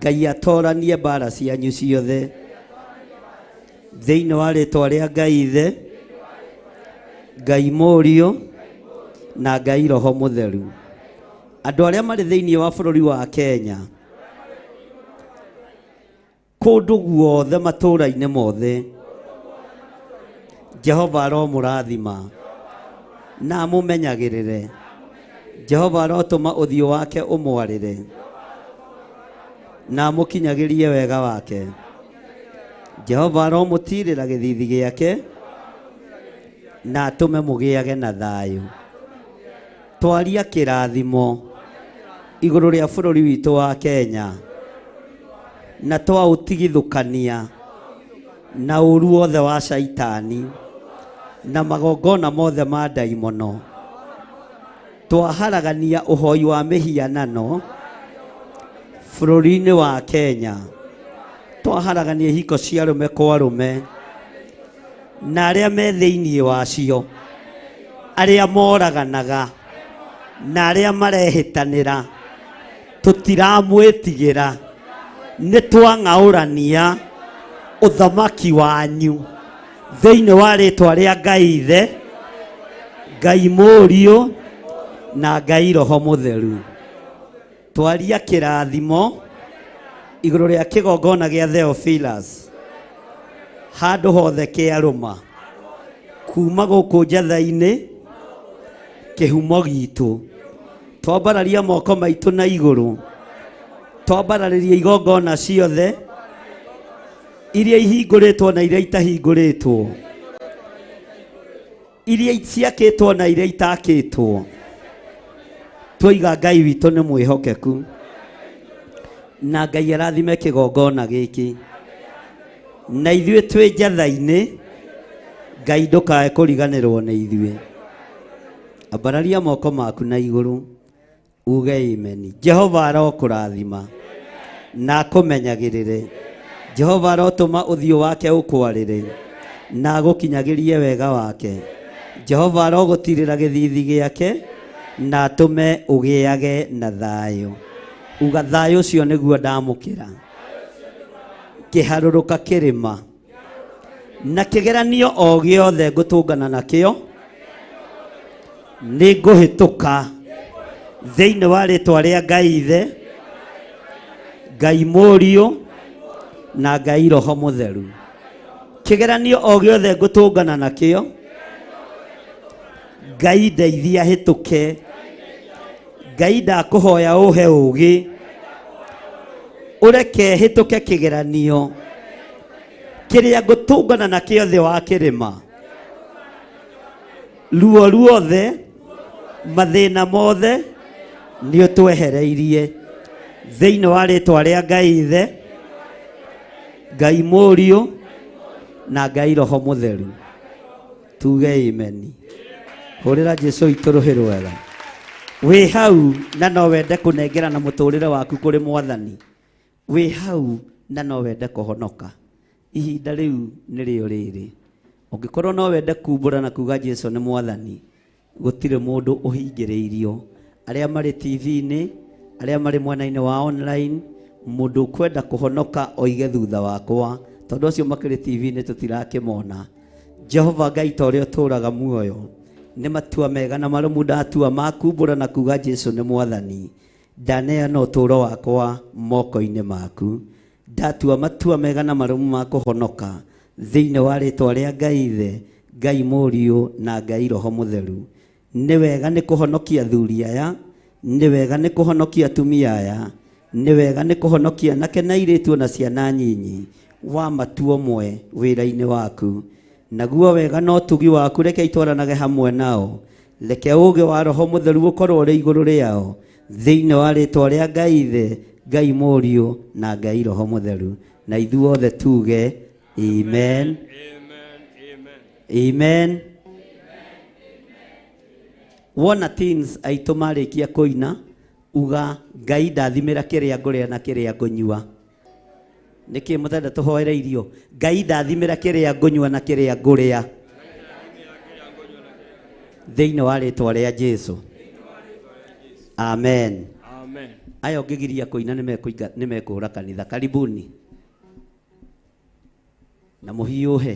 Ngai atoranie mbara cianyu ciothe thĩinĩ wa rĩtwa rĩa Ngai Ithe, Ngai Mũriũ na Ngai Roho Mũtheru. Andũ arĩa marĩ thĩinĩ wa bũrũri wa Kenya, kũndũ guothe matũũra-inĩ mothe, Jehova aromũrathima na amũmenyagĩrĩre. Jehova arotũma ũthiũ wake ũmwarĩre na amũkinyagĩrie wega wake. Jehova aromũtirĩra gĩthithi gĩake na atũme mũgĩage na thayũ. Twaria kĩrathimo igũrũ rĩa bũrũri witũ wa Kenya na twaũtigithũkania na ũru wothe wa shaitani na magongona mothe ma ndaimono. Twaharagania ũhoi wa mĩhianano bũrũri-inĩ wa Kenya. Twaharagania ihiko cia arũme kwa arũme na arĩa me thĩinĩ wacio, arĩa moraganaga na arĩa marehĩtanĩra, tũtiramwĩtigĩra. Nĩ twang'aũrania ũthamaki wanyu thĩinĩ wa rĩtwa rĩa Ngai Ithe, Ngai Mũriũ na Ngai Roho Mũtheru. Twaria kĩrathimo igũrũ rĩa kĩgongona gĩa Theophilus handũ hothe kĩarũma kuma gũkũ njatha-inĩ kĩhumo gitũ. Twambararia moko maitũ na igũrũ, twambararĩria igongona ciothe iria ihingũrĩtwo na iria itahingũrĩtwo, Iria ciakĩtwo na iria itakĩtwo. Twoiga Ngai witũ nĩ mwĩhokeku. Na Ngai arathime kĩgongona gĩkĩ. Na ithuĩ twĩ njatha-inĩ, Ngai ndũkae kũriganĩrwo nĩ ithuĩ. Ambararia moko maku na igũrũ uge imeni. Jehova arokũrathima na akũmenyagĩrĩre. Jehova arotũma ũthiũ wake ũkwarĩre na agũkinyagĩrie wega wake. Jehova arogũtirĩra gĩthithi gĩake na atũme ũgĩage na thayũ. Uga thayũ ũcio nĩguo ndamũkĩra. Kĩharũrũka kĩrĩma na kĩgeranio o gĩothe ngũtũngana nakĩo nĩ ngũhĩtũka thĩinĩ wa rĩtwa rĩa Ngai Ithe, Ngai Mũriũ na Ngai Roho Mũtheru. Kĩgeranio o gĩothe ngũtũngana nakĩo, Ngai ndeithia hĩtũke. Ngai ndakũhoya ũhe ũgĩ ũreke hĩtũke kĩgeranio kĩrĩa ngũtũngana nakĩo thĩ wa kĩrĩma. Ruo ruothe, mathĩna mothe nĩ ũtwehereirie thĩinĩ wa rĩtwa rĩa Ngai Ithe, Ngai Mũriũ na Ngai Roho Mũtheru. Tuge imeni. Hũrĩra Jesu witũ rũhĩ rwega. Wĩ hau na no wende kũnengerana mũtũrĩre waku kũrĩ Mwathani. Wĩ hau na no wende kũhonoka. Ihinda rĩu nĩrĩo rĩrĩ. Ũngĩkorwo no wende kumbũra na kuga Jesu nĩ Mwathani, gũtirĩ mũndũ ũhingĩrĩirio. Arĩa marĩ TV-inĩ, arĩa marĩ mwena-inĩ wa online, mũndũ ũkwenda kũhonoka oige thutha wakwa, tondũ acio makĩrĩ TV-inĩ tũtirakĩmona. Jehova Ngai ta ũrĩa ũtũũraga muoyo, nĩ matua mega na marũmu ndatua ma kumbũra na kuga Jesu nĩ Mwathani. Ndaneana ũtũũro wakwa moko-inĩ maku. Ndatua matua mega na marũmu ma kũhonoka thĩinĩ wa rĩtwa rĩa Ngai Ithe, Ngai Mũriũ na Ngai Roho Mũtheru. Nĩ wega nĩ kũhonokia athuri aya, nĩ wega nĩ kũhonokia atumia aya, nĩ wega nĩ kũhonokia anake na airĩtu ona ciana nyinyi wa matua ũmwe wĩra-inĩ waku. Naguo wega na ũtugi waku reke itwaranage hamwe nao. Reke ũũgĩ wa Roho Mũtheru ũkorwo ũrĩ igũrũ rĩao thĩinĩ wa rĩtwa rĩa Ngai Ithe, Ngai Mũriũ na Ngai Roho Mũtheru. Na ithuothe tuge amen. Amen. Wona teens aitũ marĩkia kũina, uga Ngai ndathimĩra kĩrĩa ngũrĩa na kĩrĩa ngũnyua. Nĩkĩ mũtenda tũhoere irio? Ngai ndathimĩra kĩrĩa ngũnyua na kĩrĩa ngũrĩa thĩinĩ wa rĩtwa rĩa Jesu. Amen. Amen. Aya ũngĩgiria kũina nĩ mekũra kanitha. Karibuni. Na mũhiũhe.